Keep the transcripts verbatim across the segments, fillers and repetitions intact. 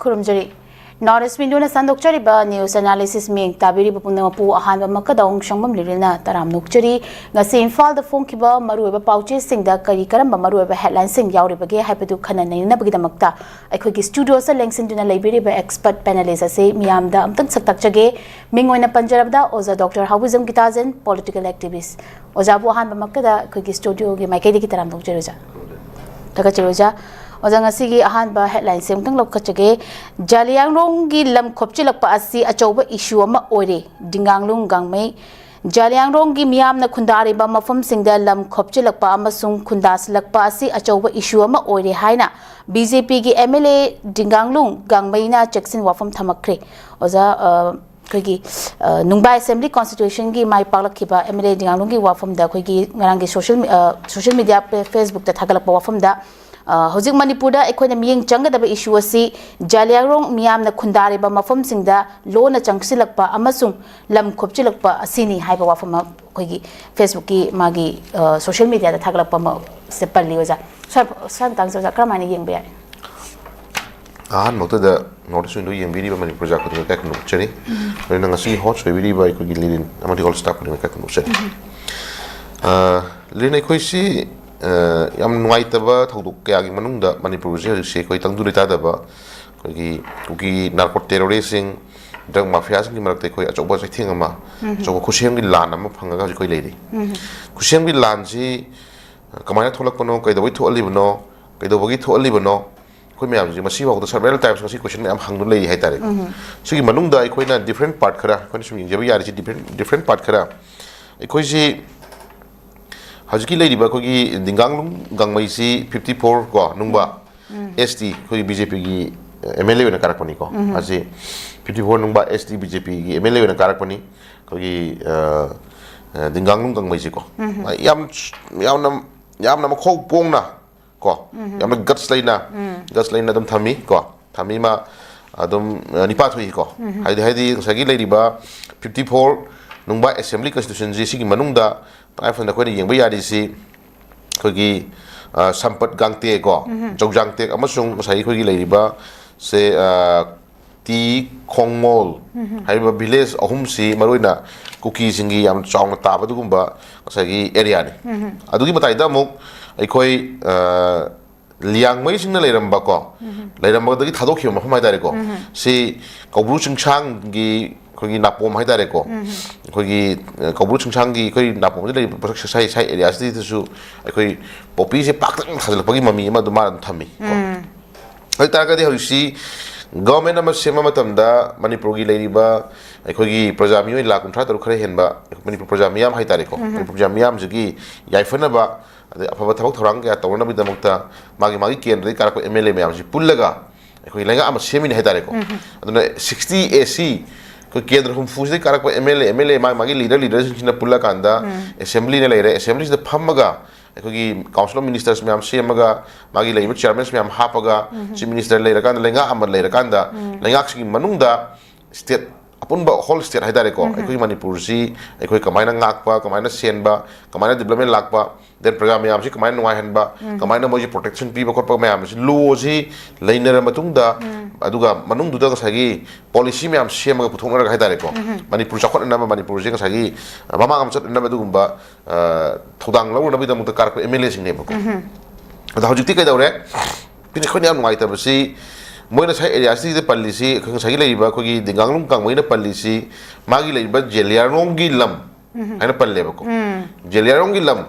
ꯈꯨꯔꯨꯝꯖꯔꯤ꯫ North East Window ꯅ ꯁꯟꯗꯣꯛꯆꯔꯤꯕ news analysis ꯃꯤꯠꯌꯦꯡ ꯇꯥꯕꯤꯔꯤꯕ ꯄꯨꯝꯅꯃꯛꯄꯨ ꯑꯍꯥꯟꯕꯃꯛꯇꯗ ꯍꯣꯡꯁꯪꯕꯝ ꯂꯤꯔꯤꯜꯅ ꯇꯔꯥꯝꯅ ꯑꯣꯛꯆꯔꯤ꯫ ꯉꯁꯤ ꯏꯝꯐꯥꯜꯗ ꯐꯣꯡꯈꯤꯕ ꯃꯔꯨꯑꯣꯏꯕ ꯄꯥꯎꯆꯦꯁꯤꯡꯗ ꯀꯔꯤ ꯀꯔꯝꯕ ꯃꯔꯨꯑꯣꯏꯕ headline ꯁꯤꯡ ꯌꯥꯎꯔꯤꯕꯒꯦ ꯍꯥꯏꯕꯗꯨ ꯈꯟꯅ ꯅꯩꯅꯅꯕꯒꯤꯗꯃꯛꯇ ꯑꯩꯈꯣꯏꯒꯤ studio ꯁꯤꯗ ꯂꯦꯡꯁꯤꯟꯗꯨꯅ ꯂꯩꯕꯤꯔꯤꯕ expert panelist ꯑꯁꯤ ꯃꯤꯌꯥꯝꯗ ꯑꯃꯨꯛꯇꯪ ꯁꯛ ꯇꯥꯛꯆꯒꯦ꯫ ꯃꯤꯡ ꯑꯣꯏꯅ ꯄꯟꯖꯔꯕꯗ ꯑꯣꯖꯥ ꯗꯣꯛꯇꯔ ꯍꯥꯎꯕꯤꯖꯝ ꯒꯤꯇꯥꯖꯟ, political activist꯫ ꯑꯣꯖꯥꯕꯨ ꯑꯍꯥꯟꯕꯃꯛꯇꯗ ꯑꯩꯈꯣꯏꯒꯤ studio ꯒꯤ ꯃꯥꯏꯀꯩꯗꯒꯤ ꯇꯔꯥꯝꯅ ꯑꯣꯛꯆꯔꯤ ꯑꯣꯖꯥ꯫ ꯊꯥꯒꯠꯆꯔꯤ ꯑꯣꯖꯥ꯫ ꯑꯣꯖꯥ, ꯉꯁꯤꯒꯤ ꯑꯍꯥꯟꯕ headline ꯁꯦ ꯑꯃꯨꯛꯇꯪ ꯂꯧꯈꯠꯆꯒꯦ꯫ ꯖꯥꯂꯤꯌꯥꯡꯔꯣꯡꯒꯤ ꯂꯝ ꯈꯣꯞꯆꯤꯜꯂꯛꯄ ꯑꯁꯤ ꯑꯆꯧꯕ issue ꯑꯃ ꯑꯣꯏꯔꯦ꯫ ꯗꯤꯡꯒꯥꯡꯂꯨꯡ ꯒꯥꯡꯃꯩ꯫ ꯖꯥꯂꯤꯌꯥꯡꯔꯣꯡꯒꯤ ꯃꯤꯌꯥꯝꯅ ꯈꯨꯟꯗꯥꯔꯤꯕ ꯃꯐꯝꯁꯤꯡꯗ ꯂꯝ ꯈꯣꯞꯆꯤꯜꯂꯛꯄ ꯑꯃꯁꯨꯡ ꯈꯨꯟꯗꯥꯁꯤꯜꯂꯛꯄ ꯑꯁꯤ ꯑꯆꯧꯕ issue ꯑꯃ ꯑꯣꯏꯔꯦ ꯍꯥꯏꯅ B J P ꯒꯤ M L A ꯗꯤꯡꯒꯥꯡꯂꯨꯡ ꯒꯥꯡꯃꯩꯅ ꯆꯦꯛꯁꯤꯟ ꯋꯥꯐꯝ ꯊꯝꯃꯛꯈ꯭ꯔꯦ꯫ ꯑꯣꯖꯥ, ꯑ, ꯑꯩꯈꯣꯏꯒꯤ, ꯑ, ꯅꯨꯡꯕꯥ Assembly Constitution ꯒꯤ ꯃꯥꯏ ꯄꯥꯛꯂꯛꯈꯤꯕ M L A ꯗꯤꯡꯒꯥꯡꯂꯨꯡꯒꯤ ꯋꯥꯐꯝꯗ ꯑꯩꯈꯣꯏꯒꯤ ꯉꯔꯥꯡꯒꯤ social, ꯑ, social media page, Facebook ꯇ ꯊꯥꯒꯠꯂꯛꯄ ꯋꯥꯐꯝꯗ, ꯑ, ꯍꯧꯖꯤꯛ ꯃꯅꯤꯄꯨꯔꯗ ꯑꯩꯈꯣꯏꯅ ꯃꯤꯠꯌꯦꯡ ꯆꯪꯒꯗꯕ issue ꯑꯁꯤ ꯖꯥꯂꯤꯌꯥꯡꯔꯣꯡ ꯃꯤꯌꯥꯝꯅ ꯈꯨꯟꯗꯥꯔꯤꯕ ꯃꯐꯝꯁꯤꯡꯗ ꯂꯣꯟꯅ ꯆꯪꯁꯤꯜꯂꯛꯄ ꯑꯃꯁꯨꯡ ꯂꯝ ꯈꯣꯞꯆꯤꯜꯂꯛꯄ ꯑꯁꯤꯅꯤ ꯍꯥꯏꯕ ꯋꯥꯐꯝ ꯑꯃ ꯑꯩꯈꯣꯏꯒꯤ Facebook ꯀꯤ ꯃꯥꯒꯤ, ꯑ, social media ꯗ ꯊꯥꯒꯠꯂꯛꯄ ꯑꯃ ꯁꯤꯗ ꯄꯜꯂꯤ ꯑꯣꯖꯥ꯫ ꯁ꯭ꯋꯥꯏ, ꯁ꯭ꯋꯥꯏ ꯃꯇꯥꯡꯁꯦ ꯑꯣꯖꯥ ꯀꯔꯝꯍꯥꯏꯅ ꯌꯦꯡꯕ ꯌꯥꯏ? ꯑꯍꯥꯟꯕꯃꯛꯇꯗ North East Window ꯌꯦꯡꯕꯤꯔꯤꯕ ꯃꯅꯤꯄꯨꯔ ꯄ꯭ꯔꯖꯥ ꯈꯨꯗꯤꯡꯃꯛ ꯏꯀꯥꯏ ꯈꯨꯝꯅꯕ ꯎꯠꯆꯔꯤ꯫ ꯂꯣꯏꯅꯅ ꯉꯁꯤ host ꯑꯣꯏꯕꯤꯔꯤꯕ ꯑꯩꯈꯣꯏꯒꯤ ꯂꯤꯂꯤꯟ ꯑꯃꯗꯤ all staff ꯈꯨꯗꯤꯡꯃꯛ ꯏꯀꯥꯏ ꯈꯨꯝꯅꯕ ꯎꯠꯆꯔꯤ꯫ ꯑ, ꯂꯤꯂꯤꯟ, ꯑꯩꯈꯣꯏꯁꯤ, ꯑ, ꯌꯥꯝ ꯅꯨꯡꯉꯥꯏꯇꯕ ꯊꯧꯗꯣꯛ ꯀꯌꯥꯒꯤ ꯃꯅꯨꯡꯗ ꯃꯅꯤꯄꯨꯔꯁꯦ ꯍꯧꯖꯤꯛꯁꯦ ꯑꯩꯈꯣꯏ ꯇꯪꯗꯨ ꯂꯩꯇꯥꯗꯕ, ꯑꯩꯈꯣꯏꯒꯤ ꯀꯨꯀꯤ narco terrorist ꯁꯤꯡ, drug mafia ꯁꯤꯡꯒꯤ ꯃꯔꯛꯇ ꯑꯩꯈꯣꯏ ꯑꯆꯧꯕ ꯆꯩꯊꯦꯡ ꯑꯃ, ꯑꯆꯧꯕ ꯈꯨꯠꯁꯦꯝꯒꯤ ꯂꯥꯟ ꯑꯃ ꯐꯪꯉꯒ ꯍꯧꯖꯤꯛ ꯑꯩꯈꯣꯏ ꯂꯩꯔꯤ꯫ ꯈꯨꯠꯁꯦꯝꯒꯤ ꯂꯥꯟꯁꯤ, ꯑ, ꯀꯃꯥꯏꯅ ꯊꯣꯛꯂꯛꯄꯅꯣ, ꯀꯩꯗꯧꯕꯩ ꯊꯣꯛꯍꯜꯂꯤꯕꯅꯣ, ꯀꯩꯗꯧꯕꯒꯤ ꯊꯣꯛꯍꯜꯂꯤꯕꯅꯣ, ꯑꯩꯈꯣꯏ ꯃꯌꯥꯝꯁꯦ ꯃꯁꯤꯐꯥꯎꯗ several times ꯉꯁꯤ question ꯃꯌꯥꯝ ꯍꯪꯗꯨꯅ ꯂꯩꯔꯤ ꯍꯥꯏꯇꯥꯔꯦ꯫ ꯁꯤꯒꯤ ꯃꯅꯨꯡꯗ ꯑꯩꯈꯣꯏꯅ different part ꯈꯔ, ꯑꯩꯈꯣꯏꯅ ꯁꯨꯝ ꯌꯦꯡꯖꯕ ꯌꯥꯔꯤꯁꯤ different, different part ꯈꯔ꯫ ꯑꯩꯈꯣꯏꯁꯤ ꯍꯧꯖꯤꯛꯀꯤ ꯂꯩꯔꯤꯕ ꯑꯩꯈꯣꯏꯒꯤ ꯗꯤꯡꯒꯥꯡꯂꯨꯡ ꯒꯥꯡꯃꯩꯁꯤ fifty four ꯀꯣ, ꯅꯨꯡꯕ, S T, ꯑꯩꯈꯣꯏꯒꯤ B J P ꯒꯤ M L A ꯑꯣꯏꯅ ꯀꯥꯔꯛꯄꯅꯤꯀꯣ꯫ ꯃꯥꯁꯤ fifty four ꯅꯨꯡꯕ S T B J P ꯒꯤ M L A ꯑꯣꯏꯅ ꯀꯥꯔꯛꯄꯅꯤ꯫ ꯑꯩꯈꯣꯏꯒꯤ, ꯑ, ꯑ, ꯗꯤꯡꯒꯥꯡꯂꯨꯡ ꯒꯥꯡꯃꯩꯁꯤꯀꯣ꯫ ꯌꯥꯝ, ꯌꯥꯝꯅ, ꯌꯥꯝꯅ ꯃꯈꯧ ꯄꯣꯡꯅ ꯀꯣ, ꯌꯥꯝꯅ guts ꯂꯩꯅ, guts ꯂꯩꯅ ꯑꯗꯨꯝ ꯊꯝꯃꯤ ꯀꯣ, ꯊꯝꯃꯤ꯫ ꯃꯥ ꯑꯗꯨꯝ, ꯑ, ꯅꯤꯄꯥ ꯊꯣꯛꯏ ꯀꯣ꯫ ꯍꯥꯏꯗꯤ, ꯍꯥꯏꯗꯤ ꯉꯁꯥꯏꯒꯤ ꯂꯩꯔꯤꯕ fifty four ꯅꯨꯡꯕ Assembly Constitution ꯁꯤ, ꯁꯤꯒꯤ ꯃꯅꯨꯡꯗ ꯇꯉꯥꯏ ꯐꯗꯅ ꯑꯩꯈꯣꯏꯅ ꯌꯦꯡꯕ ꯌꯥꯔꯤꯁꯤ ꯑꯩꯈꯣꯏꯒꯤ, ꯑ, ꯁꯝꯄꯠ ꯒꯥꯡꯇꯦ ꯀꯣ, ꯖꯧꯖꯥꯡꯇꯦꯛ ꯑꯃꯁꯨꯡ ꯉꯁꯥꯏꯒꯤ ꯑꯩꯈꯣꯏꯒꯤ ꯂꯩꯔꯤꯕ ꯁꯦ, ꯑ, ꯇꯤ ꯈꯣꯡꯃꯣꯜ ꯍꯥꯏꯔꯤꯕ ꯚꯤꯂꯦꯖ ꯑꯍꯨꯝꯁꯤ ꯃꯔꯨꯑꯣꯏꯅ ꯀꯨꯀꯤꯁꯤꯡꯒꯤ ꯌꯥꯝ ꯆꯥꯎꯅ ꯇꯥꯕ ꯑꯗꯨꯒꯨꯝꯕ ꯉꯁꯥꯏꯒꯤ ꯑꯦꯔꯤꯌꯥꯅꯤ꯫ ꯑꯗꯨꯒꯤ ꯃꯇꯥꯏꯗ ꯑꯃꯨꯛ ꯑꯩꯈꯣꯏ, ꯑ, ꯂꯤꯌꯥꯡꯃꯩꯁꯤꯡꯅ ꯂꯩꯔꯝꯕꯀꯣ, ꯂꯩꯔꯝꯕꯗꯒꯤ ꯊꯥꯗꯣꯛꯈꯤꯕ ꯃꯐꯝ ꯍꯥꯏꯇꯥꯔꯦꯀꯣ, ꯁꯤ ꯀꯧꯕ꯭ꯔꯨ ꯆꯤꯡꯁꯥꯡꯒꯤ ꯑꯩꯈꯣꯏꯒꯤ ꯅꯥꯄꯣꯝ ꯍꯥꯏꯇꯥꯔꯦꯀꯣ, ꯑꯩꯈꯣꯏꯒꯤ, ꯑ, ꯀꯧꯕ꯭ꯔꯨ ꯆꯤꯡꯁꯥꯡꯒꯤ ꯑꯩꯈꯣꯏ ꯅꯥꯄꯣꯝꯁꯤꯗ ꯂꯩꯔꯤꯕ ꯁꯥꯏ, ꯁꯥꯏ ꯑꯦꯔꯤꯌꯥꯁꯤꯗꯁꯨ ꯑꯩꯈꯣꯏ ꯄꯣꯄꯤꯁꯦ ꯄꯥꯛꯇꯛꯅ ꯊꯥꯖꯤꯜꯂꯛꯄꯒꯤ ꯃꯃꯤ ꯑꯃ ꯑꯗꯨꯝ ꯃꯥꯅ ꯑꯗꯨꯝ ꯊꯝꯃꯤ ꯀꯣ꯫ ꯑꯗꯨ ꯑꯣꯏꯇꯥꯔꯒꯗꯤ ꯍꯧꯖꯤꯛꯁꯤ ꯒꯚꯔꯟꯃꯦꯟꯠ ꯑꯃ ꯁꯦꯝꯕ ꯃꯇꯝꯗ ꯃꯅꯤꯄꯨꯔꯒꯤ ꯂꯩꯔꯤꯕ ꯑꯩꯈꯣꯏꯒꯤ ꯄ꯭ꯔꯖꯥ ꯃꯤꯑꯣꯏ ꯂꯥꯈ ꯀꯨꯟꯊ꯭ꯔꯥ ꯇꯔꯨꯛ ꯈꯔ ꯍꯦꯟꯕ ꯃꯅꯤꯄꯨꯔ ꯄ꯭ꯔꯖꯥ ꯃꯤꯌꯥꯝ ꯍꯥꯏꯇꯥꯔꯦꯀꯣ, ꯃꯅꯤꯄꯨꯔ ꯄ꯭ꯔꯖꯥ ꯃꯤꯌꯥꯝꯁꯤꯒꯤ ꯌꯥꯏꯐꯅꯕ, ꯑꯗꯩ ꯑꯐꯕ ꯊꯕꯛ ꯊꯧꯔꯥꯡ ꯀꯌꯥ ꯇꯧꯅꯅꯕꯒꯤꯗꯃꯛꯇ ꯃꯥꯒꯤ ꯃꯥꯒꯤ ꯀꯦꯟꯗ꯭ꯔꯗꯒꯤ ꯀꯥꯔꯛꯄ ꯑꯦꯝ ꯑꯦꯜ ꯑꯦ ꯃꯌꯥꯝꯁꯤ ꯄꯨꯜꯂꯒ ꯑꯩꯈꯣꯏ ꯂꯩꯉꯥꯛ ꯑꯃ ꯁꯦꯝꯃꯤꯅꯤ ꯍꯥꯏꯇꯥꯔꯦꯀꯣ꯫ ꯑꯗꯨꯅ ꯁꯤꯛꯁꯇꯤ ꯑꯦ ꯁꯤ, ꯑꯩꯈꯣꯏ ꯀꯦꯟꯗ꯭ꯔ ꯍꯨꯝꯐꯨꯁꯤꯗꯒꯤ ꯀꯥꯔꯛꯄ M L A, M L A ꯃꯥꯒꯤ ꯃꯥꯒꯤ ꯂꯤꯗꯔ, ꯂꯤꯗꯔꯁꯤꯡꯁꯤꯅ ꯄꯨꯜꯂꯀꯥꯟꯗ ꯑꯦꯁꯦꯝꯕ꯭ꯂꯤꯅ ꯂꯩꯔꯦ, ꯑꯦꯁꯦꯝꯕ꯭ꯂꯤꯁꯤꯗ ꯐꯝꯃꯒ ꯑꯩꯈꯣꯏꯒꯤ ꯀꯥꯎꯟꯁꯤꯜ ꯑꯣꯐ ꯃꯤꯅꯤꯁꯇꯔꯁ ꯃꯌꯥꯝ ꯁꯦꯝꯃꯒ, ꯃꯥꯒꯤ ꯂꯩꯔꯤꯕ ꯆꯤꯌꯥꯔꯃꯦꯟꯁ ꯃꯌꯥꯝ ꯍꯥꯞꯄꯒ, ꯆꯤꯐ ꯃꯤꯅꯤꯁꯇꯔ ꯂꯩꯔꯀꯥꯟꯗ, ꯂꯩꯉꯥꯛ ꯑꯃ ꯂꯩꯔꯀꯥꯟꯗ, ꯂꯩꯉꯥꯛꯁꯤꯒꯤ ꯃꯅꯨꯡꯗ ꯁ꯭ꯇꯦꯠ ꯑꯄꯨꯟꯕ ꯍꯣꯜ ꯁ꯭ꯇꯦꯠ ꯍꯥꯏꯇꯥꯔꯦꯀꯣ, ꯑꯩꯈꯣꯏ ꯃꯅꯤꯄꯨꯔꯁꯤ ꯑꯩꯈꯣꯏ ꯀꯃꯥꯏꯅ ꯉꯥꯛꯄ, ꯀꯃꯥꯏꯅ ꯁꯦꯟꯕ, ꯀꯃꯥꯏꯅ ꯗꯤꯕ꯭ꯂꯞꯃꯦꯟ ꯂꯥꯛꯄ, ꯗꯦꯟ ꯄ꯭ꯔꯖꯥ ꯃꯌꯥꯝꯁꯤ ꯀꯃꯥꯏꯅ ꯅꯨꯡꯉꯥꯏꯍꯟꯕ, ꯀꯃꯥꯏꯅ ꯃꯣꯏꯁꯤ ꯄ꯭ꯔꯣꯇꯦꯛꯁꯟ ꯄꯤꯕ ꯈꯣꯠꯄ ꯃꯌꯥꯝꯁꯤ, ꯂꯣꯁꯤ ꯂꯩꯅꯔ ꯃꯇꯨꯡꯗ, ꯑꯗꯨꯒ ꯃꯅꯨꯡꯗꯨꯗ ꯉꯁꯥꯏꯒꯤ ꯄꯣꯂꯤꯁꯤ ꯃꯌꯥꯝ ꯁꯦꯝꯃꯒ ꯄꯨꯊꯣꯛꯅꯔꯒ ꯍꯥꯏꯇꯥꯔꯦꯀꯣ, ꯃꯅꯤꯄꯨꯔ ꯆꯥꯎꯈꯠꯅꯅꯕ, ꯃꯅꯤꯄꯨꯔꯁꯦ ꯉꯁꯥꯏꯒꯤ ꯃꯃꯥꯡ ꯑꯃ ꯆꯠꯅꯅꯕ ꯑꯗꯨꯒꯨꯝꯕ, ꯑ, ꯊꯧꯗꯥꯡ ꯂꯧꯔꯨꯅꯕꯒꯤꯗꯃꯛꯇ ꯀꯥꯔꯛꯄ ꯑꯦꯝ ꯑꯦꯜ ꯑꯦꯁꯤꯡꯅꯦꯕꯀꯣ꯫ ꯑꯗꯣ ꯍꯧꯖꯤꯛꯇꯤ ꯀꯩꯗꯧꯔꯦ? ꯑꯩꯈꯣꯏꯅ ꯌꯥꯝ ꯅꯨꯡꯉꯥꯏꯇꯕꯁꯤ, ꯃꯣꯏꯅ ꯉꯁꯥꯏ ꯑꯦꯔꯤꯌꯥꯁꯤꯗ ꯄꯜꯂꯤꯁꯤ, ꯑꯩꯈꯣꯏ ꯉꯁꯥꯏꯒꯤ ꯂꯩꯔꯤꯕ ꯑꯩꯈꯣꯏꯒꯤ ꯗꯤꯡꯒꯥꯡꯂꯨꯡ ꯀꯥꯡꯃꯩꯅ ꯄꯜꯂꯤꯁꯤ, ꯃꯥꯒꯤ ꯂꯩꯔꯤꯕ ꯖꯦꯂꯤꯌꯥꯡꯔꯣꯡꯒꯤ ꯂꯝ ꯍꯥꯏꯅ ꯄꯜꯂꯦꯕꯀꯣ꯫ ꯖꯦꯂꯤꯌꯥꯡꯔꯣꯡꯒꯤ ꯂꯝ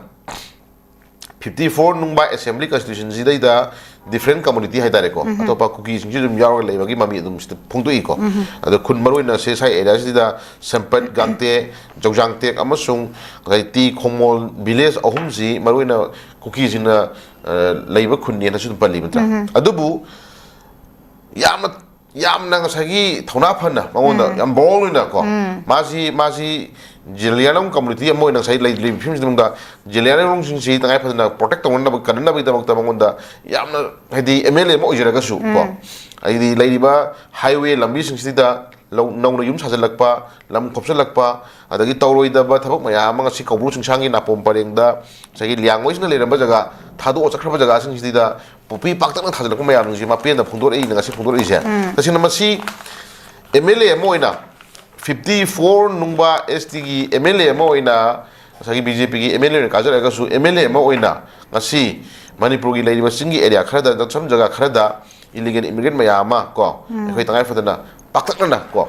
ꯐꯤꯐꯇꯤ ꯐꯣꯔ ꯅꯨꯡꯕ ꯑꯦꯁꯦꯝꯕ꯭ꯂꯤ ꯀꯟꯁꯇꯤꯇ꯭ꯌꯨꯁꯟꯁꯤꯗꯩꯗ ꯗꯤꯐ꯭ꯔꯦꯟ ꯀꯝꯃꯨꯅꯤꯇꯤ ꯍꯥꯏꯇꯥꯔꯦꯀꯣ, ꯑꯇꯣꯞꯄ ꯀꯨꯀꯤꯁꯤꯡꯁꯨ ꯑꯗꯨꯝ ꯌꯥꯎꯔꯒ ꯂꯩꯕꯒꯤ ꯃꯃꯤ ꯑꯗꯨꯝ ꯁꯤꯗ ꯐꯣꯡꯗꯣꯛꯏꯀꯣ꯫ ꯑꯗꯣ ꯈꯨꯟ ꯃꯔꯨꯑꯣꯏꯅ ꯁꯦ ꯁꯥꯏ ꯑꯦꯔꯤꯌꯥꯁꯤꯗ ꯁꯦꯝꯄꯠ, ꯒꯥꯡꯇꯦ, ꯖꯧꯖꯥꯡꯇꯦꯛ ꯑꯃꯁꯨꯡ ꯉꯁꯥꯏ ꯇꯤ ꯈꯣꯡꯃꯣꯜ ꯚꯤꯂꯦꯖ ꯑꯍꯨꯝꯁꯤ ꯃꯔꯨꯑꯣꯏꯅ ꯀꯨꯀꯤꯁꯤꯡꯅ, ꯑ, ꯂꯩꯕ ꯈꯨꯟꯅꯦꯅꯁꯨ ꯑꯗꯨꯝ ꯄꯜꯂꯤ ꯅꯠꯇ꯭ꯔꯥ? ꯑꯗꯨꯕꯨ ꯌꯥꯝꯅ, ꯌꯥꯝꯅ ꯉꯁꯥꯏꯒꯤ ꯊꯧꯅꯥ ꯐꯅ ꯃꯉꯣꯟꯗ ꯌꯥꯝ ꯕꯣꯜ ꯑꯣꯏꯅꯀꯣ, ꯃꯥꯁꯤ, ꯃꯥꯁꯤ ꯖꯦꯂꯤꯌꯥꯡꯔꯣꯡ ꯀꯝꯃꯨꯅꯤꯇꯤ ꯑꯃ ꯑꯣꯏꯅ ꯉꯁꯥꯏ ꯂꯩ-, ꯂꯩꯔꯤꯕ ꯐꯤꯕꯝꯁꯤꯒꯤ ꯃꯅꯨꯡꯗ ꯖꯦꯂꯤꯌꯥꯡꯔꯣꯡꯁꯤꯡꯁꯤ ꯇꯉꯥꯏ ꯐꯗꯅ ꯄ꯭ꯔꯣꯇꯦꯛ ꯇꯧꯅꯅꯕ, ꯀꯟꯅꯅꯕꯒꯤꯗꯃꯛꯇ ꯃꯉꯣꯟꯗ ꯌꯥꯝꯅ, ꯍꯥꯏꯗꯤ, ꯑꯦꯝ ꯑꯦꯜ ꯑꯦ ꯑꯃ ꯑꯣꯏꯖꯔꯒꯁꯨ ꯀꯣ, ꯍꯥꯏꯗꯤ ꯂꯩꯔꯤꯕ ꯍꯥꯏꯋꯦ ꯂꯝꯕꯤꯁꯤꯡꯁꯤꯗ ꯂꯧ-, ꯅꯧꯅ ꯌꯨꯝ ꯁꯥꯖꯤꯜꯂꯛꯄ, ꯂꯝ ꯈꯣꯞꯆꯤꯜꯂꯛꯄ, ꯑꯗꯒꯤ ꯇꯧꯔꯣꯏꯗꯕ ꯊꯕꯛ ꯃꯌꯥꯝ ꯑꯃ ꯉꯁꯤ ꯀꯧꯕ꯭ꯔꯨ ꯆꯤꯡꯁꯥꯡꯒꯤ ꯅꯥꯄꯣꯝ ꯄꯔꯦꯡꯗ ꯉꯁꯥꯏꯒꯤ ꯂꯤꯌꯥꯡꯃꯩꯁꯤꯡꯅ ꯂꯩꯔꯝꯕ ꯖꯒꯥ ꯊꯥꯗꯣꯛꯑ ꯆꯠꯈ꯭ꯔꯕ ꯖꯒꯥꯁꯤꯡꯁꯤꯗ ꯄꯣꯄꯤ ꯄꯥꯛꯇꯛꯅ ꯊꯥꯖꯤꯜꯂꯛꯄ ꯃꯌꯥꯝꯁꯤꯡꯁꯤ ꯃꯥ ꯄꯦꯟꯗ ꯐꯣꯡꯗꯣꯔꯛꯏꯅ ꯉꯁꯤ ꯐꯣꯡꯗꯣꯔꯛꯏꯁꯦ꯫ ꯇꯁꯦꯡꯅ ꯃꯁꯤ ꯑꯦꯝ ꯑꯦꯜ ꯑꯦ ꯑꯃ ꯑꯣꯏꯅ, ꯐꯤꯐꯇꯤ ꯐꯣꯔ ꯅꯨꯡꯕ ꯑꯦꯁ ꯇꯤꯒꯤ ꯑꯦꯝ ꯑꯦꯜ ꯑꯦ ꯑꯃ ꯑꯣꯏꯅ, ꯉꯁꯥꯏꯒꯤ ꯕꯤ ꯖꯦ ꯄꯤꯒꯤ ꯑꯦꯝ ꯑꯦꯜ ꯑꯦ ꯑꯣꯏꯅ ꯀꯥꯖꯔꯒꯁꯨ, ꯑꯦꯝ ꯑꯦꯜ ꯑꯦ ꯑꯃ ꯑꯣꯏꯅ ꯉꯁꯤ ꯃꯅꯤꯄꯨꯔꯒꯤ ꯂꯩꯔꯤꯕ ꯆꯤꯡꯒꯤ ꯑꯦꯔꯤꯌꯥ ꯈꯔꯗ, ꯅꯠꯇ꯭ꯔꯒ ꯖꯒꯥ ꯈꯔꯗ ꯏꯂꯤꯒꯦꯜ ꯏꯃꯤꯒ꯭ꯔꯦꯟ ꯃꯌꯥꯝ ꯑꯃ ꯀꯣ, ꯑꯩꯈꯣꯏ ꯇꯉꯥꯏ ꯐꯗꯅ ꯄꯥꯛꯇꯛꯅꯅ ꯀꯣ,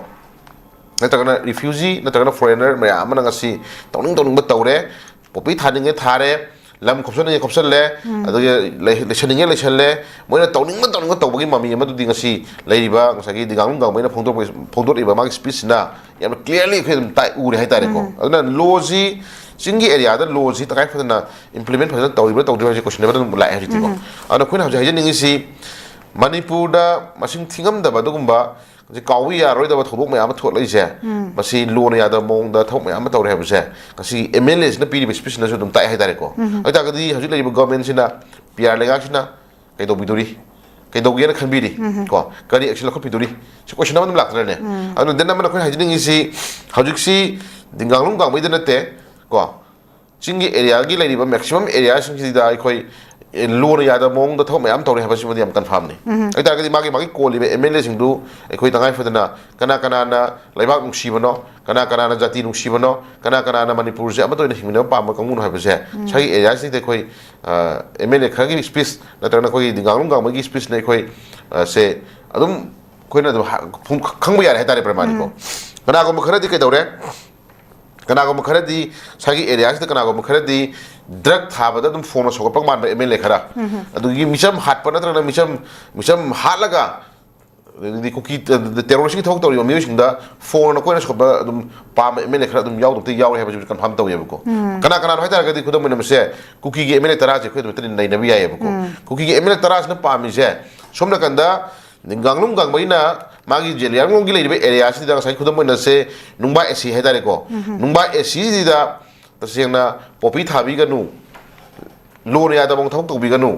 ꯅꯠꯇ꯭ꯔꯒꯅ ꯔꯤꯐ꯭ꯌꯨꯖꯤ ꯅꯠꯇ꯭ꯔꯒꯅ ꯐꯣꯔꯦꯅꯔ ꯃꯌꯥꯝ ꯑꯃꯅ ꯉꯁꯤ ꯇꯧꯅꯤꯡ ꯇꯧꯅꯤꯡꯕ ꯇꯧꯔꯦ, ꯄꯣꯄꯤ ꯊꯥꯅꯤꯡꯉꯦ ꯊꯥꯔꯦ, ꯂꯝ ꯈꯣꯞꯆꯟꯅꯤꯡꯉꯦ ꯈꯣꯞꯆꯜꯂꯦ, ꯑꯗꯒꯤ ꯂꯩ-, ꯂꯩꯁꯟꯅꯤꯡꯉꯦ ꯂꯩꯁꯜꯂꯦ, ꯃꯣꯏꯅ ꯇꯧꯅꯤꯡꯕ ꯇꯧꯅꯤꯡꯕ ꯇꯧꯕꯒꯤ ꯃꯃꯤ ꯑꯃꯗꯨꯗꯤ ꯉꯁꯤ ꯂꯩꯔꯤꯕ ꯉꯁꯥꯏꯒꯤ ꯗꯤꯒꯥꯡꯂꯨꯡ ꯒꯥꯡꯃꯩꯅ ꯐꯣꯡꯗꯣꯔꯛꯄ-, ꯐꯣꯡꯗꯣꯔꯛꯏꯕ ꯃꯥꯒꯤ ꯁ꯭ꯄꯤꯆꯁꯤꯅ ꯌꯥꯝꯅ ꯀ꯭ꯂꯤꯌꯥꯔꯂꯤ ꯑꯩꯈꯣꯏ ꯑꯗꯨꯝ ꯇꯥꯏ, ꯎꯔꯦ ꯍꯥꯏꯇꯥꯔꯦꯀꯣ꯫ ꯑꯗꯨꯅ ꯂꯣꯁꯤ, ꯆꯤꯡꯒꯤ ꯑꯦꯔꯤꯌꯥꯗ ꯂꯣꯁꯤ ꯇꯉꯥꯏ ꯐꯗꯅ ꯏꯝꯄ꯭ꯂꯤꯃꯦꯟ ꯐꯖꯅ ꯇꯧꯔꯤꯕ꯭ꯔꯥ ꯇꯧꯗ꯭ꯔꯤꯕ꯭ꯔꯥ ꯍꯥꯏꯁꯦ ꯀꯣꯏꯁꯟ ꯑꯃ ꯑꯗꯨꯝ ꯂꯥꯛꯑꯦ ꯍꯧꯖꯤꯛꯇꯤꯀꯣ꯫ ꯑꯗꯨꯅ ꯑꯩꯈꯣꯏꯅ ꯍꯧꯖꯤꯛ ꯍꯥꯏꯖꯅꯤꯡꯉꯤꯁꯤ, ꯃꯅꯤꯄꯨꯔꯗ ꯃꯁꯤꯡ ꯊꯤꯉꯝꯗꯕ ꯑꯗꯨꯒꯨꯝꯕ ꯍꯧꯖꯤꯛ ꯀꯥꯎꯕ ꯌꯥꯔꯣꯏꯗꯕ ꯊꯧꯗꯣꯛ ꯃꯌꯥꯝ ꯑꯃ ꯊꯣꯛꯂꯛꯏꯁꯦ, ꯃꯁꯤ ꯂꯣꯅ ꯌꯥꯗꯕ ꯃꯑꯣꯡꯗ ꯊꯕꯛ ꯃꯌꯥꯝ ꯑꯃ ꯇꯧꯔꯦ ꯍꯥꯏꯕꯁꯦ ꯉꯁꯤ ꯑꯦꯝ ꯑꯦꯜ ꯑꯦꯁꯤꯅ ꯄꯤꯔꯤꯕ ꯁ꯭ꯄꯤꯆꯁꯤꯅꯁꯨ ꯑꯗꯨꯝ ꯇꯥꯛꯑꯦ ꯍꯥꯏꯇꯥꯔꯦꯀꯣ꯫ ꯑꯗꯨ ꯑꯣꯏꯇꯥꯔꯒꯗꯤ ꯍꯧꯖꯤꯛ ꯂꯩꯔꯤꯕ ꯒꯚꯔꯟꯃꯦꯟꯁꯤꯅ, ꯄꯤ ꯑꯥꯔ ꯂꯩꯉꯥꯛꯁꯤꯅ ꯀꯩꯗꯧꯕꯤꯗꯣꯔꯤ, ꯀꯩꯗꯧꯒꯦꯅ ꯈꯟꯕꯤꯔꯤ, ꯀꯣ, ꯀꯔꯤ ꯑꯦꯛꯁꯟ ꯂꯧꯈꯠꯄꯤꯗꯣꯔꯤ, ꯁꯤ ꯀꯣꯏꯁꯟ ꯑꯃ ꯑꯗꯨꯝ ꯂꯥꯛꯇ꯭ꯔꯅꯦ? ꯑꯗꯨꯅ ꯗꯦꯟ ꯑꯃꯅ ꯑꯩꯈꯣꯏꯅ ꯍꯥꯏꯖꯅꯤꯡꯉꯤꯁꯤ, ꯍꯧꯖꯤꯛꯁꯤ ꯗꯤꯡꯒꯥꯡꯂꯨꯡ ꯒꯥꯡꯃꯩꯗ ꯅꯠꯇꯦ, ꯀꯣ, ꯆꯤꯡꯒꯤ ꯑꯦꯔꯤꯌꯥꯒꯤ ꯂꯩꯔꯤꯕ ꯃꯦꯛꯁꯤꯃꯝ ꯑꯦꯔꯤꯌꯥꯁꯤꯡꯁꯤꯗ ꯑꯩꯈꯣꯏ, ꯑꯦ, ꯂꯣꯅ ꯌꯥꯗꯕ ꯃꯑꯣꯡꯗ ꯊꯕꯛ ꯃꯌꯥꯝ ꯇꯧꯔꯦ ꯍꯥꯏꯕꯁꯤꯃꯗꯤ ꯌꯥꯝ ꯀꯟꯐꯥꯔꯝꯅꯤ꯫ ꯑꯗꯨ ꯑꯣꯏꯇꯥꯔꯒꯗꯤ ꯃꯥꯒꯤ, ꯃꯥꯒꯤ ꯀꯣꯜꯂꯤꯕ ꯑꯦꯝ ꯑꯦꯜ ꯑꯦꯁꯤꯡꯗꯨ ꯑꯩꯈꯣꯏ ꯇꯉꯥꯏ ꯐꯗꯅ ꯀꯅꯥ ꯀꯅꯥꯅ ꯂꯩꯕꯥꯛ ꯅꯨꯡꯁꯤꯕꯅꯣ, ꯀꯅꯥ ꯀꯅꯥꯅ ꯖꯥꯇꯤ ꯅꯨꯡꯁꯤꯕꯅꯣ, ꯀꯅꯥ ꯀꯅꯥꯅ ꯃꯅꯤꯄꯨꯔꯁꯦ ꯑꯃꯠꯇ ꯑꯣꯏꯅ ꯍꯤꯡꯃꯤꯟꯅꯕ ꯄꯥꯝꯕ ꯀꯥꯡꯕꯨꯅꯣ ꯍꯥꯏꯕꯁꯦ ꯉꯁꯥꯏꯒꯤ ꯑꯦꯔꯤꯌꯥꯁꯤꯡꯗ ꯑꯩꯈꯣꯏ, ꯑ, ꯑꯦꯝ ꯑꯦꯜ ꯑꯦ ꯈꯔꯒꯤ ꯁ꯭ꯄꯤꯆ ꯅꯠꯇ꯭ꯔꯒꯅ ꯑꯩꯈꯣꯏꯒꯤ ꯗꯤꯡꯒꯥꯡꯂꯨꯡ ꯒꯥꯡꯃꯩꯒꯤ ꯁ꯭ꯄꯤꯆꯅ ꯑꯩꯈꯣꯏ, ꯑ, ꯁꯦ ꯑꯗꯨꯝ ꯑꯩꯈꯣꯏꯅ ꯑꯗꯨꯝ ꯍ-, ꯐꯨꯝ-, ꯈꯪꯕ ꯌꯥꯔꯦ ꯍꯥꯏꯇꯥꯔꯦ ꯄ꯭ꯔꯃꯥꯅꯤꯀꯣ꯫ ꯀꯅꯥꯒꯨꯝꯕ ꯈꯔꯗꯤ ꯀꯩꯗꯧꯔꯦ? ꯀꯅꯥꯒꯨꯝꯕ ꯈꯔꯗꯤ ꯉꯁꯥꯏꯒꯤ ꯑꯦꯔꯤꯌꯥꯁꯤꯗ ꯀꯅꯥꯒꯨꯝꯕ ꯈꯔꯗꯤ ꯗ꯭ꯔꯒ ꯊꯥꯕꯗ ꯑꯗꯨꯝ ꯐꯣꯟꯅ ꯁꯧꯒꯠꯄ ꯃꯥꯟꯕ ꯑꯦꯝ ꯑꯦꯜ ꯑꯦ ꯈꯔ, ꯑꯗꯨꯒꯤ ꯃꯤꯆꯝ ꯍꯥꯠꯄ ꯅꯠꯇ꯭ꯔꯒꯅ ꯃꯤꯆꯝ, ꯃꯤꯆꯝ ꯍꯥꯠꯂꯒ ꯑꯗꯒꯤꯗꯤ ꯀꯨꯀꯤ ꯇꯦꯔꯣꯔꯤꯁꯀꯤ ꯊꯕꯛ ꯇꯧꯔꯤꯕ ꯃꯤꯑꯣꯏꯁꯤꯡꯗ ꯐꯣꯟꯅ ꯑꯩꯈꯣꯏꯅ ꯁꯣꯛꯄ ꯑꯗꯨꯝ ꯄꯥꯝꯕ ꯑꯦꯝ ꯑꯦꯜ ꯑꯦ ꯈꯔ ꯑꯗꯨꯝ ꯌꯥꯎꯗꯕꯗꯤ ꯌꯥꯎꯔꯦ ꯍꯥꯏꯕꯁꯤ ꯀꯟꯐꯥꯝ ꯇꯧꯋꯦꯕꯀꯣ꯫ ꯀꯅꯥ ꯀꯅꯥꯅꯣ ꯍꯥꯏꯇꯥꯔꯒꯗꯤ ꯈꯨꯗꯝ ꯑꯣꯏꯅ ꯃꯁꯦ ꯀꯨꯀꯤꯒꯤ ꯑꯦꯝ ꯑꯦꯜ ꯑꯦ ꯇꯔꯥꯁꯦ ꯑꯩꯈꯣꯏ ꯑꯗꯨꯝ ꯅꯩꯅꯕ ꯌꯥꯏꯌꯦꯕꯀꯣ꯫ ꯀꯨꯀꯤꯒꯤ ꯑꯦꯝ ꯑꯦꯜ ꯑꯦ ꯇꯔꯥꯁꯤꯅ ꯄꯥꯝꯃꯤꯁꯦ ꯁꯣꯝ ꯅꯥꯀꯟꯗ ꯒꯥꯡꯂꯨꯡ ꯒꯥꯡꯃꯩꯅ ꯃꯥꯒꯤ ꯖꯦꯂꯤꯌꯥꯡꯔꯣꯡꯒꯤ ꯂꯩꯔꯤꯕ ꯑꯦꯔꯤꯌꯥꯁꯤꯗ ꯉꯁꯥꯏ ꯈꯨꯗꯝ ꯑꯣꯏꯅ ꯁꯦ ꯅꯨꯡꯕꯥ ꯑꯦ ꯁꯤ ꯍꯥꯏꯇꯥꯔꯦꯀꯣ꯫ ꯅꯨꯡꯕꯥ ꯑꯦ ꯁꯤꯁꯤꯗ ꯇꯁꯦꯡꯅ ꯄꯣꯄꯤ ꯊꯥꯕꯤꯒꯅꯨ, ꯂꯣꯅ ꯌꯥꯗꯕ ꯃꯑꯣꯡꯗ ꯊꯕꯛ ꯇꯧꯕꯤꯒꯅꯨ꯫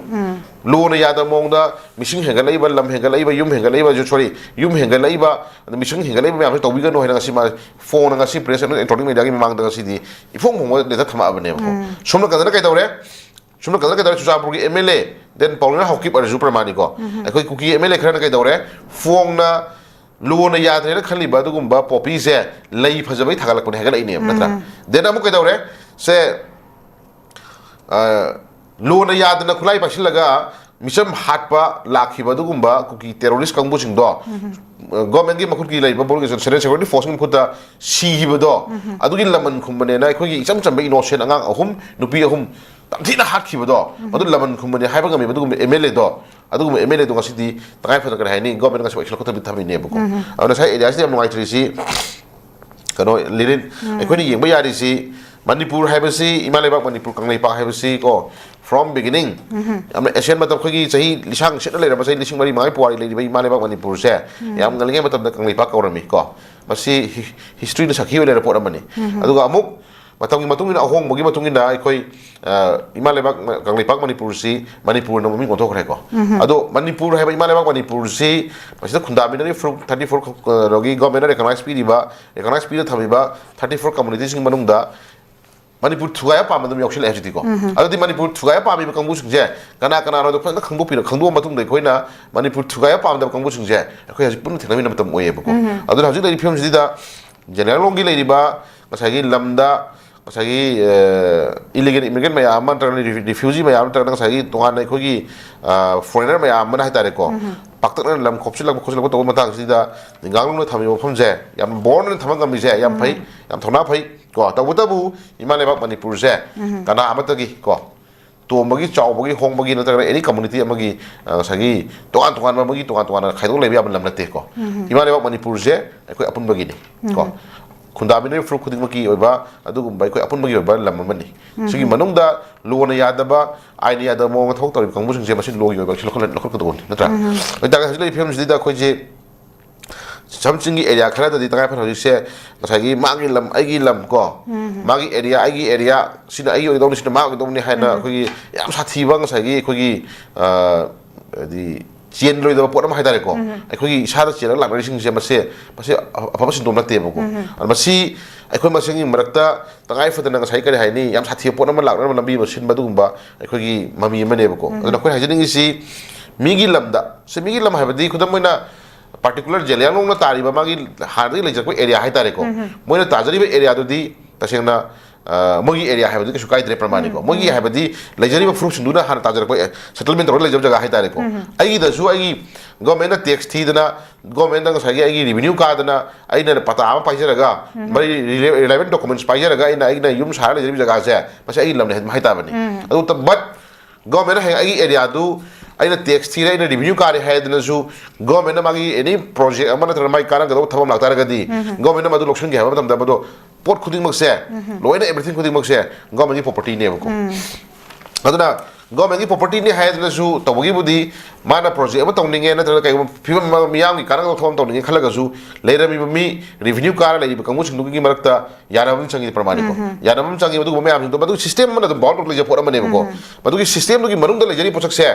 ꯂꯣꯅ ꯌꯥꯗꯕ ꯃꯑꯣꯡꯗ ꯃꯤꯁꯤꯡ ꯍꯦꯟꯒꯠꯂꯛꯏꯕ, ꯂꯝ ꯍꯦꯟꯒꯠꯂꯛꯏꯕ, ꯌꯨꯝ ꯍꯦꯟꯒꯠꯂꯛꯏꯕ, ꯁꯣꯔꯤ, ꯌꯨꯝ ꯍꯦꯟꯒꯠꯂꯛꯏꯕ, ꯑꯗ ꯃꯤꯁꯤꯡ ꯍꯦꯟꯒꯠꯂꯛꯏꯕ ꯃꯌꯥꯝꯁꯦ ꯇꯧꯕꯤꯒꯅꯨ ꯍꯥꯏꯅ ꯉꯁꯤ ꯃꯥ ꯐꯣꯟꯅ ꯉꯁꯤ ꯄ꯭ꯔꯦꯁ ꯑꯃꯗꯤ ꯏꯂꯦꯛꯇ꯭ꯔꯣꯅꯤꯛ ꯃꯦꯗꯤꯌꯥꯒꯤ ꯃꯃꯥꯡꯗ ꯉꯁꯤꯗꯤ ꯏꯐꯣꯡ ꯐꯣꯡꯕ ꯂꯦꯇꯔ ꯊꯝꯃꯛꯑꯕꯅꯦꯕꯀꯣ꯫ ꯁꯣꯝ ꯅꯥꯀꯟꯗꯅ ꯀꯩꯗꯧꯔꯦ? ꯁꯣꯝ ꯅꯥꯀꯟꯗꯅ ꯀꯩꯗꯧꯔꯦ? ꯆꯨꯔꯆꯥꯟꯄꯨꯔꯒꯤ ꯑꯦꯝ ꯑꯦꯜ ꯑꯦ ꯄꯥꯎꯅꯤꯅ ꯍꯧꯈꯤꯕ ꯑꯔꯖꯨ ꯄ꯭ꯔꯃꯥꯅꯤꯀꯣ, ꯑꯩꯈꯣꯏ ꯀꯨꯀꯤ ꯑꯦꯝ ꯑꯦꯜ ꯑꯦ ꯈꯔꯅ ꯀꯩꯗꯧꯔꯦ? ꯐꯣꯡꯅ ꯂꯨꯅ ꯌꯥꯗ꯭ꯔꯦꯅ ꯈꯜꯂꯤꯕ ꯑꯗꯨꯒꯨꯝꯕ ꯄꯣꯄꯤꯁꯦ ꯂꯩ ꯐꯖꯕꯩ ꯊꯥꯒꯠꯂꯛꯄꯅꯦ, ꯍꯥꯏꯒꯠꯂꯛꯏꯅꯦꯕ, ꯅꯠꯇ꯭ꯔꯥ? ꯗꯦꯟ ꯑꯃꯨꯛ ꯀꯩꯗꯧꯔꯦ? ꯁꯦ, ꯑ, ꯂꯨꯅ ꯌꯥꯗꯅ ꯈꯨꯠꯂꯥꯏ ꯄꯥꯏꯁꯤꯜꯂꯒ ꯃꯤꯆꯝ ꯍꯥꯠꯄ ꯂꯥꯛꯈꯤꯕ ꯑꯗꯨꯒꯨꯝꯕ ꯀꯨꯀꯤ ꯇꯦꯔꯣꯔꯤꯁ ꯀꯥꯡꯕꯨꯁꯤꯡꯗꯣ, ꯒꯣꯔꯃꯦꯟꯒꯤ ꯃꯈꯨꯠꯀꯤ ꯂꯩꯔꯤꯕ ꯕꯣꯔꯗ ꯁꯦꯟꯇ꯭ꯔꯦꯜ ꯁꯦꯀ꯭ꯌꯨꯔꯤꯇꯤ ꯐꯣꯔꯁꯀꯤ ꯃꯈꯨꯠꯇ ꯁꯤꯈꯤꯕꯗꯣ, ꯑꯗꯨꯒꯤ ꯂꯃꯟ ꯈꯨꯝꯕꯅꯦꯅ ꯑꯩꯈꯣꯏꯒꯤ ꯏꯆꯝ ꯆꯝꯕ ꯏꯅꯣꯁꯦꯟ ꯑꯉꯥꯡ ꯑꯍꯨꯝ, ꯅꯨꯄꯤ ꯑꯍꯨꯝ ꯇꯝꯊꯤꯅ ꯍꯥꯠꯈꯤꯕꯗꯣ, ꯃꯗꯨ ꯂꯃꯟ ꯈꯨꯝꯕꯅꯦ ꯍꯥꯏꯕ ꯉꯝꯃꯤꯕ ꯑꯗꯨꯒꯨꯝꯕ ꯑꯦꯝ ꯑꯦꯜ ꯑꯦꯗꯣ, ꯑꯗꯨꯒꯨꯝꯕ ꯑꯦꯝ ꯑꯦꯜ ꯑꯦꯗꯣ ꯉꯁꯤꯗꯤ ꯇꯉꯥꯏ ꯐꯗꯅ, ꯀꯔꯤ ꯍꯥꯏꯅꯤ, ꯒꯣꯔꯃꯦꯟꯅ ꯉꯁꯤ ꯋꯥꯏꯁꯤꯜꯂ ꯈꯣꯠꯇꯕꯤ ꯊꯝꯃꯤꯅꯦꯕꯀꯣ꯫ ꯑꯗꯨꯅ ꯉꯁꯥꯏ ꯑꯦꯔꯤꯌꯥꯁꯤꯗ ꯌꯥꯝ ꯅꯨꯡꯉꯥꯏꯇ꯭ꯔꯤꯁꯤ, ꯀꯩꯅꯣ, ꯂꯤꯔꯤꯟ, ꯑꯩꯈꯣꯏꯅ ꯌꯦꯡꯕ ꯌꯥꯔꯤꯁꯤ, ꯃꯅꯤꯄꯨꯔ ꯍꯥꯏꯕꯁꯤ, ꯏꯃꯥ ꯂꯩꯕꯥꯛ ꯃꯅꯤꯄꯨꯔ, ꯀꯪꯂꯩꯄꯥꯛ ꯍꯥꯏꯕꯁꯤ ꯀꯣ, from beginning, ꯌꯥꯝꯅ ꯑꯦꯁꯤꯌꯥꯟ ꯃꯇꯝ, ꯑꯩꯈꯣꯏꯒꯤ ꯆꯍꯤ ꯂꯤꯁꯥꯡ ꯁꯤꯠꯅ ꯂꯩꯔꯝꯕ, ꯆꯍꯤ ꯂꯤꯁꯤꯡ ꯃꯔꯤ ꯃꯉꯥꯒꯤ ꯄꯨꯋꯥꯔꯤ ꯂꯩꯔꯤꯕ ꯏꯃꯥ ꯂꯩꯕꯥꯛ ꯃꯅꯤꯄꯨꯔꯁꯦ, ꯌꯥꯝ ꯉꯜꯂꯤꯉꯩ ꯃꯇꯝꯗ ꯀꯪꯂꯩꯄꯥꯛ ꯀꯧꯔꯝꯃꯤ ꯀꯣ꯫ ꯃꯁꯤ ꯍꯤ-, ꯍꯤꯁꯇ꯭ꯔꯤꯅ ꯁꯥꯈꯤ ꯑꯣꯏꯅ ꯂꯩꯔꯕ ꯄꯣꯠ ꯑꯃꯅꯤ꯫ ꯑꯗꯨꯒ ꯑꯃꯨꯛ ꯃꯇꯝꯒꯤ ꯃꯇꯨꯡ ꯏꯟꯅ, ꯑꯍꯣꯡꯕꯒꯤ ꯃꯇꯨꯡ ꯏꯟꯅ ꯑꯩꯈꯣꯏ, ꯑ, ꯏꯃꯥ ꯂꯩꯕꯥꯛ ꯃ-, ꯀꯪꯂꯩꯄꯥꯛ ꯃꯅꯤꯄꯨꯔꯁꯤ ꯃꯅꯤꯄꯨꯔꯅ ꯃꯃꯤꯡ ꯑꯣꯟꯊꯣꯛꯈ꯭ꯔꯦꯀꯣ꯫ ꯑꯗꯣ ꯃꯅꯤꯄꯨꯔ ꯍꯥꯏꯕ ꯏꯃꯥ ꯂꯩꯕꯥꯛ ꯃꯅꯤꯄꯨꯔꯁꯤ ꯃꯁꯤꯗ ꯈꯨꯟꯗꯥꯃꯤꯟꯅꯔꯤꯕ ꯐꯨꯔꯨꯞ thirty four ꯈꯛ-, ꯀꯩꯅꯣꯒꯤ ꯒꯣꯔꯃꯦꯟꯅ ꯔꯦꯀꯣꯅꯥꯏꯁ ꯄꯤꯔꯤꯕ, ꯔꯦꯀꯣꯅꯥꯏꯁ ꯄꯤꯗꯨꯅ ꯊꯝꯃꯤꯕ thirty four communityꯁꯤꯡ ꯃꯅꯨꯡꯗ ꯃꯅꯤꯄꯨꯔ ꯊꯨꯒꯥꯏꯕ ꯄꯥꯝꯕ ꯑꯗꯨꯝ ꯌꯥꯎꯁꯤꯜꯂꯛꯑꯦ ꯍꯧꯖꯤꯛꯇꯤꯀꯣ꯫ ꯑꯗꯨꯗꯤ ꯃꯅꯤꯄꯨꯔ ꯊꯨꯒꯥꯏꯕ ꯄꯥꯝꯃꯤꯕ ꯀꯥꯡꯕꯨꯁꯤꯡꯁꯦ ꯀꯅꯥ ꯀꯅꯥꯅꯣꯗꯣ ꯐꯖꯅ ꯈꯪꯗꯣꯛꯄꯤꯔ-, ꯈꯪꯗꯣꯛꯑ ꯃꯇꯨꯡꯗ ꯑꯩꯈꯣꯏꯅ ꯃꯅꯤꯄꯨꯔ ꯊꯨꯒꯥꯏꯕ ꯄꯥꯝꯗꯕ ꯀꯥꯡꯕꯨꯁꯤꯡꯁꯦ ꯑꯩꯈꯣꯏ ꯍꯧꯖꯤꯛ ꯄꯨꯟꯅ ꯊꯦꯡꯅꯃꯤꯟꯅꯕ ꯃꯇꯝ ꯑꯣꯏꯌꯦꯕꯀꯣ꯫ ꯑꯗꯨꯅ ꯍꯧꯖꯤꯛ ꯂꯩꯔꯤꯕ ꯐꯤꯕꯝꯁꯤꯗ ꯖꯦꯅꯦꯔꯦꯜ ꯂꯣꯝꯒꯤ ꯂꯩꯔꯤꯕ ꯉꯁꯥꯏꯒꯤ ꯂꯝꯗ ꯉꯁꯥꯏꯒꯤ, ꯑ, ꯏꯂꯤꯒꯦꯜ ꯏꯃꯤꯒ꯭ꯔꯦꯟ ꯃꯌꯥꯝ ꯑꯃ, ꯅꯠꯇ꯭ꯔꯒꯅ ꯔꯤꯐ꯭ꯌꯨ-, ꯔꯤꯐ꯭ꯌꯨꯖꯤ ꯃꯌꯥꯝ, ꯅꯠꯇ꯭ꯔꯒꯅ ꯉꯁꯥꯏꯒꯤ ꯇꯣꯉꯥꯟꯅ ꯑꯩꯈꯣꯏꯒꯤ, ꯑ, ꯐꯣꯔꯦꯅꯔ ꯃꯌꯥꯝ ꯑꯃꯅ ꯍꯥꯏꯇꯥꯔꯦꯀꯣ, ꯄꯥꯛꯇꯛꯅꯅ ꯂꯝ ꯈꯣꯞꯆꯤꯜꯂꯛꯄ ꯈꯣꯠꯆꯤꯜꯂꯛꯄ ꯇꯧꯕ ꯃꯇꯥꯡꯁꯤꯗ ꯅꯤꯡꯒꯥꯡ ꯂꯨꯡꯅ ꯊꯝꯃꯤꯕ ꯃꯐꯝꯁꯦ ꯌꯥꯝ ꯕꯣꯔꯟ ꯑꯣꯏꯅ ꯊꯝꯕ ꯉꯝꯃꯤꯁꯦ ꯌꯥꯝ ꯐꯩ, ꯌꯥꯝ ꯊꯧꯅꯥ ꯐꯩ ꯀꯣ꯫ ꯇꯧꯕꯇꯕꯨ ꯏꯃꯥ ꯂꯩꯕꯥꯛ ꯃꯅꯤꯄꯨꯔꯁꯦ ꯀꯅꯥ ꯑꯃꯠꯇꯒꯤ ꯀꯣ, ꯇꯣꯝꯕꯒꯤ, ꯆꯥꯎꯕꯒꯤ, ꯍꯣꯡꯕꯒꯤ, ꯅꯠꯇ꯭ꯔꯒꯅ ꯑꯦꯅꯤ ꯀꯝꯃꯨꯅꯤꯇꯤ ꯑꯃꯒꯤ, ꯑ, ꯉꯁꯥꯏꯒꯤ ꯇꯣꯉꯥꯟ ꯇꯣꯉꯥꯟꯕ ꯑꯃꯒꯤ ꯇꯣꯉꯥꯟ ꯇꯣꯉꯥꯟꯅ ꯈꯥꯏꯗꯣꯛ ꯂꯩꯕ ꯌꯥꯕ ꯂꯝ ꯅꯠꯇꯦꯀꯣ꯫ ꯏꯃꯥ ꯂꯩꯕꯥꯛ ꯃꯅꯤꯄꯨꯔꯁꯦ ꯑꯩꯈꯣꯏ ꯑꯄꯨꯟꯕꯒꯤꯅꯤ ꯀꯣ꯫ ꯈꯨꯟꯗꯥꯃꯤꯟꯅꯔꯤꯕ ꯐꯨꯔꯨꯞ ꯈꯨꯗꯤꯡꯃꯛꯀꯤ ꯑꯣꯏꯕ ꯑꯗꯨꯒꯨꯝꯕ ꯑꯩꯈꯣꯏ ꯑꯄꯨꯟꯕꯒꯤ ꯑꯣꯏꯕ ꯂꯝ ꯑꯃꯅꯤ꯫ ꯁꯤꯒꯤ ꯃꯅꯨꯡꯗ ꯂꯣꯅ ꯌꯥꯗꯕ, ꯑꯥꯏꯟꯅ ꯌꯥꯗꯕ ꯃꯑꯣꯡꯗ ꯊꯕꯛ ꯇꯧꯔꯤꯕ ꯀꯥꯡꯕꯨꯁꯤꯡꯁꯦ ꯃꯁꯤ ꯂꯣꯒꯤ ꯑꯣꯏꯕ action ꯂꯧꯈꯠ-, ꯂꯧꯈꯠꯀꯗꯧꯕꯅꯤ, ꯅꯠꯇ꯭ꯔꯥ? ꯑꯣꯏꯇꯥꯔꯒꯗꯤ ꯍꯧꯖꯤꯛ ꯂꯩꯔꯤꯕ ꯐꯤꯕꯝꯁꯤꯗ ꯑꯩꯈꯣꯏꯁꯦ ꯁꯝ ꯆꯤꯡꯒꯤ ꯑꯦꯔꯤꯌꯥ ꯈꯔꯗꯗꯤ ꯇꯉꯥꯏ ꯐꯗꯅ ꯍꯧꯖꯤꯛꯁꯦ ꯉꯁꯥꯏꯒꯤ ꯃꯥꯒꯤ ꯂꯝ, ꯑꯩꯒꯤ ꯂꯝ ꯀꯣ, ꯃꯥꯒꯤ ꯑꯦꯔꯤꯌꯥ, ꯑꯩꯒꯤ ꯑꯦꯔꯤꯌꯥ, ꯁꯤꯅ ꯑꯩꯒꯤ ꯑꯣꯏꯒꯗꯧꯅꯤ, ꯁꯤꯅ ꯃꯥ ꯑꯣꯏꯒꯗꯧꯅꯤ ꯍꯥꯏꯅ ꯑꯩꯈꯣꯏꯒꯤ ꯌꯥꯝ ꯁꯥꯊꯤꯕ ꯉꯁꯥꯏꯒꯤ ꯑꯩꯈꯣꯏꯒꯤ, ꯑ, ꯍꯥꯏꯗꯤ ꯆꯦꯟꯂꯣꯏꯗꯕ ꯄꯣꯠ ꯑꯃ ꯍꯥꯏꯇꯥꯔꯦꯀꯣ꯫ ꯎꯝ꯫ ꯑꯩꯈꯣꯏꯒꯤ ꯏꯁꯥꯗ ꯆꯦꯜꯂꯒ ꯂꯥꯛꯅꯔꯤꯁꯤꯡꯁꯦ ꯃꯁꯦ, ꯃꯁꯤ ꯑꯐꯕ ꯁꯤꯟꯗꯣꯛ ꯅꯠꯇꯦꯕꯀꯣ꯫ ꯎꯝ꯫ ꯑꯗꯣ ꯃꯁꯤ ꯑꯩꯈꯣꯏ ꯃꯁꯦꯟꯒꯤ ꯃꯔꯛꯇ ꯇꯉꯥꯏ ꯐꯗꯅ ꯉꯁꯥꯏ ꯀꯔꯤ ꯍꯥꯏꯅꯤ, ꯌꯥꯝ ꯁꯥꯊꯤꯕ ꯄꯣꯠ ꯑꯃ ꯂꯥꯛꯅꯕ ꯂꯝꯕꯤ ꯑꯃ ꯁꯤꯟꯕ, ꯑꯗꯨꯒꯨꯝꯕ ꯑꯩꯈꯣꯏꯒꯤ ꯃꯃꯤ ꯑꯃꯅꯦꯕꯀꯣ꯫ ꯎꯝ꯫ ꯑꯗꯨꯅ ꯑꯩꯈꯣꯏꯅ ꯍꯥꯏꯖꯅꯤꯡꯉꯤꯁꯤ, ꯃꯤꯒꯤ ꯂꯝꯗ, ꯁꯤ ꯃꯤꯒꯤ ꯂꯝ ꯍꯥꯏꯕꯗꯤ ꯈꯨꯗꯝ ꯑꯣꯏꯅ particular ꯖꯦꯂꯤꯌꯥꯡꯂꯣꯡꯅ ꯇꯥꯔꯤꯕ ꯃꯥꯒꯤ ꯍꯥꯟꯅꯗꯒꯤ ꯂꯩꯖꯔꯛꯄ area ꯍꯥꯏꯇꯥꯔꯦꯀꯣ꯫ ꯎꯝ꯫ ꯃꯣꯏꯅ ꯇꯥꯖꯔꯤꯕ areaꯗꯨꯗꯤ ꯇꯁꯦꯡꯅ, ꯑ, ꯃꯣꯏꯒꯤ area ꯍꯥꯏꯕꯗꯤ ꯀꯩꯁꯨ ꯀꯥꯏꯗ꯭ꯔꯦ, ꯄ꯭ꯔꯃꯥꯅꯤꯀꯣ꯫ ꯎꯝ, ꯃꯣꯏꯒꯤ ꯎꯝ꯫ ꯍꯥꯏꯕꯗꯤ ꯂꯩꯖꯔꯤꯕ ꯐꯨꯔꯨꯞꯁꯤꯡꯗꯨꯅ ꯍꯥꯟꯅ ꯇꯥꯖꯔꯛꯄ, ꯑꯦ, settlement ꯇꯧꯔꯒ ꯂꯩꯖꯕ ꯖꯒꯥ ꯍꯥꯏꯇꯥꯔꯦꯀꯣ꯫ ꯎꯝ꯫ ꯑꯩꯒꯤꯗꯁꯨ ꯑꯩꯒꯤ governmentꯅ tax ꯊꯤꯗꯅ, governmentꯗ ꯉꯁꯥꯏꯒꯤ ꯑꯩꯒꯤ revenue ꯀꯥꯗꯅ, ꯑꯩꯅ ꯄꯇꯥ ꯑꯃ ꯄꯥꯏꯖꯔꯒ, ꯎꯝ꯫ ꯃꯔꯤ, relevant documents ꯄꯥꯏꯖꯔꯒ ꯑꯩꯅ, ꯑꯩꯅ ꯌꯨꯝ ꯁꯥꯔ ꯂꯩꯖꯔꯤꯕ ꯖꯒꯥꯁꯦ, ꯃꯁꯤ ꯑꯩꯒꯤ ꯂꯝꯅꯤ ꯍꯥꯏ, ꯍꯥꯏ ꯇꯥꯕꯅꯤ꯫ ꯎꯝ꯫ ꯑꯗꯨ ꯇ-, but governmentꯅ ꯍꯌꯦꯡ ꯑꯩꯒꯤ areaꯗꯨ ꯑꯩꯅ tax ꯊꯤꯔꯦ, ꯑꯩꯅ revenue ꯀꯥꯔꯦ ꯍꯥꯏꯗꯅꯁꯨ, governmentꯅ ꯃꯥꯒꯤ any project ꯑꯃ ꯅꯠꯇ꯭ꯔꯒ ꯃꯥꯒꯤ ꯀꯥꯟꯅꯒꯗꯧꯕ ꯊꯕꯛ ꯑꯃ ꯂꯥꯛꯇꯥꯔꯒꯗꯤ, ꯎꯝ꯫ governmentꯅ ꯃꯗꯨ ꯂꯧꯁꯤꯟꯒꯦ ꯍꯥꯏꯕ ꯃꯇꯝꯗ, ꯃꯗꯨ ꯄꯣꯠ ꯈꯨꯗꯤꯡꯃꯛꯁꯦ, ꯎꯝ꯫ ꯂꯣꯏꯅ everything ꯈꯨꯗꯤꯡꯃꯛꯁꯦ governmentꯀꯤ propertyꯅꯦꯕꯀꯣ꯫ ꯎꯝ꯫ ꯑꯗꯨꯅ governmentꯀꯤ propertyꯅꯤ ꯍꯥꯏꯗꯅꯁꯨ ꯇꯧꯕꯒꯤꯕꯨꯗꯤ, ꯃꯥꯅ project ꯑꯃ ꯇꯧꯅꯤꯡꯉꯦ ꯅꯠꯇ꯭ꯔꯒ ꯀꯩꯒꯨꯝꯕ ꯐꯤꯕꯝ ꯑꯃ, ꯃꯤꯌꯥꯝꯒꯤ ꯀꯥꯟꯅꯒꯗꯧꯕ ꯊꯕꯛ ꯑꯃ ꯇꯧꯅꯤꯡꯉꯦ ꯈꯜꯂꯒꯁꯨ, ꯂꯩꯔꯝꯃꯤꯕ ꯃꯤ revenue ꯀꯥꯔ ꯂꯩꯔꯤꯕ ꯀꯥꯡꯕꯨꯁꯤꯡꯗꯨꯒꯤ ꯃꯔꯛꯇ ꯌꯥꯅꯕ ꯑꯃ ꯆꯪꯉꯤ, ꯄ꯭ꯔꯃꯥꯅꯤꯀꯣ꯫ ꯎꯝ꯫ ꯌꯥꯅꯕ ꯑꯃ ꯆꯪꯉꯤ, ꯑꯗꯨꯒꯨꯝꯕ ꯃꯌꯥꯝꯁꯤꯡꯗꯣ, ꯃꯗꯨ system ꯑꯃꯅ ꯑꯗꯨꯝ bound ꯇꯧꯔꯒ ꯂꯩꯖꯕ ꯄꯣꯠ ꯑꯃꯅꯦꯕꯀꯣ꯫ ꯎꯝ꯫ ꯃꯗꯨꯒꯤ systemꯗꯨꯒꯤ ꯃꯅꯨꯡꯗ ꯂꯩꯖꯔꯤꯕ ꯄꯣꯠꯁꯛꯁꯦ,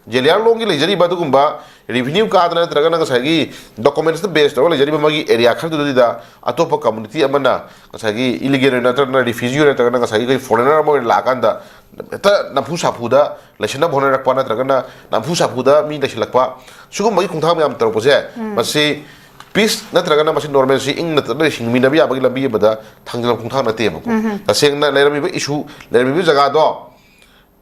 ꯖꯦꯂꯤꯌꯥꯡꯂꯣꯡꯒꯤ ꯂꯩꯖꯔꯤꯕ ꯑꯗꯨꯒꯨꯝꯕ revenue ꯀꯥꯗꯅ ꯅꯠꯇ꯭ꯔꯒꯅ ꯉꯁꯥꯏꯒꯤ documentsꯇ base ꯇꯧꯔꯒ ꯂꯩꯖꯔꯤꯕ ꯃꯥꯒꯤ area ꯈꯔꯗꯨꯗ ꯑꯇꯣꯞꯄ community ꯑꯃꯅ ꯉꯁꯥꯏꯒꯤ illegal ꯑꯣꯏꯅ ꯅꯠꯇ꯭ꯔꯒꯅ refugee ꯑꯣꯏꯅ ꯅꯠꯇ꯭ꯔꯒꯅ ꯉꯁꯥꯏꯒꯤ ꯑꯩꯈꯣꯏ foreigner ꯑꯃ ꯑꯣꯏꯅ ꯂꯥꯛꯑꯀꯥꯟꯗ ꯍꯦꯛꯇ ꯅꯝꯐꯨ ꯁꯥꯐꯨꯗ ꯂꯩꯁꯟꯅꯕ ꯍꯣꯠꯅꯔꯛꯄ ꯅꯠꯇ꯭ꯔꯒꯅ ꯅꯝꯐꯨ ꯁꯥꯐꯨꯗ ꯃꯤ ꯂꯩꯁꯤꯜꯂꯛꯄ, ꯁꯤꯒꯨꯝꯕꯒꯤ ꯈꯣꯡꯊꯥꯡ ꯃꯌꯥꯝ ꯇꯧꯔꯛꯄꯁꯦ, ꯎꯝ꯫ ꯃꯁꯤ peace ꯅꯠꯇ꯭ꯔꯒꯅ ꯃꯁꯤ normalcy, ꯏꯪꯅ ꯇꯞꯅ ꯍꯤꯡꯃꯤꯟꯅꯕ ꯌꯥꯕꯒꯤ ꯂꯝꯕꯤ ꯑꯃꯗ ꯊꯥꯡꯖꯤꯜꯂꯛꯄ ꯈꯣꯡꯊꯥꯡ ꯅꯠꯇꯦꯕꯀꯣ꯫ ꯎꯝ꯫ ꯇꯁꯦꯡꯅ ꯂꯩꯔꯝꯃꯤꯕ issue, ꯂꯩꯔꯝꯃꯤꯕ ꯖꯒꯥꯗꯣ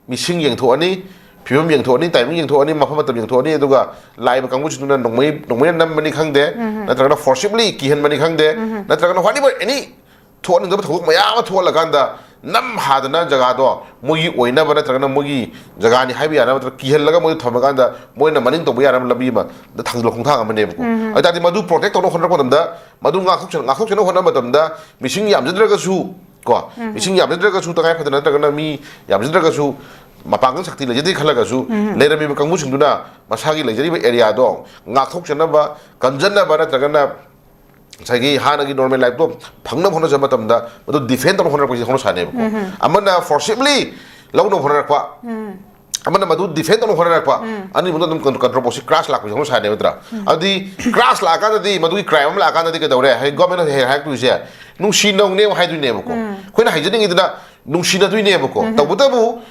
ꯃꯤꯁꯤꯡ ꯌꯦꯡꯊꯣꯛꯑꯅꯤ, ꯐꯤꯕꯝ ꯌꯦꯡꯊꯣꯛꯑꯅꯤ, timing ꯌꯦꯡꯊꯣꯛꯑꯅꯤ, ꯃꯐꯝ ꯃꯇꯝ ꯌꯦꯡꯊꯣꯛꯑꯅꯤ, ꯑꯗꯨꯒ ꯂꯥꯛꯏꯕ ꯀꯥꯡꯕꯨꯁꯤꯡꯗꯨꯅ ꯅꯣꯡꯃꯩ, ꯅꯣꯡꯃꯩꯅ ꯅꯝꯕꯅꯤ ꯈꯪꯗꯦ, ꯎꯝ꯫ ꯅꯠꯇ꯭ꯔꯒꯅ forcibly ꯀꯤꯍꯟꯕꯅꯤ ꯈꯪꯗꯦ, ꯎꯝ꯫ ꯅꯠꯇ꯭ꯔꯒꯅ whatever any ꯊꯣꯛꯍꯟꯅꯤꯡꯗꯕ ꯊꯧꯗꯣꯛ ꯃꯌꯥꯝ ꯑꯃ ꯊꯣꯛꯍꯜꯂꯀꯥꯟꯗ ꯅꯝ ꯍꯥꯗꯅ ꯖꯒꯥꯗꯣ ꯃꯣꯏꯒꯤ ꯑꯣꯏꯅꯕ ꯅꯠꯇ꯭ꯔꯒꯅ ꯃꯣꯏꯒꯤ ꯖꯒꯥꯅꯤ ꯍꯥꯏꯕ ꯌꯥꯅꯕ ꯅꯠꯇ꯭ꯔꯒ ꯀꯤꯍꯜꯂꯒ ꯃꯣꯏꯗ ꯊꯝꯃꯀꯥꯟꯗ ꯃꯣꯏꯅ ꯃꯅꯤꯡ ꯇꯧꯕ ꯌꯥꯅꯕ ꯂꯝꯕꯤ ꯑꯃ ꯊꯥꯡꯖꯤꯜꯂꯛꯄ ꯈꯣꯡꯊꯥꯡ ꯑꯃꯅꯦꯕꯀꯣ꯫ ꯎꯝ꯫ ꯑꯗꯨ ꯇꯥꯔꯗꯤ ꯃꯗꯨ protect ꯇꯧꯅꯕ ꯍꯣꯠꯅꯔꯛꯄ ꯃꯇꯝꯗ, ꯃꯗꯨ ꯉꯥꯛꯊꯣꯛꯆ-, ꯉꯥꯛꯊꯣꯛꯆꯅꯕ ꯍꯣꯠꯅꯕ ꯃꯇꯝꯗ ꯃꯤꯁꯤꯡ ꯌꯥꯝꯖꯗ꯭ꯔꯒꯁꯨ ꯀꯣ, ꯎꯝ꯫ ꯃꯤꯁꯤꯡ ꯌꯥꯝꯖꯗ꯭ꯔꯒꯁꯨ ꯇꯉꯥꯏ ꯐꯗꯅ ꯅꯠꯇ꯭ꯔꯒꯅ ꯃꯤ ꯌꯥꯝꯖꯗ꯭ꯔꯒꯁꯨ ꯃꯄꯥꯡꯒꯜ ꯁꯛꯇꯤ ꯂꯩꯖꯗꯦ ꯈꯜꯂꯒꯁꯨ ꯎꯝ꯫ ꯂꯩꯔꯝꯃꯤꯕ ꯀꯥꯡꯕꯨꯁꯤꯡꯗꯨꯅ ꯃꯁꯥꯒꯤ ꯂꯩꯖꯔꯤꯕ areaꯗꯣ ꯉꯥꯛꯊꯣꯛꯆꯅꯕ, ꯀꯟꯖꯅꯕ ꯅꯠꯇ꯭ꯔꯒꯅ ꯉꯁꯥꯏꯒꯤ ꯍꯥꯟꯅꯒꯤ normal lifeꯇꯣ ꯐꯪꯅꯕ ꯍꯣꯠꯅꯖꯕ ꯃꯇꯝꯗ ꯃꯗꯨ defend ꯇꯧꯅꯕ ꯍꯣꯠꯅꯔꯛꯄꯁꯤ ꯍꯧꯅ ꯁꯥꯅꯦꯕꯀꯣ꯫ ꯎꯝ꯫ ꯑꯃꯅ forcibly ꯂꯧꯅꯕ ꯍꯣꯠꯅꯔꯛꯄ, ꯎꯝ꯫ ꯑꯃꯅ ꯃꯗꯨ ꯗꯤꯐꯦꯟ ꯇꯧꯅ ꯍꯣꯠꯅꯔꯛꯄ, ꯑꯅꯤꯃꯛꯇ ꯑꯗꯨꯝ ꯀꯟꯇ꯭ꯔꯣꯕꯣꯁꯤ ꯀ꯭ꯔꯥꯁ ꯂꯥꯛꯄꯁꯦ ꯍꯧꯅ ꯁꯥꯟꯅꯩ ꯅꯠꯇ꯭ꯔꯥ? ꯑꯗꯨꯗꯤ ꯀ꯭ꯔꯥꯁ ꯂꯥꯛꯑꯀꯥꯟꯗꯗꯤ, ꯃꯗꯨꯒꯤ ꯀ꯭ꯔꯥꯏꯝ ꯑꯃ ꯂꯥꯛꯑꯀꯥꯟꯗꯗꯤ ꯀꯩꯗꯧꯔꯦ? ꯍꯥꯏ ꯒꯣꯔꯃꯦꯟꯅ ꯍꯦꯛ ꯍꯥꯏꯔꯛꯇꯣꯏꯁꯦ, "ꯅꯨꯡꯁꯤ ꯅꯧꯅꯦꯕ" ꯍꯥꯏꯗꯣꯏꯅꯦꯕꯀꯣ꯫ ꯑꯩꯈꯣꯏꯅ ꯍꯥꯏꯖꯅꯤꯡꯉꯤꯗꯨꯅ ꯅꯨꯡꯁꯤꯅꯗꯣꯏꯅꯦꯕꯀꯣ꯫ ꯇꯧꯕꯇꯕꯨ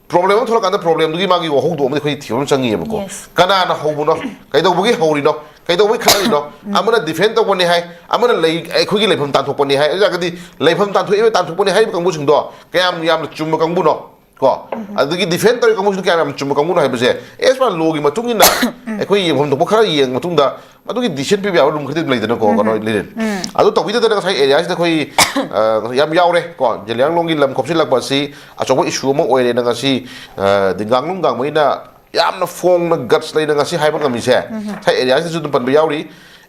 ꯄ꯭ꯔꯣꯕ꯭ꯂꯦꯝ ꯑꯃ ꯊꯣꯛꯂꯛꯀꯥꯟꯗ ꯄ꯭ꯔꯣꯕ꯭ꯂꯦꯝꯗꯨꯒꯤ ꯃꯥꯒꯤ ꯋꯥꯍꯧꯗꯣꯛ ꯑꯃꯗꯤ ꯑꯩꯈꯣꯏ ꯊꯤꯕ ꯑꯃ ꯆꯪꯉꯤꯑꯕꯀꯣ꯫ Yes. ꯀꯅꯥꯅ ꯍꯧꯕꯅꯣ? ꯀꯩꯗꯧꯕꯒꯤ ꯍꯧꯔꯤꯅꯣ? ꯀꯩꯗꯧꯕꯒꯤ ꯈꯠꯅꯔꯤꯅꯣ? ꯑꯃꯅ ꯗꯤꯐꯦꯟ ꯇꯧꯕꯅꯤ ꯍꯥꯏ, ꯑꯃꯅ ꯂꯩ, ꯑꯩꯈꯣꯏꯒꯤ ꯂꯩꯐꯝ ꯇꯥꯟꯊꯣꯛꯄꯅꯤ ꯍꯥꯏ꯫ ꯑꯗꯨ ꯑꯣꯏꯔꯒꯗꯤ ꯂꯩꯐꯝ ꯇꯥꯟꯊꯣꯛꯏꯕ, ꯇꯥꯟꯊꯣꯛꯄꯅꯤ ꯍꯥꯏꯔꯤꯕ ꯀꯥꯡꯕꯨꯁꯤꯡꯗꯣ ꯀꯌꯥꯝ ꯌꯥꯝꯅ ꯆꯨꯝꯕ ꯀꯥꯡꯕꯨꯅꯣ? ꯀꯣ, ꯑꯗꯨꯗꯒꯤ ꯗꯤꯐꯦꯟ ꯇꯧꯔꯤ ꯀꯥꯡꯕꯨꯁꯤꯅ ꯀꯌꯥꯝ ꯌꯥꯝ ꯆꯨꯝꯕ ꯀꯥꯡꯕꯨꯅꯣ ꯍꯥꯏꯕꯁꯦ, as per law ꯒꯤ ꯃꯇꯨꯡ ꯏꯟꯅ ꯑꯩꯈꯣꯏ ꯌꯦꯡꯐꯝ ꯊꯣꯛꯄ ꯈꯔ ꯌꯦꯡꯉ ꯃꯇꯨꯡꯗ ꯃꯗꯨꯒꯤ ꯗꯤꯁꯤꯖꯟ ꯄꯤꯕ ꯌꯥꯕ ꯔꯨꯝ ꯈꯔꯗꯤ ꯂꯩꯗꯅꯀꯣ, ꯀꯩꯅꯣ, ꯂꯤꯔꯦꯟ꯫ ꯑꯗꯨ ꯇꯧꯕꯤꯗꯗꯅ ꯉꯁꯥꯏ ꯑꯦꯔꯤꯌꯥꯁꯤꯗ ꯑꯩꯈꯣꯏ, ꯑ, ꯌꯥꯝ ꯌꯥꯎꯔꯦ ꯀꯣ, ꯖꯦꯂꯤꯌꯥꯡꯂꯣꯡꯒꯤ ꯂꯝ ꯈꯣꯝꯖꯤꯜꯂꯛꯄ ꯑꯁꯤ ꯑꯆꯧꯕ ꯏꯁꯨ ꯑꯃ ꯑꯣꯏꯔꯦꯅ ꯉꯁꯤ, ꯑ, ꯗꯤꯡꯒꯥꯡꯂꯨꯡ ꯒꯥꯡꯃꯩꯅ ꯌꯥꯝꯅ ꯐꯣꯡꯅ ꯒꯠꯁ ꯂꯩꯅ ꯉꯁꯤ ꯍꯥꯏꯕ ꯉꯝꯃꯤꯁꯦ꯫ ꯉꯁꯥꯏ ꯑꯦꯔꯤꯌꯥꯁꯤꯗꯁꯨ ꯑꯗꯨꯝ ꯄꯟꯕ ꯌꯥꯎꯔꯤ꯫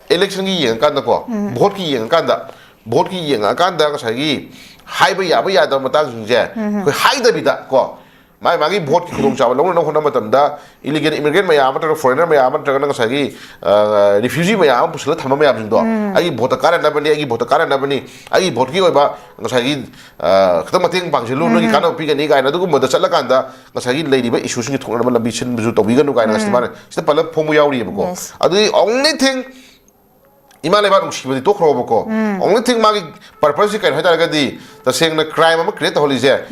ꯏꯂꯦꯛꯁꯟꯒꯤ ꯌꯦꯡꯉꯀꯥꯟꯗꯀꯣ, ꯚꯣꯠꯀꯤ ꯌꯦꯡꯉꯀꯥꯟꯗ, ꯚꯣꯠꯀꯤ ꯌꯦꯡꯉꯀꯥꯟꯗ ꯉꯁꯥꯏꯒꯤ ꯍꯥꯏꯕ ꯌꯥꯕ ꯌꯥꯗꯕ ꯃꯇꯥꯡꯁꯤꯡꯁꯦ ꯑꯩꯈꯣꯏ ꯍꯥꯏꯗꯕꯤꯗ ꯀꯣ, ꯃꯥꯒꯤ ꯃꯥꯒꯤ ꯚꯣꯠꯀꯤ ꯈꯨꯗꯣꯡꯆꯥꯕ ꯂꯧꯅꯅꯕ ꯍꯣꯠꯅꯕ ꯃꯇꯝꯗ ꯏꯂꯤꯒꯦꯜ ꯏꯃꯤꯒ꯭ꯔꯦꯟ ꯃꯌꯥꯝ ꯑꯃ ꯅꯠꯇ꯭ꯔꯒ ꯐꯣꯔꯦꯅꯔ ꯃꯌꯥꯝ ꯑꯃ ꯅꯠꯇ꯭ꯔꯒꯅ ꯉꯁꯥꯏꯒꯤ, ꯑ, ꯔꯤꯐ꯭ꯌꯨꯖꯤ ꯃꯌꯥꯝ ꯑꯃ ꯄꯨꯁꯤꯜꯂ ꯊꯝꯕ ꯃꯌꯥꯝꯁꯤꯡꯗꯣ, "ꯑꯩꯒꯤ ꯚꯣꯠꯇ ꯀꯥꯟꯅꯅꯕꯅꯤ, ꯑꯩꯒꯤ ꯚꯣꯠꯇ ꯀꯥꯟꯅꯅꯕꯅꯤ, ꯑꯩꯒꯤ ꯚꯣꯠꯀꯤ ꯑꯣꯏꯕ ꯉꯁꯥꯏꯒꯤ, ꯑ, ꯈꯤꯇꯪ ꯃꯇꯦꯡ ꯄꯥꯡꯁꯤꯜꯂꯨ, ꯅꯣꯏꯒꯤ ꯀꯥꯟꯅꯕ ꯄꯤꯒꯅꯤ" ꯀꯥꯏꯅ ꯑꯗꯨꯒꯨꯝꯕꯗ ꯆꯠꯂꯀꯥꯟꯗ ꯉꯁꯥꯏꯒꯤ ꯂꯩꯔꯤꯕ ꯏꯁꯨꯁꯤꯡꯁꯤ ꯊꯣꯛꯅꯅꯕ ꯂꯝꯕꯤ ꯁꯤꯟꯕꯁꯨ ꯇꯧꯕꯤꯒꯅꯨ ꯀꯥꯏꯅ ꯉꯁꯤ ꯃꯥꯅ ꯁꯤꯗ ꯄꯜꯂꯞ ꯐꯣꯡꯕ ꯌꯥꯎꯔꯤꯑꯕꯀꯣ꯫ Yes. ꯑꯗꯨꯗꯤ only thing, ꯏꯃꯥ ꯂꯩꯕꯥꯛ ꯅꯨꯡꯁꯤꯕꯗꯤ ꯇꯣꯛꯈ꯭ꯔꯣꯕꯀꯣ꯫ Only thing ꯃꯥꯒꯤ ꯄꯔꯄꯁꯁꯤ ꯀꯩꯅꯣ ꯍꯥꯏꯇꯥꯔꯒꯗꯤ, ꯇꯁꯦꯡꯅ ꯀ꯭ꯔꯥꯏꯝ ꯑꯃ ꯀ꯭ꯔꯤꯌꯦꯠ ꯇꯧꯍꯜꯂꯤꯁꯦ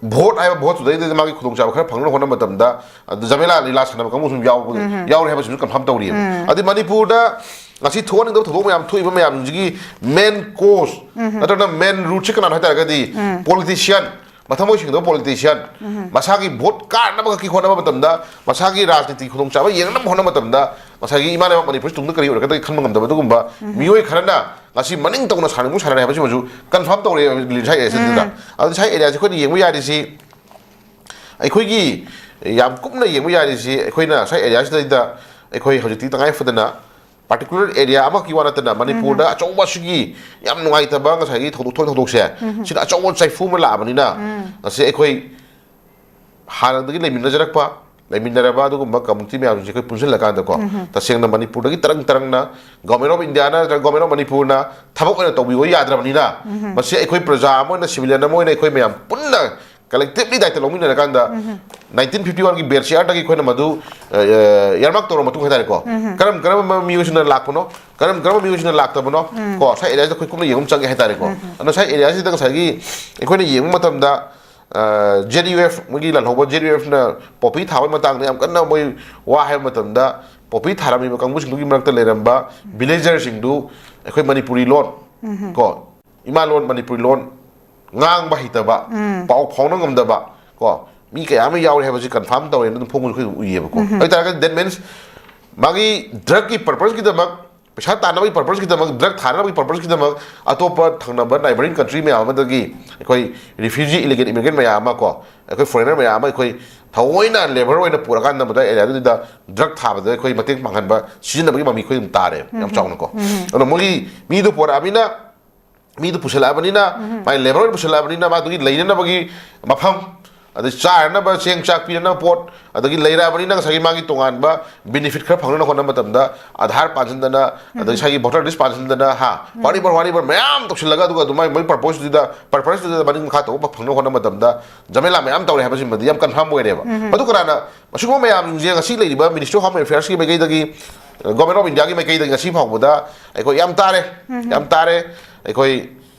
ꯚꯣꯠ ꯍꯥꯏꯕ ꯚꯣꯠꯇꯨꯗꯩꯗ ꯃꯥꯒꯤ ꯈꯨꯗꯣꯡꯆꯥꯕ ꯈꯔ ꯐꯪꯅꯕ ꯍꯣꯠꯅꯕ ꯃꯇꯝꯗ, ꯑꯗꯨ ꯖꯃꯦꯂꯥ ꯂꯤꯂꯥ ꯁꯥꯟꯅꯕ ꯀꯥꯡꯕꯨ ꯁꯨꯝ ꯌꯥꯎꯕ, ꯌꯥꯎꯔꯦ ꯍꯥꯏꯕꯁꯤꯁꯨ ꯀꯟꯐꯥꯔꯝ ꯇꯧꯔꯤꯑꯕ꯫ ꯑꯗꯩ ꯃꯅꯤꯄꯨꯔꯗ ꯉꯁꯤ ꯊꯣꯛꯍꯟꯅꯤꯡꯗꯕ ꯊꯧꯗꯣꯛ ꯃꯌꯥꯝ ꯊꯣꯛꯏꯕ ꯃꯌꯥꯝꯁꯤꯒꯤ ꯃꯦꯟ ꯀꯣꯁ ꯅꯠꯇ꯭ꯔꯒꯅ ꯃꯦꯟ ꯔꯨꯠꯁꯦ ꯀꯅꯥꯅꯣ ꯍꯥꯏꯇꯥꯔꯒꯗꯤ, ꯄꯣꯂꯤꯇꯤꯁꯤꯌꯥꯟ, ꯃꯊꯃꯣꯏ ꯁꯦꯡꯗꯕ ꯄꯣꯂꯤꯇꯤꯁꯤꯌꯥꯟ, ꯃꯁꯥꯒꯤ ꯚꯣꯠ ꯀꯥꯅꯕ ꯈꯛꯀꯤ ꯍꯣꯠꯅꯕ ꯃꯇꯝꯗ, ꯃꯁꯥꯒꯤ ꯔꯥꯖꯅꯤꯇꯤ ꯈꯨꯗꯣꯡꯆꯥꯕ ꯌꯦꯡꯅꯕ ꯍꯣꯠꯅꯕ ꯃꯇꯝꯗ, ꯉꯁꯥꯏꯒꯤ ꯏꯃꯥ ꯂꯩꯕꯥꯛ ꯃꯅꯤꯄꯨꯔꯁꯤ ꯇꯨꯡꯗ ꯀꯔꯤ ꯑꯣꯏꯔꯛꯀꯗꯒꯦ ꯈꯟꯕ ꯉꯝꯗꯕ ꯑꯗꯨꯒꯨꯝꯕ ꯃꯤꯑꯣꯏ ꯈꯔꯅ ꯉꯁꯤ ꯃꯅꯤꯡ ꯇꯧꯅ ꯁꯥꯟꯅꯕ ꯁꯥꯟꯅꯔꯦ ꯍꯥꯏꯕꯁꯤꯃꯁꯨ ꯀꯟꯐꯥꯔꯝ ꯇꯧꯔꯦ ꯉꯁꯥꯏ ꯑꯦꯔꯤꯌꯥꯁꯤ꯫ ꯑꯩꯈꯣꯏꯅ ꯌꯦꯡꯕ ꯌꯥꯔꯤꯁꯤ, ꯑꯩꯈꯣꯏꯒꯤ ꯌꯥꯝ ꯀꯨꯞꯅ ꯌꯦꯡꯕ ꯌꯥꯔꯤꯁꯤ, ꯑꯩꯈꯣꯏꯅ ꯉꯁꯥꯏ ꯑꯦꯔꯤꯌꯥꯁꯤꯗꯩꯗ ꯑꯩꯈꯣꯏ ꯍꯧꯖꯤꯛꯇꯤ ꯇꯉꯥꯏ ꯐꯗꯅ ꯄꯥꯔꯇꯤꯀꯨꯂꯔ ꯑꯦꯔꯤꯌꯥ ꯑꯃꯈꯛꯀꯤ ꯋꯥ ꯅꯠꯇꯅ ꯃꯅꯤꯄꯨꯔꯗ ꯑꯆꯧꯕ ꯑꯁꯤꯒꯤ ꯌꯥꯝ ꯅꯨꯡꯉꯥꯏꯇꯕ ꯉꯁꯥꯏꯒꯤ ꯊꯧꯗꯣꯛ ꯊꯣꯛꯏ ꯊꯧꯗꯣꯛꯁꯦ, ꯁꯤꯗ ꯑꯆꯧꯕ ꯆꯩꯐꯨ ꯑꯃ ꯂꯥꯛꯑꯕꯅꯤꯅ, ꯉꯁꯤ ꯑꯩꯈꯣꯏ ꯍꯥꯟꯅꯗꯒꯤ ꯂꯩꯃꯤꯟꯅꯖꯔꯛꯄ, ꯂꯩꯃꯤꯟꯅꯔꯕ ꯑꯗꯨꯒꯨꯝꯕ ꯀꯝꯃꯨꯅꯤꯇꯤ ꯃꯌꯥꯝꯁꯤꯡꯁꯦ ꯑꯩꯈꯣꯏ ꯄꯨꯟꯁꯤꯜꯂꯀꯥꯟꯗꯀꯣ, ꯇꯁꯦꯡꯅ ꯃꯅꯤꯄꯨꯔꯗꯒꯤ ꯇꯔꯪ ꯇꯔꯪꯅ Government of India ꯅ ꯅꯠꯇ꯭ꯔꯒ Government of ꯃꯅꯤꯄꯨꯔꯅ ꯊꯕꯛ ꯑꯣꯏꯅ ꯇꯧꯕꯤꯕ ꯌꯥꯗ꯭ꯔꯕꯅꯤꯅ, ꯃꯁꯤ ꯑꯩꯈꯣꯏ ꯄ꯭ꯔꯖꯥ ꯑꯃ ꯑꯣꯏꯅ, ꯁꯤꯚꯤꯂꯤꯌꯟ ꯑꯃ ꯑꯣꯏꯅ ꯑꯩꯈꯣꯏ ꯃꯌꯥꯝ ꯄꯨꯟꯅ ꯀꯂꯦꯛꯇꯤꯚꯂꯤ ꯗꯥꯏꯇ ꯂꯧꯃꯤꯟꯅꯔꯀꯥꯟꯗ ꯅꯥꯏꯟꯇꯤꯟ ꯐꯤꯐꯇꯤ ꯋꯥꯟꯒꯤ ꯕꯦꯔꯁꯤꯌꯥꯔꯗꯒꯤ ꯑꯩꯈꯣꯏꯅ ꯃꯗꯨ ꯏꯌꯥꯔꯃꯥꯔꯛ ꯇꯧꯔꯕ ꯃꯇꯨꯡ ꯍꯥꯏꯇꯥꯔꯦꯀꯣ, ꯀꯔꯝ ꯀꯔꯝꯕ ꯃꯤꯑꯣꯏꯁꯤꯡꯅ ꯂꯥꯛꯄꯅꯣ, ꯀꯔꯝ ꯀꯔꯝꯕ ꯃꯤꯑꯣꯏꯁꯤꯡꯅ ꯂꯥꯛꯇꯕꯅꯣ, ꯀꯣ, ꯁꯥꯏ ꯑꯦꯔꯤꯌꯥꯁꯤꯗ ꯑꯩꯈꯣꯏ ꯀꯨꯞꯅ ꯌꯦꯡꯕ ꯑꯃ ꯆꯪꯉꯦ ꯍꯥꯏꯇꯥꯔꯦꯀꯣ꯫ ꯑꯗꯨꯅ ꯁꯥꯏ ꯑꯦꯔꯤꯌꯥꯁꯤꯗ ꯉꯁꯥꯏꯒꯤ ꯑꯩꯈꯣꯏꯅ ꯌꯦꯡꯕ ꯃꯇꯝꯗ, ꯖꯦꯠ ꯌꯨ ꯑꯦꯐ, ꯃꯣꯏꯒꯤ ꯂꯥꯜꯍꯧꯕ ꯖꯦꯠ ꯌꯨ ꯑꯦꯐꯅ ꯄꯣꯄꯤ ꯊꯥꯕꯒꯤ ꯃꯇꯥꯡꯗ ꯌꯥꯝ ꯀꯟꯅ ꯃꯣꯏ ꯋꯥ ꯍꯥꯏꯕ ꯃꯇꯝꯗ, ꯄꯣꯄꯤ ꯊꯥꯔꯝꯃꯤꯕ ꯀꯥꯡꯕꯨꯁꯤꯡꯗꯨꯒꯤ ꯃꯔꯛꯇ ꯂꯩꯔꯝꯕ ꯚꯤꯂꯦꯖꯔꯁꯤꯡꯗꯨ ꯑꯩꯈꯣꯏ ꯃꯅꯤꯄꯨꯔꯤ ꯂꯣꯟ, ꯀꯣ, ꯏꯃꯥ ꯂꯣꯟ, ꯃꯅꯤꯄꯨꯔꯤ ꯂꯣꯟ ꯉꯥꯡꯕ ꯍꯩꯇꯕ, ꯄꯥꯎ ꯐꯥꯎꯅ ꯉꯝꯗꯕ, ꯀꯣ, ꯃꯤ ꯀꯌꯥ ꯑꯃ ꯌꯥꯎꯔꯦ ꯍꯥꯏꯕꯁꯤ ꯀꯟꯐꯥꯔꯝ ꯇꯧꯔꯦꯅ ꯑꯗꯨꯝ ꯐꯣꯡꯕꯁꯨ ꯑꯩꯈꯣꯏ ꯎꯏꯌꯦꯕꯀꯣ꯫ ꯑꯗꯨ ꯑꯣꯏꯇꯥꯔꯒꯗꯤ that means ꯃꯥꯒꯤ ꯗ꯭ꯔꯒꯀꯤ ꯄꯔꯄꯁꯀꯤꯗꯃꯛ, ꯄꯩꯁꯥ ꯇꯥꯟꯅꯕꯒꯤ ꯄꯔꯄꯁꯀꯤꯗꯃꯛ, ꯗ꯭ꯔꯒ ꯊꯥꯅꯕꯒꯤ ꯄꯔꯄꯁꯀꯤꯗꯃꯛ ꯑꯇꯣꯞꯄ ꯊꯪꯅꯕ ꯅꯥꯏꯕꯔꯤꯡ ꯀꯟꯇ꯭ꯔꯤ ꯃꯌꯥꯝ ꯑꯃꯗꯒꯤ ꯑꯩꯈꯣꯏ ꯔꯤꯐ꯭ꯌꯨꯖꯤ, ꯏꯂꯤꯒꯦꯜ ꯏꯃꯤꯒ꯭ꯔꯦꯟ ꯃꯌꯥꯝ ꯑꯃ, ꯀꯣ, ꯑꯩꯈꯣꯏ ꯐꯣꯔꯦꯅꯔ ꯃꯌꯥꯝ ꯑꯃ ꯑꯩꯈꯣꯏ ꯊꯑꯣꯏꯅ ꯂꯦꯕꯔ ꯑꯣꯏꯅ ꯄꯨꯔꯀꯥꯟꯗ ꯃꯗꯨ ꯑꯦꯔꯤꯌꯥꯗꯨꯗ ꯗ꯭ꯔꯒ ꯊꯥꯕꯗ ꯑꯩꯈꯣꯏ ꯃꯇꯦꯡ ꯄꯥꯡꯍꯟꯕ, ꯁꯤꯖꯤꯟꯅꯕꯒꯤ ꯃꯃꯤ ꯑꯩꯈꯣꯏ ꯑꯗꯨꯝ ꯇꯥꯔꯦ ꯌꯥꯝ ꯆꯥꯎꯅꯀꯣ꯫ ꯑꯗꯣ ꯃꯣꯏꯒꯤ ꯃꯤꯗꯨ ꯄꯨꯔꯛꯑꯕꯅꯤꯅ, ꯃꯤꯗꯨ ꯄꯨꯁꯜꯂꯛꯑꯕꯅꯤꯅ, ꯃꯥꯏ ꯂꯦꯕꯔ ꯑꯣꯏꯅ ꯄꯨꯁꯜꯂꯛꯑꯕꯅꯤꯅ, ꯃꯥꯗꯨꯒꯤ ꯂꯩꯅꯅꯕꯒꯤ ꯃꯐꯝ, ꯑꯗꯩ ꯆꯥꯅꯅꯕ ꯆꯦꯡ ꯆꯥꯛ ꯄꯤꯅꯅꯕ ꯄꯣꯠ, ꯑꯗꯒꯤ ꯂꯩꯔꯛꯑꯕꯅꯤꯅ ꯉꯁꯥꯏꯒꯤ ꯃꯥꯒꯤ ꯇꯣꯉꯥꯟꯕ ꯕꯦꯅꯤꯐꯤꯠ ꯈꯔ ꯐꯪꯅꯅꯕ ꯍꯣꯠꯅꯕ ꯃꯇꯝꯗ, ꯑꯙꯥꯔ ꯄꯥꯟꯁꯤꯟꯗꯅ, ꯑꯗꯒꯤ ꯉꯁꯥꯏꯒꯤ ꯚꯣꯇꯔ ꯂꯤꯁ ꯄꯥꯟꯁꯤꯟꯗꯅ, ꯍꯥ, ꯋꯥꯔꯤꯕ ꯋꯥꯔꯤꯕ ꯃꯌꯥꯝ ꯇꯧꯁꯤꯜꯂꯒ, ꯑꯗꯨꯒ ꯑꯗꯨꯃꯥꯏ ꯃꯣꯏ ꯄꯔꯄꯣꯁꯇꯨꯗ, ꯄꯔꯄꯁꯇꯨꯗ ꯃꯅꯤꯡ ꯃꯈꯥ ꯇꯧꯕ ꯐꯪꯅꯕ ꯍꯣꯠꯅꯕ ꯃꯇꯝꯗ ꯖꯃꯦꯂꯥ ꯃꯌꯥꯝ ꯇꯧꯔꯦ ꯍꯥꯏꯕꯁꯤꯃꯗꯤ ꯌꯥꯝ ꯀꯟꯐꯥꯔꯝ ꯑꯣꯏꯔꯦꯕ꯫ ꯃꯗꯨ ꯀꯅꯥꯅ, ꯑꯁꯤꯒꯨꯝꯕ ꯃꯌꯥꯝꯁꯤꯡꯁꯦ ꯉꯁꯤ ꯂꯩꯔꯤꯕ ꯃꯤꯅꯤꯁꯇ꯭ꯔꯤ ꯑꯣꯐ ꯍꯣꯝ ꯑꯦꯐꯤꯌꯔꯁꯀꯤ ꯃꯥꯏꯀꯩꯗꯒꯤ, ꯒꯣꯔꯃꯦꯟ ꯑꯣꯐ ꯏꯟꯗꯤꯌꯥꯒꯤ ꯃꯥꯏꯀꯩꯗꯒꯤ ꯉꯁꯤ ꯐꯥꯎꯕꯗ ꯑꯩꯈꯣꯏ ꯌꯥꯝ ꯇꯥꯔꯦ, ꯌꯥꯝ ꯇꯥꯔꯦ꯫ ꯑꯩꯈꯣꯏ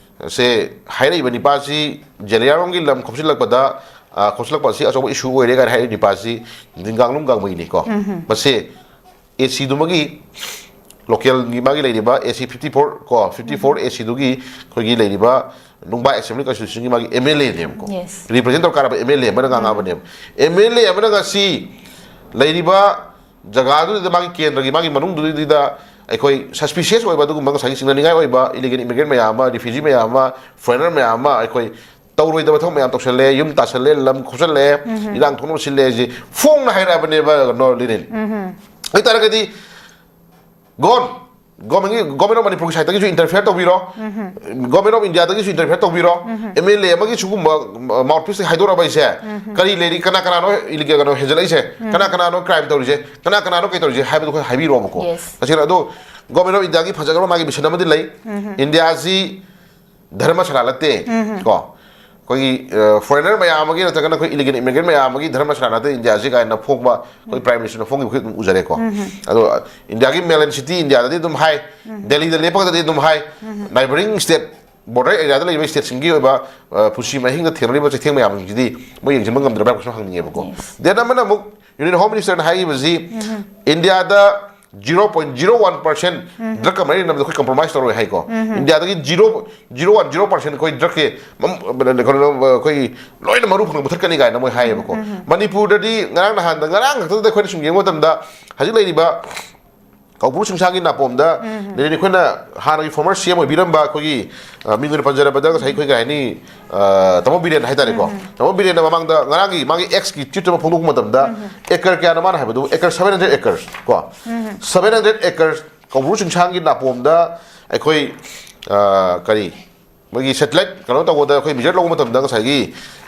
ꯁꯦ ꯍꯥꯏꯔꯛꯏꯕ ꯅꯤꯄꯥꯁꯤ ꯖꯦꯂꯤꯌꯥꯡꯔꯣꯡꯒꯤ ꯂꯝ ꯈꯣꯝꯖꯤꯜꯂꯛꯄꯗ, ꯑ, ꯈꯣꯝꯖꯤꯜꯂꯛꯄ ꯑꯁꯤ ꯑꯆꯧꯕ ꯏꯁꯨ ꯑꯣꯏꯔꯦ ꯀꯥꯏꯅ ꯍꯥꯏꯔꯤꯕ ꯅꯤꯄꯥꯁꯤ ꯅꯤꯡꯒꯥꯡꯂꯨꯡ ꯒꯥꯡꯃꯩꯅꯤ ꯀꯣ꯫ ꯃꯁꯦ ꯑꯦ ꯁꯤꯗꯨꯃꯒꯤ, ꯂꯣꯀꯦꯜꯒꯤ ꯃꯥꯒꯤ ꯂꯩꯔꯤꯕ ꯑꯦ ꯁꯤ ꯐꯤꯐꯇꯤ ꯐꯣꯔ ꯀꯣ, ꯐꯤꯐꯇꯤ ꯐꯣꯔ ꯑꯦ ꯁꯤꯗꯨꯒꯤ ꯑꯩꯈꯣꯏꯒꯤ ꯂꯩꯔꯤꯕ ꯅꯨꯡꯕꯥ ꯑꯦꯁꯦꯝꯕ꯭ꯂꯤ ꯀꯟꯁꯇꯤꯇ꯭ꯌꯨꯁꯟꯒꯤ ꯃꯥꯒꯤ ꯑꯦꯝ ꯑꯦꯜ ꯑꯦꯅꯦꯕꯀꯣ꯫ ꯔꯤꯄ꯭ꯔꯖꯦꯟ ꯇꯧꯔ ꯀꯥꯔꯕ ꯑꯦꯝ ꯑꯦꯜ ꯑꯦ ꯑꯃꯅ ꯉꯥꯡꯉꯕꯅꯦꯕ꯫ ꯑꯦꯝ ꯑꯦꯜ ꯑꯦ ꯑꯃꯅ ꯉꯁꯤ ꯂꯩꯔꯤꯕ ꯖꯒꯥꯗꯨꯗ ꯃꯥꯒꯤ ꯀꯦꯟꯗ꯭ꯔꯒꯤ ꯃꯥꯒꯤ ꯃꯅꯨꯡꯗꯨꯗ ꯑꯩꯈꯣꯏ ꯁꯁꯄꯤꯁꯤꯌꯁ ꯑꯣꯏꯕ ꯑꯗꯨꯒꯨꯝꯕ ꯉꯁꯥꯏꯒꯤ ꯆꯤꯡꯅꯅꯤꯡꯉꯥꯏ ꯑꯣꯏꯕ ꯏꯂꯤꯒꯦꯜ ꯏꯃꯤꯒ꯭ꯔꯦꯟ ꯃꯌꯥꯝ ꯑꯃ, ꯔꯤꯐ꯭ꯌꯨꯖꯤ ꯃꯌꯥꯝ ꯑꯃ, ꯐꯣꯔꯦꯅꯔ ꯃꯌꯥꯝ ꯑꯃ ꯑꯩꯈꯣꯏ ꯇꯧꯔꯣꯏꯗꯕ ꯊꯕꯛ ꯃꯌꯥꯝ ꯇꯧꯁꯜꯂꯦ, ꯌꯨꯝ ꯇꯥꯁꯜꯂꯦ, ꯂꯝ ꯈꯣꯞꯆꯜꯂꯦ, ꯏꯔꯥꯡ ꯊꯣꯛꯅꯕ ꯁꯤꯜꯂꯦ ꯍꯥꯏꯁꯦ ꯐꯣꯡꯅ ꯍꯥꯏꯔꯛꯑꯕꯅꯦꯕ, ꯅꯣ ꯂꯤꯅꯤꯟ꯫ ꯑꯣꯏꯇꯥꯔꯒꯗꯤ ꯒꯣꯟ ꯒꯣꯔꯃꯦꯟꯒꯤ, ꯒꯣꯔꯃꯦꯟ ꯑꯣꯐ ꯃꯅꯤꯄꯨꯔꯒꯤ ꯁꯥꯏꯠꯇꯒꯤꯁꯨ ꯏꯟꯇꯔꯐꯤꯌꯔ ꯇꯧꯕꯤꯔꯣ, ꯒꯣꯔꯃꯦꯟ ꯑꯣꯐ ꯏꯟꯗꯤꯌꯥꯗꯒꯤꯁꯨ ꯏꯟꯇꯔꯐꯤꯌꯔ ꯇꯧꯕꯤꯔꯣ꯫ ꯑꯦꯝ ꯑꯦꯜ ꯑꯦ ꯑꯃꯒꯤ ꯁꯤꯒꯨꯝꯕ ꯃꯥꯎꯠꯄꯤꯁꯇꯒꯤ ꯍꯥꯏꯗꯣꯔꯛꯑꯕ ꯍꯥꯏꯁꯦ ꯀꯔꯤ ꯂꯩꯔꯤ, ꯀꯅꯥ ꯀꯅꯥꯅꯣ ꯏꯂꯤꯒꯦꯜ ꯀꯩꯅꯣ ꯍꯦꯟꯖꯜꯂꯛꯏꯁꯦ, ꯀꯅꯥ ꯀꯅꯥꯅꯣ ꯀ꯭ꯔꯥꯏꯝ ꯇꯧꯔꯤꯁꯦ, ꯀꯅꯥ ꯀꯅꯥꯅꯣ ꯀꯩ ꯇꯧꯔꯤꯁꯦ ꯍꯥꯏꯕꯗꯣ ꯑꯩꯈꯣꯏ ꯍꯥꯏꯕꯤꯔꯣꯕꯀꯣ꯫ ꯇꯁꯦꯡꯅ ꯑꯗꯣ ꯒꯣꯔꯃꯦꯟ ꯑꯣꯐ ꯏꯟꯗꯤꯌꯥꯒꯤ ꯐꯖꯈ꯭ꯔꯕ ꯃꯥꯒꯤ ꯃꯤꯁꯟ ꯑꯃꯗꯤ ꯂꯩ꯫ ꯏꯟꯗꯤꯌꯥꯁꯤ ꯙꯔꯃꯁꯥꯂꯥ ꯅꯠꯇꯦ ꯀꯣ꯫ ꯑꯩꯈꯣꯏꯒꯤ ꯐꯣꯔꯦꯅꯔ ꯃꯌꯥꯝ ꯑꯃꯒꯤ ꯅꯠꯇ꯭ꯔꯒꯅ ꯑꯩꯈꯣꯏ ꯏꯂꯤꯒꯦꯜ ꯏꯃꯤꯒ꯭ꯔꯦꯟ ꯃꯌꯥꯝ ꯑꯃꯒꯤ ꯙꯔꯃꯁꯥꯂꯥ ꯅꯠꯇ꯭ꯔ ꯏꯟꯗꯤꯌꯥꯁꯤ ꯀꯥꯏꯅ ꯐꯣꯡꯕ ꯑꯩꯈꯣꯏ ꯄ꯭ꯔꯥꯏꯝ ꯃꯤꯅꯤꯁꯇꯔꯅ ꯐꯣꯡꯈꯤꯕ ꯑꯩꯈꯣꯏ ꯑꯗꯨꯝ ꯎꯖꯔꯦꯀꯣ꯫ ꯑꯗꯣ ꯏꯟꯗꯤꯌꯥꯒꯤ ꯃꯦꯂꯟ ꯁꯤꯇꯤ ꯏꯟꯗꯤꯌꯥꯗꯗꯤ ꯑꯗꯨꯝ ꯍꯥꯏ, ꯗꯦꯜꯂꯤꯗ ꯂꯦꯞꯄꯒꯗꯤ ꯑꯗꯨꯝ ꯍꯥꯏ, ꯅꯥꯏꯕꯔꯤꯡ ꯁ꯭ꯇꯦꯠ, ꯕꯣꯔꯗꯔ ꯑꯦꯔꯤꯌꯥꯗ ꯂꯩꯔꯤꯕ ꯁ꯭ꯇꯦꯠꯁꯤꯡꯒꯤ ꯑꯣꯏꯕ ꯄꯨꯟꯁꯤ ꯃꯍꯤꯡꯗ ꯊꯦꯡꯅꯔꯤꯕ ꯆꯩꯊꯦꯡ ꯃꯌꯥꯝꯁꯤꯡꯁꯤꯗꯤ ꯃꯣꯏ ꯌꯦꯡꯁꯤꯟꯕ ꯉꯝꯗ꯭ꯔꯕ꯭ꯔꯥ ꯍꯥꯏꯕꯁꯨ ꯍꯪꯅꯤꯡꯉꯦꯕꯀꯣ꯫ ꯗꯦꯟ ꯑꯃꯅ ꯑꯃꯨꯛ ꯌꯨꯅꯤꯌꯟ ꯍꯣꯝ ꯃꯤꯅꯤꯁꯇꯔꯅ ꯍꯥꯏꯔꯤꯕꯁꯤ ꯏꯟꯗꯤꯌꯥꯗ zero point zero one percent ꯗ꯭ꯔꯒꯀ ꯃꯔꯤ ꯂꯩꯅꯕꯗ ꯑꯩꯈꯣꯏ ꯀꯝꯄ꯭ꯔꯣꯃꯥꯏꯁ ꯇꯧꯔꯣꯏ ꯍꯥꯏꯀꯣ꯫ ꯏꯟꯗꯤꯌꯥꯗꯒꯤ zero zero one zero percent ꯑꯩꯈꯣꯏ ꯗ꯭ꯔꯒꯁꯦ ꯑꯩꯈꯣꯏ ꯂꯣꯏꯅ ꯃꯔꯨ ꯐꯪꯅ ꯃꯨꯊꯠꯀꯅꯤ ꯀꯥꯏꯅ ꯃꯣꯏ ꯍꯥꯏꯌꯦꯕꯀꯣ꯫ ꯃꯅꯤꯄꯨꯔꯗꯗꯤ ꯉꯔꯥꯡ ꯅꯍꯥꯟꯗ, ꯉꯔꯥꯡ ꯈꯛꯇꯗ ꯑꯩꯈꯣꯏꯅ ꯁꯨꯝ ꯌꯦꯡꯕ ꯃꯇꯝꯗ ꯍꯧꯖꯤꯛ ꯂꯩꯔꯤꯕ ꯀꯧꯕ꯭ꯔꯨ ꯆꯤꯡꯁꯥꯡꯒꯤ ꯅꯥꯄꯣꯝꯗ ꯂꯩꯔꯤꯅꯤ ꯑꯩꯈꯣꯏꯅ ꯍꯥꯟꯅꯒꯤ ꯐꯣꯔꯃꯔ ꯁꯤ ꯑꯦꯝ ꯑꯣꯏꯕꯤꯔꯝꯕ ꯑꯩꯈꯣꯏꯒꯤ ꯃꯤꯡ ꯑꯣꯏꯅ ꯄꯟꯖꯔꯕꯗ ꯉꯁꯥꯏ ꯑꯩꯈꯣꯏ ꯀꯩ ꯍꯥꯏꯅꯤ, ꯇꯥꯃꯣ ꯕꯤꯔꯦꯟ ꯍꯥꯏꯇꯥꯔꯦꯀꯣ꯫ ꯇꯥꯃꯣ ꯕꯤꯔꯦꯟꯅ ꯃꯃꯥꯡꯗ ꯉꯔꯥꯡꯒꯤ ꯃꯥꯒꯤ ꯑꯦꯛꯁꯀꯤ ꯇ꯭ꯋꯤꯠ ꯑꯃ ꯐꯣꯡꯗꯣꯛꯄ ꯃꯇꯝꯗ ꯑꯦꯀꯔ ꯀꯌꯥꯅꯣ ꯃꯥꯅ ꯍꯥꯏꯕꯗꯨ? ꯑꯦꯀꯔ ꯁꯚꯦꯟ ꯍꯟꯗ꯭ꯔꯦꯠ ꯑꯦꯀꯔꯁ ꯀꯣ꯫ ꯁꯚꯦꯟ ꯍꯟꯗ꯭ꯔꯦꯠ ꯑꯦꯀꯔꯁ ꯀꯧꯕ꯭ꯔꯨ ꯆꯤꯡꯁꯥꯡꯒꯤ ꯅꯥꯄꯣꯝꯗ ꯑꯩꯈꯣꯏ ꯀꯔꯤ ꯃꯣꯏꯒꯤ ꯁꯦꯇꯤꯂꯥꯏꯠ ꯀꯩꯅꯣ ꯇꯧꯕꯗ ꯑꯩꯈꯣꯏ ꯃꯤꯖꯔ ꯂꯧꯕ ꯃꯇꯝꯗ ꯉꯁꯥꯏꯒꯤ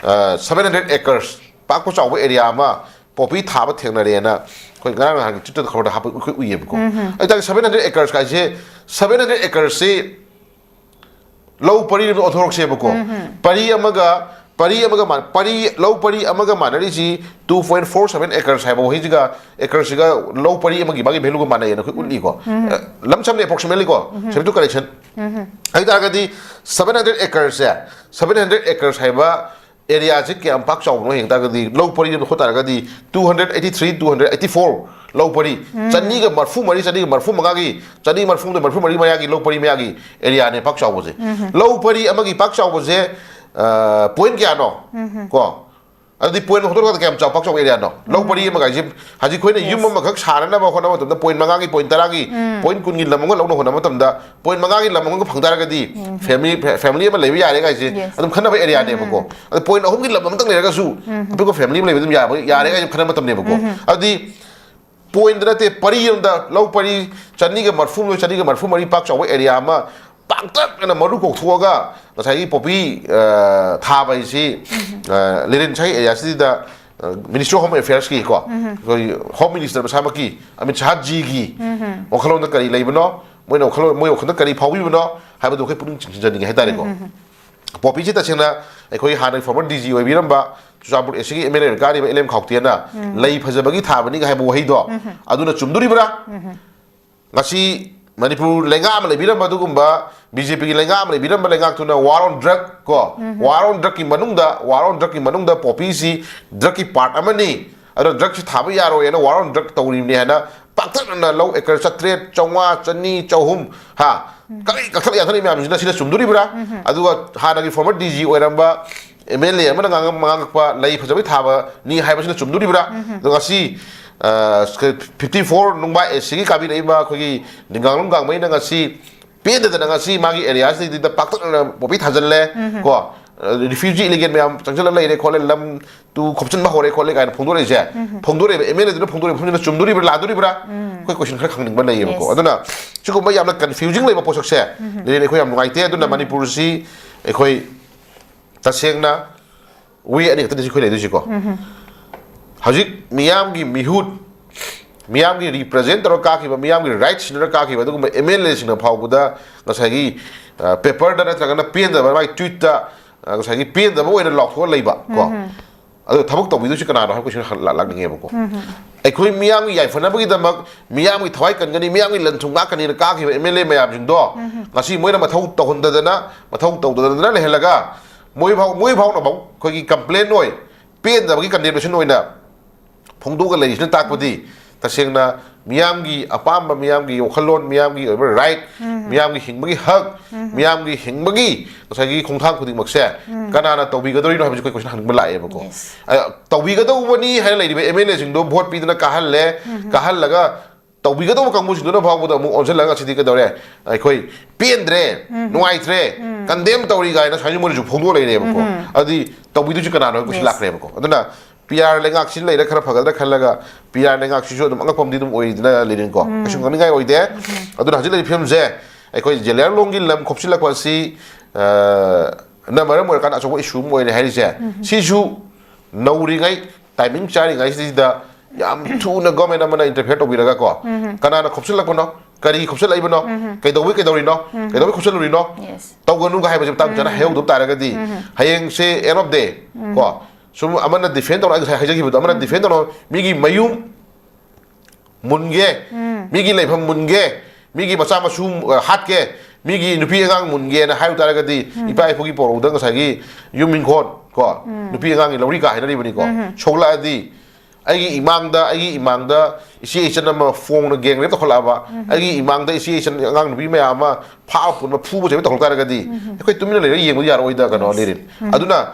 ꯁꯚꯦꯟ ꯍꯟꯗ꯭ꯔꯦꯠ ꯑꯦꯀꯔꯁ ꯄꯥꯛꯄ ꯆꯥꯎꯕ ꯑꯦꯔꯤꯌꯥ ꯑꯃ ꯄꯣꯄꯤ ꯊꯥꯕ ꯊꯦꯡꯅꯔꯦꯅ ꯑꯩꯈꯣꯏ ꯉꯔꯥꯡ ꯅꯍꯥꯟꯒꯤ ꯇ꯭ꯋꯤꯠꯇꯔꯗ ꯈꯕꯔꯗ ꯍꯥꯞꯄ ꯑꯩꯈꯣꯏ ꯎꯏꯌꯦꯕꯀꯣ꯫ ꯑꯗꯨ ꯇꯥꯔꯗꯤ ꯁꯚꯦꯟ ꯍꯟꯗ꯭ꯔꯦꯠ ꯑꯦꯀꯔꯁ ꯍꯥꯏꯁꯦ, ꯁꯚꯦꯟ ꯍꯟꯗ꯭ꯔꯦꯠ ꯑꯦꯀꯔꯁꯁꯤ ꯂꯧ ꯄꯔꯤ ꯑꯃꯗ ꯑꯣꯟꯊꯣꯔꯛꯁꯦꯕꯀꯣ꯫ ꯄꯔꯤ ꯑꯃꯒ ꯄꯔꯤ ꯑꯃꯒ ꯃꯥꯟ- ꯄꯔꯤ, ꯂꯧ ꯄꯔꯤ ꯑꯃꯒ ꯃꯥꯟꯅꯔꯤꯁꯤ two point four seven acres ꯍꯥꯏꯕ ꯋꯥꯍꯩꯁꯤꯒ, ꯑꯦꯀꯔꯁꯤꯒ ꯂꯧ ꯄꯔꯤ ꯑꯃꯒꯤ ꯃꯥꯒꯤ ꯚꯦꯂꯨꯒ ꯃꯥꯟꯅꯩꯌꯦꯅ ꯑꯩꯈꯣꯏ ꯎꯠꯂꯤꯀꯣ꯫ ꯂꯝꯁꯝꯅ ꯑꯦꯄ꯭ꯔꯣꯛꯁꯤꯃꯦꯠꯂꯤꯀꯣ, ꯁꯕꯖꯦꯛ ꯇꯨ ꯀꯔꯦꯛꯁꯟ꯫ ꯑꯗꯨ ꯇꯥꯔꯒꯗꯤ seven hundred ꯑꯦꯀꯔꯁꯦ, seven hundred acres ꯍꯥꯏꯕ ꯑꯦꯔꯤꯌꯥꯁꯦ ꯀꯌꯥꯝ ꯄꯥꯛ ꯆꯥꯎꯕꯅꯣ ꯌꯦꯡ ꯇꯥꯔꯒꯗꯤ, ꯂꯧ ꯄꯔꯤ ꯑꯃ ꯍꯣꯠ ꯇꯥꯔꯒꯗꯤ two hundred eighty three, two hundred eighty four ꯂꯧ ꯄꯔꯤ, ꯆꯅꯤꯒ ꯃꯔꯐꯨ ꯃꯔꯤ, ꯆꯅꯤꯒ ꯃꯔꯐꯨ ꯃꯉꯥꯒꯤ, ꯆꯅꯤ ꯃꯔꯐꯨ ꯍꯨꯝꯗꯣꯏ, ꯃꯔꯐꯨ ꯃꯔꯤ ꯃꯌꯥꯒꯤ ꯂꯧ ꯄꯔꯤ ꯃꯌꯥꯒꯤ ꯑꯦꯔꯤꯌꯥꯅꯦ ꯄꯥꯛ ꯆꯥꯎꯕꯁꯦ꯫ ꯂꯧ ꯄꯔꯤ ꯑꯃꯒꯤ ꯄꯥꯛ ꯆꯥꯎꯕꯁꯦ, ꯑ, ꯄꯣꯏꯟ ꯀꯌꯥꯅꯣ? ꯀꯣ? ꯑꯗꯨꯗꯤ ꯄꯣꯏꯟ ꯍꯣꯠꯇꯣꯛꯂꯒ ꯀꯌꯥꯝ ꯆꯥꯎ, ꯄꯥꯛ ꯆꯥꯎꯕ ꯑꯦꯔꯤꯌꯥꯅꯣ? ꯂꯧ ꯄꯔꯤ ꯑꯃꯒ ꯍꯥꯏꯁꯦ, ꯍꯧꯖꯤꯛ ꯑꯩꯈꯣꯏꯅ ꯌꯨꯝ ꯑꯃꯈꯛ ꯁꯥꯅꯅꯕ ꯍꯣꯠꯅꯕ ꯃꯇꯝꯗ ꯄꯣꯏꯟ ꯃꯉꯥꯒꯤ, ꯄꯣꯏꯟ ꯇꯔꯥꯒꯤ, ꯄꯣꯏꯟ ꯀꯨꯟꯒꯤ ꯂꯝ ꯑꯃꯒ ꯂꯧꯅ ꯍꯣꯠꯅꯕ ꯃꯇꯝꯗ ꯄꯣꯏꯟ ꯃꯉꯥꯒꯤ ꯂꯝ ꯑꯃꯒ ꯐꯪ ꯇꯥꯔꯒꯗꯤ ꯐꯦꯃꯤꯂꯤ, ꯐꯦ-, ꯐꯦꯃꯤꯂꯤ ꯑꯃ ꯂꯩꯕ ꯌꯥꯔꯦ ꯀꯥꯏꯁꯦ ꯑꯗꯨꯝ ꯈꯟꯅꯕ ꯑꯦꯔꯤꯌꯥꯅꯦꯕꯀꯣ꯫ ꯑꯗꯣ ꯄꯣꯏꯟ ꯑꯍꯨꯝꯒꯤ ꯂꯝ ꯑꯃꯇꯪ ꯂꯩꯔꯒꯁꯨ ꯑꯄꯤꯛꯄ ꯐꯦꯃꯤꯂꯤ ꯑꯃ ꯂꯩꯕ ꯑꯗꯨꯝ ꯌꯥꯕ, ꯌꯥꯔꯦ ꯀꯥꯏꯁꯦ ꯈꯟꯅꯕ ꯃꯇꯝꯅꯦꯕꯀꯣ꯫ ꯑꯗꯨꯗꯤ ꯄꯣꯏꯟꯗ ꯅꯠꯇꯦ, ꯄꯔꯤ ꯑꯃꯗ, ꯂꯧ ꯄꯔꯤ ꯆꯅꯤꯒ ꯃꯔꯐꯨ ꯍꯨꯝꯗꯣꯏ, ꯆꯅꯤꯒ ꯃꯔꯐꯨ ꯃꯔꯤ ꯄꯥꯛ ꯆꯥꯎꯕ ꯑꯦꯔꯤꯌꯥ ꯑꯃ ꯄꯥꯛꯇꯛꯅꯅ ꯃꯔꯨ ꯀꯣꯛꯊꯣꯛꯑꯒ ꯉꯁꯥꯏꯒꯤ ꯄꯣꯄꯤ, ꯑ, ꯊꯥꯕ ꯍꯥꯏꯁꯤ, ꯑ, ꯂꯤꯔꯦꯟ ꯁꯥꯏ ꯑꯦꯔꯤꯌꯥꯁꯤꯗ, ꯑ, ꯃꯤꯅꯤꯁꯇ꯭ꯔꯤ ꯑꯣꯐ ꯍꯣꯝ ꯑꯦꯐꯤꯌꯔꯁꯀꯤ ꯀꯣ, ꯑꯩꯈꯣꯏ ꯍꯣꯝ ꯃꯤꯅꯤꯁꯇꯔ ꯃꯁꯥꯃꯛꯀꯤ ꯑꯃꯤꯠ ꯁꯥꯍ ꯖꯤꯒꯤ ꯋꯥꯈꯜꯂꯣꯟꯗ ꯀꯔꯤ ꯂꯩꯕꯅꯣ, ꯃꯣꯏꯅ ꯋꯥꯈꯜꯂꯣꯟ, ꯃꯣꯏ ꯋꯥꯈꯜꯗ ꯀꯔꯤ ꯐꯥꯎꯕꯤꯕꯅꯣ ꯍꯥꯏꯕꯗꯨ ꯑꯩꯈꯣꯏ ꯄꯨꯛꯅꯤꯡ ꯆꯤꯡꯁꯤꯟꯖꯅꯤꯡꯉꯦ ꯍꯥꯏꯇꯥꯔꯦꯀꯣ꯫ ꯄꯣꯄꯤꯁꯤ ꯇꯁꯦꯡꯅ ꯑꯩꯈꯣꯏ ꯍꯥꯟꯅꯒꯤ former D G ꯑꯣꯏꯕꯤꯔꯝꯕ Churachandpur A C ꯒꯤ M L A ꯑꯣꯏꯅ ꯀꯥꯔꯤꯕ L M ꯈꯥꯎꯇꯦꯟꯅ ꯂꯩ ꯐꯖꯕꯒꯤ ꯊꯥꯕꯅꯤꯒ ꯍꯥꯏꯕ ꯋꯥꯍꯩꯗꯣ, ꯑꯗꯨꯅ ꯆꯨꯝꯗꯣꯔꯤꯕ꯭ꯔꯥ? ꯉꯁꯤ ꯃꯅꯤꯄꯨꯔ ꯂꯩꯉꯥꯛ ꯑꯃ ꯂꯩꯕꯤꯔꯝꯕ, ꯑꯗꯨꯒꯨꯝꯕ B J P ꯒꯤ ꯂꯩꯉꯥꯛ ꯑꯃ ꯂꯩꯕꯤꯔꯝꯕ ꯂꯩꯉꯥꯛꯇꯨꯅ war on drug ꯀꯣ, war on drug ꯀꯤ ꯃꯅꯨꯡꯗ, war on drug ꯀꯤ ꯃꯅꯨꯡꯗ ꯄꯣꯄꯤꯁꯤ drug ꯀꯤ part ꯑꯃꯅꯤ, ꯑꯗꯨꯅ drug ꯁꯤ ꯊꯥꯕ ꯌꯥꯔꯣꯏ ꯍꯥꯏꯅ war on drug ꯇꯧꯔꯤꯕꯅꯤ ꯍꯥꯏꯅ ꯄꯥꯛꯇꯛꯅꯅ ꯂꯧ acre ꯆꯥꯇ꯭ꯔꯦꯠ, ꯆꯥꯝꯃꯉꯥ, ꯆꯅꯤ, ꯆꯍꯨꯝ, ꯍꯥ, ꯀꯛꯏ ꯀꯛꯊꯠꯂꯤ ꯌꯥꯟꯊꯠꯂꯤ ꯃꯌꯥꯝꯁꯤꯅ, ꯁꯤꯅ ꯆꯨꯝꯗꯣꯔꯤꯕ꯭ꯔꯥ? ꯑꯗꯨꯒ ꯍꯥꯟꯅꯒꯤ former D G ꯑꯣꯏꯔꯝꯕ M L A ꯑꯃꯅ ꯉꯥꯡꯉ-, ꯉꯥꯡꯉꯛꯄ ꯂꯩ ꯐꯖꯕꯩ ꯊꯥꯕꯅꯤ ꯍꯥꯏꯕꯁꯤꯅ ꯆꯨꯝꯗꯣꯔꯤꯕ꯭ꯔꯥ? ꯑꯗꯣ ꯉꯁꯤ, ꯑ, fifty four ꯅꯨꯡꯕꯥ A C ꯒꯤ ꯀꯥꯕꯤꯔꯛꯏꯕ ꯑꯩꯈꯣꯏꯒꯤ ꯅꯤꯡꯒꯥꯡꯂꯨꯡ ꯒꯥꯡꯃꯩꯅ ꯉꯁꯤ ꯄꯦꯟꯗꯗꯅ ꯉꯁꯤ ꯃꯥꯒꯤ area ꯁꯤꯗꯩꯗ ꯄꯥꯛꯇꯛꯅꯅ ꯄꯣꯄꯤ ꯊꯥꯖꯤꯜꯂꯦ, ꯀꯣ? ꯑ, refugee illegal ꯃꯌꯥꯝ ꯆꯪꯁꯤꯜꯂ ꯂꯩꯔꯦ ꯈꯣꯠꯂꯦ, ꯂꯝ ꯇꯨ ꯈꯣꯞꯆꯤꯟꯕ ꯍꯧꯔꯦ ꯈꯣꯠꯂꯦ ꯀꯥꯏꯅ ꯐꯣꯡꯗꯣꯔꯛꯏꯁꯦ, ꯐꯣꯡꯗꯣꯔꯛꯏꯕ M L A ꯗꯨꯅ ꯐꯣꯡꯗꯣꯔꯛꯏꯕ ꯃꯐꯝꯁꯤꯅ ꯆꯨꯝꯗꯣꯔꯤꯕ꯭ꯔꯥ ꯂꯥꯟꯗꯣꯔꯤꯕ꯭ꯔꯥ? ꯑꯩꯈꯣꯏ question ꯈꯔ ꯈꯪꯅꯤꯡꯕ ꯂꯩꯌꯦꯕꯀꯣ꯫ Yes. ꯑꯗꯨꯅ ꯁꯤꯒꯨꯝꯕ ꯌꯥꯝꯅ confusing ꯂꯩꯕ ꯄꯣꯠꯁꯛꯁꯦ, ꯂꯩꯔꯦ, ꯑꯩꯈꯣꯏ ꯌꯥꯝ ꯅꯨꯡꯉꯥꯏꯇꯦ꯫ ꯑꯗꯨꯅ ꯃꯅꯤꯄꯨꯔꯁꯤ ꯑꯩꯈꯣꯏ ꯇꯁꯦꯡꯅ way ꯑꯅꯤ ꯈꯛꯇꯅꯤ ꯑꯩꯈꯣꯏ ꯂꯩꯗꯣꯏꯁꯤꯀꯣ꯫ ꯍꯧꯖꯤꯛ ꯃꯤꯌꯥꯝꯒꯤ ꯃꯤꯍꯨꯠ, ꯃꯤꯌꯥꯝꯒꯤ represent ꯇꯧꯔ ꯀꯥꯈꯤꯕ, ꯃꯤꯌꯥꯝꯒꯤ right ꯁꯤꯟꯅꯔ ꯀꯥꯈꯤꯕ ꯑꯗꯨꯒꯨꯝꯕ M L A ꯁꯤꯡꯅ ꯐꯥꯎꯕꯗ ꯉꯁꯥꯏꯒꯤ, ꯑ, paper ꯗ ꯅꯠꯇ꯭ꯔꯒꯅ ꯄꯦꯟꯗꯕ, ꯃꯥꯒꯤ tweet ꯇ, ꯑ, ꯉꯁꯥꯏꯒꯤ ꯄꯦꯟꯗꯕ ꯑꯣꯏꯅ ꯂꯥꯎꯊꯣꯛꯑ ꯂꯩꯕ ꯀꯣ꯫ ꯑꯗꯣ ꯊꯕꯛ ꯇꯧꯕꯤꯗꯣꯏꯁꯤ ꯀꯅꯥꯅꯣ ꯍꯥꯏꯕ question ꯈꯔ ꯂꯥꯛꯅꯤꯡꯉꯦꯕꯀꯣ꯫ ꯑꯩꯈꯣꯏ ꯃꯤꯌꯥꯝꯒꯤ ꯌꯥꯏꯐꯅꯕꯒꯤꯗꯃꯛ, ꯃꯤꯌꯥꯝꯒꯤ ꯊꯋꯥꯏ ꯀꯟꯒꯅꯤ, ꯃꯤꯌꯥꯝꯒꯤ ꯂꯟ ꯊꯨꯝ ꯉꯥꯛꯀꯅꯤꯅ ꯀꯥꯈꯤꯕ M L A ꯃꯌꯥꯝꯁꯤꯡꯗꯣ ꯉꯁꯤ ꯃꯣꯏꯅ ꯃꯊꯧ ꯇꯧꯍꯟꯗꯗꯅ, ꯃꯊꯧ ꯇꯧꯗꯗꯅ ꯂꯩꯍꯜꯂꯒ ꯃꯣꯏ ꯐꯥꯎ, ꯃꯣꯏ ꯐꯥꯎꯅ ꯐꯥꯎ ꯑꯩꯈꯣꯏꯒꯤ complain ꯑꯣꯏ, ꯄꯦꯟꯗꯕꯒꯤ condemnation ꯑꯣꯏꯅ ꯐꯣꯡꯗꯣꯛꯑꯒ ꯂꯩꯔꯤꯁꯤꯅ ꯇꯥꯛꯄꯗꯤ ꯇꯁꯦꯡꯅ ꯃꯤꯌꯥꯝꯒꯤ ꯑꯄꯥꯝꯕ, ꯃꯤꯌꯥꯝꯒꯤ ꯋꯥꯈꯜꯂꯣꯟ, ꯃꯤꯌꯥꯝꯒꯤ ꯑꯣꯏꯕ right, ꯃꯤꯌꯥꯝꯒꯤ ꯍꯤꯡꯕꯒꯤ ꯍꯛ, ꯃꯤꯌꯥꯝꯒꯤ ꯍꯤꯡꯕꯒꯤ ꯉꯁꯥꯏꯒꯤ ꯈꯣꯡꯊꯥꯡ ꯈꯨꯗꯤꯡꯃꯛꯁꯦ ꯀꯅꯥꯅ ꯇꯧꯕꯤꯒꯗꯧꯔꯤꯅꯣ ꯍꯥꯏꯕꯁꯤ ꯑꯩꯈꯣꯏ question ꯍꯪꯅꯤꯡꯕ ꯂꯥꯛꯑꯦꯕꯀꯣ꯫ Yes. ꯑ, ꯇꯧꯕꯤꯒꯗꯧꯕꯅꯤ ꯍꯥꯏꯅ ꯂꯩꯔꯤꯕ M L A ꯁꯤꯡꯗꯣ vote ꯄꯤꯗꯅ ꯀꯥꯍꯜꯂꯦ, ꯀꯥꯍꯜꯂꯒ ꯇꯧꯕꯤꯒꯗꯧꯕ ꯀꯥꯡꯕꯨꯁꯤꯡꯗꯨꯅ ꯐꯥꯎꯕꯗ ꯑꯃꯨꯛ ꯑꯣꯟꯁꯤꯜꯂꯒ ꯉꯁꯤꯗꯤ ꯀꯩꯗꯧꯔꯦ? ꯑꯩꯈꯣꯏ ꯄꯦꯟꯗ꯭ꯔꯦ, ꯅꯨꯡꯉꯥꯏꯇ꯭ꯔꯦ, condemn ꯇꯧꯔꯤ ꯀꯥꯏꯅ ꯁꯨꯃꯥꯏꯅ ꯃꯣꯏꯅꯁꯨ ꯐꯣꯡꯗꯣꯛꯑ ꯂꯩꯔꯦꯕꯀꯣ꯫ ꯑꯗꯨꯗꯤ ꯇꯧꯕꯤꯗꯣꯏꯁꯤ ꯀꯅꯥꯅꯣ ꯍꯥꯏꯕ question Yes. ꯂꯥꯛꯈ꯭ꯔꯦꯕꯀꯣ꯫ ꯑꯗꯨꯅ P R ꯂꯩꯉꯥꯛꯁꯤ ꯂꯩꯔ ꯈꯔ ꯐꯒꯗ꯭ꯔꯥ ꯈꯜꯂꯒ, P R ꯂꯩꯉꯥꯛꯁꯤꯁꯨ ꯑꯗꯨꯝ ꯑꯉꯛꯄ ꯑꯃꯗꯤ ꯑꯗꯨꯝ ꯑꯣꯏꯗꯅ ꯂꯩꯔꯤꯅꯤꯀꯣ꯫ ꯀꯩꯁꯨ ꯉꯛꯅꯤꯡꯉꯥꯏ ꯑꯣꯏꯗꯦ꯫ ꯑꯗꯨꯅ ꯍꯧꯖꯤꯛ ꯂꯩꯔꯤꯕ ꯐꯤꯕꯝꯁꯦ ꯑꯩꯈꯣꯏ ꯖꯦꯂꯤꯌꯥꯡꯂꯣꯡꯒꯤ ꯂꯝ ꯈꯣꯞꯆꯤꯜꯂꯛꯄ ꯑꯁꯤ, ꯑ, ꯅ ꯃꯔꯝ ꯑꯣꯏꯔꯀꯥꯟꯗ ꯑꯆꯧꯕ issue ꯑꯃ ꯑꯣꯏꯔꯦ ꯍꯥꯏꯔꯤꯁꯦ꯫ ꯁꯤꯁꯨ ꯅꯧꯔꯤꯉꯩ, timing ꯆꯥꯔꯤꯉꯩꯁꯤꯗ ꯌꯥꯝ ꯊꯨꯅ government ꯑꯃꯅ interfere ꯇꯧꯕꯤꯔꯒ ꯀꯣ, ꯀꯅꯥꯅ ꯈꯣꯞꯆꯤꯜꯂꯛꯄꯅꯣ? ꯀꯔꯤ ꯈꯨꯞꯆꯜꯂꯛꯏꯕꯅꯣ? ꯀꯩꯗꯧꯕꯩ ꯀꯩꯗꯧꯔꯤꯅꯣ? ꯀꯩꯗꯧꯕꯩ ꯈꯨꯞꯆꯜꯂꯨꯔꯤꯅꯣ? Yes. ꯇꯧꯒꯅꯨꯒ ꯍꯥꯏꯕꯁꯦ ꯃꯇꯥꯡ ꯆꯥꯅ ꯍꯥꯏꯍꯧꯗꯕ ꯇꯥꯔꯒꯗꯤ, ꯍꯌꯦꯡꯁꯦ end of day ꯀꯣ, ꯁꯨꯝ ꯑꯃꯅ defend ꯇꯧꯔ, ꯑꯩ ꯉꯁꯥꯏ ꯍꯥꯏꯖꯈꯤꯕꯗꯣ, ꯑꯃꯅ defend ꯇꯧꯔ ꯃꯤꯒꯤ ꯃꯌꯨꯝ ꯃꯨꯟꯒꯦ, ꯃꯤꯒꯤ ꯂꯩꯐꯝ ꯃꯨꯟꯒꯦ, ꯃꯤꯒꯤ ꯃꯆꯥ ꯃꯁꯨ, ꯑ, ꯍꯥꯠꯀꯦ, ꯃꯤꯒꯤ ꯅꯨꯄꯤ ꯑꯉꯥꯡ ꯃꯨꯟꯒꯦꯅ ꯍꯥꯏꯔꯨ ꯇꯥꯔꯒꯗꯤ, ꯏꯄꯥ ꯏꯄꯨꯒꯤ ꯄꯧꯔꯧꯗ ꯉꯁꯥꯏꯒꯤ ꯌꯨꯝ ꯏꯪꯈꯣꯜ ꯀꯣ, ꯅꯨꯄꯤ ꯑꯉꯥꯡꯒꯤ ꯂꯧꯔꯤ ꯀꯥ ꯍꯥꯏꯅꯔꯤꯕꯅꯤꯀꯣ, ꯁꯣꯛꯂꯛꯑꯗꯤ ꯑꯩꯒꯤ ꯏꯃꯥꯡꯗ, ꯑꯩꯒꯤ ꯏꯃꯥꯡꯗ ꯏꯆꯦ ꯏꯆꯟ ꯑꯃ ꯐꯣꯡꯅ gang rape ꯇꯧꯈꯠꯂꯛꯑꯕ, ꯑꯩꯒꯤ ꯏꯃꯥꯡꯗ ꯏꯆꯦ ꯏꯆꯟ ꯑꯉꯥꯡ ꯅꯨꯄꯤ ꯃꯌꯥꯝ ꯑꯃ ꯐꯥꯕ ꯄꯨꯟꯕ ꯐꯨꯕ ꯆꯩꯕ ꯇꯧꯈꯠꯂꯛ ꯇꯥꯔꯒꯗꯤ, ꯑꯩꯈꯣꯏ ꯇꯨꯃꯤꯟꯅ ꯂꯩꯔꯒ ꯌꯦꯡꯕꯗꯤ ꯌꯥꯔꯛꯑꯣꯏꯗ, ꯀꯩꯅꯣ, ꯂꯤꯔꯤꯟ꯫ ꯑꯗꯨꯅ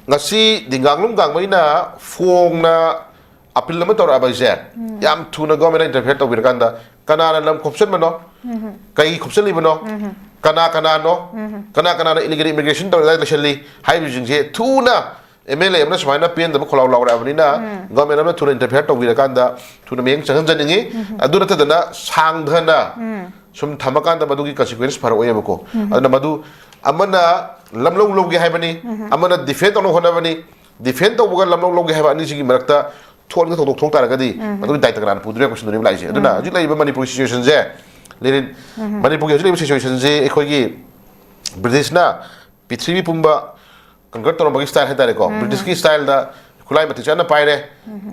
ꯉꯁꯤ ꯗꯤꯡꯒꯥꯡꯂꯨꯡ ꯒꯥꯡꯃꯩꯅ ꯐꯣꯡꯅ appeal ꯑꯃ ꯇꯧꯔꯛꯑꯕ ꯍꯥꯏꯁꯦ, ꯌꯥꯝ ꯊꯨꯅ government interfere ꯇꯧꯕꯤꯔꯀꯥꯟꯗ, ꯀꯅꯥꯅ ꯂꯝ ꯈꯣꯞꯆꯟꯕꯅꯣ, ꯀꯩ ꯈꯣꯞꯆꯜꯂꯤꯕꯅꯣ, ꯀꯅꯥ ꯀꯅꯥꯅꯣ, ꯀꯅꯥ ꯀꯅꯥꯅ illegal immigration ꯇꯧꯔꯒ ꯂꯩꯁꯜꯂꯤ ꯍꯥꯏꯔꯤꯕꯁꯤꯡꯁꯦ ꯊꯨꯅ, MLA ꯑꯃꯅ ꯁꯨꯃꯥꯏꯅ ꯄꯦꯟꯗꯕ ꯈꯣꯜꯂꯥꯎ ꯂꯥꯎꯔꯛꯑꯕꯅꯤꯅ, government ꯑꯃꯅ ꯊꯨꯅ interfere ꯇꯧꯕꯤꯔꯀꯥꯟꯗ ꯊꯨꯅ ꯃꯤꯠꯌꯦꯡ ꯆꯪꯍꯟꯖꯅꯤꯡꯉꯤ꯫ ꯑꯗꯨ ꯅꯠꯇꯗꯅ ꯁꯥꯡꯊꯅ ꯁꯨꯝ ꯊꯝꯃꯀꯥꯟꯗ ꯃꯗꯨꯒꯤ consequence ꯐꯔꯛꯑꯣꯏꯕꯀꯣ꯫ ꯑꯗꯨꯅ ꯃꯗꯨ ꯑꯃꯅ ꯂꯝꯂꯧ ꯂꯧꯒꯦ ꯍꯥꯏꯕꯅꯤ, ꯑꯃꯅ defend ꯇꯧꯅꯕ ꯍꯣꯠꯅꯕꯅꯤ꯫ Defend ꯇꯧꯕꯒ ꯂꯝꯂꯧ ꯂꯧꯒꯦ ꯍꯥꯏꯕ ꯑꯅꯤꯁꯤꯒꯤ ꯃꯔꯛꯇ ꯊꯣꯛꯍꯟꯒ ꯊꯧꯗꯣꯛ ꯊꯣꯛ ꯇꯥꯔꯒꯗꯤ, ꯃꯗꯨꯒꯤ ꯗꯥꯏꯇ ꯀꯅꯥꯅ ꯄꯨꯗꯣꯏꯅꯣ ꯍꯥꯏꯕ ꯀꯣꯏꯁꯟꯗꯨꯅꯦꯕ ꯂꯥꯛꯏꯁꯦ꯫ ꯑꯗꯨꯅ ꯍꯧꯖꯤꯛ ꯂꯩꯔꯤꯕ ꯃꯅꯤꯄꯨꯔꯒꯤ situation ꯁꯦ, ꯂꯤꯔꯤꯟ, ꯃꯅꯤꯄꯨꯔꯒꯤ ꯍꯧꯖꯤꯛ ꯂꯩꯔꯤꯕ situation ꯁꯦ ꯑꯩꯈꯣꯏꯒꯤ British ꯅ ꯄ꯭ꯔꯤꯊꯤꯕꯤ ꯄꯨꯝꯕ conquer ꯇꯧꯔꯝꯕꯒꯤ style ꯍꯥꯏꯇꯥꯔꯦꯀꯣ꯫ British ꯀꯤ style ꯗ ꯈꯨꯠꯂꯥꯏ ꯃꯇꯤꯛ ꯆꯥꯅ ꯄꯥꯏꯔꯦ,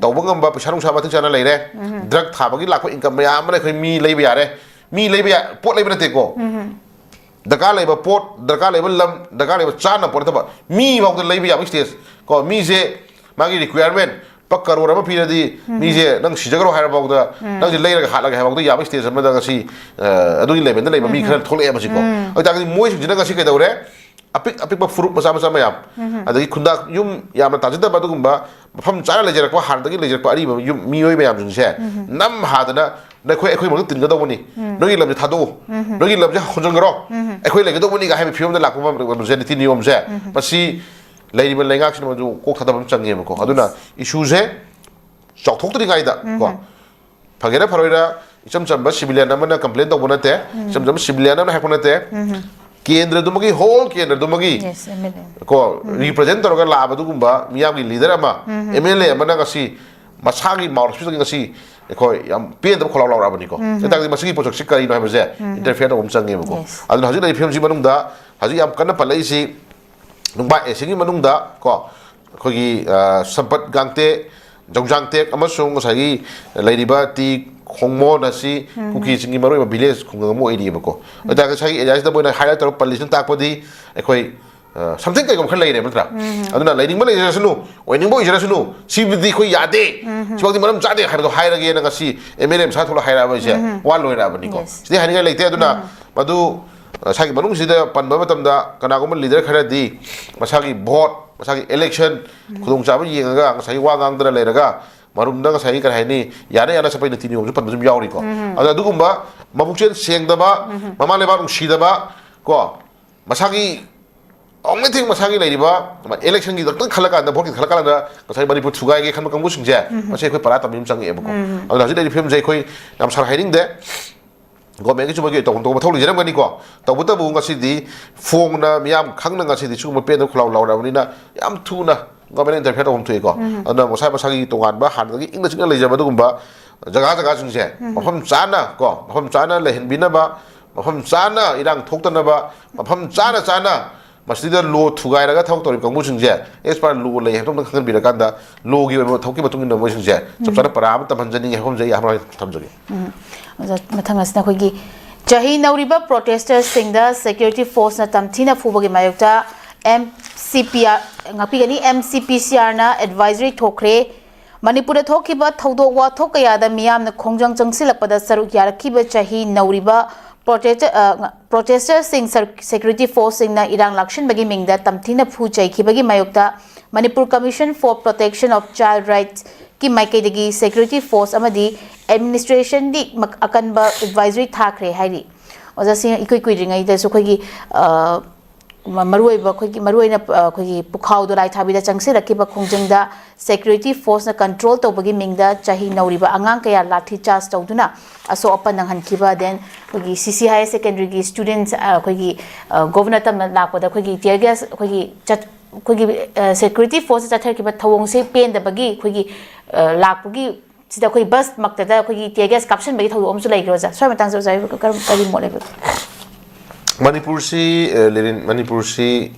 ꯇꯧꯕ ꯉꯝꯕ ꯄꯩꯁꯥ ꯅꯨꯡꯁꯥ ꯃꯇꯤꯛ ꯆꯥꯅ ꯂꯩꯔꯦ, drug ꯊꯥꯕꯒꯤ ꯂꯥꯛꯄ income ꯃꯌꯥꯝ ꯑꯃꯅ ꯑꯩꯈꯣꯏ ꯃꯤ ꯂꯩꯕ ꯌꯥꯔꯦ꯫ ꯃꯤ ꯂꯩꯕ ꯌꯥ-, ꯄꯣꯠ ꯂꯩꯕ ꯅꯠꯇꯦꯀꯣ꯫ ꯗꯔꯀꯥꯔ ꯂꯩꯕ ꯄꯣꯠ, ꯗꯔꯀꯥꯔ ꯂꯩꯕ ꯂꯝ, ꯗꯔꯀꯥꯔ ꯂꯩꯕ ꯆꯥꯅꯕ ꯄꯣꯠ ꯅꯠꯇꯕ, ꯃꯤ ꯐꯥꯎꯗ ꯂꯩꯕ ꯌꯥꯕꯒꯤ stage ꯀꯣ꯫ ꯃꯤꯁꯦ ꯃꯥꯒꯤ requirement ꯂꯨꯄꯥ ꯀꯔꯣꯔ ꯑꯃ ꯄꯤꯔꯗꯤ, ꯃꯤꯁꯦ "ꯅꯪ ꯁꯤꯖꯈ꯭ꯔꯣ" ꯍꯥꯏꯔꯐꯥꯎꯗ, "ꯅꯪꯁꯦ ꯂꯩꯔꯒ ꯍꯥꯠꯂꯒꯦ" ꯍꯥꯏꯐꯥꯎꯗ ꯌꯥꯕꯒꯤ stage ꯑꯃꯗ ꯉꯁꯤ, ꯑ, ꯑꯗꯨꯒꯤ level ꯗ ꯂꯩꯕ ꯃꯤ ꯈꯔ ꯊꯣꯛꯂꯛꯑꯦꯕ ꯁꯤꯀꯣ꯫ ꯑꯗꯨ ꯑꯣꯏꯇꯥꯔꯒꯗꯤ ꯃꯣꯏꯁꯤꯡꯁꯤꯅ ꯉꯁꯤ ꯀꯩꯗꯧꯔꯦ? ꯑꯄꯤꯛ ꯑꯄꯤꯛꯄ ꯐꯨꯔꯨꯞ ꯃꯆꯥ ꯃꯆꯥ ꯃꯌꯥꯝ, ꯑꯗꯒꯤ ꯈꯨꯟꯗꯥ ꯌꯨꯝ ꯌꯥꯝꯅ ꯇꯥꯖꯗꯕ ꯑꯗꯨꯒꯨꯝꯕ ꯃꯐꯝ ꯆꯥꯅ ꯂꯩꯖꯔꯛꯄ ꯍꯥꯟꯅꯗꯒꯤ ꯂꯩꯖꯔꯛꯄ ꯑꯔꯤꯕ ꯌꯨꯝ ꯃꯤꯑꯣꯏ ꯃꯌꯥꯝꯁꯤꯡꯁꯦ ꯅꯝ ꯍꯥꯗꯅ ꯅꯈꯣꯏ ꯑꯩꯈꯣꯏ ꯃꯔꯛꯇ ꯇꯤꯟꯒꯗꯧꯕꯅꯤ, ꯅꯣꯏꯒꯤ ꯂꯝꯁꯦ ꯊꯥꯗꯣꯛꯎ, ꯅꯣꯏꯒꯤ ꯂꯝꯁꯦ ꯍꯣꯟꯖꯟꯈ꯭ꯔꯣ, ꯑꯩꯈꯣꯏ ꯂꯩꯒꯗꯧꯕꯅꯤꯒ ꯍꯥꯏꯕ ꯐꯤꯕꯝꯗ ꯂꯥꯛꯄ ꯃꯇꯝꯁꯦ ꯅꯤꯇꯤ ꯅꯤꯌꯣꯝꯁꯦ, ꯃꯁꯤ ꯂꯩꯔꯤꯕ ꯂꯩꯉꯥꯛꯁꯤꯅ ꯃꯗꯨ ꯀꯣꯛ ꯊꯥꯗꯕ ꯑꯃ ꯆꯪꯉꯦꯕꯀꯣ꯫ ꯑꯗꯨꯅ issue ꯁꯦ ꯆꯥꯎꯊꯣꯛꯇ꯭ꯔꯤꯉꯩꯗ ꯀꯣ, ꯐꯒꯦꯔꯥ ꯐꯔꯣꯏꯔꯥ, ꯏꯆꯝ ꯆꯝꯕ civilian ꯑꯃꯅ complain ꯇꯧꯕ ꯅꯠꯇꯦ, ꯏꯆꯝ ꯆꯝꯕ civilian ꯑꯃꯅ ꯍꯥꯏꯔꯛꯄ ꯅꯠꯇꯦ꯫ ꯀꯦꯟꯗ꯭ꯔꯗꯨꯃꯒꯤ, whole ꯀꯦꯟꯗ꯭ꯔꯗꯨꯃꯒꯤ Yes, MLA. ꯀꯣ, represent ꯇꯧꯔꯒ ꯂꯥꯛꯑꯕ ꯑꯗꯨꯒꯨꯝꯕ ꯃꯤꯌꯥꯝꯒꯤ leader ꯑꯃ, MLA ꯑꯃꯅ ꯉꯁꯤ ꯃꯁꯥꯒꯤ mouthpiece ꯇꯒꯤ ꯉꯁꯤ, ꯑꯩꯈꯣꯏ ꯌꯥꯝ ꯄꯦꯟꯗꯕ ꯈꯣꯜꯂꯥꯎ ꯂꯥꯎꯔꯛꯑꯕꯅꯤꯀꯣ꯫ ꯑꯗꯨ ꯇꯥꯔꯒꯗꯤ ꯃꯁꯤꯒꯤ ꯄꯣꯠꯁꯛꯁꯤ ꯀꯔꯤꯅꯣ ꯍꯥꯏꯕꯁꯦ interfere ꯇꯧꯕ ꯑꯃ ꯆꯪꯉꯦꯕꯀꯣ꯫ Yes. ꯑꯗꯨꯅ ꯍꯧꯖꯤꯛ ꯂꯩꯔꯤꯕ ꯐꯤꯕꯝꯁꯤ ꯃꯅꯨꯡꯗ ꯍꯧꯖꯤꯛ ꯌꯥꯝ ꯀꯟꯅ ꯄꯜꯂꯛꯏꯁꯤ ꯅꯨꯡꯕꯥ ꯑꯦꯁꯤꯌꯥꯟꯒꯤ ꯃꯅꯨꯡꯗ ꯀꯣ, ꯑꯩꯈꯣꯏꯒꯤ, ꯑ, ꯁꯝꯄꯠ ꯒꯥꯡꯇꯦꯛ, ꯖꯧꯖꯥꯡꯇꯦꯛ ꯑꯃꯁꯨꯡ ꯉꯁꯥꯏꯒꯤ ꯂꯩꯔꯤꯕ ꯇꯤ ꯈꯣꯡꯃꯣꯟ ꯑꯁꯤ ꯀꯨꯀꯤꯁꯤꯡꯒꯤ ꯃꯔꯨꯑꯣꯏꯕ village ꯈꯨꯡꯒꯪ ꯑꯃ ꯑꯣꯏꯔꯤꯑꯕꯀꯣ꯫ ꯑꯗꯨ ꯇꯥꯔꯒꯗꯤ ꯉꯁꯥꯏꯒꯤ areaꯁꯤꯗ ꯃꯣꯏꯅ highlight ꯇꯧꯔꯒ ꯄꯜꯂꯤꯁꯤꯅ ꯇꯥꯛꯄꯗꯤ ꯑꯩꯈꯣꯏ, ꯑ, something ꯀꯩꯒꯨꯝꯕ ꯈꯔ ꯂꯩꯔꯦꯕ ꯅꯠꯇ꯭ꯔꯥ? ꯑꯗꯨꯅ ꯂꯩꯅꯤꯡꯕ ꯂꯩꯖꯔꯁꯅꯨ, ꯑꯣꯏꯅꯤꯡꯕ ꯑꯣꯏꯖꯔꯁꯅꯨ, ꯁꯤꯕꯨꯗꯤ ꯑꯩꯈꯣꯏ ꯌꯥꯗꯦ, ꯁꯤꯃꯛꯇꯤ ꯃꯔꯝ ꯆꯥꯗꯦ ꯍꯥꯏꯕꯗꯣ ꯍꯥꯏꯔꯒꯦꯅ ꯉꯁꯤ MLA ꯃꯁꯥ ꯊꯣꯛꯂ ꯍꯥꯏꯔꯛꯑꯕ ꯑꯩꯁꯦ ꯋꯥ ꯂꯣꯏꯔꯛꯑꯕꯅꯤꯀꯣ꯫ Yes. ꯁꯤꯗꯤ ꯍꯥꯏꯅꯤꯡꯉꯥꯏ ꯂꯩꯇꯦ꯫ ꯑꯗꯨꯅ ꯃꯗꯨ ꯉꯁꯥꯏꯒꯤ ꯃꯅꯨꯡꯁꯤꯗ ꯄꯟꯕ ꯃꯇꯝꯗ ꯀꯅꯥꯒꯨꯝꯕ leader ꯈꯔꯗꯤ ꯃꯁꯥꯒꯤ vote, ꯃꯁꯥꯒꯤ election ꯈꯨꯗꯣꯡꯆꯥꯕ ꯌꯦꯡꯉꯒ ꯉꯁꯥꯏꯒꯤ ꯋꯥ ꯉꯥꯡꯗꯅ ꯂꯩꯔꯒ ꯃꯔꯨꯝꯗ ꯉꯁꯥꯏꯒꯤ ꯀꯔꯤ ꯍꯥꯏꯅꯤ, ꯌꯥꯅ ꯌꯥꯅ ꯆꯠꯄꯩ ꯅꯤꯇꯤ ꯅꯤꯌꯣꯝꯁꯨ ꯄꯟꯕꯁꯨ ꯑꯗꯨꯝ ꯌꯥꯎꯔꯤꯀꯣ꯫ ꯑꯗꯣ ꯑꯗꯨꯒꯨꯝꯕ ꯃꯕꯨꯛꯆꯦꯜ ꯁꯦꯡꯗꯕ, ꯃꯃꯥ ꯂꯩꯕꯥꯛ ꯅꯨꯡꯁꯤꯗꯕ ꯀꯣ, ꯃꯁꯥꯒꯤ only thing ꯃꯁꯥꯒꯤ ꯂꯩꯔꯤꯕ electionꯒꯤ ꯈꯛꯇꯪ ꯈꯜꯂꯀꯥꯟꯗ, voteꯀꯤ ꯈꯜꯂꯀꯥꯟꯗ ꯉꯁꯥꯏ ꯃꯅꯤꯄꯨꯔ ꯊꯨꯒꯥꯏꯒꯦ ꯈꯟꯕ ꯀꯥꯡꯕꯨꯁꯤꯡꯁꯦ, ꯃꯁꯤ ꯑꯩꯈꯣꯏ ꯄꯔꯥ ꯇꯝꯕꯤ ꯑꯃ ꯆꯪꯉꯛꯑꯦꯕꯀꯣ꯫ ꯑꯗꯨꯅ ꯍꯧꯖꯤꯛ ꯂꯩꯔꯤꯕ ꯐꯤꯕꯝꯁꯦ ꯑꯩꯈꯣꯏ ꯌꯥꯝ ꯁꯥꯡꯅ ꯍꯥꯏꯅꯤꯡꯗꯦ꯫ Governmentꯀꯤꯁꯨ ꯃꯣꯏꯒꯤ ꯇꯧꯐꯝ ꯊꯣꯛꯄ ꯃꯊꯧ ꯂꯩꯖꯔꯝꯒꯅꯤꯀꯣ꯫ ꯇꯧꯕꯇꯕꯨ ꯉꯁꯤꯗꯤ ꯐꯣꯡꯅ ꯃꯤꯌꯥꯝ ꯈꯪꯅ ꯉꯁꯤꯗꯤ ꯁꯤꯒꯨꯝꯕ ꯄꯦꯟꯗꯕ ꯈꯣꯜꯂꯥꯎ ꯂꯥꯎꯔꯕꯅꯤꯅ ꯌꯥꯝ ꯊꯨꯅ government interfere ꯇꯧꯐꯝ ꯊꯣꯛꯏꯀꯣ꯫ ꯑꯗꯨꯅ ꯃꯁꯥ ꯃꯁꯥꯒꯤ ꯇꯣꯉꯥꯟꯕ ꯍꯥꯟꯅꯗꯒꯤ ꯏꯪꯅ ꯆꯤꯛꯅ ꯂꯩꯖꯕ ꯑꯗꯨꯒꯨꯝꯕ ꯖꯒꯥ ꯖꯒꯥꯁꯤꯡꯁꯦ ꯃꯐꯝ ꯆꯥꯅ ꯀꯣ, ꯃꯐꯝ ꯆꯥꯅ ꯂꯩꯍꯟꯕꯤꯅꯕ, ꯃꯐꯝ ꯆꯥꯅ ꯏꯔꯥꯡ ꯊꯣꯛꯇꯅꯕ, ꯃꯐꯝ ꯆꯥꯅ ꯆꯥꯅ ꯃꯁꯤꯗ law ꯊꯨꯒꯥꯏꯔꯒ ꯊꯕꯛ ꯇꯧꯔꯤꯕ ꯀꯥꯡꯕꯨꯁꯤꯡꯁꯦ as per law ꯂꯩ ꯍꯥꯏꯕꯗꯣ ꯑꯝꯇꯪ ꯈꯪꯍꯟꯕꯤꯔꯀꯥꯟꯗ lawꯒꯤ ꯑꯣꯏꯕ ꯊꯕꯛꯀꯤ ꯃꯇꯨꯡ ꯏꯟꯅ ꯃꯣꯏꯁꯤꯡꯁꯦ ꯆꯞ ꯆꯥꯅ ꯄꯔꯥ ꯑꯃ ꯇꯝꯍꯟꯖꯅꯤꯡꯉꯤ ꯍꯥꯏꯕ ꯑꯃꯁꯦ ꯑꯩ ꯑꯍꯥꯟꯕ ꯊꯝꯖꯒꯦ꯫ ꯑꯣꯖꯥ, ꯃꯊꯪ ꯑꯁꯤꯅ ꯑꯩꯈꯣꯏꯒꯤ ꯆꯍꯤ ꯅꯧꯔꯤꯕ protestersꯁꯤꯡꯗ security forceꯅ ꯇꯝꯊꯤꯅ ꯐꯨꯕꯒꯤ ꯃꯥꯌꯣꯛꯇ MCPR, ꯉꯥꯛꯄꯤꯒꯅꯤ, MCPCRꯅ advisory ꯊꯣꯛꯈ꯭ꯔꯦ꯫ ꯃꯅꯤꯄꯨꯔꯗ ꯊꯣꯛꯈꯤꯕ ꯊꯧꯗꯣꯛ ꯋꯥꯊꯣꯛ ꯀꯌꯥꯗ ꯃꯤꯌꯥꯝꯅ ꯈꯣꯡꯖꯪ ꯆꯪꯁꯤꯜꯂꯛꯄꯗ ꯁꯔꯨꯛ ꯌꯥꯔꯛꯈꯤꯕ ꯆꯍꯤ ꯅꯧꯔꯤꯕ protester-, ꯑ, protestersꯁꯤꯡ ꯁꯔ-, security forceꯁꯤꯡꯅ ꯏꯔꯥꯡ ꯂꯥꯛꯁꯤꯟꯕꯒꯤ ꯃꯤꯡꯗ ꯇꯝꯊꯤꯅ ꯐꯨ ꯆꯩꯈꯤꯕꯒꯤ ꯃꯥꯌꯣꯛꯇ Manipur Commission for Protection of Child Rightsꯀꯤ ꯃꯥꯏꯀꯩꯗꯒꯤ security force ꯑꯃꯗꯤ administrationꯗꯤ ꯃꯛ-, ꯑꯀꯟꯕ advisory ꯊꯥꯈ꯭ꯔꯦ ꯍꯥꯏꯔꯤ꯫ ꯑꯣꯖꯥ, ꯁꯤ ꯏꯀꯨꯏ ꯀꯨꯏꯗ꯭ꯔꯤꯉꯩꯗꯁꯨ ꯑꯩꯈꯣꯏꯒꯤ, ꯑ, ꯃ-, ꯃꯔꯨꯑꯣꯏꯕ ꯑꯩꯈꯣꯏꯒꯤ, ꯃꯔꯨꯑꯣꯏꯅ, ꯑ, ꯑꯩꯈꯣꯏꯒꯤ ꯄꯨꯈꯥꯎꯗꯣ ꯂꯥꯏ ꯊꯥꯕꯤꯗ ꯆꯪꯁꯤꯜꯂꯛꯈꯤꯕ ꯈꯣꯡꯖꯪꯗ security forceꯅ control ꯇꯧꯕꯒꯤ ꯃꯤꯡꯗ ꯆꯍꯤ ꯅꯧꯔꯤꯕ ꯑꯉꯥꯡ ꯀꯌꯥ ꯂꯥꯊꯤ charge ꯇꯧꯗꯨꯅ ꯑꯁꯣꯛ ꯑꯄꯟ ꯅꯪꯍꯟꯈꯤꯕ, then ꯑꯩꯈꯣꯏꯒꯤ CC higher secondary students, ꯑ, ꯑꯩꯈꯣꯏꯒꯤ, ꯑ, governor ꯇꯝꯅ ꯂꯥꯛꯄꯗ ꯑꯩꯈꯣꯏꯒꯤ tear gas ꯑꯩꯈꯣꯏꯒꯤ ꯆꯠ-, ꯑꯩꯈꯣꯏꯒꯤ, ꯑ, security force ꯆꯠꯊꯔꯛꯈꯤꯕ ꯊꯧꯑꯣꯡꯁꯦ ꯄꯦꯟꯗꯕꯒꯤ ꯑꯩꯈꯣꯏꯒꯤ, ꯑ, ꯂꯥꯛꯄꯒꯤ ꯁꯤꯗ ꯑꯩꯈꯣꯏ ꯕꯁꯃꯛꯇꯗ ꯑꯩꯈꯣꯏꯒꯤ tear gas ꯀꯥꯞꯁꯤꯟꯕꯒꯤ ꯊꯧꯗꯣꯛ ꯑꯃꯁꯨ ꯂꯩꯈ꯭ꯔꯦ ꯑꯣꯖꯥ꯫ ꯁ꯭ꯋꯥꯏ ꯃꯇꯥꯡꯁꯦ ꯑꯣꯖꯥ ꯀꯔꯝ ꯀꯔꯤ ꯃꯣꯠ ꯂꯩꯕꯒꯦ? ꯃꯅꯤꯄꯨꯔꯁꯤ ꯂꯦꯔꯤꯟ ꯃꯅꯤꯄꯨꯔꯁꯤ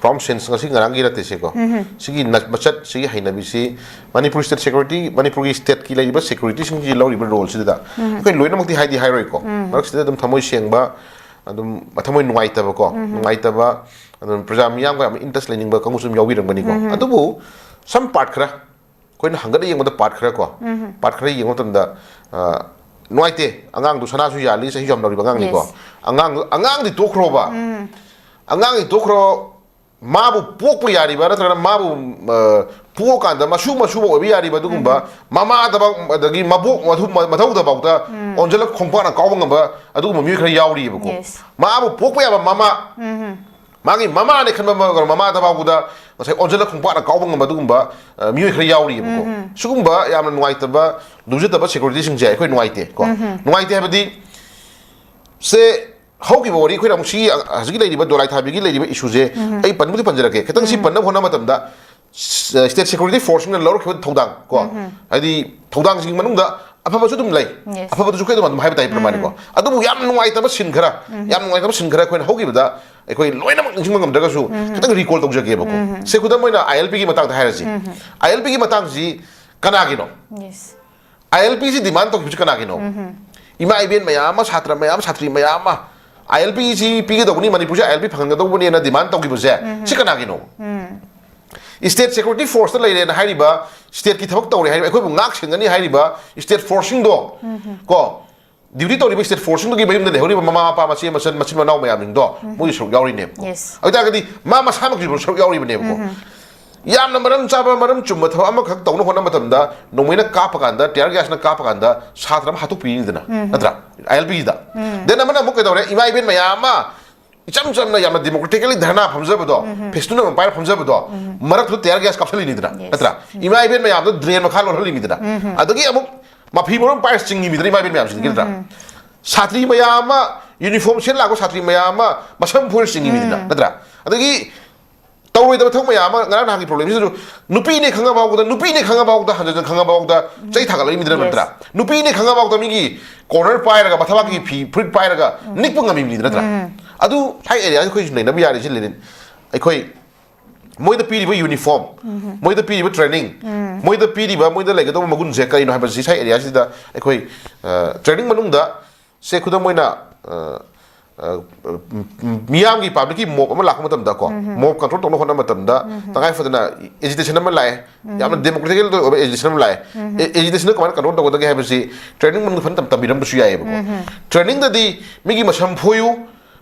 from since ꯉꯁꯤ ꯉꯔꯥꯡꯒꯤ ꯅꯠꯇꯦ ꯁꯤꯀꯣ꯫ ꯁꯤꯒꯤ ꯃꯆꯠ ꯁꯤꯒꯤ ꯍꯩꯅꯕꯤꯁꯤ ꯃꯅꯤꯄꯨꯔ state security ꯃꯅꯤꯄꯨꯔꯒꯤ stateꯀꯤ ꯂꯩꯔꯤꯕ securityꯁꯤꯡꯒꯤ ꯂꯧꯔꯤꯕ roleꯁꯤꯗ ꯑꯩꯈꯣꯏ ꯂꯣꯏꯅꯃꯛꯇꯤ ꯍꯥꯏꯗꯤ ꯍꯥꯏꯔꯣꯏꯀꯣ꯫ ꯃꯔꯛꯁꯤꯗ ꯑꯗꯨꯝ ꯊꯃꯣꯏ ꯁꯦꯡꯕ, ꯑꯗꯨꯝ ꯊꯃꯣꯏ ꯅꯨꯡꯉꯥꯏꯇꯕꯀꯣ, ꯅꯨꯡꯉꯥꯏꯇꯕ, ꯑꯗꯨꯝ ꯄ꯭ꯔꯖꯥ ꯃꯤꯌꯥꯝꯒ ꯌꯥꯝ interest ꯂꯩꯅꯤꯡꯕ ꯀꯥꯡꯕꯨꯁꯨ ꯑꯗꯨꯝ ꯌꯥꯎꯕꯤꯔꯝꯒꯅꯤꯀꯣ꯫ ꯑꯗꯨꯕꯨ some part ꯈꯔ ꯑꯩꯈꯣꯏꯅ ꯍꯪꯒꯠꯅ ꯌꯦꯡꯕꯗ part ꯈꯔ ꯀꯣ, part ꯈꯔ ꯌꯦꯡꯕ ꯃꯇꯝꯗ ꯅꯨꯡꯉꯥꯏꯇꯦ꯫ ꯑꯉꯥꯡꯗꯨ ꯁꯅꯥꯁꯨ ꯌꯥꯜꯂꯤ, ꯆꯍꯤꯁꯨ ꯌꯥꯝ ꯅꯧꯔꯤꯕ ꯑꯉꯥꯡꯅꯤꯀꯣ꯫ ꯑꯉꯥꯡꯗꯨ ꯑꯉꯥꯡꯗꯤ ꯇꯣꯛꯈ꯭ꯔꯣꯕ꯫ ꯑꯉꯥꯡꯗꯤ ꯇꯣꯛꯈ꯭ꯔꯣ꯫ ꯃꯥꯕꯨ ꯄꯣꯛꯄ ꯌꯥꯔꯤꯕ ꯅꯠꯇ꯭ꯔꯒꯅ ꯃꯥꯕꯨ ꯄꯣꯛꯑꯀꯥꯟꯗ ꯃꯁꯨ ꯃꯁꯨꯕ ꯑꯣꯏꯕ ꯌꯥꯔꯤꯕ ꯑꯗꯨꯒꯨꯝꯕ ꯃꯃꯥꯗꯕ ꯑꯗꯒꯤ ꯃꯕꯣꯛ ꯃꯊꯧꯗꯕꯐꯥꯎꯗ ꯑꯣꯟꯁꯤꯜꯂꯒ ꯈꯣꯡꯄꯥꯛꯅ ꯀꯥꯎꯕ ꯉꯝꯕ ꯑꯗꯨꯒꯨꯝꯕ ꯃꯤꯑꯣꯏ ꯈꯔ ꯌꯥꯎꯔꯤꯑꯕꯀꯣ꯫ ꯃꯥꯕꯨ ꯄꯣꯛꯄ ꯌꯥꯕ ꯃꯃꯥ, ꯃꯥꯒꯤ ꯃꯃꯥꯅꯦ ꯈꯟꯕ ꯃꯃꯥꯗ ꯐꯥꯎꯕꯗ ꯉꯁꯥꯏ ꯑꯣꯟꯁꯤꯜꯂ ꯈꯣꯡꯄꯥꯛꯅ ꯀꯥꯎꯕ ꯉꯝꯕ ꯑꯗꯨꯒꯨꯝꯕ ꯃꯤꯑꯣꯏ ꯈꯔ ꯌꯥꯎꯔꯤꯑꯕꯀꯣ꯫ ꯁꯤꯒꯨꯝꯕ ꯌꯥꯝꯅ ꯅꯨꯡꯉꯥꯏꯇꯕ, ꯂꯨꯖꯗꯕ securityꯁꯤꯡꯁꯦ ꯑꯩꯈꯣꯏ ꯅꯨꯡꯉꯥꯏꯇꯦ ꯀꯣ꯫ ꯅꯨꯡꯉꯥꯏꯇꯦ ꯍꯥꯏꯕꯗꯤ ꯁꯦ ꯍꯧꯈꯤꯕ ꯋꯥꯔꯤ ꯑꯩꯈꯣꯏꯅ ꯑꯃꯨꯛ ꯁꯤ ꯍꯧꯖꯤꯛꯀꯤ ꯂꯩꯔꯤꯕ ꯗꯣꯂꯥꯏ ꯊꯥꯕꯤꯒꯤ ꯂꯩꯔꯤꯕ issueꯁꯦ ꯑꯩ ꯄꯟꯕꯨꯗꯤ ꯄꯟꯖꯔꯛꯀꯦ꯫ ꯈꯤꯇꯪ ꯁꯤ ꯄꯟꯅꯕ ꯍꯣꯠꯅꯕ ꯃꯇꯝꯗ state security forceꯁꯤꯡꯅ ꯂꯧꯔꯛꯈꯤꯕ ꯊꯧꯗꯥꯡ ꯀꯣ, ꯍꯥꯏꯗꯤ ꯊꯧꯗꯥꯡꯁꯤꯡꯒꯤ ꯃꯅꯨꯡꯗ ꯑꯐꯕꯁꯨ ꯑꯗꯨꯝ ꯂꯩ꯫ ꯑꯐꯕꯗꯨꯁꯨ ꯑꯩꯈꯣꯏ ꯑꯗꯨꯝ ꯑꯗꯨꯝ ꯍꯥꯏꯕ ꯇꯥꯏ ꯄ꯭ꯔꯃꯥꯅꯤꯀꯣ꯫ ꯑꯗꯨꯕꯨ ꯌꯥꯝ ꯅꯨꯡꯉꯥꯏꯇꯕ scene ꯈꯔ, ꯌꯥꯝ ꯅꯨꯡꯉꯥꯏꯇꯕ scene ꯈꯔ ꯑꯩꯈꯣꯏꯅ ꯍꯧꯈꯤꯕꯗ ꯑꯩꯈꯣꯏ ꯂꯣꯏꯅꯃꯛ ꯅꯤꯡꯁꯤꯡꯕ ꯉꯝꯗ꯭ꯔꯒꯁꯨ ꯈꯤꯇꯪ recall ꯇꯧꯖꯒꯦꯕꯀꯣ꯫ ꯁꯦ ꯈꯨꯗꯝ ꯑꯣꯏꯅ ILPꯒꯤ ꯃꯇꯥꯡꯗ ꯍꯥꯏꯔꯁꯤ꯫ ILPꯒꯤ ꯃꯇꯥꯡꯁꯤ ꯀꯅꯥꯒꯤꯅꯣ? ILPꯁꯤ demand ꯇꯧꯈꯤꯕꯁꯤ ꯀꯅꯥꯒꯤꯅꯣ? ꯏꯃꯥ ꯏꯕꯦꯟ ꯃꯌꯥꯝ ꯑꯃ, ꯁꯥꯇ꯭ꯔ ꯃꯌꯥꯝ, ꯁꯥꯇ꯭ꯔꯤ ꯃꯌꯥꯝ ꯑꯃ ILPꯁꯤ ꯄꯤꯒꯗꯧꯕꯅꯤ, ꯃꯅꯤꯄꯨꯔꯁꯤ ILP ꯐꯪꯍꯟꯒꯗꯧꯕꯅꯦꯅ demand ꯇꯧꯈꯤꯕꯁꯦ ꯁꯤ ꯀꯅꯥꯒꯤꯅꯣ? State security forceꯇ ꯂꯩꯔꯦꯅ ꯍꯥꯏꯔꯤꯕ, stateꯀꯤ ꯊꯕꯛ ꯇꯧꯔꯦ ꯍꯥꯏꯔꯤꯕ, ꯑꯩꯈꯣꯏꯕꯨ ꯉꯥꯛ ꯁꯦꯟꯒꯅꯤ ꯍꯥꯏꯔꯤꯕ state forceꯁꯤꯡꯗꯣ ꯀꯣ, duty ꯇꯧꯔꯤꯕ state forceꯁꯤꯡꯗꯨꯒꯤ ꯃꯌꯨꯝꯗ ꯂꯩꯍꯧꯔꯤꯕ ꯃꯃꯥ ꯃꯄꯥ, ꯃꯆꯦ ꯃꯆꯟ, ꯃꯆꯤꯟ ꯃꯅꯥꯎ ꯃꯌꯥꯝꯁꯤꯡꯗꯣ ꯃꯣꯏꯒꯤ ꯁꯔꯨꯛ ꯌꯥꯎꯔꯤꯅꯦꯕꯀꯣ꯫ ꯑꯗꯨ ꯑꯣꯏꯇꯥꯔꯒꯗꯤ ꯃꯥ ꯃꯁꯥꯃꯛꯀꯤꯁꯨ ꯁꯔꯨꯛ ꯌꯥꯎꯔꯤꯕꯅꯦꯕꯀꯣ꯫ ꯌꯥꯝꯅ ꯃꯔꯝ ꯆꯥꯕ, ꯃꯔꯝ ꯆꯨꯝꯕ ꯊꯕꯛ ꯑꯃꯈꯛ ꯇꯧꯅꯕ ꯍꯣꯠꯅꯕ ꯃꯇꯝꯗ ꯅꯣꯡꯃꯩꯅ ꯀꯥꯞꯄ ꯀꯥꯟꯗ, tear gasꯅ ꯀꯥꯞꯄ ꯀꯥꯟꯗ ꯁꯥꯇ꯭ꯔ ꯑꯃ ꯍꯥꯠꯇꯣꯛꯄꯤꯔꯤꯅꯤꯗꯅ, ꯅꯠꯇ꯭ꯔꯥ? ILPꯒꯤꯗ꯫ Then ꯑꯃꯅ ꯑꯃꯨꯛ ꯀꯩꯗꯧꯔꯦ? ꯏꯃꯥ ꯏꯕꯦꯟ ꯃꯌꯥꯝ ꯑꯃ ꯏꯆꯝ ꯆꯝꯅ ꯌꯥꯝꯅ democratically ꯙꯔꯅꯥ ꯐꯝꯖꯕꯗꯣ, ꯐꯦꯁꯇꯨꯟ ꯑꯃ ꯄꯥꯏꯔ ꯐꯝꯖꯕꯗꯣ, ꯃꯔꯛꯇꯨꯗ tear gas ꯀꯥꯞꯁꯤꯜꯂꯤꯅꯤꯗꯅ, ꯅꯠꯇ꯭ꯔꯥ? ꯏꯃꯥ ꯏꯕꯦꯟ ꯃꯌꯥꯝꯗꯣ drain ꯃꯈꯥ ꯂꯣꯜꯍꯜꯂꯤꯅꯤꯗꯅ꯫ ꯑꯗꯒꯤ ꯑꯃꯨꯛ ꯃꯐꯤ ꯃꯔꯣꯟ ꯄꯥꯏꯔ ꯆꯤꯡꯉꯤꯃꯤꯗꯅ ꯏꯃꯥ ꯏꯕꯦꯟ ꯃꯌꯥꯝꯁꯤꯡꯗꯒꯤ, ꯅꯠꯇ꯭ꯔꯥ? ꯁꯥꯇ꯭ꯔꯤ ꯃꯌꯥꯝ ꯑꯃ uniform ꯁꯦꯠ ꯂꯥꯛꯄ ꯁꯥꯇ꯭ꯔꯤ ꯃꯌꯥꯝ ꯑꯃ ꯃꯁꯝ ꯐꯣꯏꯔ ꯆꯤꯡꯉꯤꯃꯤꯗꯅ, ꯅꯠꯇ꯭ꯔꯥ? ꯑꯗꯒꯤ ꯇꯧꯔꯣꯏꯗꯕ ꯊꯕꯛ ꯃꯌꯥꯝ ꯑꯃ, ꯉꯔꯥꯡ ꯅꯍꯥꯟꯒꯤ ꯄ꯭ꯔꯣꯕ꯭ꯂꯦꯝꯁꯤꯗꯁꯨ ꯅꯨꯄꯤꯅꯦ ꯈꯪꯉ ꯐꯥꯎꯕꯗ, ꯅꯨꯄꯤꯅꯦ ꯈꯪꯉ ꯐꯥꯎꯕꯗ ꯍꯟꯖꯟ ꯍꯟꯖꯟ ꯈꯪꯉ ꯐꯥꯎꯕꯗ ꯆꯩ ꯊꯥꯒꯠꯂꯛꯏ ꯃꯤꯗꯨꯅ ꯅꯠꯇ꯭ꯔꯥ? ꯅꯨꯄꯤꯅꯦ ꯈꯪꯉ ꯐꯥꯎꯕꯗ ꯃꯤꯒꯤ ꯀꯣꯂꯔ ꯄꯥꯏꯔꯒ, ꯃꯊꯕꯥꯛꯀꯤ ꯐꯤ ꯐꯨꯔꯤꯠ ꯄꯥꯏꯔꯒ ꯅꯤꯛꯄ ꯉꯝꯃꯤ ꯃꯤꯗꯨ ꯅꯠꯇ꯭ꯔꯥ? ꯑꯗꯨ ꯍꯥꯏ ꯑꯦꯔꯤꯌꯥ ꯑꯩꯈꯣꯏꯁꯨ ꯅꯩꯅꯕ ꯌꯥꯔꯤꯁꯤ ꯂꯦꯅꯤꯟ꯫ ꯑꯩꯈꯣꯏ ꯃꯣꯏꯗ ꯄꯤꯔꯤꯕ ꯌꯨꯅꯤꯐꯣꯔꯝ, ꯃꯣꯏꯗ ꯄꯤꯔꯤꯕ ꯇ꯭ꯔꯦꯅꯤꯡ, ꯃꯣꯏꯗ ꯄꯤꯔꯤꯕ, ꯃꯣꯏꯗ ꯂꯩꯒꯗꯧꯕ ꯃꯒꯨꯟꯁꯦ ꯀꯔꯤꯅꯣ ꯍꯥꯏꯕꯁꯤ ꯁꯥꯏ ꯑꯦꯔꯤꯌꯥꯁꯤꯗ ꯑꯩꯈꯣꯏ ꯇ꯭ꯔꯦꯅꯤꯡ ꯃꯅꯨꯡꯗ ꯁꯦ ꯈꯨꯗꯝ ꯑꯣꯏꯅ ꯑ, ꯑ, ꯃꯤꯌꯥꯝꯒꯤ ꯄꯕ꯭ꯂꯤꯛꯀꯤ ꯃꯣꯞ ꯑꯃ ꯂꯥꯛꯄ ꯃꯇꯝꯗ ꯀꯣ, ꯃꯣꯞ ꯀꯟꯇ꯭ꯔꯣꯜ ꯇꯧꯅꯕ ꯍꯣꯠꯅꯕ ꯃꯇꯝꯗ ꯇꯉꯥꯏ ꯐꯗꯅ ꯑꯦꯖꯤꯇꯦꯁꯟ ꯑꯃ ꯂꯥꯛꯑꯦ꯫ ꯌꯥꯝꯅ ꯗꯦꯃꯣꯀ꯭ꯔꯦꯇꯤꯀꯦꯜ ꯑꯣꯏꯕ ꯑꯦꯖꯤꯇꯦꯁꯟ ꯑꯃ ꯂꯥꯛꯑꯦ꯫ ꯑꯦꯖꯤꯇꯦꯁꯟꯗ ꯀꯃꯥꯏꯅ ꯀꯟꯇ꯭ꯔꯣꯜ ꯇꯧꯒꯗꯒꯦ ꯍꯥꯏꯕꯁꯤ ꯇ꯭ꯔꯦꯅꯤꯡ ꯃꯅꯨꯡꯗ ꯐꯖꯅ ꯇꯝꯕꯤꯔꯝꯕꯁꯨ ꯌꯥꯏꯑꯕꯀꯣ꯫ ꯇ꯭ꯔꯦꯅꯤꯡꯗꯗꯤ ꯃꯤꯒꯤ ꯃꯁꯝ ꯐꯣꯏꯌꯨ,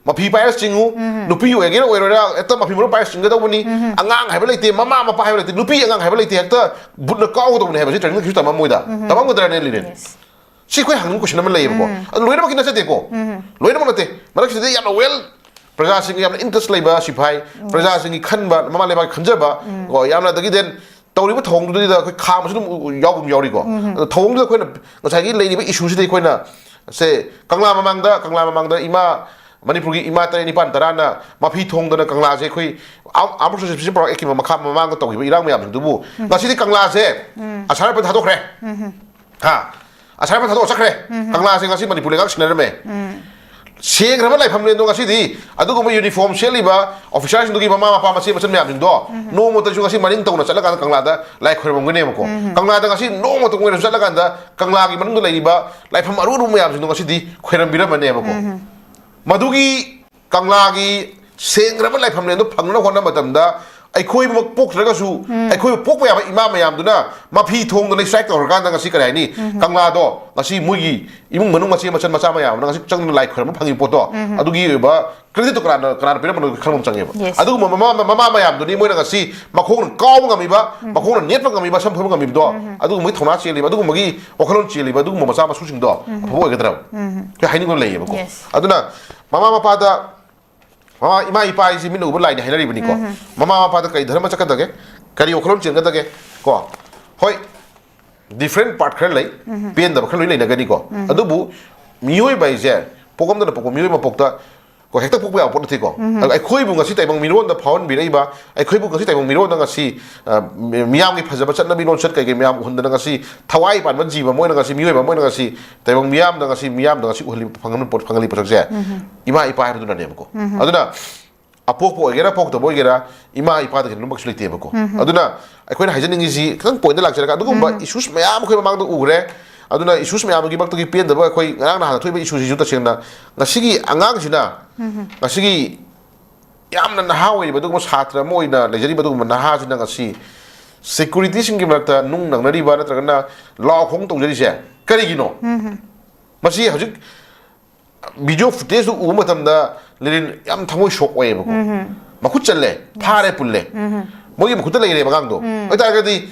ꯃꯐꯤ ꯄꯥꯏꯔ ꯆꯤꯡꯉꯨ, ꯅꯨꯄꯤ ꯑꯣꯏꯒꯦꯔꯥ ꯑꯣꯏꯔꯣꯏꯔꯥ ꯍꯦꯛꯇ ꯃꯐꯤ ꯃꯔꯨ ꯄꯥꯏꯔ ꯆꯤꯡꯒꯗꯧꯕꯅꯤ, ꯑꯉꯥꯡ ꯍꯥꯏꯕ ꯂꯩꯇꯦ, ꯃꯃꯥ ꯃꯄꯥ ꯍꯥꯏꯕ ꯂꯩꯇꯦ, ꯅꯨꯄꯤ ꯑꯉꯥꯡ ꯍꯥꯏꯕ ꯂꯩꯇꯦ, ꯍꯦꯛꯇ ꯕꯨꯠꯅ ꯀꯥꯎꯒꯗꯧꯕꯅꯤ ꯍꯥꯏꯕꯁꯤ ꯇ꯭ꯔꯦꯅꯤꯡꯗ ꯀꯩꯁꯨ ꯇꯝꯃꯝꯃꯣꯏꯗ꯫ ꯇꯝꯃꯝꯒꯗ꯭ꯔꯅꯦ, ꯂꯤꯅꯦ? ꯁꯤ ꯑꯩꯈꯣꯏ ꯍꯪꯅꯤꯡꯕ ꯀꯣꯏꯁꯟ ꯑꯃ ꯂꯩꯌꯦꯕꯀꯣ꯫ ꯑꯗꯨ ꯂꯣꯏꯅꯃꯛꯀꯤ ꯅꯠꯆꯗꯦꯀꯣ꯫ ꯂꯣꯏꯅꯃꯛ ꯅꯠꯇꯦ꯫ ꯃꯔꯛꯁꯤꯗ ꯌꯥꯝꯅ ꯋꯦꯜ, ꯄ꯭ꯔꯖꯥꯁꯤꯡꯒꯤ ꯌꯥꯝꯅ ꯏꯟꯇꯔꯦꯁ ꯂꯩꯕ ꯁꯤꯐꯥꯏ, ꯄ꯭ꯔꯖꯥꯁꯤꯡꯒꯤ ꯈꯟꯕ, ꯃꯃꯥ ꯂꯩꯕꯥꯛꯀꯤ ꯈꯟꯖꯕ, ꯀꯣ, ꯌꯥꯝꯅ, ꯑꯗꯒꯤ then ꯇꯧꯔꯤꯕ ꯊꯧꯑꯣꯡꯗꯨꯗ ꯑꯩꯈꯣꯏ ꯈꯥꯝꯕꯁꯨ ꯑꯗꯨꯝ ꯎ-, ꯎ-, ꯌꯥꯎꯕ ꯑꯗꯨꯝ ꯌꯥꯎꯔꯤꯀꯣ꯫ ꯑꯗꯣ ꯊꯧꯑꯣꯡꯗꯨꯗ ꯑꯩꯈꯣꯏꯅ ꯉꯁꯥꯏꯒꯤ ꯂꯩꯔꯤꯕ ꯏꯁꯨꯁꯤꯗ ꯑꯩꯈꯣꯏꯅ ꯁꯦ ꯀꯪꯂꯥ ꯃꯃꯥꯡꯗ, ꯀꯪꯂꯥ ꯃꯃꯥꯡꯗ ꯏꯃꯥ, ꯃꯅꯤꯄꯨꯔꯒꯤ ꯏꯃꯥ ꯇꯔꯦꯠ, ꯅꯤꯄꯥꯟ, ꯇꯔꯥꯅ ꯃꯐꯤ ꯊꯣꯡꯗꯅ ꯀꯪꯂꯥꯁꯦ ꯑꯩꯈꯣꯏ Armed Forces Special Power Act ꯀꯤ ꯃꯈꯥ ꯃꯃꯥꯡꯗ ꯇꯧꯈꯤꯕ ꯏꯔꯥꯡ ꯃꯌꯥꯝꯁꯤꯡꯗꯨꯕꯨ ꯉꯁꯤꯗꯤ ꯀꯪꯂꯥꯁꯦ ꯑꯁꯥꯔ ꯄꯟ ꯊꯥꯗꯣꯛꯈ꯭ꯔꯦ꯫ ꯍꯥ? ꯑꯁꯥꯔ ꯄꯟ ꯊꯥꯗꯣꯛꯑ ꯆꯠꯈ꯭ꯔꯦ꯫ ꯀꯪꯂꯥꯁꯦ ꯉꯁꯤ ꯃꯅꯤꯄꯨꯔ ꯂꯩꯉꯥꯛ ꯁꯤꯟꯅꯔꯝꯃꯦ꯫ ꯁꯦꯡꯈ꯭ꯔꯕ ꯂꯥꯏꯐꯝꯂꯦꯟꯗꯣ ꯉꯁꯤꯗꯤ ꯑꯗꯨꯒꯨꯝꯕ ꯌꯨꯅꯤꯐꯣꯔꯝ ꯁꯦꯠꯂꯤꯕ ꯑꯣꯐꯤꯁꯥꯔꯁꯤꯡꯗꯨꯒꯤ ꯃꯃꯥ ꯃꯄꯥ ꯃꯆꯦ ꯃꯆꯟ ꯃꯌꯥꯝꯁꯤꯡꯗꯣ ꯅꯣꯡꯃꯇꯁꯨ ꯉꯁꯤ ꯃꯅꯤꯡ ꯇꯧꯅ ꯆꯠꯂꯀꯥꯟꯗ ꯀꯪꯂꯥꯗ ꯂꯥꯏ ꯈꯣꯏꯔꯝꯒꯅꯦꯕꯀꯣ꯫ ꯀꯪꯂꯥꯗ ꯉꯁꯤ ꯅꯣꯡꯃꯇ ꯑꯣꯏꯔꯁꯨ ꯆꯠꯂꯀꯥꯟꯗ ꯀꯪꯂꯥꯒꯤ ꯃꯅꯨꯡꯗ ꯂꯩꯔꯤꯕ ꯂꯥꯏꯐꯝ ꯑꯔꯨ ꯑꯔꯨꯕ ꯃꯌꯥꯝꯁꯤꯡꯗꯣ ꯉꯁꯤꯗꯤ ꯈꯣꯏꯔꯝꯕꯤꯔꯝꯃꯅꯦꯕꯀꯣ꯫ ꯃꯗꯨꯒꯤ ꯀꯪꯂꯥꯒꯤ ꯁꯦꯡꯈ꯭ꯔꯕ ꯂꯥꯏꯐꯝꯂꯦꯟꯗꯣ ꯐꯪꯅꯕ ꯍꯣꯠꯅꯕ ꯃꯇꯝꯗ ꯑꯩꯈꯣꯏꯃꯛ ꯄꯣꯛꯇ꯭ꯔꯒꯁꯨ ꯑꯩꯈꯣꯏꯕꯨ ꯄꯣꯛꯄ ꯌꯥꯕ ꯏꯃꯥ ꯃꯌꯥꯝꯗꯨꯅ ꯃꯐꯤ ꯊꯣꯡꯗꯨꯅ ꯁ꯭ꯇ꯭ꯔꯥꯏꯛ ꯇꯧꯔꯀꯥꯟꯗ ꯉꯁꯤ ꯀꯔꯤ ꯍꯥꯏꯅꯤ, ꯀꯪꯂꯥꯗꯣ ꯉꯁꯤ ꯃꯣꯏꯒꯤ ꯏꯃꯨꯡ ꯃꯅꯨꯡ ꯃꯆꯦ ꯃꯆꯟ ꯃꯆꯥ ꯃꯌꯥꯝ ꯑꯃꯅ ꯉꯁꯤ ꯆꯪꯗꯨꯅ ꯂꯥꯏ ꯈꯣꯏꯔꯝꯕ ꯐꯪꯉꯤꯕ ꯄꯣꯠꯇꯣ, ꯑꯗꯨꯒꯤ ꯑꯣꯏꯕ ꯀ꯭ꯔꯦꯗꯤꯠꯇꯣ ꯀꯅꯥꯅ, ꯀꯅꯥꯅ ꯄꯤꯔꯝꯕꯅꯣ ꯈꯪꯕ ꯑꯃ ꯆꯪꯉꯦꯕ꯫ Yes. ꯑꯗꯨꯒꯨꯝꯕ ꯃꯃꯥ, ꯃꯃꯥ ꯃꯌꯥꯝꯗꯨꯅꯤ ꯃꯣꯏꯅ ꯉꯁꯤ ꯃꯈꯣꯡꯅ ꯀꯥꯎꯕ ꯉꯝꯃꯤꯕ, ꯃꯈꯣꯡꯅ ꯅꯦꯠꯄ ꯉꯝꯃꯤꯕ, ꯁꯝ ꯐꯣꯏꯕ ꯉꯝꯃꯤꯕꯗꯣ, ꯑꯗꯨꯒꯨꯝꯕꯒꯤ ꯊꯧꯅꯥ ꯆꯦꯜꯂꯤꯕ, ꯑꯗꯨꯒꯨꯝꯕꯒꯤ ꯋꯥꯈꯜꯂꯣꯟ ꯆꯦꯜꯂꯤꯕ ꯑꯗꯨꯒꯨꯝꯕ ꯃꯆꯥ ꯃꯁꯨꯁꯤꯡꯗꯣ ꯑꯐꯕ ꯑꯣꯏꯒꯗ꯭ꯔꯕ? ꯑꯩꯈꯣꯏ ꯍꯥꯏꯅꯤꯡꯕ ꯑꯃ ꯂꯩꯌꯦꯕꯀꯣ꯫ Yes. ꯑꯗꯨꯅ ꯃꯃꯥ ꯃꯄꯥꯗ, ꯃꯃꯥ, ꯏꯃꯥ ꯏꯄꯥ ꯍꯥꯏꯁꯤ ꯃꯤꯠꯅ ꯎꯕ ꯂꯥꯏꯅꯤ ꯍꯥꯏꯅꯔꯤꯕꯅꯤꯀꯣ꯫ ꯃꯃꯥ ꯃꯄꯥꯗ ꯀꯔꯤ ꯙꯔꯃ ꯆꯠꯀꯗꯒꯦ? ꯀꯔꯤ ꯋꯥꯈꯜꯂꯣꯟ ꯆꯦꯟꯒꯗꯒꯦ? ꯀꯣ, ꯍꯣꯏ, ꯗꯤꯐ꯭ꯔꯦꯟ ꯄꯥꯔꯠ ꯈꯔ ꯂꯩ, ꯄꯦꯟꯗꯕ ꯈꯔ ꯂꯣꯏ ꯂꯩꯅꯒꯅꯤꯀꯣ꯫ ꯑꯗꯨꯕꯨ ꯃꯤꯑꯣꯏꯕ ꯍꯥꯏꯁꯦ ꯄꯣꯛꯑꯝꯗꯅ ꯄꯣꯛꯄ ꯃꯤꯑꯣꯏꯕ ꯃꯄꯣꯛꯇ ꯀꯣ, ꯍꯦꯛꯇ ꯄꯣꯛꯄ ꯌꯥꯕ ꯄꯣꯠ ꯅꯠꯇꯦꯀꯣ꯫ ꯑꯗꯣ ꯑꯩꯈꯣꯏꯕꯨ ꯉꯁꯤ ꯇꯥꯏꯕꯪ ꯃꯤꯔꯣꯟꯗ ꯐꯥꯎꯍꯟꯕꯤꯔꯛꯏꯕ, ꯑꯩꯈꯣꯏꯕꯨ ꯉꯁꯤ ꯇꯥꯏꯕꯪ ꯃꯤꯔꯣꯟꯗ ꯉꯁꯤ, ꯑ, ꯃꯤ-, ꯃꯤꯌꯥꯝꯒꯤ ꯐꯖꯕ ꯆꯠꯅꯕꯤ ꯂꯣꯟꯆꯠ ꯀꯩꯀꯩ ꯃꯌꯥꯝ ꯎꯍꯟꯗꯅ ꯉꯁꯤ ꯊꯋꯥꯏ ꯄꯥꯟꯕ ꯖꯤꯕ ꯑꯃ ꯑꯣꯏꯅ ꯉꯁꯤ, ꯃꯤꯑꯣꯏꯕ ꯑꯃ ꯑꯣꯏꯅ ꯉꯁꯤ ꯇꯥꯏꯕꯪ ꯃꯤꯌꯥꯝꯗ ꯉꯁꯤ, ꯃꯤꯌꯥꯝꯗ ꯉꯁꯤ ꯎꯍꯜꯂꯤꯕ, ꯐꯪꯍꯜꯂꯤꯕ ꯄꯣꯠ-, ꯐꯪꯍꯜꯂꯤꯕ ꯄꯣꯠꯁꯛꯁꯦ ꯏꯃꯥ ꯏꯄꯥ ꯍꯥꯏꯕꯗꯨꯅꯅꯦꯕꯀꯣ꯫ ꯑꯗꯨꯅ ꯑꯄꯣꯛꯄ ꯑꯣꯏꯒꯦꯔꯥ ꯄꯣꯛꯇꯕ ꯑꯣꯏꯒꯦꯔꯥ, ꯏꯃꯥ ꯏꯄꯥꯗꯒꯤ ꯍꯦꯟꯕ ꯑꯃꯁꯨ ꯂꯩꯇꯦꯕꯀꯣ꯫ ꯑꯗꯨꯅ ꯑꯩꯈꯣꯏꯅ ꯍꯥꯏꯖꯅꯤꯡꯉꯤꯁꯤ ꯈꯤꯇꯪ ꯄꯣꯏꯟꯗ ꯂꯥꯛꯆꯔꯒ, ꯑꯗꯨꯒꯨꯝꯕ ꯏꯁꯨꯁ ꯃꯌꯥꯝ ꯑꯩꯈꯣꯏ ꯃꯃꯥꯡꯗ ꯎꯈ꯭ꯔꯦ꯫ ꯑꯗꯨꯅ ꯏꯁꯨꯁ ꯃꯌꯥꯝꯗꯨꯒꯤ ꯃꯔꯛꯇꯒꯤ ꯄꯦꯟꯗꯕ ꯑꯩꯈꯣꯏ ꯉꯔꯥꯡ ꯅꯍꯥꯟ ꯊꯣꯛꯏꯕ ꯏꯁꯨꯁꯤꯁꯨ ꯇꯁꯦꯡꯅ ꯉꯁꯤꯒꯤ ꯑꯉꯥꯡꯁꯤꯅ, ꯉꯁꯤꯒꯤ ꯌꯥꯝꯅ ꯅꯍꯥ ꯑꯣꯏꯔꯤꯕ ꯑꯗꯨꯒꯨꯝꯕ ꯁꯥꯇ꯭ꯔ ꯑꯃ ꯑꯣꯏꯅ ꯂꯩꯖꯔꯤꯕ ꯑꯗꯨꯒꯨꯝꯕ ꯅꯍꯥꯁꯤꯅ ꯉꯁꯤ ꯁꯦꯀ꯭ꯌꯨꯔꯤꯇꯤꯁꯤꯡꯒꯤ ꯃꯔꯛꯇ ꯅꯨꯡ ꯅꯪꯅꯔꯤꯕ ꯅꯠꯇ꯭ꯔꯒꯅ ꯂꯥꯎ ꯈꯣꯡ ꯇꯧꯖꯔꯤꯁꯦ ꯀꯔꯤꯒꯤꯅꯣ? ꯃꯁꯤ ꯍꯧꯖꯤꯛ ꯚꯤꯗꯤꯑꯣ ꯐꯨꯇꯦꯖꯇꯨ ꯎꯕ ꯃꯇꯝꯗ ꯂꯦꯅꯤꯟ ꯌꯥꯝ ꯊꯃꯣꯏ ꯁꯣꯛ ꯑꯣꯏꯌꯦꯕꯀꯣ꯫ ꯃꯈꯨꯠ ꯆꯜꯂꯦ, ꯐꯥꯔꯦ, ꯄꯨꯜꯂꯦ꯫ ꯃꯣꯏꯒꯤ ꯃꯈꯨꯠꯇ ꯂꯩꯔꯦꯕ ꯑꯉꯥꯡꯗꯣ꯫ ꯑꯗꯨ ꯑꯣꯏꯇꯥꯔꯒꯗꯤ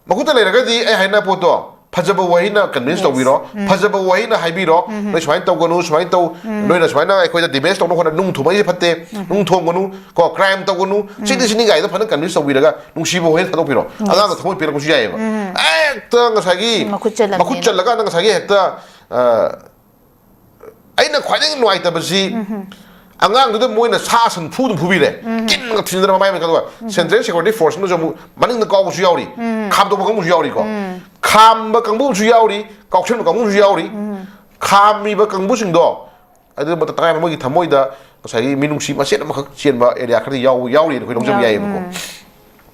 ꯃꯈꯨꯠꯇ ꯂꯩꯔꯒꯗꯤ ꯑꯩ ꯍꯥꯏꯅ ꯄꯣꯠꯇꯣ ꯐꯖꯕ ꯋꯥꯍꯩꯅ ꯀꯟꯚꯤꯟꯁ ꯇꯧꯕꯤꯔꯣ, ꯐꯖꯕ ꯋꯥꯍꯩꯅ ꯍꯥꯏꯕꯤꯔꯣ, ꯅꯣꯏ ꯁꯨꯃꯥꯏꯅ ꯇꯧꯒꯅꯨ, ꯁꯨꯃꯥꯏꯅ ꯇꯧ, ꯅꯣꯏꯅ ꯁꯨꯃꯥꯏꯅ ꯑꯩꯈꯣꯏꯗ ꯗꯦꯃꯦꯖ ꯇꯧꯅꯕ ꯍꯣꯠꯅ, ꯅꯨꯡ ꯊꯨꯝꯃꯛꯏꯁꯦ ꯐꯠꯇꯦ, ꯅꯨꯡ ꯊꯣꯡꯒꯅꯨ, ꯀꯣ, ꯀ꯭ꯔꯥꯏꯝ ꯇꯧꯒꯅꯨ, ꯁꯤꯅꯤ ꯁꯤꯅꯤ ꯀꯥꯏꯗ ꯐꯖꯅ ꯀꯟꯚꯤꯟꯁ ꯇꯧꯕꯤꯔꯒ ꯅꯨꯡꯁꯤꯕ ꯋꯥꯍꯩ ꯊꯥꯗꯣꯛꯄꯤꯔꯣ꯫ ꯑꯉꯥꯡꯗ ꯊꯃꯣꯏ ꯄꯦꯜꯂꯛꯄꯁꯨ ꯌꯥꯏꯑꯕ꯫ ꯍꯦꯛꯇ ꯉꯁꯥꯏꯒꯤ ꯃꯈꯨꯠ ꯆꯜꯂꯝꯃꯦꯅ꯫ ꯃꯈꯨꯠ ꯆꯜꯂꯀꯥꯟꯗ ꯉꯁꯥꯏꯒꯤ ꯍꯦꯛꯇ, ꯑ, ꯑꯩꯅ ꯈ꯭ꯋꯥꯏꯗꯒꯤ ꯅꯨꯡꯉꯥꯏꯇꯕꯁꯤ, ꯑꯉꯥꯡꯗꯨꯗ ꯃꯣꯏꯅ ꯁꯥ ꯁꯟ ꯐꯨꯗꯨꯝ ꯐꯨꯕꯤꯔꯦ꯫ ꯀꯤꯟꯅꯒ ꯊꯤꯟꯗꯅ ꯃꯃꯥꯏ ꯃꯃꯤꯠ ꯀꯥꯗꯣꯛꯑ꯫ ꯁꯦꯟꯇ꯭ꯔꯦꯜ ꯁꯦꯀ꯭ꯌꯨꯔꯤꯇꯤ ꯐꯣꯔꯁꯅꯁꯨ ꯑꯃꯨꯛ ꯃꯅꯤꯡꯗ ꯀꯥꯎꯕꯁꯨ ꯌꯥꯎꯔꯤ꯫ ꯈꯥꯝꯗꯣꯛꯄ ꯀꯥꯡꯕꯨꯁꯨ ꯌꯥꯎꯔꯤꯀꯣ꯫ ꯈꯥꯝꯕ ꯀꯥꯡꯕꯨꯁꯨ ꯌꯥꯎꯔꯤ, ꯀꯥꯎꯁꯟꯕ ꯀꯥꯡꯕꯨꯁꯨ ꯌꯥꯎꯔꯤ꯫ ꯈꯥꯝꯃꯤꯕ ꯀꯥꯡꯕꯨꯁꯤꯡꯗꯣ ꯑꯗꯨ ꯃꯇꯝ ꯇꯉꯥꯏ ꯃꯣꯏꯒꯤ ꯊꯃꯣꯏꯗ ꯉꯁꯥꯏꯒꯤ ꯃꯤꯅꯨꯡꯁꯤ ꯃꯆꯦꯠ ꯑꯃꯈꯛ ꯆꯦꯟꯕ ꯑꯦꯔꯤꯌꯥ ꯈꯔꯗꯤ ꯌꯥꯎ-, ꯌꯥꯎꯔꯤꯅ ꯑꯩꯈꯣꯏ ꯂꯧꯖꯕ ꯌꯥꯎ-, ꯌꯥꯏꯌꯦꯕꯀꯣ꯫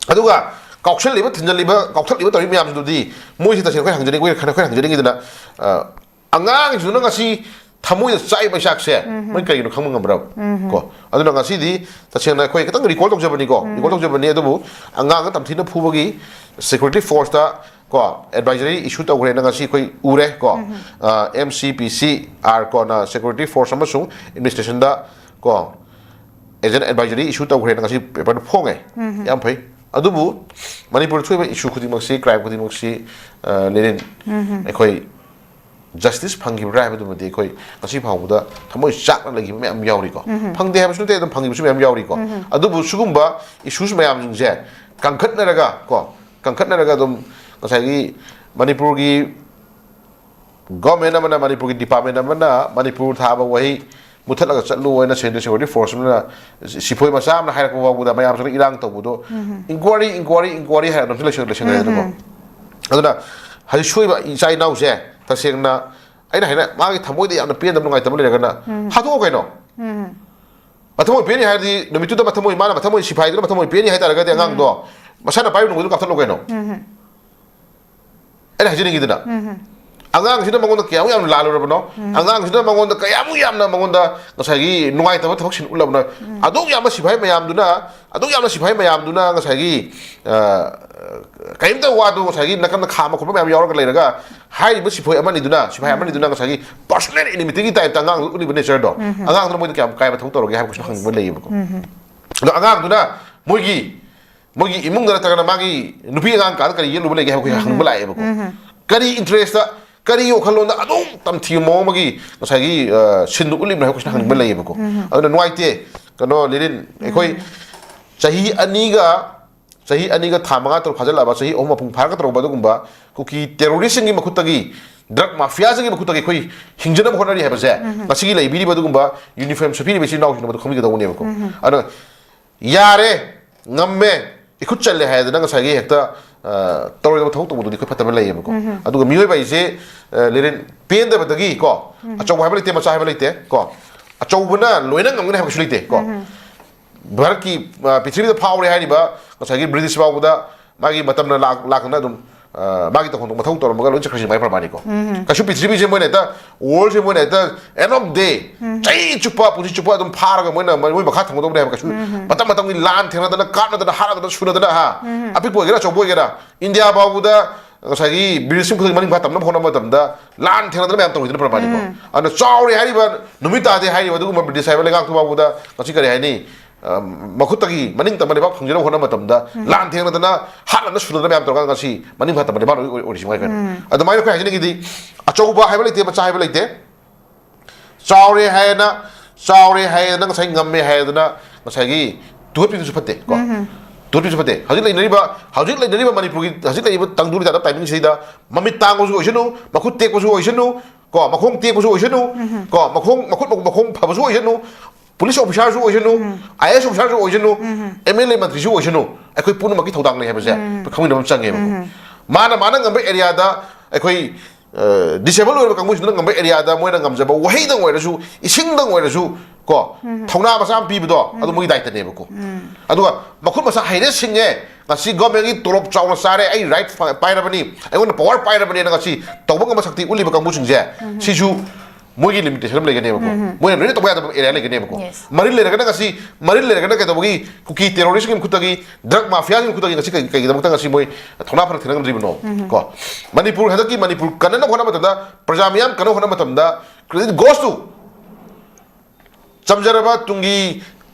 ꯑꯗꯨꯒ ꯀꯥꯎꯁꯜꯂꯤꯕ, ꯊꯤꯟꯖꯜꯂꯤꯕ, ꯀꯥꯎꯊꯠꯂꯤꯕ ꯇꯧꯔꯤꯕ ꯃꯌꯥꯝꯁꯤꯗꯨꯗꯤ ꯃꯣꯏꯁꯤ ꯇꯁꯦꯡꯅ ꯑꯩꯈꯣꯏ ꯍꯪꯖꯅꯤꯡ-, ꯑꯩꯈꯣꯏ ꯈꯔ, ꯈꯔ ꯍꯪꯖꯅꯤꯡꯉꯤꯗꯅ, ꯑ, ꯑꯉꯥꯡꯁꯤꯡꯗꯨꯅ ꯉꯁꯤ ꯊꯃꯣꯏꯗ ꯆꯥꯛꯏꯕ ꯃꯩꯆꯥꯛꯁꯦ ꯃꯣꯏ ꯀꯔꯤꯒꯤꯅꯣ ꯈꯪꯕ ꯉꯝꯕ꯭ꯔꯕ? ꯀꯣ? ꯑꯗꯨꯅ ꯉꯁꯤꯗꯤ ꯇꯁꯦꯡꯅ ꯑꯩꯈꯣꯏ ꯈꯤꯇꯪ ꯔꯤꯀꯣꯜ ꯇꯧꯖꯕꯅꯤꯀꯣ, ꯔꯤꯀꯣꯜ ꯇꯧꯖꯕꯅꯤ, ꯑꯗꯨꯕꯨ ꯑꯉꯥꯡꯗ ꯇꯝꯊꯤꯅ ꯐꯨꯕꯒꯤ ꯁꯦꯀ꯭ꯌꯨꯔꯤꯇꯤ ꯐꯣꯔꯁꯇ ꯀꯣ, ꯑꯦꯗꯚꯥꯏꯖꯔꯤ ꯏꯁꯨ ꯇꯧꯈ꯭ꯔꯦꯅ ꯉꯁꯤ ꯑꯩꯈꯣꯏ ꯎꯔꯦ ꯀꯣ꯫ ꯑ, ꯑꯦꯝ ꯁꯤ ꯄꯤ ꯁꯤ ꯑꯥꯔ ꯀꯣꯅ ꯁꯦꯀ꯭ꯌꯨꯔꯤꯇꯤ ꯐꯣꯔꯁ ꯑꯃꯁꯨꯡ ꯑꯦꯗꯃꯤꯅꯤꯁꯇ꯭ꯔꯦꯁꯟꯗ ꯀꯣ, ꯑꯦꯖꯦꯟ ꯑꯦꯗꯚꯥꯏꯖꯔꯤ ꯏꯁꯨ ꯇꯧꯈ꯭ꯔꯦꯅ ꯉꯁꯤ ꯄꯦꯄꯔꯗ ꯐꯣꯡꯉꯦ꯫ ꯌꯥꯝ ꯐꯩ꯫ ꯑꯗꯨꯕꯨ ꯃꯅꯤꯄꯨꯔꯗ ꯊꯣꯛꯏꯕ ꯏꯁꯨ ꯈꯨꯗꯤꯡꯃꯛꯁꯤ, ꯀ꯭ꯔꯥꯏꯝ ꯈꯨꯗꯤꯡꯃꯛꯁꯤ, ꯑ, ꯂꯦꯅꯤꯟ, ꯑꯩꯈꯣꯏ ꯖꯁꯇꯤꯁ ꯐꯪꯈꯤꯕ꯭ꯔꯥ ꯍꯥꯏꯕꯗꯨꯃꯗꯤ ꯑꯩꯈꯣꯏ ꯉꯁꯤ ꯐꯥꯎꯕꯗ ꯊꯃꯣꯏ ꯆꯥꯛꯅ ꯂꯩꯈꯤꯕ ꯃꯌꯥꯝ ꯌꯥꯎꯔꯤꯀꯣ꯫ ꯐꯪꯗꯦ ꯍꯥꯏꯕꯁꯨ ꯅꯠꯇꯦ, ꯑꯗꯨꯝ ꯐꯪꯈꯤꯕꯁꯨ ꯃꯌꯥꯝ ꯌꯥꯎꯔꯤꯀꯣ꯫ ꯑꯗꯨꯕꯨ ꯁꯤꯒꯨꯝꯕ ꯏꯁꯨꯁ ꯃꯌꯥꯝꯁꯤꯡꯁꯦ ꯀꯟꯈꯠꯅꯔꯒ ꯀꯣ, ꯀꯟꯈꯠꯅꯔꯒ ꯑꯗꯨꯝ ꯉꯁꯥꯏꯒꯤ ꯃꯅꯤꯄꯨꯔꯒꯤ ꯒꯣꯔꯃꯦꯟ ꯑꯃꯅ, ꯃꯅꯤꯄꯨꯔꯒꯤ ꯗꯤꯄꯥꯔꯠꯃꯦꯟ ꯑꯃꯅ ꯃꯅꯤꯄꯨꯔ ꯊꯥꯕ ꯋꯥꯍꯩ ꯃꯨꯊꯠꯂꯒ ꯆꯠꯂꯨ ꯍꯥꯏꯅ ꯁꯦꯟꯇ꯭ꯔꯦꯜ ꯁꯦꯀ꯭ꯌꯨꯔꯤꯇꯤ ꯐꯣꯔꯁ ꯑꯃꯅ ꯁꯤꯐꯥꯏ ꯃꯆꯥ ꯑꯃꯅ ꯍꯥꯏꯔꯛꯄ ꯐꯥꯎꯕꯗ ꯃꯌꯥꯝꯁꯤꯅ ꯏꯔꯥꯡ ꯇꯧꯕꯗꯣ, ꯏꯟꯀ꯭ꯋꯥꯔꯤ, ꯏꯟꯀ꯭ꯋꯥꯔꯤ, ꯏꯟꯀ꯭ꯋꯥꯔꯤ ꯍꯥꯏꯔ ꯑꯗꯨꯝ ꯂꯣꯏꯁꯟ-, ꯂꯣꯏꯁꯟꯅꯔꯦꯗꯅꯀꯣ꯫ ꯑꯗꯨꯅ ꯍꯧꯖꯤꯛ ꯁꯣꯏꯕ ꯏꯆꯥ ꯏꯅꯥꯎꯁꯦ, ꯇꯁꯦꯡꯅ ꯑꯩꯅ ꯍꯥꯏꯅ ꯃꯥꯒꯤ ꯊꯃꯣꯏꯗ ꯌꯥꯝꯅ ꯄꯦꯟꯗꯕ, ꯅꯨꯡꯉꯥꯏꯇꯕ ꯂꯩꯔꯒꯅ ꯍꯥꯠꯇꯣꯛꯑꯣ ꯀꯩꯅꯣ꯫ ꯃꯊꯃꯣꯏ ꯄꯦꯟꯅꯤ ꯍꯥꯏꯔꯗꯤ ꯅꯨꯃꯤꯠꯇꯨꯗ ꯃꯊꯃꯣꯏ, ꯃꯥꯅ ꯃꯊꯃꯣꯏ, ꯁꯤꯐꯥꯏꯗꯨꯅ ꯃꯊꯃꯣꯏ ꯄꯦꯟꯅꯤ ꯍꯥꯏꯇꯥꯔꯒꯗꯤ ꯑꯉꯥꯡꯗꯣ ꯃꯁꯥꯅ ꯄꯥꯏꯕ ꯅꯣꯡꯃꯩꯗꯨ ꯀꯥꯞꯊꯠꯂꯣ ꯀꯩꯅꯣ꯫ ꯑꯩꯅ ꯍꯥꯏꯖꯅꯤꯡꯉꯤꯗꯨꯅ, ꯑꯉꯥꯡꯁꯤꯅ ꯃꯉꯣꯟꯗ ꯀꯌꯥꯃꯨꯛ ꯌꯥꯝꯅ ꯂꯥꯜꯂꯨꯔꯕꯅꯣ, ꯑꯉꯥꯡꯁꯤꯅ ꯃꯉꯣꯟꯗ ꯀꯌꯥꯃꯨꯛ ꯌꯥꯝꯅ ꯃꯉꯣꯟꯗ ꯉꯁꯥꯏꯒꯤ ꯅꯨꯡꯉꯥꯏꯇꯕ ꯊꯕꯛꯁꯤꯡ ꯎꯠꯂꯕꯅꯣ꯫ ꯑꯗꯨꯛ ꯌꯥꯝꯕ ꯁꯤꯐꯥꯏ ꯃꯌꯥꯝꯗꯨꯅ, ꯑꯗꯨꯛ ꯌꯥꯝꯅ ꯁꯤꯐꯥꯏ ꯃꯌꯥꯝꯗꯨꯅ ꯉꯁꯥꯏꯒꯤ, ꯑ, ꯀꯔꯤꯝꯇ ꯋꯥꯗꯣ ꯉꯁꯥꯏꯒꯤ ꯅꯥꯀꯟꯗ ꯈꯥꯝꯕ ꯈꯣꯠꯄ ꯃꯌꯥꯝ ꯌꯥꯎꯔꯒ ꯂꯩꯔꯒ, ꯍꯥꯏꯔꯤꯕ ꯁꯤꯐꯥꯏ ꯑꯃꯅꯤꯗꯨꯅ, ꯁꯤꯐꯥꯏ ꯑꯃꯅꯤꯗꯨꯅ ꯉꯁꯥꯏꯒꯤ personal enmity ꯒꯤ type ꯇ ꯑꯉꯥꯡꯗꯨꯗ ꯎꯠꯂꯤꯕ nature ꯗꯣ, ꯑꯉꯥꯡꯗꯨꯅ ꯃꯣꯏꯗ ꯀꯌꯥꯝ ꯀꯥꯏꯕ ꯊꯕꯛ ꯇꯧꯔꯒꯦ ꯍꯥꯏꯕ question ꯍꯪꯅꯤꯡꯕ ꯂꯩꯌꯦꯕꯀꯣ꯫ ꯑꯗꯣ ꯑꯉꯥꯡꯗꯨꯅ ꯃꯣꯏꯒꯤ, ꯃꯣꯏꯒꯤ ꯏꯃꯨꯡꯗ ꯅꯠꯇ꯭ꯔꯒꯅ ꯃꯥꯒꯤ ꯅꯨꯄꯤ ꯑꯉꯥꯡ ꯀꯥꯗ ꯀꯔꯤ ꯌꯦꯠꯂꯨꯕ ꯂꯩꯒꯦ ꯍꯥꯏꯕ question ꯍꯪꯕ ꯂꯥꯛꯑꯦꯕꯀꯣ꯫ ꯀꯔꯤ interest ꯇ, ꯀꯔꯤ ꯋꯥꯈꯜꯂꯣꯟꯗ ꯑꯗꯨꯝ ꯇꯝꯊꯤꯕ ꯃꯑꯣꯡ ꯑꯃꯒꯤ ꯉꯁꯥꯏꯒꯤ, ꯑ, ꯁꯤꯟꯗꯨ ꯎꯠꯂꯤꯕꯅꯣ ꯍꯥꯏꯕ question ꯍꯪꯅꯤꯡꯕ ꯂꯩꯌꯦꯕꯀꯣ꯫ ꯑꯗꯨꯅ ꯅꯨꯡꯉꯥꯏꯇꯦ, ꯀꯩꯅꯣ, ꯂꯤꯔꯤꯟ, ꯑꯩꯈꯣꯏ ꯆꯍꯤ ꯑꯅꯤꯒ ꯆꯍꯤ ꯑꯅꯤꯒ ꯊꯥ ꯃꯉꯥ ꯇꯔꯨꯛ ꯐꯥꯖꯤꯜꯂꯛꯑꯕ, ꯆꯍꯤ ꯑꯍꯨꯝ ꯃꯄꯨꯡ ꯐꯥꯔꯛꯀꯗꯧꯔꯕ ꯑꯗꯨꯒꯨꯝꯕ ꯀꯨꯀꯤ terrorist ꯁꯤꯡꯒꯤ ꯃꯈꯨꯠꯇꯒꯤ, drug mafia ꯁꯤꯡꯒꯤ ꯃꯈꯨꯠꯇꯒꯤ ꯑꯩꯈꯣꯏ ꯍꯤꯡꯖꯅꯕ ꯍꯣꯠꯅꯔꯤ ꯍꯥꯏꯕꯁꯦ, ꯉꯁꯤꯒꯤ ꯂꯩꯕꯤꯔꯤꯕ ꯑꯗꯨꯒꯨꯝꯕ uniform ꯁꯦꯠꯄꯤꯔꯤꯕ ꯏꯆꯤꯜ ꯏꯅꯥꯎꯁꯤꯡꯅ ꯃꯗꯨ ꯈꯪꯕꯤꯒꯗꯧꯕꯅꯦꯕꯀꯣ꯫ ꯑꯗꯣ ꯌꯥꯔꯦ, ꯉꯝꯃꯦ, ꯏꯈꯨꯠ ꯆꯜꯂꯦ ꯍꯥꯏꯗꯅ ꯉꯁꯥꯏꯒꯤ ꯍꯦꯛꯇ, ꯑ, ꯇꯧꯔꯣꯏꯗꯕ ꯊꯕꯛ ꯇꯧꯕꯗꯨꯗꯤ ꯑꯩꯈꯣꯏ ꯐꯠꯇꯕ ꯂꯩꯌꯦꯕꯀꯣ꯫ ꯑꯗꯨꯒ ꯃꯤꯑꯣꯏꯕ ꯍꯥꯏꯁꯦ, ꯑ, ꯂꯦꯔꯦꯟ, ꯄꯦꯟꯗꯕꯗꯒꯤ ꯀꯣ, ꯑꯆꯧꯕ ꯍꯥꯏꯕ ꯂꯩꯇꯦ, ꯃꯆꯥ ꯍꯥꯏꯕ ꯂꯩꯇꯦ ꯀꯣ, ꯑꯆꯧꯕꯅ ꯂꯣꯏꯅ ꯉꯝꯒꯅꯤ ꯍꯥꯏꯕꯁꯨ ꯂꯩꯇꯦ ꯀꯣ꯫ ꯚꯥꯔꯠꯀꯤ, ꯑ, ꯄ꯭ꯔꯤꯊꯤꯕꯤꯗ ꯐꯥꯎꯔꯦ ꯍꯥꯏꯔꯤꯕ ꯉꯁꯥꯏꯒꯤ ꯕ꯭ꯔꯤꯇꯤꯁ ꯐꯥꯎꯕꯗ ꯃꯥꯒꯤ ꯃꯇꯝꯅ ꯂꯥꯛ-, ꯂꯥꯛꯇꯅ ꯑꯗꯨꯝ, ꯑ, ꯃꯥꯒꯤ ꯇꯧꯐꯝ ꯊꯣꯛꯄ ꯃꯊꯧ ꯇꯧꯔꯝꯃꯒ ꯂꯣꯏ ꯆꯠꯈ꯭ꯔꯤꯁꯦ ꯃꯥꯏ ꯄ꯭ꯔꯃꯥꯅꯤꯀꯣ꯫ ꯀꯩꯁꯨ ꯄ꯭ꯔꯤꯊꯤꯕꯤꯁꯦ ꯃꯣꯏꯅ ꯍꯦꯛꯇ, world ꯁꯦ ꯃꯣꯏꯅ ꯍꯦꯛꯇ end of day, ꯆꯍꯤ ꯆꯨꯞꯄ, ꯄꯨꯟꯁꯤ ꯆꯨꯞꯄ ꯑꯗꯨꯝ ꯐꯥꯔꯒ ꯃꯣꯏꯅ ꯃꯣꯏ ꯃꯈꯥ ꯊꯝꯒꯗꯧꯕꯅꯦ ꯍꯥꯏꯕ ꯀꯩꯁꯨ ꯃꯇꯝ ꯃꯇꯝꯒꯤ ꯂꯥꯟ ꯊꯦꯡꯅꯗꯅ, ꯀꯥꯞꯅꯗꯅ, ꯍꯥꯠꯅꯗꯅ, ꯁꯨꯅꯗꯅ, ꯍꯥ? ꯑꯄꯤꯛꯄ ꯑꯣꯏꯒꯦꯔꯥ, ꯑꯆꯧꯕ ꯑꯣꯏꯒꯦꯔꯥ, ꯏꯟꯗꯤꯌꯥ ꯐꯥꯎꯕꯗ ꯉꯁꯥꯏꯒꯤ ꯕ꯭ꯔꯤꯇꯤꯁ ꯈꯨꯗꯤꯡ ꯃꯅꯤꯡ ꯃꯈꯥ ꯇꯝꯅꯕ ꯍꯣꯠꯅꯕ ꯃꯇꯝꯗ ꯂꯥꯟ ꯊꯦꯡꯅꯗꯅ ꯃꯌꯥꯝ ꯇꯧꯔꯤꯗꯅ ꯄ꯭ꯔꯃꯥꯅꯤꯀꯣ꯫ ꯑꯗꯨꯅ ꯆꯥꯎꯔꯦ ꯍꯥꯏꯔꯤꯕ, ꯅꯨꯃꯤꯠ ꯇꯥꯗꯦ ꯍꯥꯏꯔꯤꯕ ꯑꯗꯨꯒꯨꯝꯕ ꯕ꯭ꯔꯤꯇꯤꯁ ꯍꯥꯏꯕ ꯂꯩꯉꯥꯛꯇꯨ ꯐꯥꯎꯕꯗ ꯉꯁꯤ ꯀꯔꯤ ꯍꯥꯏꯅꯤ? ꯑ, ꯃꯈꯨꯠꯇꯒꯤ ꯃꯅꯤꯡ ꯇꯝꯕ ꯂꯩꯕꯥꯛ ꯐꯪꯖꯅꯕ ꯍꯣꯠꯅꯕ ꯃꯇꯝꯗ ꯂꯥꯟ ꯊꯦꯡꯅꯗꯅ, ꯍꯥꯠꯅꯗꯅ, ꯁꯨꯅꯗꯅ ꯃꯌꯥꯝ ꯇꯧꯔꯀꯥꯟꯗ ꯉꯁꯤ ꯃꯅꯤꯡ ꯃꯈꯥ ꯇꯝꯕ ꯂꯩꯕꯥꯛ ꯑꯣꯏ-, ꯑꯣꯏꯔꯤꯁꯤ ꯃꯉꯥꯏ ꯀꯩꯅꯣ꯫ ꯑꯗꯨꯃꯥꯏꯅ ꯑꯩꯈꯣꯏ ꯍꯥꯏꯖꯅꯤꯡꯉꯤꯗꯤ, ꯑꯆꯧꯕ ꯍꯥꯏꯕ ꯂꯩꯇꯦ, ꯃꯆꯥ ꯍꯥꯏꯕ ꯂꯩꯇꯦ꯫ ꯆꯥꯎꯔꯦ ꯍꯥꯏꯌꯦꯅ, ꯆꯥꯎꯔꯦ ꯍꯥꯏꯌꯦꯅ ꯉꯁꯥꯏ ꯉꯝꯃꯦ ꯍꯥꯏꯗꯅ ꯉꯁꯥꯏꯒꯤ ꯇꯨꯍꯠꯄꯤꯕꯁꯨ ꯐꯠꯇꯦ ꯀꯣ꯫ ꯇꯨꯍꯠꯄꯤꯕꯁꯨ ꯐꯠꯇꯦ꯫ ꯍꯧꯖꯤꯛ ꯂꯩꯅꯔꯤꯕ, ꯍꯧꯖꯤꯛ ꯂꯩꯅꯔꯤꯕ ꯃꯅꯤꯄꯨꯔꯒꯤ, ꯍꯧꯖꯤꯛ ꯂꯩꯔꯤꯕ ꯇꯪꯗꯨ ꯂꯩꯇꯥꯗ timing ꯁꯤꯗ ꯃꯃꯤꯠ ꯇꯥꯡꯕꯁꯨ ꯑꯣꯏꯁꯅꯨ, ꯃꯈꯨꯠ ꯇꯦꯛꯄꯁꯨ ꯑꯣꯏꯁꯅꯨ, ꯀꯣ, ꯃꯈꯣꯡ ꯇꯦꯛꯄꯁꯨ ꯑꯣꯏꯁꯅꯨ, ꯀꯣ, ꯃꯈꯣꯡ ꯃꯈꯨꯠ ꯃꯈꯣꯡ ꯐꯕꯁꯨ ꯑꯣꯏꯁꯅꯨ, ꯄꯨꯂꯤꯁ ꯑꯣꯐꯤꯁꯥꯔꯁꯨ ꯑꯣꯏꯁꯅꯨ, ꯑꯥꯏ ꯑꯦꯁ ꯑꯣꯐꯤꯁꯥꯔꯁꯨ ꯑꯣꯏꯁꯅꯨ, ꯑꯦꯝ ꯑꯦꯜ ꯑꯦ ꯃꯟꯇ꯭ꯔꯤꯁꯨ ꯑꯣꯏꯁꯅꯨ, ꯑꯩꯈꯣꯏ ꯄꯨꯝꯅꯃꯛꯀꯤ ꯊꯧꯗꯥꯡꯅꯤ ꯍꯥꯏꯕꯁꯦ ꯑꯩꯈꯣꯏ ꯈꯪꯃꯤꯟꯅꯕ ꯑꯃ ꯆꯪꯉꯦꯕꯀꯣ꯫ ꯃꯥꯅ ꯃꯥꯅ ꯉꯝꯕ ꯑꯦꯔꯤꯌꯥꯗ ꯑꯩꯈꯣꯏ ꯗꯤꯁꯦꯕꯜ ꯑꯣꯏꯔꯕ ꯀꯥꯡꯕꯨꯁꯤꯡꯗꯨꯅ ꯉꯝꯕ ꯑꯦꯔꯤꯌꯥꯗ ꯃꯣꯏꯅ ꯉꯝꯖꯕ ꯋꯥꯍꯩꯗꯪ ꯑꯣꯏꯔꯁꯨ, ꯏꯁꯤꯡꯗꯪ ꯑꯣꯏꯔꯁꯨ, ꯀꯣ, ꯊꯧꯅꯥ ꯃꯆꯥ ꯑꯃ ꯄꯤꯕꯗꯣ ꯑꯗꯨ ꯃꯣꯏꯒꯤ ꯗꯥꯏꯇꯅꯦꯕꯀꯣ꯫ ꯑꯗꯨꯒ ꯃꯈꯨꯠ ꯃꯁꯥ ꯍꯩꯔꯦ ꯁꯤꯡꯉꯦ, ꯉꯁꯤ ꯒꯣꯔꯃꯦꯟꯒꯤ ꯇꯣꯂꯣꯞ ꯆꯥꯎꯅ ꯆꯥꯔꯦ, ꯑꯩ ꯔꯥꯏꯠ ꯄꯥꯏꯔꯕꯅꯤ, ꯑꯩꯉꯣꯟꯗ ꯄꯋꯥꯔ ꯄꯥꯏꯔꯕꯅꯤꯅ ꯉꯁꯤ ꯇꯧꯕ ꯉꯝꯕ ꯁꯛꯇꯤ ꯎꯠꯂꯤꯕ ꯀꯥꯡꯕꯨꯁꯤꯡꯁꯦ ꯁꯤꯁꯨ ꯃꯣꯏꯒꯤ ꯂꯤꯃꯤꯇꯦꯁꯟ ꯑꯃ ꯂꯩꯒꯅꯦꯕꯀꯣ꯫ ꯃꯣꯏꯅ ꯂꯣꯏꯅ ꯇꯧꯕ ꯌꯥꯗꯕ ꯑꯦꯔꯤꯌꯥ ꯂꯩꯒꯅꯦꯕꯀꯣ꯫ Yes. ꯃꯔꯤꯜ ꯂꯩꯔꯒꯅ ꯉꯁꯤ, ꯃꯔꯤꯜ ꯂꯩꯔꯒꯅ ꯀꯩꯗꯧꯕꯒꯤ ꯀꯨꯀꯤ ꯇꯦꯔꯣꯔꯤꯁꯀꯤ ꯈꯨꯠꯇꯒꯤ, ꯗ꯭ꯔꯒ ꯃꯥꯐꯤꯌꯥꯁꯤꯡꯒꯤ ꯈꯨꯠꯇꯒꯤ ꯉꯁꯤ ꯀꯩ- ꯀꯩꯒꯤꯗꯃꯛꯇ ꯉꯁꯤ ꯃꯣꯏ ꯊꯧꯅꯥ ꯐꯅ ꯊꯦꯡꯅ ꯉꯝꯗ꯭ꯔꯤꯕꯅꯣ? ꯀꯣ, ꯃꯅꯤꯄꯨꯔ, ꯍꯟꯗꯛꯀꯤ ꯃꯅꯤꯄꯨꯔ ꯀꯟꯅꯅꯕ ꯍꯣꯠꯅꯕ ꯃꯇꯝꯗ, ꯄ꯭ꯔꯖꯥ ꯃꯤꯌꯥꯝ ꯀꯟꯅꯕ ꯍꯣꯠꯅꯕ ꯃꯇꯝꯗ, credit goes to ꯆꯝꯖꯔꯕ ꯇꯨꯡꯒꯤ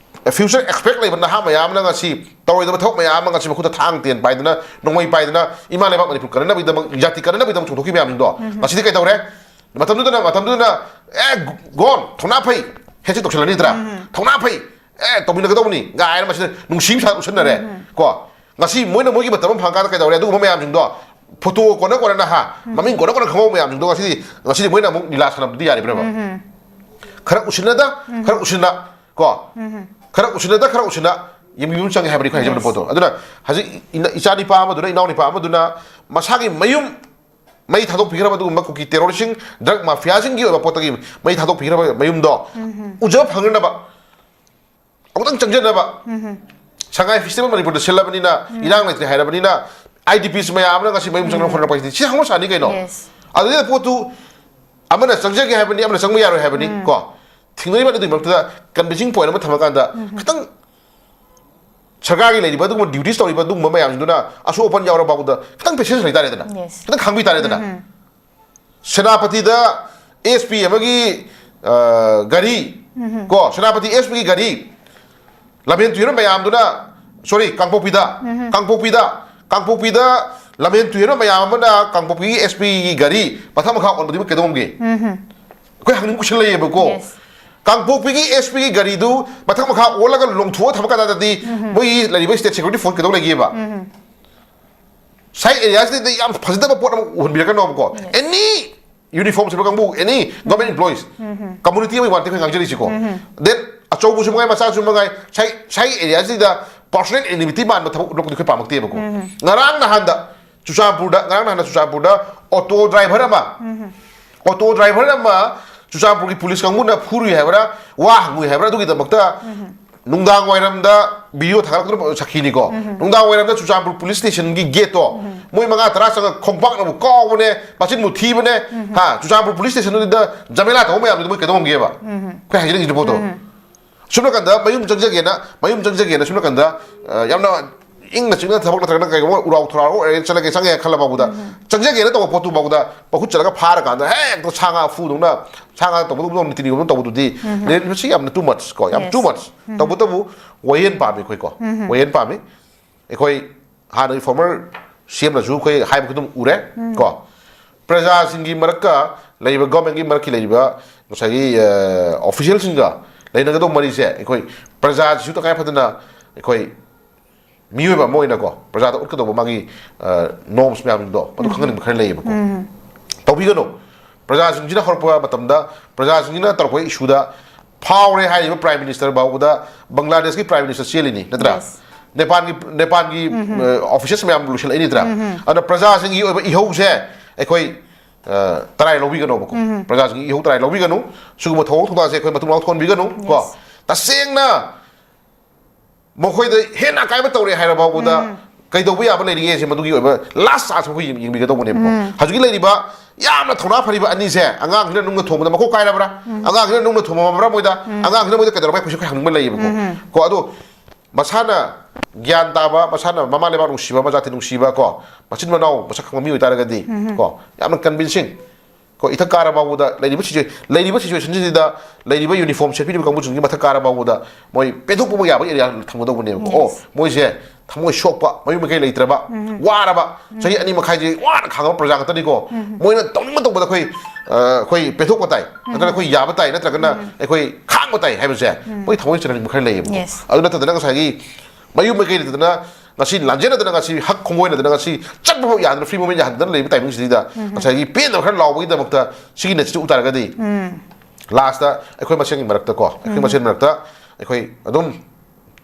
future expect ꯂꯩꯕ ꯅꯍꯥ ꯃꯌꯥꯝ ꯑꯃꯅ ꯉꯁꯤ ꯇꯧꯔꯣꯏꯗꯕ ꯊꯕꯛ ꯃꯌꯥꯝ ꯑꯃ ꯉꯁꯤ ꯃꯈꯨꯠꯇ ꯊꯥꯡ ꯇꯦꯟ ꯄꯥꯏꯗꯅ, ꯅꯣꯡꯃꯩ ꯄꯥꯏꯗꯅ, ꯏꯃꯥ ꯂꯩꯕꯥꯛ ꯃꯅꯤꯄꯨꯔ ꯀꯟꯅꯅꯕꯒꯤꯗꯃꯛ, ꯖꯥꯇꯤ ꯀꯟꯅꯅꯕꯒꯤꯗꯃꯛ ꯆꯣꯡꯊꯣꯛꯈꯤꯕ ꯃꯌꯥꯝꯁꯤꯡꯗꯣ ꯉꯁꯤꯗꯤ ꯀꯩꯗꯧꯔꯦ? ꯃꯇꯝꯗꯨꯗꯅ, ꯃꯇꯝꯗꯨꯗꯅ, "ꯑꯦ, ꯒꯣꯟ, ꯊꯧꯅꯥ ꯐꯩ, ꯍꯦꯟꯁꯦꯛ ꯇꯧꯁꯜꯂꯅꯤꯗ꯭ꯔꯥ? ꯊꯧꯅꯥ ꯐꯩ, ꯑꯦ, ꯇꯧꯃꯤꯟꯅꯒꯗꯧꯕꯅꯤ" ꯀꯥꯏꯅ ꯃꯁꯤꯗ ꯅꯨꯡꯁꯤ ꯁꯥ ꯎꯠꯁꯟꯅꯔꯦ꯫ ꯀꯣ, ꯉꯁꯤ ꯃꯣꯏꯅ ꯃꯣꯏꯒꯤ ꯃꯇꯝ ꯑꯃ ꯐꯪꯀꯥꯟꯗ ꯀꯩꯗꯧꯔꯦ? ꯑꯗꯨꯒꯨꯝꯕ ꯃꯌꯥꯝꯁꯤꯡꯗꯣ, ꯐꯣꯇꯣ ꯀꯣꯟꯅ ꯀꯣꯟꯅ ꯍꯥ, ꯃꯃꯤꯡ ꯀꯣꯟꯅ ꯀꯣꯟꯅ ꯈꯪꯍꯧꯕ ꯃꯌꯥꯝꯁꯤꯡꯗꯣ ꯉꯁꯤꯗꯤ, ꯉꯁꯤꯗꯤ ꯃꯣꯏꯅ ꯑꯃꯨꯛ ꯂꯤꯂꯥ ꯁꯥꯟꯅꯕꯗꯤ ꯌꯥꯔꯤꯕ꯭ꯔꯕ? ꯈꯔ ꯎꯁꯤꯟꯅꯗ, ꯈꯔ ꯎꯁꯤꯟꯅ, ꯀꯣ, ꯈꯔ ꯎꯁꯤꯟꯅꯗ, ꯈꯔ ꯎꯁꯤꯟꯅ ꯌꯦꯡꯕꯤꯕ ꯑꯃ ꯆꯪꯉꯦ ꯍꯥꯏꯕꯅꯤ ꯑꯩꯈꯣꯏ ꯍꯥꯏꯖꯕ ꯄꯣꯠꯇꯣ꯫ ꯑꯗꯨꯅ ꯍꯧꯖꯤꯛ ꯏꯅ- ꯏꯆꯥꯅꯤꯄꯥ ꯑꯃꯗꯨꯅ, ꯏꯅꯥꯎꯅꯤꯄꯥ ꯑꯃꯗꯨꯅ ꯃꯁꯥꯒꯤ ꯃꯌꯨꯝ ꯃꯩ ꯊꯥꯗꯣꯛꯄꯤꯈ꯭ꯔꯕ ꯑꯗꯨꯒꯨꯝꯕ ꯀꯨꯀꯤ ꯇꯦꯔꯣꯔꯤꯁꯁꯤꯡ, ꯗ꯭ꯔꯒ ꯃꯥꯐꯤꯌꯥꯁꯤꯡꯒꯤ ꯑꯣꯏꯕ ꯄꯣꯠꯇꯒꯤ ꯃꯩ ꯊꯥꯗꯣꯛꯄꯤꯈ꯭ꯔꯕ ꯃꯌꯨꯝꯗꯣ ꯎꯖꯕ ꯐꯪꯅꯅꯕ ꯑꯃꯨꯛꯇꯪ ꯆꯪꯖꯅꯕ꯫ ꯁꯉꯥꯏ ꯐꯦꯁꯇꯤꯚꯦꯜ ꯃꯅꯤꯄꯨꯔꯗ ꯁꯤꯜꯂꯕꯅꯤꯅ, ꯏꯔꯥꯡ ꯂꯩꯇ꯭ꯔꯦ ꯍꯥꯏꯔꯕꯅꯤꯅ, ꯑꯥꯏ ꯗꯤ ꯄꯤꯁ ꯃꯌꯥꯝ ꯑꯃꯅ ꯉꯁꯤ ꯃꯌꯨꯝ ꯆꯪꯅꯕ ꯍꯣꯠꯅꯔꯛꯄ ꯍꯥꯏꯁꯤꯗꯤ ꯁꯤ ꯍꯧꯅ ꯁꯥꯅꯤ ꯀꯩꯅꯣ꯫ Yes. ꯑꯗꯨꯗ ꯄꯣꯠꯇꯨ ꯑꯃꯅ ꯆꯪꯖꯒꯦ ꯍꯥꯏꯕꯅꯤ, ꯑꯃꯅ ꯆꯪꯕ ꯌꯥꯔꯣꯏ ꯍꯥꯏꯕꯅꯤ꯫ ꯀꯣ, ꯊꯤꯡꯅꯔꯤꯕ ꯑꯗꯨꯒꯤ ꯃꯔꯛꯇꯨꯗ convincing point ꯑꯃ ꯊꯝꯃꯀꯥꯟꯗ ꯈꯤꯇꯪ ꯁꯔꯀꯥꯔꯒꯤ ꯂꯩꯔꯤꯕ ꯑꯗꯨꯒꯨꯝꯕ duties ꯇꯧꯔꯤꯕ ꯑꯗꯨꯒꯨꯝꯕ ꯃꯌꯥꯝꯁꯤꯡꯗꯨꯅ ꯑꯁꯣꯛ ꯑꯄꯟ ꯌꯥꯎꯔꯕ ꯐꯥꯎꯕꯗ ꯈꯤꯇꯪ patience ꯂꯩꯇꯥꯔꯦꯗꯅ, Yes. ꯈꯤꯇꯪ ꯈꯥꯡꯕꯤ ꯇꯥꯔꯦꯗꯅ꯫ ꯁꯦꯅꯥꯄꯇꯤꯗ ꯑꯦꯁ ꯄꯤ ꯑꯃꯒꯤ, ꯑ, ꯒꯥꯔꯤ, ꯀꯣ, ꯁꯦꯅꯥꯄꯇꯤ ꯑꯦꯁ ꯄꯤꯒꯤ ꯒꯥꯔꯤ ꯂꯝꯍꯦꯟ ꯇꯨꯍꯦꯟꯕ ꯃꯌꯥꯝꯗꯨꯅ, sorry, ꯀꯥꯡꯄꯣꯛꯄꯤꯗ, ꯀꯥꯡꯄꯣꯛꯄꯤꯗ, ꯀꯥꯡꯄꯣꯛꯄꯤꯗ ꯂꯝꯍꯦꯟ ꯇꯨꯍꯦꯟꯕ ꯃꯌꯥꯝ ꯑꯃꯅ ꯀꯥꯡꯄꯣꯛꯄꯤꯒꯤ ꯑꯦꯁ ꯄꯤꯒꯤ ꯒꯥꯔꯤ ꯃꯊꯛ ꯃꯈꯥ ꯑꯣꯟꯕꯗꯨꯕꯨ ꯀꯩꯗꯧꯉꯝꯒꯦ? ꯑꯩꯈꯣꯏ ꯍꯪꯅꯤꯡꯕ question ꯂꯩꯌꯦꯕꯀꯣ꯫ Yes. ꯀꯥꯡꯄꯣꯛꯄꯤꯒꯤ ꯑꯦꯁ ꯄꯤꯒꯤ ꯒꯥꯔꯤꯗꯨ ꯃꯊꯛ ꯃꯈꯥ ꯑꯣꯜꯂꯒ ꯂꯣꯡꯊꯣꯛꯑ ꯊꯝꯃ ꯀꯥꯟꯗꯗꯤ ꯃꯣꯏꯒꯤ ꯂꯩꯔꯤꯕ state security force ꯀꯩꯗꯧ ꯂꯩꯒꯦꯕ? Side areaꯁꯤꯗ ꯌꯥꯝ ꯐꯖꯗꯕ ꯄꯣꯠ ꯑꯃ ꯎꯍꯟꯕꯤꯔꯛꯀꯅꯣꯕꯀꯣ꯫ Yes. Any ꯌꯨꯅꯤꯐꯣꯔꯝ ꯁꯦꯠꯄ ꯀꯥꯡꯕꯨ, ꯑꯦꯅꯤ ꯒꯚꯔꯟꯃꯦꯟ ꯏꯝꯄ꯭ꯂꯣꯌꯤꯁ, ꯀꯝꯃꯨꯅꯤꯇꯤ ꯑꯃꯒꯤ ꯋꯥ ꯅꯠꯇꯦ ꯑꯩꯈꯣꯏ ꯉꯥꯡꯖꯔꯤꯁꯤꯀꯣ꯫ ꯗꯦꯟ ꯑꯆꯧꯕꯁꯨ ꯃꯉꯥꯏ, ꯃꯆꯥꯁꯨ ꯃꯉꯥꯏ, ꯁꯥꯏ ꯁꯥꯏ ꯑꯦꯔꯤꯌꯥꯁꯤꯗ ꯄꯥꯔꯁꯣꯅꯦꯜ ꯑꯦꯅꯤꯃꯤꯇꯤ ꯃꯥꯟꯕ ꯊꯕꯛ ꯎꯠꯂꯛꯄꯗꯤ ꯑꯩꯈꯣꯏ ꯄꯥꯝꯃꯛꯇꯦꯕꯀꯣ꯫ ꯉꯔꯥꯡ ꯅꯍꯥꯟꯗ ꯆꯨꯔꯆꯥꯟꯄꯨꯔꯗ, ꯉꯔꯥꯡ ꯅꯍꯥꯟꯗ ꯆꯨꯔꯆꯥꯟꯄꯨꯔꯗ ꯑꯣꯇꯣ ꯗ꯭ꯔꯥꯏꯚꯔ ꯑꯃ, ꯑꯣꯇꯣ ꯗ꯭ꯔꯥꯏꯚꯔ ꯑꯃ ꯆꯨꯔꯆꯥꯟꯄꯨꯔꯒꯤ ꯄꯨꯂꯤꯁ ꯀꯥꯡꯕꯨꯅ ꯐꯨꯔꯨꯏ ꯍꯥꯏꯕ꯭ꯔꯥ, ꯋꯥ ꯍꯪꯉꯨꯏ ꯍꯥꯏꯕ꯭ꯔꯥ, ꯑꯗꯨꯒꯤꯗꯃꯛꯇ ꯅꯨꯡꯗꯥꯡ ꯋꯥꯏꯔꯝꯗ ꯚꯤꯗꯤꯑꯣ ꯊꯥꯒꯠꯂꯛꯇꯨꯅ ꯁꯥꯈꯤꯅꯤꯀꯣ꯫ ꯅꯨꯡꯗꯥꯡ ꯋꯥꯏꯔꯝꯗ ꯆꯨꯔꯆꯥꯟꯄꯨꯔ ꯄꯨꯂꯤꯁ ꯁ꯭ꯇꯦꯁꯟꯒꯤ ꯒꯦꯠꯇꯣ ꯃꯣꯏ ꯃꯉꯥ ꯇꯔꯥ ꯆꯪꯉ ꯈꯣꯡꯄꯥꯛꯅꯕꯨ ꯀꯥꯎꯕꯅꯦ, ꯃꯆꯤꯟꯕꯨ ꯊꯤꯕꯅꯦ꯫ ꯍꯥ, ꯆꯨꯔꯆꯥꯟꯄꯨꯔ ꯄꯨꯂꯤꯁ ꯁ꯭ꯇꯦꯁꯟꯗꯨꯗ ꯖꯃꯦꯂꯥ ꯇꯧꯕ ꯃꯌꯥꯝꯗꯨꯗꯤ ꯃꯣꯏ ꯀꯩꯗꯧꯉꯝꯒꯦꯕ? ꯑꯩꯈꯣꯏ ꯍꯥꯏꯖꯅꯤꯡꯉꯤꯁꯤ ꯄꯣꯠꯇꯣ꯫ ꯁꯨꯝ ꯅꯥꯀꯟꯗ ꯃꯌꯨꯝ ꯆꯪꯖꯒꯦꯅ, ꯃꯌꯨꯝ ꯆꯪꯖꯒꯦꯅ ꯁꯨꯝ ꯅꯥꯀꯟꯗ, ꯑ, ꯌꯥꯝꯅ ꯏꯪꯅ ꯆꯤꯛꯅ ꯊꯕꯛ ꯅꯠꯇ꯭ꯔꯒꯅ ꯀꯩꯒꯨꯝꯕ ꯎꯔꯥꯎ ꯊꯔꯥꯎ ꯑꯣꯏꯔꯒ ꯆꯠꯂꯒꯦ, ꯆꯪꯉꯦ ꯈꯜꯂꯕ ꯐꯥꯎꯕꯗ, ꯆꯪꯖꯒꯦꯅ ꯇꯧꯕ ꯄꯣꯠꯇꯨ ꯐꯥꯎꯕꯗ ꯃꯈꯨꯠ ꯆꯠꯂꯒ ꯐꯥꯔꯀꯥꯟꯗ ꯍꯦꯛꯇ ꯁꯥ ꯉꯥ ꯐꯨꯗꯧꯅ, ꯁꯥ ꯉꯥ ꯇꯧꯕꯗꯧꯅ ꯅꯤꯇꯤ ꯅꯤꯌꯣꯝ ꯇꯧꯕꯗꯨꯗꯤ, ꯃꯁꯤ ꯌꯥꯝꯅ too much ꯀꯣ, ꯌꯥꯝ too much꯫ ꯇꯧꯕꯇꯕꯨ ꯋꯥꯌꯦꯜ ꯄꯥꯝꯃꯤ ꯑꯩꯈꯣꯏ ꯀꯣ, ꯋꯥꯌꯦꯜ ꯄꯥꯝꯃꯤ꯫ ꯑꯩꯈꯣꯏ ꯍꯥꯟꯅꯒꯤ ꯐꯣꯔꯃꯔ ꯁꯤ ꯑꯦꯝꯅꯁꯨ ꯑꯩꯈꯣꯏ ꯍꯥꯏꯕ ꯑꯗꯨꯝ ꯎꯔꯦ ꯀꯣ꯫ ꯄ꯭ꯔꯖꯥꯁꯤꯡꯒꯤ ꯃꯔꯛꯀ ꯂꯩꯔꯤꯕ, ꯒꯣꯔꯃꯦꯟꯒꯤ ꯃꯔꯛꯀꯤ ꯂꯩꯔꯤꯕ ꯉꯁꯥꯏꯒꯤ, ꯑ, ꯑꯣꯐꯤꯁꯤꯌꯦꯜꯁꯤꯡꯒ ꯂꯩꯅꯒꯗꯧꯕ ꯃꯔꯤꯁꯦ, ꯑꯩꯈꯣꯏ ꯄ꯭ꯔꯖꯥꯁꯤꯁꯨ ꯇꯉꯥꯏ ꯐꯗꯅ ꯑꯩꯈꯣꯏ ꯃꯤꯑꯣꯏꯕ ꯑꯃ ꯑꯣꯏꯅꯀꯣ, ꯄ꯭ꯔꯖꯥꯗ ꯎꯠꯀꯗꯧꯕ ꯃꯥꯒꯤ, ꯑ, ꯅꯣꯔꯝꯁ ꯃꯌꯥꯝꯗꯣ, ꯃꯗꯨ ꯈꯪꯍꯟꯅꯤꯡꯕ ꯈꯔ ꯂꯩꯌꯦꯕꯀꯣ꯫ ꯇꯧꯕꯤꯒꯅꯨ꯫ ꯄ꯭ꯔꯖꯥꯁꯤꯡꯁꯤꯅ ꯍꯧꯔꯛꯄ ꯃꯇꯝꯗ, ꯄ꯭ꯔꯖꯥꯁꯤꯡꯁꯤꯅ ꯇꯧꯔꯛꯄ ꯏꯁꯨꯗ ꯐꯥꯎꯔꯦ ꯍꯥꯏꯔꯤꯕ ꯄ꯭ꯔꯥꯏꯝ ꯃꯤꯅꯤꯁꯇꯔ ꯐꯥꯎꯕꯗ ꯕꯪꯒ꯭ꯂꯥꯗꯦꯁꯀꯤ ꯄ꯭ꯔꯥꯏꯝ ꯃꯤꯅꯤꯁꯇꯔ ꯆꯦꯜꯂꯤꯅꯤ, ꯅꯠꯇ꯭ꯔꯥ? Yes. ꯅꯦꯄꯥꯜꯒꯤ, ꯅꯦꯄꯥꯜꯒꯤ, ꯑ, ꯑꯣꯐꯤꯁꯦꯁ ꯃꯌꯥꯝ ꯂꯣꯏꯁꯤꯜꯂꯛꯏ, ꯅꯠꯇ꯭ꯔꯥ? ꯑꯗꯨꯅ ꯄ꯭ꯔꯖꯥꯁꯤꯡꯒꯤ ꯑꯣꯏꯕ ꯏꯍꯧꯁꯦ ꯑꯩꯈꯣꯏ, ꯑ, ꯇꯔꯥꯏ ꯂꯧꯕꯤꯒꯅꯣꯕꯀꯣ꯫ ꯄ꯭ꯔꯖꯥꯁꯤꯡꯒꯤ ꯏꯍꯧ ꯇꯔꯥꯏ ꯂꯧꯕꯤꯒꯅꯨ꯫ ꯁꯤꯒꯨꯝꯕ ꯊꯧꯑꯣꯡ ꯊꯧꯗꯥꯡꯁꯦ ꯑꯩꯈꯣꯏ ꯃꯇꯨꯡ ꯂꯥꯎ ꯊꯣꯛꯍꯟꯕꯤꯒꯅꯨ ꯀꯣ꯫ Yes. ꯇꯁꯦꯡꯅ ꯃꯈꯣꯏꯗ ꯍꯦꯟꯅ ꯑꯀꯥꯏꯕ ꯇꯧꯔꯦ ꯍꯥꯏꯔ ꯐꯥꯎꯕꯗ ꯀꯩꯗꯧꯕ ꯌꯥꯕ ꯂꯩꯔꯤꯒꯦꯁꯦ, ꯃꯗꯨꯒꯤ ꯑꯣꯏꯕ ꯂꯥꯁ ꯆꯥꯟꯁ ꯑꯩꯈꯣꯏ ꯌꯦꯡ-, ꯌꯦꯡꯕꯤꯒꯗꯧꯕꯅꯦꯕꯀꯣ꯫ ꯍꯧꯖꯤꯛꯀꯤ ꯂꯩꯔꯤꯕ ꯌꯥꯝꯅ ꯊꯧꯅꯥ ꯐꯔꯤꯕ ꯑꯅꯤꯁꯦ, ꯑꯉꯥꯡꯁꯤꯅ ꯅꯨꯡꯅ ꯊꯣꯡꯕꯗ ꯃꯀꯣꯛ ꯀꯥꯏꯔꯕ꯭ꯔꯥ? ꯑꯉꯥꯡꯁꯤꯅ ꯅꯨꯡꯅ ꯊꯣꯡꯕ ꯉꯝꯕ꯭ꯔꯥ? ꯃꯣꯏꯗ ꯑꯉꯥꯡꯁꯤꯅ ꯃꯣꯏꯗ ꯀꯩꯗꯧꯔꯕ ꯍꯥꯏ ꯑꯩꯈꯣꯏꯁꯨ ꯑꯩꯈꯣꯏ ꯍꯪꯅꯤꯡꯕ ꯂꯩꯌꯦꯕꯀꯣ꯫ ꯀꯣ, ꯑꯗꯣ ꯃꯁꯥꯅ ꯒ꯭ꯌꯥꯟ ꯇꯥꯕ, ꯃꯁꯥꯅ ꯃꯃꯥ ꯂꯩꯕꯥꯛ ꯅꯨꯡꯁꯤꯕ, ꯃꯆꯥ ꯅꯨꯡꯁꯤꯕ ꯀꯣ, ꯃꯆꯤꯟ ꯃꯅꯥꯎ ꯃꯁꯛ ꯈꯪꯕ ꯃꯤ ꯑꯣꯏꯇꯥꯔꯒꯗꯤ ꯀꯣ, ꯌꯥꯝꯅ ꯀꯟꯚꯤꯟꯁꯤꯡ ꯀꯣ, ꯏꯊꯛ ꯀꯥꯔ ꯐꯥꯎꯕꯗ ꯂꯩꯔꯤꯕ ꯁꯤꯆꯨꯋꯦ-, ꯂꯩꯔꯤꯕ ꯁꯤꯆꯨꯋꯦꯁꯟꯁꯤꯗ ꯂꯩꯔꯤꯕ ꯌꯨꯅꯤꯐꯣꯔꯝ ꯁꯦꯠꯄꯤꯔꯤꯕ ꯀꯥꯡꯕꯨꯁꯤꯡꯒꯤ ꯃꯊꯛ ꯀꯥꯔ ꯐꯥꯎꯕꯗ ꯃꯣꯏ ꯄꯦꯟꯊꯣꯛꯄ ꯌꯥꯕ ꯑꯦꯔꯤꯌꯥ ꯊꯝꯒꯗꯧꯕꯅꯦꯕꯀꯣ꯫ ꯑꯣ, Yes. ꯃꯣꯏꯁꯦ ꯊꯃꯣꯏ ꯁꯣꯛꯄ, ꯃꯌꯨꯝ ꯃꯀꯩ ꯂꯩꯇ꯭ꯔꯕ, ꯋꯥꯔꯕ, ꯆꯍꯤ ꯑꯅꯤ ꯃꯈꯥꯏꯁꯦ ꯋꯥꯅ ꯈꯥꯡꯉꯕ ꯄ꯭ꯔꯖꯥ ꯉꯥꯛꯇꯅꯤꯀꯣ꯫ ꯃꯣꯏꯅ ꯇꯧꯅꯤꯡꯕ ꯇꯧꯕꯗ ꯑꯩꯈꯣꯏ, ꯑ, ꯑꯩꯈꯣꯏ ꯄꯦꯟꯊꯣꯛꯄ ꯇꯥꯏ, ꯅꯠꯇ꯭ꯔꯒ ꯑꯩꯈꯣꯏ ꯌꯥꯕ ꯇꯥꯏ, ꯅꯠꯇ꯭ꯔꯒꯅ ꯑꯩꯈꯣꯏ ꯈꯥꯡꯕ ꯇꯥꯏ ꯍꯥꯏꯕꯁꯦ ꯃꯣꯏ ꯊꯃꯣꯏ ꯆꯅꯅꯤꯡꯕ ꯈꯔ ꯂꯩꯌꯦꯕꯀꯣ꯫ Yes. ꯑꯗꯨ ꯅꯠꯇꯗꯅ ꯉꯁꯥꯏꯒꯤ ꯃꯌꯨꯝ ꯃꯀꯩ ꯂꯩꯇꯗꯅ ꯉꯁꯤ ꯂꯥꯟꯖꯦꯟꯅꯗꯅ, ꯉꯁꯤ ꯍꯛ ꯈꯣꯡꯒꯣꯏꯅꯗꯅ, ꯉꯁꯤ ꯆꯠꯄ ꯐꯥꯎ ꯌꯥꯗꯅ free movement ꯌꯥꯍꯟꯗꯅ ꯂꯩꯕ timing ꯁꯤꯗꯩꯗ ꯉꯁꯥꯏꯒꯤ ꯄꯦꯟꯗꯕ ꯈꯔ ꯂꯥꯎꯕꯒꯤꯗꯃꯛꯇ ꯁꯤꯒꯤ net ꯁꯤ ꯎ ꯇꯥꯔꯒꯗꯤ, last ꯇ ꯑꯩꯈꯣꯏ ꯃꯁꯦꯟꯒꯤ ꯃꯔꯛꯇ ꯀꯣ, ꯑꯩꯈꯣꯏ ꯃꯁꯦꯟ ꯃꯔꯛꯇ ꯑꯩꯈꯣꯏ ꯑꯗꯨꯝ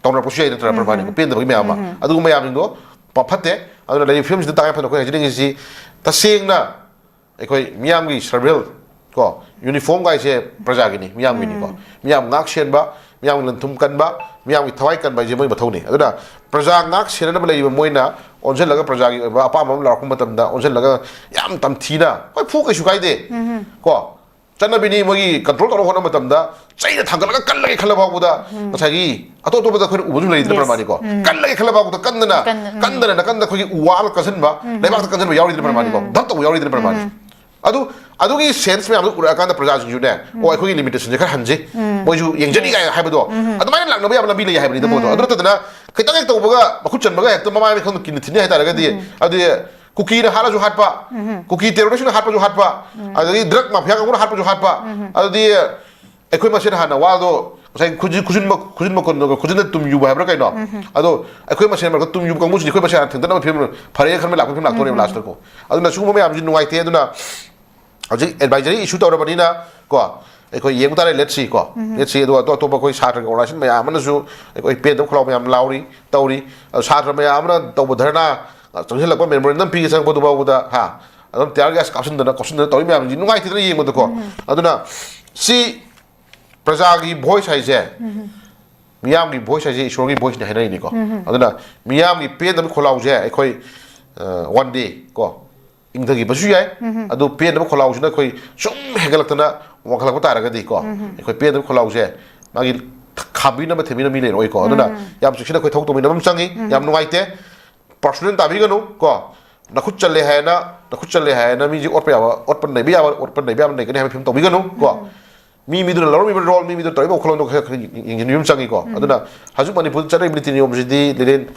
ꯇꯧꯅꯔꯛꯄꯁꯨ ꯌꯥꯏ ꯅꯠꯇ꯭ꯔꯥ, ꯄ꯭ꯔꯃꯥꯅꯤꯀꯣ? ꯄꯦꯟꯗꯕꯒꯤ ꯃꯌꯥꯝ ꯑꯃ, ꯑꯗꯨꯒꯨꯝꯕ ꯃꯌꯥꯝꯁꯤꯡꯗꯣ ꯐꯠꯇꯦ꯫ ꯑꯗꯨꯅ ꯂꯩꯔꯤꯕ ꯐꯤꯕꯝꯁꯤꯗ ꯇꯉꯥꯏ ꯐꯗꯅ ꯑꯩꯈꯣꯏ ꯍꯥꯏꯖꯅꯤꯡꯉꯤꯁꯤ, ꯇꯁꯦꯡꯅ ꯑꯩꯈꯣꯏ ꯃꯤꯌꯥꯝꯒꯤ survival ꯀꯣ, uniform ꯒꯥꯏꯁꯦ ꯄ꯭ꯔꯖꯥꯒꯤꯅꯤ, ꯃꯤꯌꯥꯝꯒꯤꯅꯤꯀꯣ꯫ ꯃꯤꯌꯥꯝ ꯉꯥꯛ ꯁꯦꯟꯕ, ꯃꯤꯌꯥꯝꯒꯤ ꯂꯟ ꯊꯨꯝ ꯀꯟꯕ, ꯃꯤꯌꯥꯝꯒꯤ ꯊꯋꯥꯏ ꯀꯟꯕ ꯍꯥꯏꯁꯦ ꯃꯣꯏ ꯃꯊꯧꯅꯤ꯫ ꯑꯗꯨꯅ ꯄ꯭ꯔꯖꯥ ꯉꯥꯛ ꯁꯦꯟꯅꯅꯕ ꯂꯩꯔꯤꯕ ꯃꯣꯏꯅ ꯑꯣꯟꯁꯤꯜꯂꯒ ꯄ꯭ꯔꯖꯥꯒꯤ ꯑꯣꯏꯕ ꯑꯄꯥꯝꯕ ꯑꯃ ꯂꯥꯎꯔꯛꯄ ꯃꯇꯝꯗ ꯑꯣꯟꯁꯤꯜꯂꯒ ꯌꯥꯝ ꯇꯝꯊꯤꯅ, ꯍꯣꯏ, ꯐꯨ ꯀꯩꯁꯨ ꯀꯥꯏꯗꯦ ꯀꯣ, ꯆꯠꯅꯕꯤꯅꯤ, ꯃꯣꯏꯒꯤ control ꯇꯧꯅꯕ ꯍꯣꯠꯅꯕ ꯃꯇꯝꯗ ꯆꯩꯅ ꯊꯥꯡꯒꯠꯂꯒ ꯀꯜꯂꯒꯦ ꯈꯜꯂ ꯐꯥꯎꯕꯗ ꯉꯁꯥꯏꯒꯤ ꯑꯇꯣꯞ ꯑꯇꯣꯞꯄꯗ ꯑꯩꯈꯣꯏꯅ ꯎꯕꯁꯨ ꯂꯩꯗꯅ, ꯄ꯭ꯔꯃꯥꯅꯤꯀꯣ? ꯀꯜꯂꯒꯦ ꯈꯜꯂ ꯐꯥꯎꯕꯗ ꯀꯟꯗꯅ, ꯀꯟꯗꯅ, ꯅꯥꯀꯟꯗ ꯑꯩꯈꯣꯏꯒꯤ ꯎ ꯋꯥ ꯑꯃ ꯀꯟꯁꯤꯟꯕ, ꯂꯩꯕꯥꯛꯇ ꯀꯟꯁꯤꯟꯕ ꯌꯥꯎꯔꯤꯗꯅ, ꯄ꯭ꯔꯃꯥꯅꯤꯀꯣ? ꯙꯞ ꯇꯧꯕ ꯌꯥꯎꯔꯤꯗꯅ, ꯄ꯭ꯔꯃꯥꯅꯤ꯫ ꯑꯗꯨ, ꯑꯗꯨꯒꯤ sense ꯃꯌꯥꯝꯗꯨ ꯎꯔꯛꯑꯀꯥꯟꯗ ꯄ꯭ꯔꯖꯥꯁꯤꯡꯁꯨꯅꯦ, "ꯑꯣ, ꯑꯩꯈꯣꯏꯒꯤ limitation ꯁꯦ ꯈꯔ ꯍꯟꯁꯤ, ꯃꯣꯏꯁꯨ ꯌꯦꯡꯖꯅꯤ" ꯀꯥꯏꯅ ꯍꯥꯏꯕꯗꯣ, ꯑꯗꯨꯃꯥꯏꯅ ꯂꯥꯛꯅꯕ ꯌꯥꯕ ꯂꯝꯕꯤ ꯂꯩ ꯍꯥꯏꯕꯅꯤꯗ, ꯄꯣꯠꯇꯣ꯫ ꯑꯗꯨ ꯅꯠꯇꯗꯅ ꯈꯤꯇꯪ ꯍꯦꯛ ꯇꯧꯕꯒ ꯃꯈꯨꯠ ꯆꯟꯕꯒ ꯍꯦꯛꯇ ꯃꯃꯥꯏ ꯃꯤꯈꯪꯗꯣ ꯀꯤꯟꯅ ꯊꯤꯟꯅꯤ ꯍꯥꯏꯇꯥꯔꯒꯗꯤ, ꯑꯗꯨꯗꯤ ꯀꯨꯀꯤꯅ ꯍꯥꯠꯂꯁꯨ ꯍꯥꯠꯄ, ꯀꯨꯀꯤ terrorist ꯅ ꯍꯥꯠꯄꯁꯨ ꯍꯥꯠꯄ, ꯑꯗꯒꯤ drug mafia ꯀꯥꯡꯕꯨꯅ ꯍꯥꯠꯄꯁꯨ ꯍꯥꯠꯄ, ꯑꯗꯨꯗꯤ ꯑꯩꯈꯣꯏ ꯃꯁꯦꯟ ꯍꯥꯟꯅ ꯋꯥꯗꯣ ꯉꯁꯥꯏ ꯈꯨꯖꯤꯟ, ꯈꯨꯖꯤꯟ ꯃ-, ꯈꯨꯖꯤꯟ ꯃꯈꯨꯟꯗꯣ, ꯈꯨꯖꯤꯟꯗ ꯇꯨꯝ ꯌꯨꯕ ꯍꯥꯏꯕ꯭ꯔꯥ ꯀꯩꯅꯣ? ꯑꯗꯣ ꯑꯩꯈꯣꯏ ꯃꯁꯦꯟ ꯃꯔꯛꯇ ꯇꯨꯝ ꯌꯨꯕ ꯀꯥꯡꯕꯨꯁꯤꯗꯤ ꯑꯩꯈꯣꯏ ꯃꯁꯦꯟ ꯍꯥꯟꯅ ꯊꯦꯡꯗꯠꯅꯕ ꯐꯤꯕꯝ ꯐꯔꯦ ꯈꯟꯕ ꯂꯥꯛꯄ ꯐꯤꯕꯝ ꯂꯥꯛꯇꯣꯔꯦꯕ last ꯇꯀꯣ꯫ ꯑꯗꯨꯅ ꯁꯤꯒꯨꯝꯕ ꯃꯌꯥꯝꯁꯤ ꯅꯨꯡꯉꯥꯏꯇꯦ꯫ ꯑꯗꯨꯅ ꯍꯧꯖꯤꯛ advisory issue ꯇꯧꯔꯕꯅꯤꯅ ꯀꯣ, ꯑꯩꯈꯣꯏ ꯌꯦꯡꯕ ꯇꯥꯔꯦ, let's see ꯀꯣ꯫ Let's see꯫ ꯑꯗꯨꯒ ꯑꯇꯣꯞ ꯑꯇꯣꯞꯄ ꯑꯩꯈꯣꯏ ꯁꯥꯇ꯭ꯔꯒꯤ organization ꯃꯌꯥꯝ ꯑꯃꯅꯁꯨ ꯑꯩꯈꯣꯏ ꯄꯦꯟꯗꯕ ꯈꯣꯜꯂꯥꯎ ꯃꯌꯥꯝ ꯂꯥꯎꯔꯤ, ꯇꯧꯔꯤ꯫ ꯑꯗꯨ ꯁꯥꯇ꯭ꯔ ꯃꯌꯥꯝ ꯑꯃꯅ ꯇꯧꯕ ꯙꯔꯅꯥ, ꯆꯪꯁꯤꯜꯂꯛꯄ memorandum ꯄꯤꯒꯦ ꯆꯪꯉꯛꯄꯗꯨ ꯐꯥꯎꯕꯗ, ꯍꯥ, ꯑꯗꯨꯝ tear gas ꯀꯥꯞꯁꯤꯟꯗꯅ ꯈꯣꯠꯆꯤꯟꯗꯅ ꯇꯧꯔꯤ ꯃꯌꯥꯝꯁꯤ ꯅꯨꯡꯉꯥꯏꯇꯦꯗꯅ ꯌꯦꯡꯕꯗꯀꯣ꯫ ꯑꯗꯨꯅ ꯁꯤ ꯄ꯭ꯔꯖꯥꯒꯤ voice ꯍꯥꯏꯁꯦ, ꯃꯤꯌꯥꯝꯒꯤ voice ꯍꯥꯏꯁꯦ ꯏꯁꯣꯔꯒꯤ voice ꯅꯤ ꯍꯥꯏꯅꯔꯤꯅꯤꯀꯣ꯫ ꯑꯗꯨꯅ ꯃꯤꯌꯥꯝꯒꯤ ꯄꯦꯟꯗꯕ ꯈꯣꯜꯂꯥꯎꯁꯦ ꯑꯩꯈꯣꯏ, ꯑ, one day ꯀꯣ, ꯏꯪꯊꯈꯤꯕꯁꯨ ꯌꯥꯏ꯫ ꯑꯗꯨ ꯄꯦꯟꯗꯕ ꯈꯣꯜꯂꯥꯎꯁꯤꯅ ꯑꯩꯈꯣꯏ ꯁꯨꯝ ꯍꯦꯟꯒꯠꯂꯛꯇꯅ ꯋꯥꯡꯈꯠꯂꯛꯄ ꯇꯥꯔꯒꯗꯤ ꯀꯣ, ꯑꯩꯈꯣꯏ ꯄꯦꯟꯗꯕ ꯈꯣꯜꯂꯥꯎꯁꯦ ꯃꯥꯒꯤ ꯈꯥꯝꯕꯤꯅꯕ, ꯊꯦꯝꯕꯤꯅꯕ ꯃꯤ ꯂꯩꯔꯛꯑꯣꯏꯀꯣ꯫ ꯑꯗꯨꯅ ꯌꯥꯝ ꯆꯦꯛꯁꯤꯟꯅ ꯑꯩꯈꯣꯏ ꯊꯕꯛ ꯇꯧꯃꯤꯟꯅꯕ ꯑꯃ ꯆꯪꯉꯤ꯫ ꯌꯥꯝ ꯅꯨꯡꯉꯥꯏꯇꯦ꯫ Personal ꯇꯥꯕꯤꯒꯅꯨ ꯀꯣ꯫ ꯅꯈꯨꯠ ꯆꯜꯂꯦ ꯍꯥꯏꯅ, ꯅꯈꯨꯠ ꯆꯜꯂꯦ ꯍꯥꯏꯅ ꯃꯤꯁꯦ ꯑꯣꯠꯄ ꯌꯥꯕ, ꯑꯣꯠꯄ ꯅꯩꯕ ꯌꯥꯕ, ꯑꯣꯠꯄ ꯅꯩꯕ ꯌꯥꯕ ꯅꯩꯒꯅꯤ ꯍꯥꯏꯕ ꯐꯤꯕꯝ ꯇꯧꯕꯤꯒꯅꯨ ꯀꯣ꯫ ꯃꯤ ꯃꯤꯗꯨꯅ ꯂꯧꯔꯝꯃꯤꯕ role, ꯃꯤ ꯃꯤꯗꯨꯅ ꯇꯧꯔꯤꯕ ꯋꯥꯈꯜꯂꯣꯟꯗꯣ ꯈꯔ, ꯈꯔ ꯌꯦꯡꯁꯤꯟꯕꯤꯕ ꯑꯃ ꯆꯪꯉꯤꯀꯣ꯫ ꯑꯗꯨꯅ ꯍꯧꯖꯤꯛ ꯃꯅꯤꯄꯨꯔꯗ ꯆꯠꯅꯔꯤꯕ ꯅꯤꯇꯤ ꯅꯤꯌꯣꯝꯁꯤꯗꯤ, ꯂꯤꯂꯦꯟ,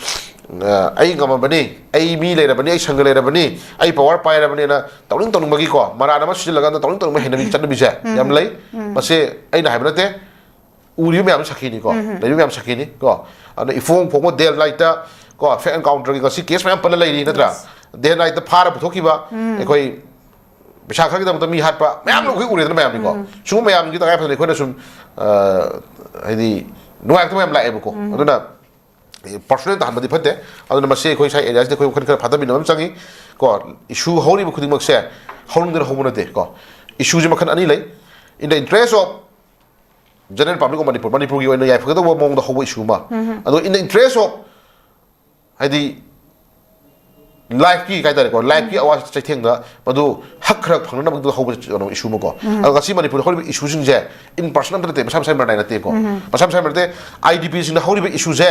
ꯑ, "ꯑꯩ ꯉꯝꯃꯕꯅꯤ, ꯑꯩ ꯃꯤ ꯂꯩꯔꯕꯅꯤ, ꯑꯩ ꯁꯪꯒ ꯂꯩꯔꯕꯅꯤ, ꯑꯩ power ꯄꯥꯏꯔꯕꯅꯤꯅ" ꯇꯧꯅꯤꯡ ꯇꯧꯅꯤꯡꯕꯒꯤꯀꯣ, ꯃꯔꯥꯟ ꯑꯃ ꯁꯤꯖꯤꯜꯂꯒ ꯇꯧꯅꯤꯡ ꯇꯧꯅꯤꯡꯕ ꯍꯩꯅꯕꯤ ꯆꯠꯅꯕꯤꯁꯦ ꯌꯥꯝ ꯂꯩ꯫ ꯃꯁꯦ ꯑꯩꯅ ꯍꯥꯏꯕ ꯅꯠꯇꯦ, ꯎꯔꯤꯕ ꯃꯌꯥꯝ ꯁꯥꯈꯤꯅꯤꯀꯣ, ꯂꯩꯔꯤꯕ ꯃꯌꯥꯝ ꯁꯥꯈꯤꯅꯤ ꯀꯣ꯫ ꯑꯗꯨꯅ ꯏꯐꯣꯡ ꯐꯣꯡꯕ day and night ꯇ ꯀꯣ, ꯐꯦꯛ ꯑꯦꯟꯀꯥꯎꯟꯇꯔꯒꯤ ꯉꯁꯤ ꯀꯦꯁ ꯃꯌꯥꯝ ꯄꯜꯂ ꯂꯩꯔꯤ, ꯅꯠꯇ꯭ꯔꯥ? ꯗꯦ ꯅꯥꯏꯠꯇ ꯐꯥꯔ ꯄꯨꯊꯣꯛꯈꯤꯕ, ꯑꯩꯈꯣꯏ ꯄꯩꯁꯥ ꯈꯔꯒꯤꯗꯃꯛꯇ ꯃꯤ ꯍꯥꯠꯄ ꯃꯌꯥꯝ ꯑꯩꯈꯣꯏ ꯎꯔꯦꯗꯅ, ꯃꯌꯥꯝꯅꯤꯀꯣ꯫ ꯁꯤꯒꯨꯝꯕ ꯃꯌꯥꯝꯒꯤ ꯇꯉꯥꯏ ꯐꯗꯅ ꯑꯩꯈꯣꯏꯅ ꯁꯨꯝ, ꯑ, ꯍꯥꯏꯗꯤ, ꯅꯨꯡꯉꯥꯏꯔꯛꯇꯕ ꯌꯥꯝ ꯂꯥꯛꯑꯦꯕꯀꯣ꯫ ꯑꯗꯨꯅ ꯄꯔꯁꯣꯅꯦꯜ ꯇꯥꯍꯟꯕꯗꯤ ꯐꯠꯇꯦ꯫ ꯑꯗꯨꯅ ꯃꯁꯤ ꯑꯩꯈꯣꯏ ꯁ꯭ꯋꯥꯏ ꯑꯦꯔꯤꯌꯥꯁꯤꯗ ꯑꯩꯈꯣꯏ ꯋꯥꯈꯜ ꯈꯔ ꯐꯥꯊꯃꯤꯟꯅꯕ ꯑꯃ ꯆꯪꯉꯤ꯫ ꯀꯣ, ꯏꯁꯨ ꯍꯧꯔꯤꯕ ꯈꯨꯗꯤꯡꯃꯛꯁꯦ ꯍꯧꯅꯤꯡꯗꯅ ꯍꯧꯕ ꯅꯠꯇꯦ꯫ ꯀꯣ, ꯏꯁꯨꯁꯦ ꯃꯈꯜ ꯑꯅꯤ ꯂꯩ: in the interest of general public of Manipur, ꯃꯅꯤꯄꯨꯔꯒꯤ ꯑꯣꯏꯅ ꯌꯥꯏꯐꯒꯗꯧꯕ ꯃꯑꯣꯡꯗ ꯍꯧꯕ ꯏꯁꯨ ꯑꯃ, ꯑꯗꯣ in the interest of, ꯍꯥꯏꯗꯤ, ꯂꯥꯏꯐꯀꯤ ꯍꯥꯏꯇꯥꯔꯦꯀꯣ, ꯂꯥꯏꯐꯀꯤ ꯑꯋꯥ ꯆꯩꯊꯦꯡꯗ ꯃꯗꯨ ꯍꯛ ꯈꯔ ꯐꯪꯅꯅꯕꯒꯤꯗꯃꯛ ꯍꯧꯕ ꯀꯩꯅꯣ ꯏꯁꯨ ꯑꯃꯀꯣ꯫ ꯑꯗꯣ ꯉꯁꯤ ꯃꯅꯤꯄꯨꯔꯗ ꯍꯧꯔꯤꯕ ꯏꯁꯨꯁꯤꯡꯁꯦ in person ꯑꯝꯇ ꯅꯠꯇꯦ, ꯃꯁꯥ ꯃꯁꯥꯒꯤ ꯃꯔꯅꯥꯏ ꯅꯠꯇꯦꯀꯣ꯫ ꯃꯁꯥ ꯃꯁꯥꯒꯤ ꯃꯔꯅꯥꯏ ꯅꯠꯇꯦ꯫ ꯑꯥꯏ ꯗꯤ ꯄꯤꯁꯤꯡꯅ ꯍꯧꯔꯤꯕ ꯏꯁꯨꯁꯦ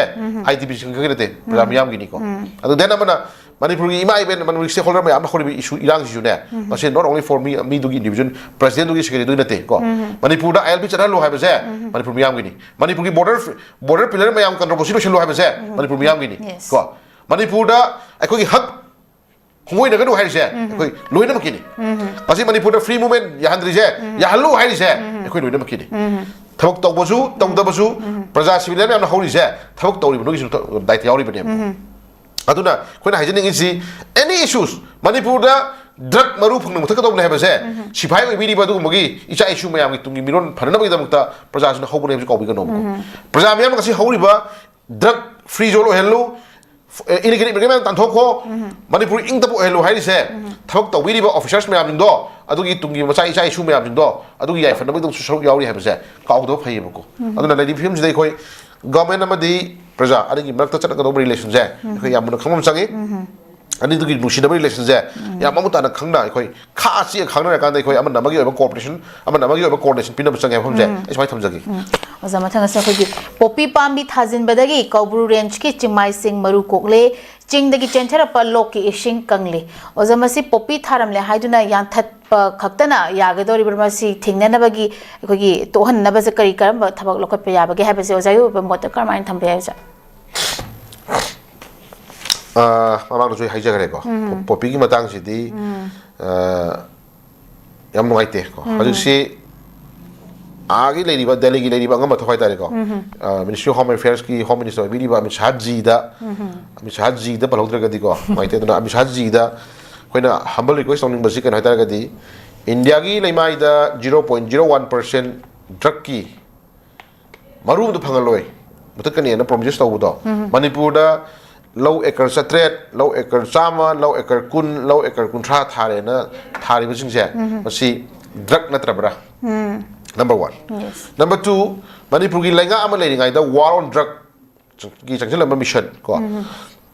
ꯑꯥꯏ ꯗꯤ ꯄꯤꯁꯤꯡ ꯈꯛꯀꯤ ꯅꯠꯇꯦ, ꯄ꯭ꯔꯖꯥ ꯃꯤꯌꯥꯝꯒꯤꯅꯤꯀꯣ꯫ ꯑꯗꯣ ꯗꯦꯟ ꯑꯃꯅ ꯃꯅꯤꯄꯨꯔꯒꯤ ꯏꯃꯥ ꯏꯕꯦꯟ, ꯃꯅꯤꯄꯨꯔꯒꯤ ꯁ꯭ꯇꯦꯛ ꯍꯣꯜꯗꯔ ꯃꯌꯥꯝ ꯑꯃ ꯍꯧꯔꯤꯕ ꯏꯁꯨ ꯏꯔꯥꯡꯁꯤꯁꯨꯅꯦ, ꯃꯁꯤ not only for me, ꯃꯤꯗꯨꯒꯤ ꯏꯟꯗꯤꯕꯤꯖꯨꯋꯦꯜ ꯄ꯭ꯔꯁꯤꯗꯦꯟꯗꯨꯒꯤ, ꯁꯦꯀ꯭ꯔꯦꯇꯔꯤꯗꯨꯒꯤ ꯅꯠꯇꯦꯀꯣ꯫ ꯃꯅꯤꯄꯨꯔꯗ ꯑꯥꯏ ꯑꯦꯜ ꯄꯤ ꯆꯠꯍꯜꯂꯨ ꯍꯥꯏꯕꯁꯦ ꯃꯅꯤꯄꯨꯔ ꯃꯤꯌꯥꯝꯒꯤꯅꯤ꯫ ꯃꯅꯤꯄꯨꯔꯒꯤ ꯕꯣꯔꯗꯔ, ꯕꯣꯔꯗꯔ ꯄꯤꯂꯔ ꯃꯌꯥꯝ ꯀꯟꯇ꯭ꯔꯣꯚꯔꯁꯤ ꯂꯣꯏꯁꯤꯜꯂꯨ ꯍꯥꯏꯕꯁꯦ ꯃꯅꯤꯄꯨꯔ ꯃꯤꯌꯥꯝꯒꯤꯅꯤ ꯀꯣ꯫ ꯃꯅꯤꯄꯨꯔꯗ ꯑꯩꯈꯣꯏꯒꯤ ꯍꯛ ꯈꯣꯡꯑꯣꯏꯅꯒꯅꯨ ꯍꯥꯏꯔꯤꯁꯦ ꯑꯩꯈꯣꯏ ꯂꯣꯏꯅꯃꯛꯀꯤꯅꯤ꯫ ꯉꯁꯤ ꯃꯅꯤꯄꯨꯔꯗ ꯐ꯭ꯔꯤ ꯃꯨꯚꯃꯦꯟ ꯌꯥꯍꯟꯗ꯭ꯔꯤꯁꯦ, ꯌꯥꯍꯜꯂꯨ ꯍꯥꯏꯔꯤꯁꯦ ꯑꯩꯈꯣꯏ ꯂꯣꯏꯅꯃꯛꯀꯤꯅꯤ꯫ ꯊꯕꯛ ꯇꯧꯕꯁꯨ ꯇꯧꯗꯕꯁꯨ, ꯄ꯭ꯔꯖꯥ ꯁꯤꯚꯤꯂꯤꯌꯟ ꯃꯌꯥꯝꯅ ꯍꯧꯔꯤꯁꯦ ꯊꯕꯛ ꯇꯧꯔꯤꯕ ꯅꯣꯏꯒꯤꯁꯨ ꯗꯥꯏꯇ ꯌꯥꯎꯔꯤꯕꯅꯦꯕ꯫ ꯑꯗꯨꯅ ꯑꯩꯈꯣꯏꯅ ꯍꯥꯏꯖꯅꯤꯡꯉꯤꯁꯤ, ꯑꯦꯅꯤ ꯏꯁꯨꯁ, ꯃꯅꯤꯄꯨꯔꯗ ꯗ꯭ꯔꯒ ꯃꯔꯨ ꯐꯪꯅ ꯃꯨꯊꯠꯀꯗꯧꯕꯅꯦ ꯍꯥꯏꯕꯁꯦ, ꯁꯤꯐꯥꯏ ꯑꯣꯏꯕꯤꯔꯤꯕ ꯑꯗꯨꯒꯨꯝꯕꯒꯤ ꯏꯆꯥ ꯏꯁꯨ ꯃꯌꯥꯝꯒꯤ ꯇꯨꯡꯒꯤ ꯃꯤꯔꯣꯟ ꯐꯅꯅꯕꯒꯤꯗꯃꯛꯇ ꯄ꯭ꯔꯖꯥꯁꯤꯡꯅ ꯍꯧꯕꯅꯦ ꯍꯥꯏꯕꯁꯤ ꯀꯥꯎꯕꯤꯒꯅꯣꯕꯀꯣ꯫ ꯄ꯭ꯔꯖꯥ ꯃꯤꯌꯥꯝꯅ ꯉꯁꯤ ꯍꯧꯔꯤꯕ ꯗ꯭ꯔꯒ ꯐ꯭ꯔꯤ ꯖꯣꯟ ꯑꯣꯏꯍꯜꯂꯨ, ꯏꯂꯤꯒꯦꯜ ꯏꯃꯤꯒ꯭ꯔꯦꯟ ꯃꯌꯥꯝ ꯇꯥꯟꯊꯣꯛꯈꯣ, ꯃꯅꯤꯄꯨꯔ ꯏꯪ ꯇꯞꯄ ꯑꯣꯏꯍꯜꯂꯨ ꯍꯥꯏꯔꯤꯁꯦ, ꯊꯕꯛ ꯇꯧꯕꯤꯔꯤꯕ ꯑꯣꯐꯤꯁꯔꯁ ꯃꯌꯥꯝꯁꯤꯡꯗꯣ, ꯑꯗꯨꯒꯤ ꯇꯨꯡꯒꯤ ꯃꯆꯥ ꯏꯆꯥ ꯏꯁꯨ ꯃꯌꯥꯝꯁꯤꯡꯗꯣ, ꯑꯗꯨꯒꯤ ꯌꯥꯏꯐꯅꯕꯒꯤꯗꯃꯛꯁꯨ ꯁꯔꯨꯛ ꯌꯥꯎꯔꯤ ꯍꯥꯏꯕꯁꯦ ꯀꯥꯎꯗꯕ ꯐꯩꯌꯦꯕꯀꯣ꯫ ꯑꯗꯨꯅ ꯂꯩꯔꯤꯕ ꯐꯤꯕꯝꯁꯤꯗ ꯑꯩꯈꯣꯏ ꯒꯚꯔꯟꯃꯦꯟ ꯑꯃꯗꯤ ꯄ꯭ꯔꯖꯥ ꯑꯅꯤꯒꯤ ꯃꯔꯛꯇ ꯆꯠꯀꯗꯧꯕ ꯔꯤꯂꯦꯁꯟꯁꯦ ꯑꯩꯈꯣꯏ ꯌꯥꯝ ꯃꯨꯟꯅ ꯈꯪꯕ ꯑꯃ ꯆꯪꯉꯤ꯫ ꯑꯅꯤꯗꯨꯒꯤ ꯅꯨꯡꯁꯤꯅꯕ ꯔꯤꯂꯦꯁꯟꯁꯦ ꯌꯥꯝ ꯃꯃꯨꯠ ꯇꯥꯅ ꯈꯪꯅ ꯑꯩꯈꯣꯏ ꯈꯥ ꯆꯦꯠꯅ ꯈꯪꯅꯔꯀꯥꯟꯗ ꯑꯩꯈꯣꯏ ꯑꯃꯅ ꯑꯃꯒꯤ ꯑꯣꯏꯕ ꯀꯣꯑꯣꯄꯔꯦꯁꯟ, ꯑꯃꯅ ꯑꯃꯒꯤ ꯑꯣꯏꯕ ꯀꯣꯑꯣꯔꯗꯤꯅꯦꯁꯟ ꯄꯤꯅꯕ ꯆꯪꯉꯦ ꯍꯥꯏꯕ ꯃꯐꯝꯁꯦ ꯑꯩ ꯁꯨꯃꯥꯏꯅ ꯊꯝꯖꯒꯦ꯫ ꯑꯣꯖꯥ, ꯃꯊꯪ ꯑꯁꯤꯅ ꯑꯩꯈꯣꯏꯒꯤ ꯄꯣꯄꯤ ꯄꯥꯝꯕꯤ ꯊꯥꯖꯤꯟꯕꯗꯒꯤ ꯀꯧꯕ꯭ꯔꯨ ꯔꯦꯟꯖꯀꯤ ꯆꯤꯡꯃꯥꯏꯁꯤꯡ ꯃꯔꯨ ꯀꯣꯛꯂꯦ, ꯆꯤꯡꯗꯒꯤ ꯆꯦꯟꯊꯔꯛꯄ ꯂꯣꯛꯀꯤ ꯏꯁꯤꯡ ꯀꯪꯂꯦ꯫ ꯑꯣꯖꯥ, ꯃꯁꯤ ꯄꯣꯄꯤ ꯊꯥꯔꯝꯂꯦ ꯍꯥꯏꯗꯨꯅ ꯌꯥꯟꯊꯠꯄ ꯈꯛꯇꯅ ꯌꯥꯒꯗꯧꯔꯤꯕ꯭ꯔꯥ? ꯃꯁꯤ ꯊꯤꯡꯅꯅꯕꯒꯤ ꯑꯩꯈꯣꯏꯒꯤ ꯇꯣꯛꯍꯟꯅꯕꯁꯦ ꯀꯔꯤ ꯀꯔꯝꯕ ꯊꯕꯛ ꯂꯧꯈꯠꯄ ꯌꯥꯕꯒꯦ ꯍꯥꯏꯕꯁꯦ ꯑꯣꯖꯥꯒꯤ ꯑꯣꯏꯕ ꯃꯣꯠꯇ ꯀꯔꯝꯍꯥꯏꯅ ꯊꯝꯕ ꯌꯥꯏ, ꯑꯣꯖꯥ? ꯑ, ꯃꯃꯥꯡꯗꯁꯨ ꯑꯩ ꯍꯥꯏꯖꯈ꯭ꯔꯦꯀꯣ꯫ ꯄꯣ-, ꯄꯣꯄꯤꯒꯤ ꯃꯇꯥꯡꯁꯤꯗꯤ, ꯑ, ꯌꯥꯝ ꯅꯨꯡꯉꯥꯏꯇꯦ ꯀꯣ꯫ ꯍꯧꯖꯤꯛꯁꯤ ꯑꯥꯒꯤ ꯂꯩꯔꯤꯕ, ꯗꯦꯜꯂꯤꯒꯤ ꯂꯩꯔꯤꯕ ꯑꯉꯝꯕ ꯊꯧ ꯍꯥꯏꯇꯥꯔꯦꯀꯣ, Ministry of Home Affairs ꯀꯤ Home Minister ꯑꯣꯏꯕꯤꯔꯤꯕ ꯑꯃꯤꯠ ꯁꯥꯍ ꯖꯤꯗ, ꯑꯃꯤꯠ ꯁꯥꯍ ꯖꯤꯗ ꯄꯜꯍꯧꯗ꯭ꯔꯒꯗꯤꯀꯣ ꯅꯨꯡꯉꯥꯏꯇꯦ꯫ ꯑꯗꯨꯅ ꯑꯃꯤꯠ ꯁꯥꯍ ꯖꯤꯗ ꯑꯩꯈꯣꯏꯅ humble request ꯇꯧꯅꯤꯡꯕꯁꯤ ꯀꯩꯅꯣ ꯍꯥꯏꯇꯥꯔꯒꯗꯤ, ꯏꯟꯗꯤꯌꯥꯒꯤ ꯂꯩꯃꯥꯏꯗ zero point zero one percent drug ꯀꯤ ꯃꯔꯨ ꯑꯃꯗ ꯐꯪꯍꯜꯂꯣꯏ, ꯃꯨꯊꯠꯀꯅꯤꯅ promise ꯇꯧꯕꯗꯣ, ꯃꯅꯤꯄꯨꯔꯗ ꯂꯧ ꯑꯦꯀꯔ ꯆꯥꯇ꯭ꯔꯦꯠ, ꯂꯧ ꯑꯦꯀꯔ ꯆꯥꯝꯃ, ꯂꯧ ꯑꯦꯀꯔ ꯀꯨꯟ, ꯂꯧ ꯑꯦꯀꯔ ꯀꯨꯟꯊ꯭ꯔꯥ ꯊꯥꯔꯦꯅ ꯊꯥꯔꯤꯕꯁꯤꯡꯁꯦ, ꯃꯁꯤ drug ꯅꯠꯇ꯭ꯔꯕ꯭ꯔꯥ? Number one꯫ Number two, ꯃꯅꯤꯄꯨꯔꯒꯤ ꯂꯩꯉꯥꯛ ꯑꯃ ꯂꯩꯔꯤꯉꯩꯗ War on Drug ꯒꯤ ꯆꯪꯁꯤꯜꯂꯝꯕ mission ꯀꯣ,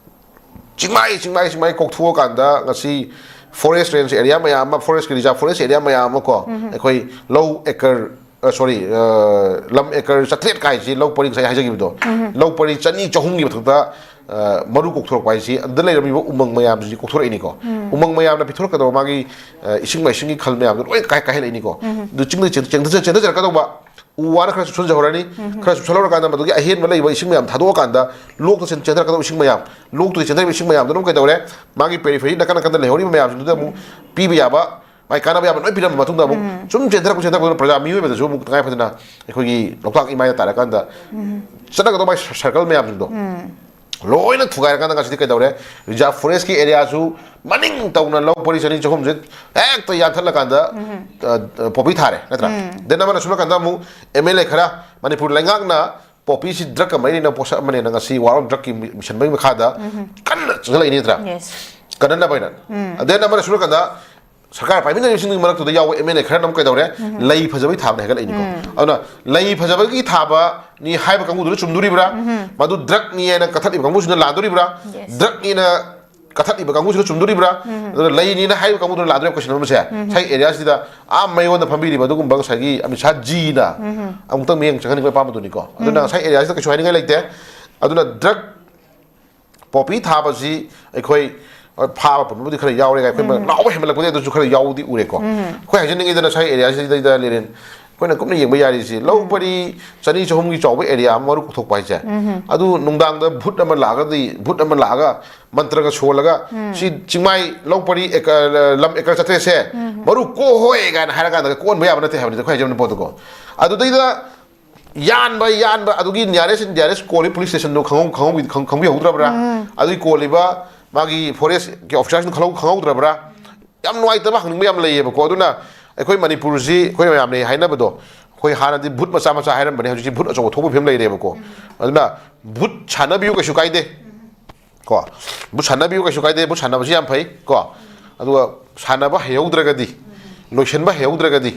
ꯆꯤꯡꯃꯥꯏ ꯆꯤꯡꯃꯥꯏ ꯆꯤꯡꯃꯥꯏ ꯀꯣꯛꯊꯣꯛꯑꯀꯥꯟꯗ ꯉꯁꯤ forest range area ꯃꯌꯥꯝ ꯑꯃ, forest ꯀꯤ reserve forest area ꯃꯌꯥꯝ ꯑꯃ ꯀꯣ, ꯑꯩꯈꯣꯏ ꯂꯧ ꯑꯦꯀꯔ, sorry, ꯂꯝ ꯑꯦꯀꯔ ꯆꯥꯇ꯭ꯔꯦꯠ ꯀꯥꯏꯁꯤ ꯂꯧ ꯄꯔꯤ, ꯉꯁꯥꯏ ꯍꯥꯏꯖꯈꯤꯕꯗꯣ, ꯂꯧ ꯄꯔꯤ ꯆꯅꯤ ꯆꯍꯨꯝꯒꯤ ꯃꯊꯛꯇ ꯃꯔꯨ ꯀꯣꯛꯊꯣꯔꯛꯄ ꯍꯥꯏꯁꯤ, ꯑꯗꯨꯗ ꯂꯩꯔꯝꯃꯤꯕ ꯎꯃꯪ ꯃꯌꯥꯝꯁꯤꯁꯨ ꯀꯣꯛꯊꯣꯔꯛꯏꯅꯤꯀꯣ꯫ ꯎꯃꯪ ꯃꯌꯥꯝꯅ ꯄꯤꯊꯣꯔꯛꯀꯗꯕ ꯃꯥꯒꯤ ꯏꯁꯤꯡ ꯃꯥꯏꯁꯤꯡꯒꯤ ꯈꯜ ꯃꯌꯥꯝꯗꯣ ꯂꯣꯏ ꯀꯥꯏ ꯀꯥꯏꯍꯜꯂꯛꯏꯅꯤꯀꯣ꯫ ꯑꯗꯨ ꯆꯤꯡꯗ ꯆꯦꯟꯊꯖꯔꯛꯀꯗꯧꯕ ꯎ ꯋꯥꯅ ꯈꯔ ꯆꯨꯞꯁꯤꯟꯖꯍꯧꯔꯅꯤ꯫ ꯈꯔ ꯆꯨꯞꯁꯤꯜꯍꯧꯔꯀꯥꯟꯗ ꯃꯗꯨꯒꯤ ꯑꯍꯦꯟꯕ ꯂꯩꯕ ꯏꯁꯤꯡ ꯃꯌꯥꯝ ꯊꯥꯗꯣꯛꯑꯀꯥꯟꯗ ꯂꯣꯛꯇ ꯆꯦꯟ-, ꯆꯦꯟꯊꯔꯛꯀꯗꯧꯕ ꯏꯁꯤꯡ ꯃꯌꯥꯝ, ꯂꯣꯛꯇꯨꯗꯤ ꯆꯦꯟꯊꯔꯤꯕ ꯏꯁꯤꯡ ꯃꯌꯥꯝꯗꯨꯅ ꯑꯃꯨꯛ ꯀꯩꯗꯧꯔꯦ? ꯃꯥꯒꯤ periphery ꯅꯥꯀꯟ ꯅꯥꯀꯟꯗ ꯂꯩꯍꯧꯔꯤꯕ ꯃꯌꯥꯝꯁꯤꯡꯗꯨꯗ ꯑꯃꯨꯛ ꯄꯤꯕ ꯌꯥꯕ, ꯃꯥꯒꯤ ꯀꯥꯟꯅꯕ ꯌꯥꯕ ꯂꯣꯏ ꯄꯤꯔꯝꯕ ꯃꯇꯨꯡꯗ ꯑꯃꯨꯛ ꯁꯨꯝ ꯆꯦꯟꯊꯔꯛꯄ, ꯆꯦꯟꯊꯔꯛꯄꯗꯨꯅ ꯄ꯭ꯔꯖꯥ ꯃꯤꯑꯣꯏꯕꯗꯁꯨ ꯑꯃꯨꯛ ꯇꯉꯥꯏ ꯐꯗꯅ ꯑꯩꯈꯣꯏꯒꯤ ꯂꯣꯛꯇꯥꯛ ꯏꯃꯥꯏꯗ ꯇꯥꯔꯀꯥꯟꯗ ꯆꯠꯅꯒꯗꯧꯕ ꯃꯥꯒꯤ circle ꯃꯌꯥꯝꯁꯤꯡꯗꯣ ꯂꯣꯏꯅ ꯊꯨꯒꯥꯏꯔꯀꯥꯟꯗ ꯉꯁꯤꯗꯤ ꯀꯩꯗꯧꯔꯦ? Reserve forest ꯀꯤ area ꯁꯨ ꯃꯅꯤꯡ ꯇꯧꯅ ꯂꯧ ꯄꯔꯤ ꯆꯅꯤ ꯆꯍꯨꯝꯁꯦ ꯍꯦꯛꯇ ꯌꯥꯟꯊꯠꯂꯀꯥꯟꯗ, ꯑ, ꯑ, poppy ꯊꯥꯔꯦ, ꯅꯠꯇ꯭ꯔꯥ? Then ꯑꯃꯅ ꯁꯨꯝ ꯅꯥꯀꯟꯗ ꯑꯃꯨꯛ M L A ꯈꯔ, ꯃꯅꯤꯄꯨꯔ ꯂꯩꯉꯥꯛꯅ poppy ꯁꯤ drug ꯀ ꯃꯔꯤ ꯂꯩꯅꯕ ꯄꯣꯠꯁꯛ ꯑꯃꯅꯦꯅ ꯉꯁꯤ War on Drug ꯀꯤ mission ꯒꯤ ꯃꯈꯥꯗ ꯀꯟꯅ ꯆꯪꯁꯤꯜꯂꯛꯏꯅꯤ, ꯅꯠꯇ꯭ꯔꯥ? Yes꯫ ꯀꯟꯅꯅꯕ ꯍꯥꯏꯅ꯫ Then ꯑꯃꯅ ꯁꯨꯝ ꯅꯥꯀꯟꯗ ꯁꯔꯀꯥꯔ ꯄꯥꯏꯃꯤꯟꯅꯔꯤꯕꯁꯤꯡꯒꯤ ꯃꯔꯛꯇꯨꯗ ꯌꯥꯎꯕ M L A ꯈꯔꯅ ꯑꯃꯨꯛ ꯀꯩꯗꯧꯔꯦ? ꯂꯩ ꯐꯖꯕꯒꯤ ꯊꯥꯕꯅꯦ ꯍꯥꯏꯒꯠꯂꯛꯏꯅꯤꯀꯣ꯫ ꯑꯗꯨꯅ ꯂꯩ ꯐꯖꯕꯒꯤ ꯊꯥꯕꯅꯤ ꯍꯥꯏꯕ ꯀꯥꯡꯕꯨꯗꯨꯅ ꯆꯨꯝꯗꯣꯔꯤꯕ꯭ꯔꯥ? ꯃꯗꯨ drug ꯅꯤ ꯍꯥꯏꯅ ꯀꯛꯊꯠꯂꯤꯕ ꯀꯥꯡꯕꯨꯁꯤꯅ ꯂꯥꯟꯗꯣꯔꯤꯕ꯭ꯔꯥ? Yes꯫ Drug ꯅꯤꯅ ꯀꯛꯊꯠꯂꯤꯕ ꯀꯥꯡꯕꯨꯁꯤꯅ ꯆꯨꯝꯗꯣꯔꯤꯕ꯭ꯔꯥ? ꯑꯗꯨꯅ ꯂꯩꯅꯤꯅ ꯍꯥꯏꯔꯤꯕ ꯀꯥꯡꯕꯨꯗꯨꯅ ꯂꯥꯟꯗꯣꯔꯤꯕ꯭ꯔꯥ? Question ꯑꯃꯁꯦ ꯉꯁꯥꯏ area ꯁꯤꯗ ꯑꯥ ꯃꯌꯣꯟꯗ ꯐꯝꯕꯤꯔꯤꯕ ꯑꯗꯨꯒꯨꯝꯕ ꯉꯁꯥꯏꯒꯤ ꯑꯃꯤꯠ ꯁꯥꯍ ꯖꯤꯅ ꯑꯃꯨꯛꯇꯪ ꯃꯤꯠꯌꯦꯡ ꯆꯪꯍꯟꯅꯤꯡꯕꯒꯤ ꯑꯄꯥꯝꯕꯗꯨꯅꯤꯀꯣ꯫ ꯑꯗꯨꯅ ꯉꯁꯥꯏ area ꯁꯤꯗ ꯀꯩꯁꯨ ꯍꯥꯏꯅꯤꯡꯉꯥꯏ ꯂꯩꯇꯦ꯫ ꯑꯗꯨꯅ drug poppy ꯊꯥꯕꯁꯤ ꯑꯩꯈꯣꯏ, ꯍꯣꯏ, ꯐꯥꯕ ꯄꯨꯟꯕꯕꯨꯗꯤ ꯈꯔ ꯌꯥꯎꯔꯦ, ꯑꯩꯈꯣꯏ ꯎꯝ꯫ ꯂꯥꯎꯕ ꯍꯦꯟꯃꯜꯂꯛꯄꯗꯤ ꯑꯗꯨꯁꯨ ꯈꯔ ꯌꯥꯎꯗꯤ ꯎꯔꯦꯀꯣ꯫ ꯎꯝ꯫ ꯑꯩꯈꯣꯏ ꯍꯥꯏꯖꯅꯤꯡꯉꯤꯗꯅ ꯉꯁꯥꯏ area ꯁꯤꯗꯩꯗ ꯂꯩꯔꯦ, ꯑꯩꯈꯣꯏꯅ ꯀꯨꯞꯅ ꯌꯦꯡꯕ ꯌꯥꯔꯤꯁꯤ, ꯂꯧ ꯄꯔꯤ ꯆꯅꯤ ꯆꯍꯨꯝꯒꯤ ꯆꯥꯎꯕ ꯑꯦꯔꯤꯌꯥ ꯑꯃ ꯃꯔꯨ ꯀꯣꯛꯊꯣꯛꯄ ꯍꯥꯏꯁꯦ, ꯑꯗꯨ ꯅꯨꯡꯗꯥꯡꯗ ꯚꯨꯠ ꯑꯃ ꯂꯥꯛꯑꯒꯗꯤ, ꯚꯨꯠ ꯑꯃ ꯂꯥꯛꯑꯒ ꯃꯟꯇ꯭ꯔꯒ ꯁꯣꯜꯂꯒ, "ꯁꯤ ꯆꯤꯡꯃꯥꯏ ꯂꯧ ꯄꯔꯤ ꯑꯦꯀꯔ, ꯂꯝ ꯑꯦꯀꯔ ꯆꯥꯇ꯭ꯔꯦꯠꯁꯦ ꯃꯔꯨ ꯀꯣꯛꯍꯣꯏ" ꯀꯥꯏꯅ ꯍꯥꯏꯔꯀꯥꯟꯗ ꯀꯣꯛꯍꯟꯕ ꯌꯥꯕ ꯅꯠꯇꯦ ꯍꯥꯏꯕꯅꯤꯗ ꯑꯩꯈꯣꯏ ꯍꯥꯏꯖꯕꯅꯤ ꯄꯣꯠꯇꯨꯀꯣ꯫ ꯑꯗꯨꯗꯩꯗ ꯌꯥꯟꯕ, ꯌꯥꯟꯕ, ꯑꯗꯨꯒꯤ ꯅꯤꯌꯥꯔꯦꯁ ꯏꯟ ꯗꯤꯌꯥꯔꯦꯁ ꯀꯣꯜꯂꯤ ꯄꯨꯂꯤꯁ ꯁ꯭ꯇꯦꯁꯟꯗꯣ ꯈꯪꯍꯧ-, ꯈꯪꯍꯧꯕꯤ-, ꯈꯪ-, ꯈꯪꯕꯤꯍꯧꯗ꯭ꯔꯕ꯭ꯔꯥ? ꯑꯗꯨꯒꯤ ꯀꯣꯜꯂꯤꯕ ꯃꯥꯒꯤ ꯐꯣꯔꯦꯁꯀꯤ ꯑꯣꯐꯤꯁꯥꯔꯁꯤꯡ ꯈꯪꯍꯧ-, ꯈꯪꯍꯧꯗ꯭ꯔꯕ꯭ꯔꯥ? ꯌꯥꯝ ꯅꯨꯡꯉꯥꯏꯇꯕ, ꯍꯪꯅꯤꯡꯕ ꯌꯥꯝ ꯂꯩꯌꯦꯕꯀꯣ꯫ ꯑꯗꯨꯅ ꯑꯩꯈꯣꯏ ꯃꯅꯤꯄꯨꯔꯁꯤ, ꯑꯩꯈꯣꯏ ꯃꯌꯥꯝꯅ ꯍꯥꯏꯅꯕꯗꯣ, ꯑꯩꯈꯣꯏ ꯍꯥꯟꯅꯗꯤ ꯚꯨꯠ ꯃꯆꯥ ꯃꯆꯥ ꯍꯥꯏꯔꯝꯕꯅꯦ, ꯍꯧꯖꯤꯛꯇꯤ ꯚꯨꯠ ꯑꯆꯧꯕ ꯊꯣꯛꯄꯒꯤ ꯐꯤꯕꯝ ꯂꯩꯔꯦꯕꯀꯣ꯫ ꯑꯗꯨꯅ ꯚꯨꯠ ꯁꯥꯟꯅꯕꯤꯌꯨ, ꯀꯩꯁꯨ ꯀꯥꯏꯗꯦ꯫ ꯀꯣ, ꯚꯨꯠ ꯁꯥꯟꯅꯕꯤꯌꯨ, ꯀꯩꯁꯨ ꯀꯥꯏꯗꯦ, ꯚꯨꯠ ꯁꯥꯟꯅꯕꯁꯤ ꯌꯥꯝ ꯐꯩ ꯀꯣ꯫ ꯑꯗꯨꯒ ꯁꯥꯟꯅꯕ ꯍꯩꯍꯧꯗ꯭ꯔꯒꯗꯤ, ꯂꯣꯏꯁꯤꯟꯕ ꯍꯩꯍꯧꯗ꯭ꯔꯒꯗꯤ,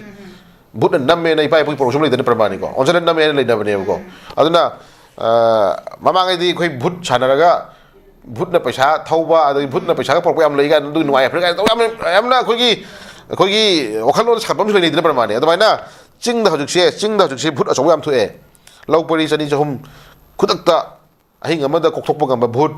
ꯚꯨꯠꯅ ꯅꯝꯃꯦꯅ ꯏꯄꯥ ꯏꯄꯨꯒꯤ ꯄꯥꯎꯔꯧꯁꯨ ꯂꯩꯗꯅ, ꯄ꯭ꯔꯃꯥꯟꯅꯤꯀꯣ, ꯑꯣꯟꯖꯜꯅ ꯅꯝꯃꯦꯅ ꯂꯩꯅꯕꯅꯦꯕꯀꯣ꯫ ꯑꯗꯨꯅ, ꯑ, ꯃꯃꯥꯡꯉꯩꯗꯤ ꯑꯩꯈꯣꯏ ꯚꯨꯠ ꯁꯥꯟꯅꯔꯒ ꯚꯨꯠꯅ ꯄꯩꯁꯥ ꯊꯧꯕ, ꯑꯗꯒꯤ ꯚꯨꯠꯅ ꯄꯩꯁꯥꯒ ꯄꯨꯔꯛꯄ ꯌꯥꯝ ꯂꯩ ꯀꯥꯏꯅ, ꯑꯗꯨꯒꯤ ꯅꯨꯡꯉꯥꯏ ꯌꯥꯏꯐꯔꯦ ꯀꯥꯏꯅ ꯇꯧꯕ ꯌꯥꯝ, ꯌꯥꯝꯅ ꯑꯩꯈꯣꯏꯒꯤ, ꯑꯩꯈꯣꯏꯒꯤ ꯋꯥꯈꯜꯂꯣꯟ ꯁꯥꯒꯠꯄ ꯑꯃꯁꯨ ꯂꯩꯅꯩꯗꯅ, ꯄ꯭ꯔꯃꯥꯟꯅꯤ꯫ ꯑꯗꯨꯃꯥꯏꯅ ꯆꯤꯡꯗ ꯍꯧꯖꯤꯛꯁꯦ, ꯆꯤꯡꯗ ꯍꯧꯖꯤꯛꯁꯦ ꯚꯨꯠ ꯑꯆꯧꯕ ꯌꯥꯝ ꯊꯣꯛꯑꯦ꯫ ꯂꯧ ꯄꯔꯤ ꯆꯅꯤ ꯆꯍꯨꯝ ꯈꯨꯗꯛꯇ ꯑꯍꯤꯡ ꯑꯃꯗ ꯀꯣꯛꯊꯣꯛꯄ ꯉꯝꯕ ꯚꯨꯠ,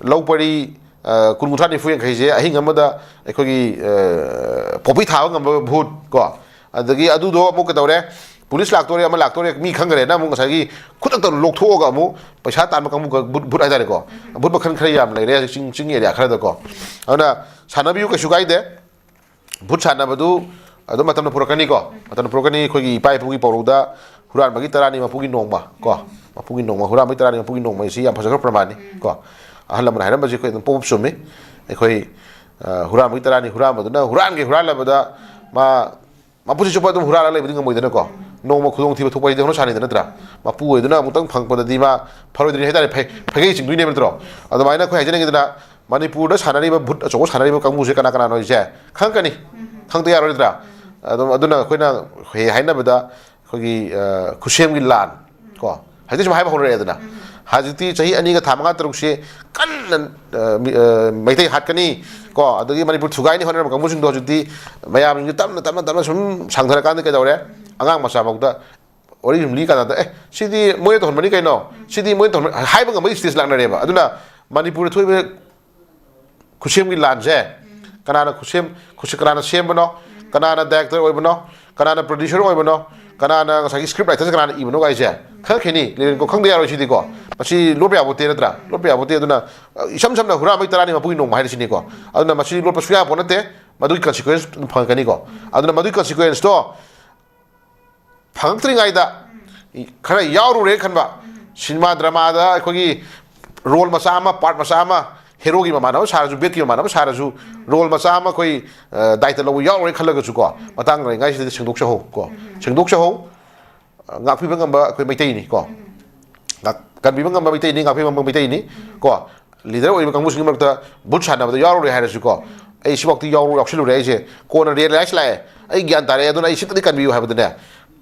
ꯂꯧ ꯄꯔꯤ, ꯑ, ꯀꯨꯟ, ꯀꯨꯟꯊ꯭ꯔꯥ, ꯅꯤꯐꯨ, ꯌꯥꯡꯈꯩꯁꯦ ꯑꯍꯤꯡ ꯑꯃꯗ ꯑꯩꯈꯣꯏꯒꯤ, ꯑ, ꯄꯣꯄꯤ ꯊꯥꯕ ꯉꯝꯕ ꯚꯨꯠ ꯀꯣ꯫ ꯑꯗꯒꯤ ꯑꯗꯨꯗꯣ ꯑꯃꯨꯛ ꯀꯩꯗꯧꯔꯦ, ꯄꯨꯂꯤꯁ ꯂꯥꯛꯇꯣꯔꯦ, ꯑꯃ ꯂꯥꯛꯇꯣꯔꯦ, ꯃꯤ ꯈꯪꯈ꯭ꯔꯦꯅ ꯑꯃꯨꯛ ꯉꯁꯥꯏꯒꯤ ꯈꯨꯗꯛꯇ ꯂꯣꯛꯊꯣꯛꯑꯒ ꯑꯃꯨꯛ ꯄꯩꯁꯥ ꯇꯥꯟꯕ ꯀꯥꯡꯕꯨ, ꯚꯨꯠ, ꯚꯨꯠ ꯍꯥꯏꯇꯥꯔꯦꯀꯣ꯫ ꯚꯨꯠ ꯃꯈꯜ ꯈꯔ ꯌꯥꯝ ꯂꯩꯔꯦ ꯍꯧꯖꯤꯛ ꯆꯤꯡ, ꯆꯤꯡ ꯑꯦꯔꯤꯌꯥ ꯈꯔꯗꯀꯣ꯫ ꯑꯗꯨꯅ ꯁꯥꯟꯅꯕꯤꯌꯨ, ꯀꯩꯁꯨ ꯀꯥꯏꯗꯦ꯫ ꯚꯨꯠ ꯁꯥꯟꯅꯕꯗꯨ ꯑꯗꯨꯝ ꯃꯇꯝꯅ ꯄꯨꯔꯛꯀꯅꯤꯀꯣ꯫ ꯃꯇꯝꯅ ꯄꯨꯔꯛꯀꯅꯤ꯫ ꯑꯩꯈꯣꯏꯒꯤ ꯏꯄꯥ ꯏꯄꯨꯒꯤ ꯄꯥꯎꯔꯧꯗ "ꯍꯨꯔꯥꯟꯕꯒꯤ ꯇꯔꯥꯅꯤ ꯃꯄꯨꯒꯤ ꯅꯣꯡꯃ" ꯀꯣ꯫ ꯃꯄꯨꯒꯤ ꯅꯣꯡꯃ, ꯍꯨꯔꯥꯟꯕꯒꯤ ꯇꯔꯥꯅꯤ ꯃꯄꯨꯒꯤ ꯅꯣꯡꯃ ꯍꯥꯏꯁꯤ ꯌꯥꯝ ꯐꯖꯈ꯭ꯔꯕ ꯄ꯭ꯔꯃꯥꯟꯅꯤ ꯀꯣ꯫ ꯑꯍꯜ ꯂꯃꯟ ꯍꯥꯏꯔꯝꯕꯁꯤ ꯑꯩꯈꯣꯏ ꯑꯗꯨꯝ ꯄꯣꯞ ꯆꯨꯝꯃꯤ꯫ ꯑꯩꯈꯣꯏ, ꯑ, ꯍꯨꯔꯥꯟꯕꯒꯤ ꯇꯔꯥꯅꯤ, ꯍꯨꯔꯥꯟꯕꯗꯨꯅ ꯍꯨꯔꯥꯟꯒꯦ ꯍꯨꯔꯥꯜꯂꯕꯗ ꯃꯥ ꯃꯄꯨꯟꯁꯤ ꯆꯨꯞꯄ ꯑꯗꯨꯝ ꯍꯨꯔꯥꯜꯂ ꯂꯩꯕꯗꯤ ꯉꯝꯃꯣꯏꯗꯅꯀꯣ꯫ ꯅꯣꯡꯃ ꯈꯨꯗꯣꯡꯊꯤꯕ ꯊꯣꯛꯄ ꯍꯥꯏꯁꯤꯗꯤ ꯍꯧꯅ ꯁꯥꯅꯤꯗ, ꯅꯠꯇ꯭ꯔꯥ? ꯃꯄꯨ ꯑꯣꯏꯗꯨꯅ ꯑꯃꯨꯛꯇꯪ ꯐꯪꯉꯛꯄꯗꯗꯤ ꯃꯥ ꯐꯔꯣꯏꯗꯣꯏꯅꯤ ꯍꯥꯏꯇꯥꯔꯦ, ꯐꯩ-, ꯐꯩꯒꯩ ꯆꯤꯡꯗꯣꯏꯅꯦꯕ, ꯅꯠꯇ꯭ꯔꯣ? ꯑꯗꯨꯃꯥꯏꯅ ꯑꯩꯈꯣꯏ ꯍꯥꯏꯖꯅꯤꯡꯉꯤꯗꯅ, ꯃꯅꯤꯄꯨꯔꯗ ꯁꯥꯟꯅꯔꯤꯕ ꯚꯨꯠ ꯑꯆꯧꯕ ꯁꯥꯟꯅꯔꯤꯕ ꯀꯥꯡꯕꯨꯁꯦ ꯀꯅꯥ ꯀꯅꯥꯅꯣ ꯍꯥꯏꯁꯦ ꯈꯪꯉꯛꯀꯅꯤ꯫ ꯈꯪꯗ ꯌꯥꯔꯣꯏꯗ꯭ꯔꯥ? ꯑꯗꯨꯝ ꯑꯗꯨꯅ ꯑꯩꯈꯣꯏꯅ ꯍꯦꯛ ꯍꯥꯏꯅꯕꯗ ꯑꯩꯈꯣꯏꯒꯤ, ꯑ, ꯈꯨꯠꯁꯦꯝꯒꯤ ꯂꯥꯟ ꯀꯣ, ꯍꯧꯖꯤꯛꯇꯤ ꯁꯨꯝ ꯍꯥꯏꯕ ꯍꯧꯅꯔꯛꯑꯦꯗꯅ꯫ ꯍꯧꯖꯤꯛꯇꯤ ꯆꯍꯤ ꯑꯅꯤꯒ ꯊꯥ ꯃꯉꯥ ꯇꯔꯨꯛꯁꯦ ꯀꯟꯅ, ꯑ, ꯃꯤ-, ꯑ, ꯃꯩꯇꯩ ꯍꯥꯠꯀꯅꯤ ꯀꯣ, ꯑꯗꯒꯤ ꯃꯅꯤꯄꯨꯔ ꯊꯨꯒꯥꯏꯅꯤ ꯍꯣꯠꯅꯔꯝꯕ ꯀꯥꯡꯕꯨꯁꯤꯡꯗꯣ ꯍꯧꯖꯤꯛꯇꯤ ꯃꯌꯥꯝꯁꯤꯡꯁꯦ ꯇꯞꯅ, ꯇꯞꯅ, ꯇꯞꯅ ꯁꯨꯝ ꯁꯥꯡꯊꯔꯀꯥꯟꯗ ꯀꯩꯗꯧꯔꯦ? ꯑꯉꯥꯡ ꯃꯆꯥꯐꯥꯎꯗ ꯋꯥꯔꯤ ꯁꯨꯝ ꯂꯤ ꯀꯥꯟꯗ, "ꯑꯦ, ꯁꯤꯗꯤ ꯃꯣꯏꯅ ꯇꯧꯍꯟꯕꯅꯤ ꯀꯩꯅꯣ, ꯁꯤꯗꯤ ꯃꯣꯏꯅ ꯇꯧꯍꯟꯕ" ꯍꯥꯏꯕ ꯉꯝꯕꯒꯤ ꯁ꯭ꯇꯦꯖ ꯂꯥꯛꯅꯔꯦꯕ꯫ ꯑꯗꯨꯅ ꯃꯅꯤꯄꯨꯔꯗ ꯊꯣꯛꯏꯕ ꯈꯨꯠꯁꯦꯝꯒꯤ ꯂꯥꯟꯁꯦ ꯀꯅꯥꯅ ꯈꯨꯠꯁꯦꯝ, ꯈꯨꯠꯁꯦ-, ꯀꯅꯥꯅ ꯁꯦꯝꯕꯅꯣ, ꯀꯅꯥꯅ ꯗꯥꯏꯔꯦꯛꯇꯔ ꯑꯣꯏꯕꯅꯣ, ꯀꯅꯥꯅ ꯄ꯭ꯔꯣꯗ꯭ꯌꯨꯁꯔ ꯑꯣꯏꯕꯅꯣ, ꯀꯅꯥꯅ ꯉꯁꯥꯏꯒꯤ script writer ꯁꯦ ꯀꯅꯥꯅ ꯏꯕꯅꯣ ꯒꯥꯏꯁꯦ ꯈꯪꯈꯤꯅꯤ, ꯂꯤꯂꯦꯟ ꯀꯣ, ꯈꯪꯗ ꯌꯥꯔꯣꯏ ꯁꯤꯗꯤꯀꯣ꯫ ꯃꯁꯤ ꯂꯣꯠꯄ ꯌꯥꯕ ꯄꯣꯠꯇꯦ ꯅꯠꯇ꯭ꯔꯥ? ꯂꯣꯠꯄ ꯌꯥꯕ ꯄꯣꯠꯇꯦ꯫ ꯑꯗꯨꯅ, ꯑ, ꯏꯁꯝ ꯁꯝꯅ ꯍꯨꯔꯥꯟꯕꯒꯤ ꯇꯔꯥꯅꯤ ꯃꯄꯨꯒꯤ ꯅꯣꯡꯃ ꯍꯥꯏꯔꯤꯁꯤꯅꯤꯀꯣ꯫ ꯑꯗꯨꯅ ꯃꯁꯤ ꯂꯣꯠꯄ ꯁꯨꯡꯌꯥ ꯄꯣꯠ ꯅꯠꯇꯦ꯫ ꯃꯗꯨꯒꯤ consequence ꯑꯗꯨꯝ ꯐꯪꯉꯛꯀꯅꯤꯀꯣ꯫ ꯑꯗꯨꯅ ꯃꯗꯨꯒꯤ consequence ꯇꯣ ꯐꯪꯉꯛꯇ꯭ꯔꯤꯉꯩꯗ ꯈꯔ ꯌꯥꯎꯔꯨꯔꯦ ꯈꯟꯕ, ꯁꯤꯅꯦꯃꯥ ꯗ꯭ꯔꯃꯥꯗ ꯑꯩꯈꯣꯏꯒꯤ role ꯃꯆꯥ ꯑꯃ, part ꯃꯆꯥ ꯑꯃ, ꯍꯦꯔꯣꯒꯤ ꯃꯃꯥꯟꯅꯕ ꯁꯥꯔꯁꯨ, ꯕꯦꯠꯀꯤ ꯃꯃꯥꯟꯅꯕ ꯁꯥꯔꯁꯨ, role ꯃꯆꯥ ꯑꯃ ꯑꯩꯈꯣꯏ, ꯑ, ꯗꯥꯏꯇ ꯂꯧꯕ ꯌꯥꯎꯔꯨꯔꯦ ꯈꯜꯂꯒꯁꯨꯀꯣ, ꯃꯇꯥꯡ ꯂꯩꯔꯤꯉꯩꯁꯤꯗ ꯁꯦꯡꯗꯣꯛꯆꯍꯧ ꯀꯣ꯫ ꯁꯦꯡꯗꯣꯛꯆꯍꯧ꯫ ꯑ, ꯉꯥꯛꯄꯤꯕ ꯉꯝꯕ ꯑꯩꯈꯣꯏ ꯃꯩꯇꯩꯅꯤ ꯀꯣ꯫ ꯉꯥꯛ-, ꯀꯟꯕꯤꯕ ꯉꯝꯕ ꯃꯩꯇꯩꯅꯤ, ꯉꯥꯛꯄꯤꯕ ꯉꯝꯕ ꯃꯩꯇꯩꯅꯤ ꯀꯣ꯫ Leader ꯑꯣꯏꯔꯤꯕ ꯀꯥꯡꯕꯨꯁꯤꯡꯒꯤ ꯃꯔꯛꯇ ꯚꯨꯠ ꯁꯥꯟꯅꯕꯗ ꯌꯥꯎꯔꯨꯔꯦ ꯍꯥꯏꯔꯁꯨꯀꯣ, ꯑꯩ ꯁꯤꯐꯥꯎꯇꯤ ꯌꯥꯎꯔꯨ-, ꯌꯥꯎꯁꯤꯜꯂꯨꯔꯦ, ꯑꯩꯁꯦ ꯀꯣꯟꯅ realize ꯂꯥꯛꯑꯦ, ꯑꯩ ꯒ꯭ꯌꯥꯟ ꯇꯥꯔꯛꯑꯦ, ꯑꯗꯨꯅ ꯑꯩ ꯁꯤꯇꯗꯤ ꯀꯟꯕꯤꯌꯨ ꯍꯥꯏꯕꯗꯅꯦ,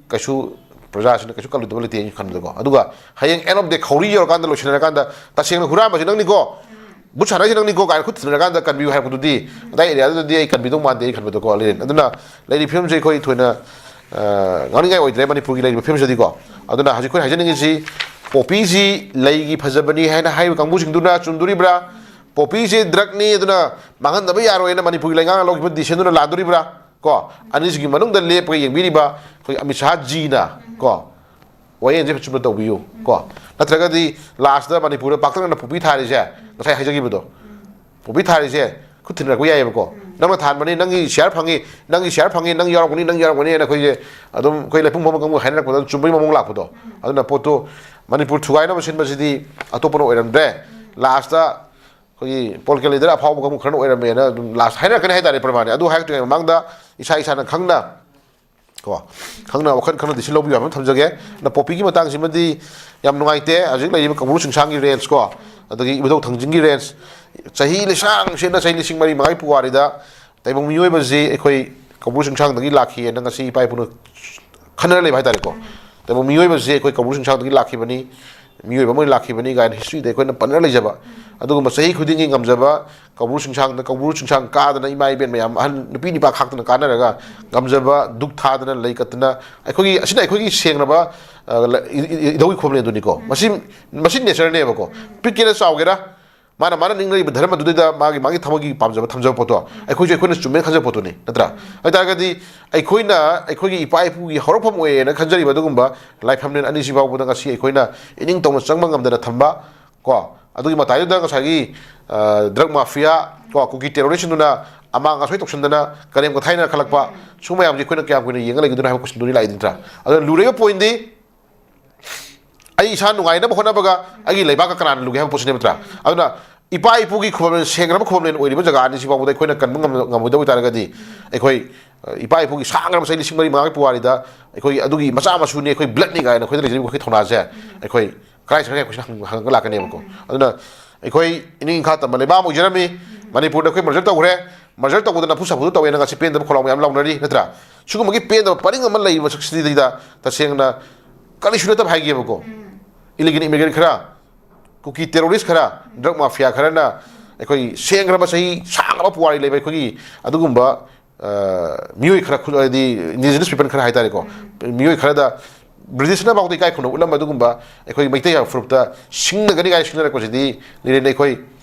ꯀꯩꯁꯨ ꯄ꯭ꯔꯖꯥꯁꯤꯅ ꯀꯩꯁꯨ ꯀꯜꯂꯨꯗꯕ ꯂꯩꯇꯦ ꯑꯩꯅ ꯈꯟꯕꯗꯀꯣ꯫ ꯑꯗꯨꯒ ꯍꯌꯦꯡ end of the day ꯈꯧꯔꯤ ꯌꯧꯔꯀꯥꯟꯗ, ꯂꯣꯏꯁꯤꯟꯅꯔꯀꯥꯟꯗ, "ꯇꯁꯦꯡꯅ ꯍꯨꯔꯥꯟꯕꯁꯤ ꯅꯪꯅꯤꯀꯣ, ꯚꯨꯠ ꯁꯥꯟꯅꯔꯤꯁꯤ ꯅꯪꯅꯤꯀꯣ" ꯀꯥꯏꯅ ꯈꯨꯠ ꯊꯤꯟꯅꯔꯀꯥꯟꯗ ꯀꯟꯕꯤꯌꯨ ꯍꯥꯏꯔꯛꯄꯗꯨꯗꯤ, ꯑꯗꯥꯏ area ꯗꯨꯗꯗꯤ ꯑꯩ ꯀꯟꯕꯤꯗꯧ ꯃꯥꯟꯗꯦ ꯑꯩꯅ ꯈꯟꯕꯗꯀꯣ, ꯂꯤꯂꯦꯟ꯫ ꯑꯗꯨꯅ ꯂꯩꯔꯤꯕ ꯐꯤꯕꯝꯁꯦ ꯑꯩꯈꯣꯏ ꯊꯣꯏꯅ, ꯑ, ꯉꯥꯡꯅꯤꯡꯉꯥꯏ ꯑꯣꯏꯗ꯭ꯔꯦ ꯃꯅꯤꯄꯨꯔꯒꯤ ꯂꯩꯔꯤꯕ ꯐꯤꯕꯝꯁꯤꯗꯗꯤꯀꯣ꯫ ꯑꯗꯨꯅ ꯍꯧꯖꯤꯛ ꯑꯩꯈꯣꯏꯅ ꯍꯥꯏꯖꯅꯤꯡꯉꯤꯁꯤ, ꯄꯣꯄꯤꯁꯤ ꯂꯩꯒꯤ ꯐꯖꯕꯅꯤ ꯍꯥꯏꯅ ꯍꯥꯏꯔꯤꯕ ꯀꯥꯡꯕꯨꯁꯤꯡꯗꯨꯅ ꯆꯨꯝꯗꯣꯔꯤꯕ꯭ꯔꯥ? ꯄꯣꯄꯤꯁꯦ drug ꯅꯤ, ꯑꯗꯨꯅ ꯃꯥꯡꯍꯟꯗꯕ ꯌꯥꯔꯣꯏꯅ ꯃꯅꯤꯄꯨꯔꯒꯤ ꯂꯩꯉꯥꯛꯅ ꯂꯧꯈꯤꯕ decision ꯗꯨꯅ ꯂꯥꯟꯗꯣꯔꯤꯕ꯭ꯔꯥ? ꯀꯣ, ꯑꯅꯤꯁꯤꯒꯤ ꯃꯅꯨꯡꯗ ꯂꯦꯞꯄꯒ ꯌꯦꯡꯕꯤꯔꯤꯕ ꯑꯩꯈꯣꯏ ꯑꯃꯤꯠ ꯁꯥꯍ ꯖꯤꯅ, ꯀꯣ, ꯋꯥꯌꯦꯜꯁꯦ ꯑꯆꯨꯝꯕ ꯇꯧꯕꯤꯌꯨ ꯀꯣ꯫ ꯅꯠꯇ꯭ꯔꯒꯗꯤ last ꯇ ꯃꯅꯤꯄꯨꯔꯗ ꯄꯥꯛꯇꯛꯅꯅ ꯄꯣꯄꯤ ꯊꯥꯔꯤꯁꯦ, ꯉꯁꯥꯏ ꯍꯥꯏꯖꯈꯤꯕꯗꯣ, ꯄꯣꯄꯤ ꯊꯥꯔꯤꯁꯦ ꯈꯨꯠ ꯊꯤꯟꯅꯔꯛꯄ ꯌꯥꯏꯑꯕꯀꯣ꯫ ꯅꯪꯅ ꯊꯥꯟꯕꯅꯤ, ꯅꯪꯒꯤ share ꯐꯪꯉꯤ, ꯅꯪꯒꯤ share ꯐꯪꯉꯤ, ꯅꯪ ꯌꯥꯎꯔꯝꯒꯅꯤ, ꯅꯪ ꯌꯥꯎꯔꯝꯒꯅꯤ ꯍꯥꯏꯅ ꯑꯩꯈꯣꯏꯁꯦ ꯑꯗꯨꯝ ꯑꯩꯈꯣꯏ ꯂꯩꯄꯨꯡ ꯐꯝꯕ ꯀꯥꯡꯕꯨ ꯍꯥꯏꯅꯔꯛꯄꯗ ꯑꯗꯨꯝ ꯆꯨꯝꯕꯒꯤ ꯃꯑꯣꯡ ꯂꯥꯛꯄꯗꯣ꯫ ꯑꯗꯨꯅ ꯄꯣꯠꯇꯣ ꯃꯅꯤꯄꯨꯔ ꯊꯨꯒꯥꯏꯅꯕ ꯁꯤꯟꯕꯁꯤꯗꯤ ꯑꯇꯣꯞꯄꯅ ꯑꯣꯏꯔꯝꯗ꯭ꯔꯦ꯫ Last ꯇ ꯑꯩꯈꯣꯏꯒꯤ political leader ꯑꯐꯥꯎꯕ ꯀꯥꯡꯕꯨ ꯈꯔꯅ ꯑꯣꯏꯔꯝꯃꯦꯅ ꯑꯗꯨꯝ last ꯍꯥꯏꯅꯔꯛꯀꯅꯤ ꯍꯥꯏꯇꯥꯔꯦ ꯄ꯭ꯔꯃꯥꯟꯅꯤ꯫ ꯑꯗꯨ ꯍꯥꯏꯔꯛꯇ꯭ꯔꯤꯉꯩ ꯃꯃꯥꯡꯗ ꯏꯁꯥ ꯏꯁꯥꯅ ꯈꯪꯅ ꯀꯣ, ꯈꯪꯅ ꯋꯥꯈꯜ ꯈꯪꯅ decision ꯂꯧꯕꯤꯌꯨ ꯍꯥꯏꯕ ꯑꯃ ꯊꯝꯖꯒꯦ꯫ ꯑꯗꯨꯅ ꯄꯣꯄꯤꯒꯤ ꯃꯇꯥꯡꯁꯤꯃꯗꯤ ꯌꯥꯝ ꯅꯨꯡꯉꯥꯏꯇꯦ꯫ ꯍꯧꯖꯤꯛ ꯂꯩꯔꯤꯕ ꯀꯧꯕ꯭ꯔꯨ ꯆꯤꯡꯁꯥꯡꯒꯤ range ꯀꯣ, ꯑꯗꯒꯤ ꯏꯕꯨꯙꯧ ꯊꯥꯡꯖꯤꯡꯒꯤ range, ꯆꯍꯤ ꯂꯤꯁꯥꯡ ꯁꯤꯠꯅ ꯆꯍꯤ ꯂꯤꯁꯤꯡ ꯃꯔꯤ ꯃꯉꯥꯒꯤ ꯄꯨꯋꯥꯔꯤꯗ ꯇꯥꯏꯕꯪ ꯃꯤꯑꯣꯏꯕꯁꯤ ꯑꯩꯈꯣꯏ ꯀꯧꯕ꯭ꯔꯨ ꯆꯤꯡꯁꯥꯡꯗꯒꯤ ꯂꯥꯛꯈꯤꯑꯅ ꯉꯁꯤ ꯏꯄꯥ ꯏꯄꯨꯅ ꯈꯟꯅꯔ ꯂꯩꯕ ꯍꯥꯏꯇꯥꯔꯦꯀꯣ꯫ ꯇꯥꯏꯕꯪ ꯃꯤꯑꯣꯏꯕꯁꯤ ꯑꯩꯈꯣꯏ ꯀꯧꯕ꯭ꯔꯨ ꯆꯤꯡꯁꯥꯡꯗꯒꯤ ꯂꯥꯛꯈꯤꯕꯅꯤ, ꯃꯤꯑꯣꯏꯕ ꯑꯃ ꯑꯣꯏꯅ ꯂꯥꯛꯈꯤꯕꯅꯤ ꯀꯥꯏꯅ history ꯗ ꯑꯩꯈꯣꯏꯅ ꯄꯟꯅꯔ ꯂꯩꯖꯕ꯫ ꯑꯗꯨꯒꯨꯝꯕ ꯆꯍꯤ ꯈꯨꯗꯤꯡꯒꯤ ꯉꯝꯖꯕ ꯀꯧꯕ꯭ꯔꯨ ꯆꯤꯡꯁꯥꯡꯗ, ꯀꯧꯕ꯭ꯔꯨ ꯆꯤꯡꯁꯥꯡ ꯀꯥꯗꯅ ꯏꯃꯥ ꯏꯕꯦꯟ ꯃꯌꯥꯝ, ꯑꯍꯟ ꯅꯨꯄꯤ ꯅꯨꯄꯥ ꯈꯥꯛꯇꯅ ꯀꯥꯟꯅꯔꯒ ꯉꯝꯖꯕ, ꯗꯨꯛ ꯊꯥꯗꯅ, ꯂꯩ ꯀꯠꯇꯅ, ꯑꯩꯈꯣꯏꯒꯤ, ꯑꯁꯤꯅ ꯑꯩꯈꯣꯏꯒꯤ ꯁꯦꯡꯂꯕ, ꯑ, ꯂ-, ꯏ-, ꯏ-, ꯏꯙꯧꯒꯤ ꯈꯣꯝꯂꯦꯟꯗꯨꯅꯤꯀꯣ꯫ ꯃꯁꯤ, ꯃꯁꯤ nature ꯅꯦꯕꯀꯣ꯫ ꯄꯤꯛꯀꯦꯔꯥ ꯆꯥꯎꯒꯦꯔꯥ, ꯃꯥꯅ ꯃꯥꯅ ꯅꯤꯡꯅꯔꯤꯕ ꯙꯔꯃꯗꯨꯗꯩꯗ ꯃꯥꯒꯤ ꯃꯥꯒꯤ ꯊꯃꯣꯏꯒꯤ ꯄꯥꯝꯖꯕ ꯊꯝꯖꯕ ꯄꯣꯠꯇꯣ ꯑꯩꯈꯣꯏꯁꯨ ꯑꯩꯈꯣꯏꯅ ꯆꯨꯝꯃꯦꯅ ꯈꯟꯖꯕ ꯄꯣꯠꯇꯨꯅꯤ, ꯅꯠꯇ꯭ꯔꯥ? ꯑꯗꯨ ꯑꯣꯏꯇꯥꯔꯒꯗꯤ ꯑꯩꯈꯣꯏꯅ ꯑꯩꯈꯣꯏꯒꯤ ꯏꯄꯥ ꯏꯄꯨꯒꯤ ꯍꯧꯔꯛꯐꯝ ꯑꯣꯏꯌꯦꯅ ꯈꯟꯖꯔꯤꯕ ꯑꯗꯨꯒꯨꯝꯕ ꯂꯥꯏꯐꯝꯂꯦꯟ ꯑꯅꯤꯁꯤ ꯐꯥꯎꯕꯗ ꯉꯁꯤ ꯑꯩꯈꯣꯏꯅ ꯏꯅꯤꯡ ꯇꯧꯅ ꯆꯪꯕ ꯉꯝꯗꯅ ꯊꯝꯕ, ꯀꯣ, ꯑꯗꯨꯒꯤ ꯃꯇꯥꯏꯗꯨꯗ ꯉꯁꯥꯏꯒꯤ ꯗ꯭ꯔꯒ ꯃꯥꯐꯤꯌꯥ, ꯀꯣ, ꯀꯨꯀꯤ ꯇꯦꯔꯣꯔꯤꯁꯁꯤꯡꯗꯨꯅ ꯑꯃꯥꯡ ꯑꯁꯣꯏ ꯇꯧꯁꯤꯟꯗꯅ ꯀꯔꯦꯝ ꯀꯊꯥꯏꯅ ꯈꯜꯂꯛꯄ, ꯁꯨꯝꯕ ꯃꯌꯥꯝꯁꯦ ꯑꯩꯈꯣꯏꯅ ꯀꯌꯥꯝ ꯀꯨꯏꯅ ꯌꯦꯡꯉ ꯂꯩꯒꯗꯣꯏꯅꯣ ꯍꯥꯏꯕ ꯀꯣꯏꯁꯟꯗꯨꯅꯤ ꯂꯥꯛꯏ, ꯅꯠꯇ꯭ꯔꯥ? ꯑꯗꯨꯅ ꯂꯨꯔꯤꯕ ꯄꯣꯏꯟꯗꯤ ꯑꯩ ꯏꯁꯥ ꯅꯨꯡꯉꯥꯏꯅꯕ ꯍꯣꯠꯅꯕꯒ ꯑꯩꯒꯤ ꯂꯩꯕꯥꯛꯀ ꯀꯅꯥꯅ ꯂꯨꯒꯦ ꯍꯥꯏꯕ ꯄꯣꯠꯁꯤꯅꯦ, ꯅꯠꯇ꯭ꯔꯥ? ꯑꯗꯨꯅ ꯏꯄꯥ ꯏꯄꯨꯒꯤ ꯈꯨꯕꯝ, ꯁꯦꯡꯈ꯭ꯔꯕ ꯈꯨꯕꯝꯂꯦꯟ ꯑꯣꯏꯔꯤꯕ ꯖꯒꯥ ꯑꯅꯤꯁꯤ ꯐꯥꯎꯕꯗ ꯑꯩꯈꯣꯏꯅ ꯀꯟꯕ ꯉꯝ-, ꯉꯝꯃꯣꯏꯗꯧꯕ ꯑꯣꯏꯇꯥꯔꯒꯗꯤ ꯑꯩꯈꯣꯏ, ꯑ, ꯏꯄꯥ ꯏꯄꯨꯒꯤ ꯁꯥꯡꯈ꯭ꯔꯕ ꯆꯍꯤ ꯂꯤꯁꯤꯡ ꯃꯔꯤ ꯃꯉꯥꯒꯤ ꯄꯨꯋꯥꯔꯤꯗ ꯑꯩꯈꯣꯏꯒꯤ ꯑꯗꯨꯒꯤ ꯃꯆꯥ ꯃꯁꯨꯅꯤ, ꯑꯩꯈꯣꯏ ꯕ꯭ꯂꯠꯅꯤ ꯀꯥꯏꯅ ꯑꯩꯈꯣꯏꯗ ꯂꯩꯖꯔꯤꯕ ꯑꯩꯈꯣꯏ ꯊꯧꯅꯥꯁꯦ ꯑꯩꯈꯣꯏ ꯀꯗꯥꯏ ꯆꯠꯈ꯭ꯔꯦ ꯍꯥꯏꯕ ꯀꯣꯏꯁꯟ ꯍꯪ-, ꯍꯪꯉꯒ ꯂꯥꯛꯀꯅꯦꯕꯀꯣ꯫ ꯑꯗꯨꯅ ꯑꯩꯈꯣꯏ ꯏꯅꯤꯡ ꯏꯈꯥ ꯇꯝꯕ ꯂꯩꯕꯥꯛ ꯑꯃ ꯑꯣꯏꯖꯔꯝꯃꯤ꯫ ꯃꯅꯤꯄꯨꯔꯗ ꯑꯩꯈꯣꯏ ꯃꯔꯖꯔ ꯇꯧꯈ꯭ꯔꯦ꯫ ꯃꯔꯖꯔ ꯇꯧꯕꯗ ꯅꯝꯐꯨ ꯁꯥꯐꯨꯗ ꯇꯧꯋꯦꯅ ꯉꯁꯤ ꯄꯦꯟꯗꯕ ꯈꯣꯜꯂꯥꯎ ꯃꯌꯥꯝ ꯂꯥꯎꯅꯔꯤ, ꯅꯠꯇ꯭ꯔꯥ? ꯁꯤꯒꯨꯝꯕꯒꯤ ꯄꯦꯟꯗꯕ ꯄꯔꯤꯡ ꯑꯃ ꯂꯩꯔꯤꯕ ꯁꯤꯗꯩꯗ ꯇꯁꯦꯡꯅ ꯀꯔꯤꯁꯨ ꯅꯠꯇꯕ ꯍꯥꯏꯒꯦꯕꯀꯣ꯫ ꯏꯂꯤꯒꯦꯜ ꯏꯃꯤꯒ꯭ꯔꯦꯟ ꯈꯔ, ꯀꯨꯀꯤ ꯇꯦꯔꯣꯔꯤꯁ ꯈꯔ, ꯗ꯭ꯔꯒ ꯃꯥꯐꯤꯌꯥ ꯈꯔꯅ ꯑꯩꯈꯣꯏ ꯁꯦꯡꯈ꯭ꯔꯕ ꯆꯍꯤ ꯁꯥꯡꯂꯕ ꯄꯨꯋꯥꯔꯤ ꯂꯩꯕ ꯑꯩꯈꯣꯏꯒꯤ ꯑꯗꯨꯒꯨꯝꯕ, ꯑ, ꯃꯤꯑꯣꯏ ꯈꯔ, ꯈꯨ-, ꯍꯥꯏꯗꯤ ꯏꯟꯗꯤꯖꯤꯅꯁ ꯄꯤꯄꯜ ꯈꯔ ꯍꯥꯏꯇꯥꯔꯦꯀꯣ, ꯃꯤꯑꯣꯏ ꯈꯔꯗ ꯕ꯭ꯔꯤꯇꯤꯁꯅ ꯐꯥꯎꯗ ꯏꯀꯥꯏ ꯈꯨꯝꯅꯕ ꯎꯠꯂꯝꯕ ꯑꯗꯨꯒꯨꯝꯕ ꯑꯩꯈꯣꯏ ꯃꯩꯇꯩ ꯍꯥꯏꯕ ꯐꯨꯔꯨꯞꯇ ꯁꯤꯡꯅꯒꯅꯤ ꯀꯥꯏꯅ ꯁꯤꯡꯅꯔꯛꯄꯁꯤꯗꯤ ꯂꯤꯔꯦꯟ ꯑꯩꯈꯣꯏ,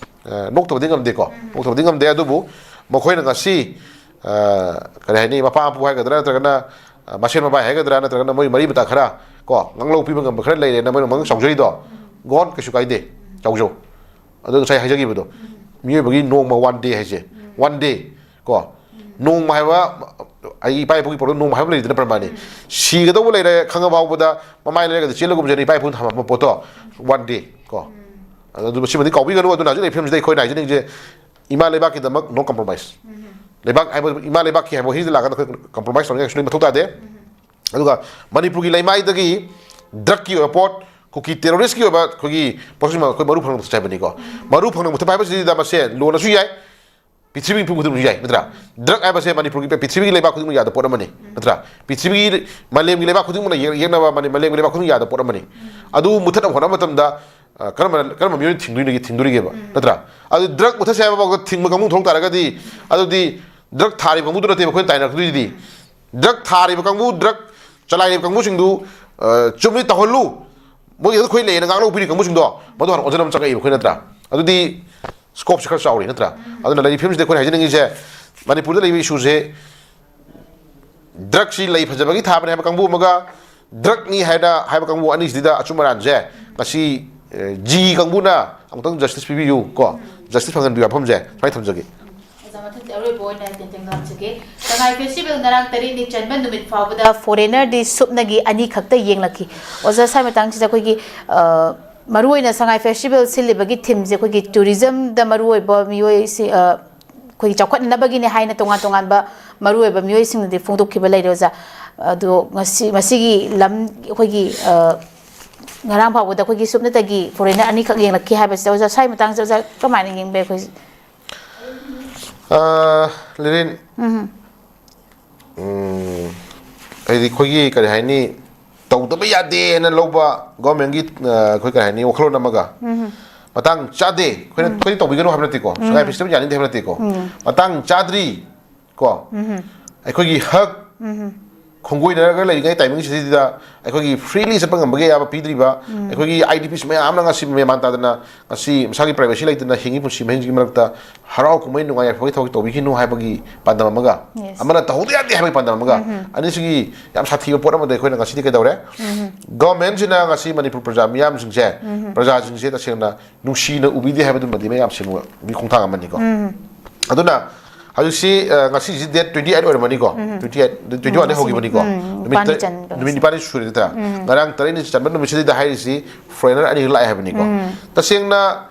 ꯑ, ꯅꯣꯛꯇꯕꯗꯤ ꯉꯝꯗꯦꯀꯣ꯫ ꯅꯣꯛꯇꯕꯗꯤ ꯉꯝꯗꯦ꯫ ꯑꯗꯨꯕꯨ ꯃꯈꯣꯏꯅ ꯉꯁꯤ, ꯑ, ꯀꯔꯤ ꯍꯥꯏꯅꯤ, ꯃꯄꯥ ꯃꯄꯨ ꯍꯥꯏꯒꯗ꯭ꯔꯥ, ꯅꯠꯇ꯭ꯔꯒꯅ, ꯑ, ꯃꯁꯦꯟ ꯃꯄꯥꯏ ꯍꯥꯏꯒꯗ꯭ꯔꯥ, ꯅꯠꯇ꯭ꯔꯒꯅ ꯃꯣꯏ ꯃꯔꯤ ꯃꯇꯥ ꯈꯔ ꯀꯣ ꯉꯥꯡꯂꯧ ꯄꯤꯕ ꯉꯝꯕ ꯈꯔ ꯂꯩꯔꯦꯅ ꯃꯣꯏꯅ ꯃꯉꯛ ꯆꯥꯎꯖꯔꯤꯗꯣ, ꯒꯣꯟ ꯀꯩꯁꯨ ꯀꯥꯏꯗꯦ, ꯆꯥꯎꯖꯧ꯫ ꯑꯗꯨ ꯉꯁꯥꯏ ꯍꯥꯏꯖꯈꯤꯕꯗꯣ, ꯃꯤꯑꯣꯏꯕꯒꯤ ꯅꯣꯡꯃ, ꯋꯥꯟ ꯗꯦ ꯍꯥꯏꯁꯦ, ꯋꯥꯟ ꯗꯦ ꯀꯣ, ꯅꯣꯡꯃ ꯍꯥꯏꯕ, ꯑꯩꯒꯤ ꯏꯄꯥ ꯏꯄꯨꯒꯤ ꯄꯥꯎꯔꯧ ꯅꯣꯡꯃ ꯍꯥꯏꯕ ꯂꯩꯗꯅ, ꯄ꯭ꯔꯃꯥꯟꯅꯤ꯫ ꯁꯤꯒꯗꯧꯕ ꯂꯩꯔꯦ ꯈꯪꯉ ꯐꯥꯎꯕꯗ ꯃꯃꯥꯏ ꯂꯩꯔꯒꯗꯤ ꯆꯦꯜꯂꯒꯨꯝꯁꯦꯅ ꯏꯄꯥ ꯏꯄꯨꯅ ꯊꯝꯃꯝꯕ ꯄꯣꯠꯇꯣ, ꯋꯥꯟ ꯗꯦ ꯀꯣ꯫ ꯑꯗꯨ ꯃꯁꯤꯃꯗꯤ ꯀꯥꯎꯕꯤꯒꯅꯨ꯫ ꯑꯗꯨꯅ ꯍꯧꯖꯤꯛ ꯂꯩꯔꯤꯕ ꯐꯤꯕꯝꯁꯤꯗ ꯑꯩꯈꯣꯏꯅ ꯍꯥꯏꯖꯅꯤꯡꯉꯤꯁꯦ, ꯏꯃꯥ ꯂꯩꯕꯥꯛꯀꯤꯗꯃꯛ no compromise꯫ ꯂꯩꯕꯥꯛ ꯍꯥꯏꯕ, ꯏꯃꯥ ꯂꯩꯕꯥꯛꯀꯤ ꯍꯥꯏꯕ ꯋꯥꯍꯩꯁꯤꯗ ꯂꯥꯛꯀꯥꯟꯗ ꯑꯩꯈꯣꯏ compromise ꯇꯧꯅꯤꯡꯉꯥꯏ ꯀꯩꯁꯨ ꯂꯩꯕ ꯃꯊꯧ ꯇꯥꯗꯦ꯫ ꯑꯗꯨꯒ ꯃꯅꯤꯄꯨꯔꯒꯤ ꯂꯩꯃꯥꯏꯗꯒꯤ ꯗ꯭ꯔꯒꯀꯤ ꯑꯣꯏꯕ ꯄꯣꯠ, ꯀꯨꯀꯤ ꯇꯦꯔꯣꯔꯤꯁꯀꯤ ꯑꯣꯏꯕ ꯑꯩꯈꯣꯏꯒꯤ ꯄꯣꯠꯁꯤꯃ ꯑꯩꯈꯣꯏ ꯃꯔꯨ ꯐꯪꯅꯕ ꯊꯣꯛꯆꯩ ꯍꯥꯏꯕꯅꯤꯀꯣ꯫ ꯃꯔꯨ ꯐꯪꯅꯕ ꯃꯨꯊꯠꯄ ꯍꯥꯏꯕꯁꯤꯗ ꯃꯁꯦ ꯂꯣꯟꯅꯁꯨ ꯌꯥꯏ, ꯄ꯭ꯔꯤꯊꯤꯕꯤ ꯃꯤꯄꯨꯝ ꯈꯨꯗꯤꯡꯃꯛꯁꯨ ꯌꯥꯏ, ꯅꯠꯇ꯭ꯔꯥ? ꯗ꯭ꯔꯒ ꯍꯥꯏꯕꯁꯦ ꯃꯅꯤꯄꯨꯔꯒꯤ, ꯄ꯭ꯔꯤꯊꯤꯕꯤꯒꯤ ꯂꯩꯕꯥꯛ ꯈꯨꯗꯤꯡꯃꯛ ꯌꯥꯗꯕ ꯄꯣꯠ ꯑꯃꯅꯤ, ꯅꯠꯇ꯭ꯔꯥ? ꯄ꯭ꯔꯤꯊꯤꯕꯤꯒꯤ, ꯃꯥꯂꯦꯝꯒꯤ ꯂꯩꯕꯥꯛ ꯈꯨꯗꯤꯡꯃꯛꯅ ꯌꯦꯛ-, ꯌꯦꯛꯅꯕ, ꯃꯅꯤ-, ꯃꯥꯂꯦꯝꯒꯤ ꯂꯩꯕꯥꯛ ꯈꯨꯗꯤꯡꯃꯛ ꯌꯥꯗꯕ ꯄꯣꯠ ꯑꯃꯅꯤ꯫ ꯑꯗꯨ ꯃꯨꯊꯠꯅꯕ ꯍꯣꯠꯅꯕ ꯃꯇꯝꯗ, ꯑ, ꯀꯔꯝꯕ, ꯀꯔꯝꯕ ꯃꯤꯑꯣꯏꯅ ꯊꯤꯡꯗꯣꯏꯅꯣ, ꯊꯤꯡꯗꯣꯔꯤꯒꯦꯕ, ꯅꯠꯇ꯭ꯔꯥ? ꯑꯗꯨ ꯗ꯭ꯔꯒ ꯃꯨꯊꯠꯁꯦ ꯍꯥꯏꯕ ꯐꯥꯎꯗ ꯊꯤꯡꯕ ꯀꯥꯡꯕꯨ ꯊꯣꯛꯂꯛ ꯇꯥꯔꯒꯗꯤ, ꯑꯗꯨꯗꯤ ꯗ꯭ꯔꯒ ꯊꯥꯔꯤꯕ ꯀꯥꯡꯕꯨꯗꯨ ꯅꯠꯇꯦꯕ ꯑꯩꯈꯣꯏꯅ ꯇꯥꯏꯅꯔꯛꯇꯣꯏꯗꯨꯗꯤ꯫ ꯗ꯭ꯔꯒ ꯊꯥꯔꯤꯕ ꯀꯥꯡꯕꯨ, ꯗ꯭ꯔꯒ ꯆꯂꯥꯏꯔꯤꯕ ꯀꯥꯡꯕꯨꯁꯤꯡꯗꯨ, ꯑ, ꯆꯨꯝꯃꯤ, ꯇꯧꯍꯜꯂꯨ, ꯃꯣꯏꯒꯤ ꯑꯩꯈꯣꯏ ꯂꯩꯌꯦꯅ ꯉꯥꯡꯂꯧ ꯄꯤꯔꯤ ꯀꯥꯡꯕꯨꯁꯤꯡꯗꯣ, ꯃꯗꯨ ꯍꯥꯟꯅ ꯑꯣꯟꯁꯤꯟꯕ ꯑꯃ ꯆꯪꯉꯛꯏꯕ ꯑꯩꯈꯣꯏ, ꯅꯠꯇ꯭ꯔꯥ? ꯑꯗꯨꯗꯤ scopeꯁꯦ ꯈꯔ ꯆꯥꯎꯔꯤ ꯅꯠꯇ꯭ꯔꯥ? ꯑꯗꯨꯅ ꯂꯩꯔꯤꯕ ꯐꯤꯕꯝꯁꯤꯗ ꯑꯩꯈꯣꯏꯅ ꯍꯥꯏꯖꯅꯤꯡꯉꯤꯁꯦ, ꯃꯅꯤꯄꯨꯔꯗ ꯂꯩꯕ issueꯁꯦ drugꯁꯤ ꯂꯩ ꯐꯖꯕꯒꯤ ꯊꯥꯕꯅꯦ ꯍꯥꯏꯕ ꯀꯥꯡꯕꯨ ꯑꯃꯒ, drugꯅꯤ ꯍꯥꯏꯅ ꯍꯥꯏꯕ ꯀꯥꯡꯕꯨ ꯑꯅꯤꯁꯤꯗ ꯑꯆꯨꯝ ꯑꯔꯥꯟꯁꯦ ꯉꯁꯤ, ꯑꯦ, ꯖꯤ ꯀꯥꯡꯕꯨꯅ ꯑꯃꯨꯛꯇꯪ justice ꯄꯤꯕꯤꯌꯨ ꯀꯣ, justice ꯐꯪꯍꯟꯕꯤꯌꯨ ꯋꯥꯐꯝꯁꯦ ꯁꯨꯃꯥꯏꯅ ꯊꯝꯖꯒꯦ꯫ ꯑꯣꯖꯥ, ꯃꯊꯪꯗꯤ ꯑꯔꯣꯏꯕ ꯑꯣꯏꯅ ꯇꯦꯟꯇꯦꯡ ꯂꯥꯛꯆꯒꯦ꯫ ꯁꯉꯥꯏ festival ꯉꯔꯥꯡ ꯇꯔꯦꯠꯅꯤ ꯆꯟꯕ ꯅꯨꯃꯤꯠ ꯐꯥꯎꯕꯗ foreignerꯗꯤ ꯁꯨꯞꯅꯒꯤ ꯑꯅꯤꯈꯛꯇ ꯌꯦꯡꯂꯛꯈꯤ꯫ ꯑꯣꯖꯥ, ꯁ꯭ꯋꯥꯏ ꯃꯇꯥꯡꯁꯤꯗ ꯑꯩꯈꯣꯏꯒꯤ, ꯑ, ꯃꯔꯨꯑꯣꯏꯅ ꯁꯉꯥꯏ festival ꯁꯤꯜꯂꯤꯕꯒꯤ themeꯁꯦ ꯑꯩꯈꯣꯏꯒꯤ tourismꯗ ꯃꯔꯨꯑꯣꯏꯕ ꯃꯤꯑꯣꯏꯁꯤ, ꯑ, ꯑꯩꯈꯣꯏꯒꯤ ꯆꯥꯎꯈꯠꯅꯅꯕꯒꯤꯅꯦ ꯍꯥꯏꯅ ꯇꯣꯉꯥꯟ ꯇꯣꯉꯥꯟꯕ ꯃꯔꯨꯑꯣꯏꯕ ꯃꯤꯑꯣꯏꯁꯤꯡꯅꯗꯤ ꯐꯣꯡꯗꯣꯛꯈꯤꯕ ꯂꯩꯔꯦ ꯑꯣꯖꯥ꯫ ꯑꯗꯣ ꯉꯁꯤ, ꯃꯁꯤꯒꯤ ꯂꯝ, ꯑꯩꯈꯣꯏꯒꯤ, ꯑ, ꯉꯔꯥꯡ ꯐꯥꯎꯕꯗ ꯑꯩꯈꯣꯏꯒꯤ ꯁꯨꯞꯅꯇꯒꯤ foreigner ꯑꯅꯤꯈꯛ ꯌꯦꯡꯂꯛꯈꯤ ꯍꯥꯏꯕꯁꯤꯗ ꯑꯣꯖꯥ, ꯁ꯭ꯋꯥꯏ ꯃꯇꯥꯡꯁꯤꯗ ꯑꯣꯖꯥ ꯀꯃꯥꯏꯅ ꯌꯦꯡꯕ ꯑꯩꯈꯣꯏ? ꯑ, ꯂꯤꯔꯤꯟ, ꯎꯝ꯫ ꯎꯝ, ꯍꯥꯏꯗꯤ ꯑꯩꯈꯣꯏꯒꯤ ꯀꯔꯤ ꯍꯥꯏꯅꯤ, ꯇꯧꯗꯕ ꯌꯥꯗꯦꯅ ꯂꯧꯕ governmentꯀꯤ, ꯑ, ꯑꯩꯈꯣꯏ ꯀꯔꯤ ꯍꯥꯏꯅꯤ, ꯋꯥꯈꯜꯂꯣꯟ ꯑꯃꯒ, ꯎꯝ꯫ ꯃꯇꯥꯡ ꯆꯥꯗꯦ, ꯑꯩꯈꯣꯏꯅ, ꯎꯝ꯫ ꯑꯩꯈꯣꯏꯅ ꯇꯧꯕꯤꯒꯅꯨ ꯍꯥꯏꯕ ꯅꯠꯇꯦꯀꯣ, ꯎꯝ꯫ ꯁꯉꯥꯏ festival ꯌꯥꯅꯤꯡꯗꯦ ꯍꯥꯏꯕ ꯅꯠꯇꯦꯀꯣ, ꯎꯝ꯫ ꯃꯇꯥꯡ ꯆꯥꯗ꯭ꯔꯤ ꯀꯣ, ꯎꯝ꯫ ꯑꯩꯈꯣꯏꯒꯤ ꯍꯛ ꯎꯝ꯫ ꯈꯣꯡꯒꯣꯏꯅꯔꯒ ꯂꯩꯔꯤꯉꯩ timingꯁꯤꯗ ꯑꯩꯈꯣꯏꯒꯤ freely ꯆꯠꯄ ꯉꯝꯕꯒꯤ ꯑꯌꯥꯕ ꯄꯤꯗ꯭ꯔꯤꯕ, ꯎꯝ꯫ ꯑꯩꯈꯣꯏꯒꯤ IDPs ꯃꯌꯥꯝꯅ ꯉꯁꯤ ꯃꯦꯟꯃꯥꯟ ꯇꯥꯗꯅ ꯉꯁꯤ ꯃꯁꯥꯒꯤ privacy ꯂꯩꯇꯅ ꯍꯤꯡꯉꯤ ꯄꯨꯟꯁꯤ ꯃꯍꯤꯡꯁꯤꯒꯤ ꯃꯔꯛꯇ ꯍꯔꯥꯎ ꯀꯨꯝꯍꯩ ꯅꯨꯡꯉꯥꯏ ꯌꯥꯏꯐꯕꯒꯤ ꯊꯕꯛ ꯇꯧꯕꯤꯈꯤꯅꯨ ꯍꯥꯏꯕꯒꯤ ꯄꯥꯟꯗꯝ ꯑꯃꯒ, yes꯫ ꯑꯃꯅ ꯇꯧꯍꯧꯗ ꯌꯥꯗꯦ ꯍꯥꯏꯕꯒꯤ ꯄꯥꯟꯗꯝ ꯑꯃꯒ, ꯎꯝ꯫ ꯑꯅꯤꯁꯤꯒꯤ ꯌꯥꯝ ꯁꯥꯊꯤꯕ ꯄꯣꯠ ꯑꯃꯗ ꯑꯩꯈꯣꯏꯅ ꯉꯁꯤꯗꯤ ꯀꯩꯗꯧꯔꯦ? ꯎꯝ꯫ Governmentꯁꯤꯅ ꯉꯁꯤ ꯃꯅꯤꯄꯨꯔ ꯄ꯭ꯔꯖꯥ ꯃꯤꯌꯥꯝꯁꯤꯡꯁꯦ, ꯎꯝ꯫ ꯄ꯭ꯔꯖꯥꯁꯤꯡꯁꯦ ꯇꯁꯦꯡꯅ ꯅꯨꯡꯁꯤꯅ ꯎꯕꯤꯗꯦ ꯍꯥꯏꯕꯗꯨꯃꯗꯤ ꯃꯌꯥꯝ ꯁꯦꯝꯕꯒꯤ ꯈꯣꯡꯊꯥꯡ ꯑꯃꯅꯤꯀꯣ꯫ ꯎꯝ꯫ ꯑꯗꯨꯅ ꯍꯧꯖꯤꯛꯁꯤ, ꯑ, ꯉꯁꯤꯁꯤ date twenty eight ꯑꯣꯏꯔꯝꯃꯅꯤꯀꯣ? ꯎꯝ꯫ Twenty eight, twenty one ꯗꯒꯤ ꯉꯁꯤ ꯍꯧꯈꯤꯕꯅꯤꯀꯣ? ꯎꯝ, ꯅꯨꯃꯤꯠ ꯅꯤꯄꯥꯜꯅꯤ ꯇ-, ꯆꯟꯕ ꯅꯨꯃꯤꯠ ꯉꯁꯤ꯫ ꯅꯤꯄꯥꯜꯅꯤ ꯁꯨꯔꯦ ꯅꯠꯇ꯭ꯔꯥ? ꯎꯝ꯫ ꯉꯔꯥꯡ ꯇꯔꯦꯠꯅꯤ ꯆꯟꯕ ꯅꯨꯃꯤꯠꯁꯤꯗꯩꯗ ꯍꯥꯏꯔꯤꯁꯤ foreigner ꯑꯅꯤꯈꯛ ꯂꯥꯛꯑꯦ ꯍꯥꯏꯕꯅꯤꯀꯣ? ꯎꯝ꯫ ꯇꯁꯦꯡꯅ,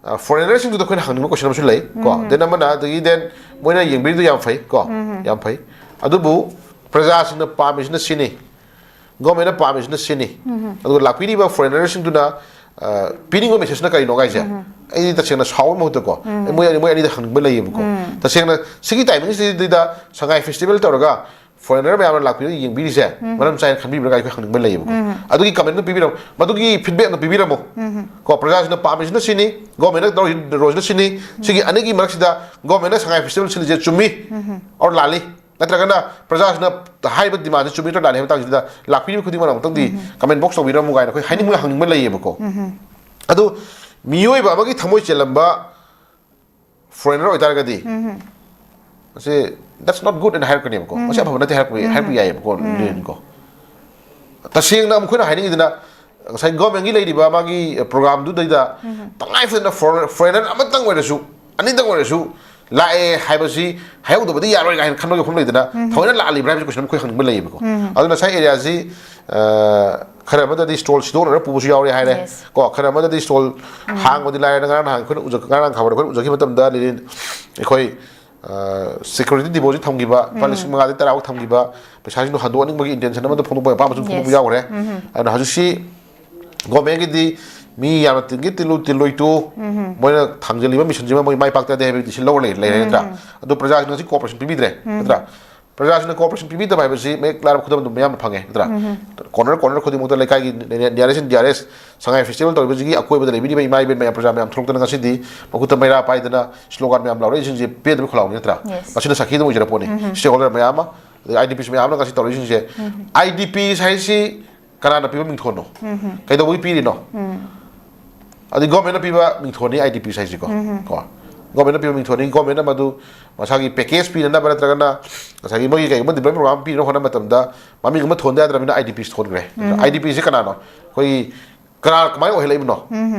ꯑ, foreigners ꯁꯤꯡꯗꯨꯗ ꯑꯩꯈꯣꯏꯅ ꯍꯪꯅꯤꯡꯕ question ꯑꯃꯁꯨ ꯂꯩ ꯀꯣ? ꯎꯝ꯫ Then ꯑꯃꯅ, ꯑꯗꯒꯤ then ꯃꯣꯏꯅ ꯌꯦꯡꯕꯤꯔꯤꯗꯨ ꯌꯥꯝ ꯐꯩ ꯀꯣ? ꯎꯝ꯫ ꯌꯥꯝ ꯐꯩ꯫ ꯑꯗꯨꯕꯨ ꯄ꯭ꯔꯖꯥꯁꯤꯡꯅ ꯄꯥꯝꯃꯤꯁꯤꯅ ꯁꯤꯅꯤ, governmentꯅ ꯄꯥꯝꯃꯤꯁꯤꯅ ꯁꯤꯅꯤ꯫ ꯎꯝ꯫ ꯑꯗꯨꯒ ꯂꯥꯛꯄꯤꯔꯤꯕ foreignerꯁꯤꯡꯗꯨꯅ, ꯑ, ꯄꯤꯅꯤꯡꯕ messageꯅ ꯀꯔꯤꯅꯣ ꯍꯥꯏꯁꯦ? ꯎꯝ꯫ ꯑꯩꯗꯤ ꯇꯁꯦꯡꯅ ꯁꯥꯎꯕꯒꯤ ꯃꯍꯨꯠꯇꯀꯣ, ꯎꯝ꯫ ꯃꯣꯏ, ꯃꯣꯏ ꯑꯅꯤꯗ ꯍꯪꯅꯤꯡꯕ ꯂꯩꯌꯦꯕꯀꯣ꯫ ꯎꯝ꯫ ꯇꯁꯦꯡꯅ ꯁꯤꯒꯤ timingꯁꯤꯗꯩꯗ ꯁꯉꯥꯏ festival ꯇꯧꯔꯒ foreigner ꯃꯌꯥꯝꯅ ꯂꯥꯛꯄꯤꯔꯒ ꯌꯦꯡꯕꯤꯔꯤꯁꯦ ꯎꯝ꯫ ꯃꯔꯝ ꯆꯥꯏꯅ ꯈꯟꯕꯤꯕ꯭ꯔꯥ ꯀꯥꯏ ꯑꯩꯈꯣꯏ ꯍꯪꯅꯤꯡꯕ ꯂꯩꯌꯦꯕꯀꯣ꯫ ꯎꯝ꯫ ꯑꯗꯨꯒꯤ commentꯇꯣ ꯄꯤꯕꯤꯔꯝꯃꯨ, ꯃꯗꯨꯒꯤ feedbackꯇꯣ ꯄꯤꯕꯤꯔꯝꯃꯨ꯫ ꯎꯝ꯫ ꯀꯣ, ꯄ꯭ꯔꯖꯥꯁꯤꯡꯅ ꯄꯥꯝꯃꯤꯁꯤꯅ ꯁꯤꯅꯤ, governmentꯅ ꯇꯧꯔꯤꯁꯤꯅ ꯁꯤꯅꯤ, ꯎꯝ꯫ ꯁꯤꯒꯤ ꯑꯅꯤꯒꯤ ꯃꯔꯛꯁꯤꯗ governmentꯅ ꯁꯉꯥꯏ festival ꯁꯤꯜꯂꯤꯁꯦ ꯆꯨꯝꯃꯤ ꯎꯝ꯫ or ꯂꯥꯜꯂꯤ, ꯅꯠꯇ꯭ꯔꯒꯅ ꯄ꯭ꯔꯖꯥꯁꯤꯅ ꯍꯥꯏꯔꯤꯕ demandꯁꯦ ꯆꯨꯝꯃꯤ ꯅꯠꯇ꯭ꯔ ꯂꯥꯜꯂꯤ ꯍꯥꯏꯕ ꯃꯇꯥꯡꯁꯤꯗ ꯂꯥꯛꯄꯤꯔꯤꯕ ꯈꯨꯗꯤꯡꯃꯛꯅ ꯑꯃꯨꯛꯇꯪꯗꯤ ꯎꯝ꯫ comment box ꯇꯧꯕꯤꯔꯝꯃꯨ ꯀꯥꯏꯅ ꯑꯩꯈꯣꯏ ꯍꯥꯏꯅꯤꯡꯕ, ꯍꯪꯅꯤꯡꯕ ꯂꯩꯌꯦꯕꯀꯣ꯫ ꯎꯝ꯫ ꯑꯗꯨ ꯃꯤꯑꯣꯏꯕ ꯑꯃꯒꯤ ꯊꯃꯣꯏ ꯆꯦꯜꯂꯝꯕ ꯐꯣꯔꯦꯅꯔ ꯑꯣꯏꯇꯥꯔꯒꯗꯤ, ꯃꯁꯤ "That's not good" ꯍꯥꯏꯅ ꯍꯥꯏꯔꯛꯀꯅꯦꯕꯀꯣ꯫ "ꯃꯁꯤ ꯑꯐꯕ ꯅꯠꯇꯦ" ꯍꯥꯏꯔꯛꯄ, ꯍꯥꯏꯔꯛꯄ ꯌꯥꯏꯑꯕꯀꯣ, ꯂꯦꯅꯤꯟꯀꯣ꯫ ꯇꯁꯦꯡꯅ ꯑꯃꯨꯛ ꯑꯩꯈꯣꯏꯅ ꯍꯥꯏꯅꯤꯡꯉꯤꯗꯅ, ꯉꯁꯥꯏ ꯒꯣꯔꯃꯦꯟꯒꯤ ꯂꯩꯔꯤꯕ ꯃꯥꯒꯤ ꯄ꯭ꯔꯣꯒ꯭ꯔꯥꯝꯗꯨꯗꯩꯗ ꯇꯉꯥꯏ ꯐꯗꯅ ꯐꯣꯔꯦꯅꯔ ꯑꯃꯇꯪ ꯑꯣꯏꯔꯁꯨ, ꯑꯅꯤꯇꯪ ꯑꯣꯏꯔꯁꯨ ꯂꯥꯛꯑꯦ ꯍꯥꯏꯕꯁꯤ ꯍꯥꯏꯍꯧꯗꯕꯗꯤ ꯌꯥꯔꯣꯏ ꯀꯥꯏꯅ ꯈꯟꯕꯒꯤ ꯋꯥꯐꯝ ꯂꯩꯗꯅ, ꯊꯑꯣꯏꯅ ꯂꯥꯛꯍꯜꯂꯤꯕ꯭ꯔꯥ ꯍꯥꯏꯕꯁꯤ ꯀꯣꯏꯁꯟ ꯑꯃ ꯑꯩꯈꯣꯏ ꯍꯪꯅꯤꯡꯕ ꯂꯩꯌꯦꯕꯀꯣ꯫ ꯑꯗꯨꯅ ꯉꯁꯥꯏ ꯑꯦꯔꯤꯌꯥꯁꯤ, ꯑ, ꯈꯔ ꯑꯃꯗꯗꯤ ꯁ꯭ꯇꯣꯜ ꯁꯤꯗꯣꯛꯅꯔ ꯄꯨꯕꯁꯨ ꯌꯥꯎꯔꯦ ꯍꯥꯏꯔꯦ꯫ Yes. ꯀꯣ, ꯈꯔ ꯑꯃꯗꯗꯤ ꯁ꯭ꯇꯣꯜ ꯍꯥꯡꯕꯗꯤ ꯂꯥꯏꯔꯅ, ꯉꯔꯥꯡ ꯅꯍꯥꯟ ꯑꯩꯈꯣꯏꯅ ꯎꯖ-, ꯉꯔꯥꯡ ꯈꯥꯕꯗ ꯑꯩꯈꯣꯏꯅ ꯎꯖꯈꯤꯕ ꯃꯇꯝꯗ ꯂꯦꯅꯤꯟ ꯑꯩꯈꯣꯏ, ꯑ, ꯁꯦꯀ꯭ꯌꯨꯔꯤꯇꯤ ꯗꯤꯄꯣꯖꯤꯠ ꯊꯝꯈꯤꯕ ꯂꯨꯄꯥ ꯂꯤꯁꯤꯡ ꯃꯉꯥꯗꯒꯤ ꯇꯔꯥ ꯐꯥꯎ ꯊꯝꯈꯤꯕ ꯄꯩꯁꯥꯁꯤꯡꯗꯣ ꯍꯟꯗꯣꯛꯍꯟꯅꯤꯡꯕꯒꯤ ꯏꯟꯇꯦꯟꯁꯟ ꯑꯃꯗ ꯐꯣꯡꯗꯣꯛꯄ ꯑꯄꯥꯝꯕꯁꯨ ꯐꯣꯡꯗꯣꯛꯄ Yes. ꯌꯥꯎꯈ꯭ꯔꯦ꯫ ꯑꯗꯨꯅ ꯍꯧꯖꯤꯛꯁꯤ ꯒꯣꯔꯃꯦꯟꯒꯤꯗꯤ ꯃꯤ ꯌꯥꯝꯅ ꯇꯤꯟꯒꯤ ꯇꯤꯜꯂꯨ ꯇꯤꯜꯂꯣꯏꯇꯨ, ꯃꯣꯏꯅ ꯊꯥꯡꯖꯜꯂꯤꯕ ꯃꯤꯁꯟꯁꯤꯃ ꯃꯣꯏ ꯃꯥꯏ ꯄꯥꯛꯇꯗꯦ ꯍꯥꯏꯕꯒꯤ decision ꯂꯧꯔ ꯂꯩ-, ꯂꯩꯔꯦ ꯅꯠꯇ꯭ꯔꯥ? ꯑꯗꯨ ꯄ꯭ꯔꯖꯥꯁꯤꯡꯅ ꯉꯁꯤ cooperation ꯄꯤꯕꯤꯗ꯭ꯔꯦ ꯅꯠꯇ꯭ꯔꯥ? ꯄ꯭ꯔꯖꯥꯁꯤꯡꯅ cooperation ꯄꯤꯕꯤꯗꯕ ꯍꯥꯏꯕꯁꯤ ꯃꯌꯦꯛ ꯂꯥꯅ ꯈꯨꯗꯝ ꯑꯗꯨꯝ ꯃꯌꯥꯝꯅ ꯐꯪꯉꯦ ꯅꯠꯇ꯭ꯔꯥ? Corner, corner ꯈꯨꯗꯤꯡꯃꯛꯇ ꯂꯩꯀꯥꯏꯒꯤ nearest and dearest Sangai festival ꯇꯧꯔꯤꯕꯁꯤꯒꯤ ꯑꯀꯣꯏꯕꯗ ꯂꯩꯕꯤꯔꯤꯕ ꯏꯃꯥ ꯏꯕꯦꯟ ꯃꯌꯥꯝ, ꯄ꯭ꯔꯖꯥ ꯃꯌꯥꯝ ꯊꯣꯛꯂꯛꯇꯅ ꯉꯁꯤꯗꯤ ꯃꯈꯨꯠꯇ ꯃꯩꯔꯥ ꯄꯥꯏꯗꯅ slogan ꯃꯌꯥꯝ ꯂꯥꯎꯔꯛꯏꯁꯤꯡꯁꯦ ꯄꯦꯟꯗꯕ ꯈꯣꯜꯂꯥꯎꯅꯤ ꯅꯠꯇ꯭ꯔꯥ? Yes. ꯃꯁꯤꯅ ꯁꯥꯈꯤ ꯑꯗꯨꯝ ꯑꯣꯏꯖꯔꯛꯄꯣꯠꯅꯤ꯫ Stakeholder ꯃꯌꯥꯝ ꯑꯃ, ꯑꯗꯩ IDPs ꯃꯌꯥꯝ ꯑꯃ ꯉꯁꯤ ꯇꯧꯔꯛꯏꯁꯤꯡꯁꯦ, IDPs ꯍꯥꯏꯁꯤ ꯀꯅꯥꯅ ꯄꯤꯕ ꯃꯤꯡꯊꯣꯟꯅꯣ? ꯀꯩꯗꯧꯕꯒꯤ ꯄꯤꯔꯤꯅꯣ? ꯑꯗꯩ ꯒꯣꯔꯃꯦꯟꯅ ꯄꯤꯕ ꯃꯤꯡꯊꯣꯟꯅꯤ IDPs ꯍꯥꯏꯁꯤꯀꯣ꯫ ꯀꯣ, ꯒꯣꯔꯃꯦꯟꯅ ꯄꯤꯕ ꯃꯤꯡꯊꯣꯟꯅꯤ, ꯒꯣꯔꯃꯦꯟꯅ ꯃꯗꯨ ꯃꯁꯥꯒꯤ package ꯄꯤꯅꯅꯕ ꯅꯠꯇ꯭ꯔꯒꯅ ꯉꯁꯥꯏꯒꯤ ꯃꯣꯏꯒꯤ ꯀꯩꯒꯨꯝꯕ development program ꯄꯤꯅꯕ ꯍꯣꯠꯅꯕ ꯃꯇꯝꯗ ꯃꯃꯤꯡ ꯑꯃ ꯊꯣꯟꯗ ꯌꯥꯗ꯭ꯔꯕꯅꯤꯅ IDPs ꯊꯣꯟꯈ꯭ꯔꯦ꯫ IDPs ꯁꯤ ꯀꯅꯥꯅꯣ? ꯑꯩꯈꯣꯏꯒꯤ ꯀꯅꯥ ꯀꯃꯥꯏꯅ ꯑꯣꯏꯍꯜꯂꯛꯏꯕꯅꯣ?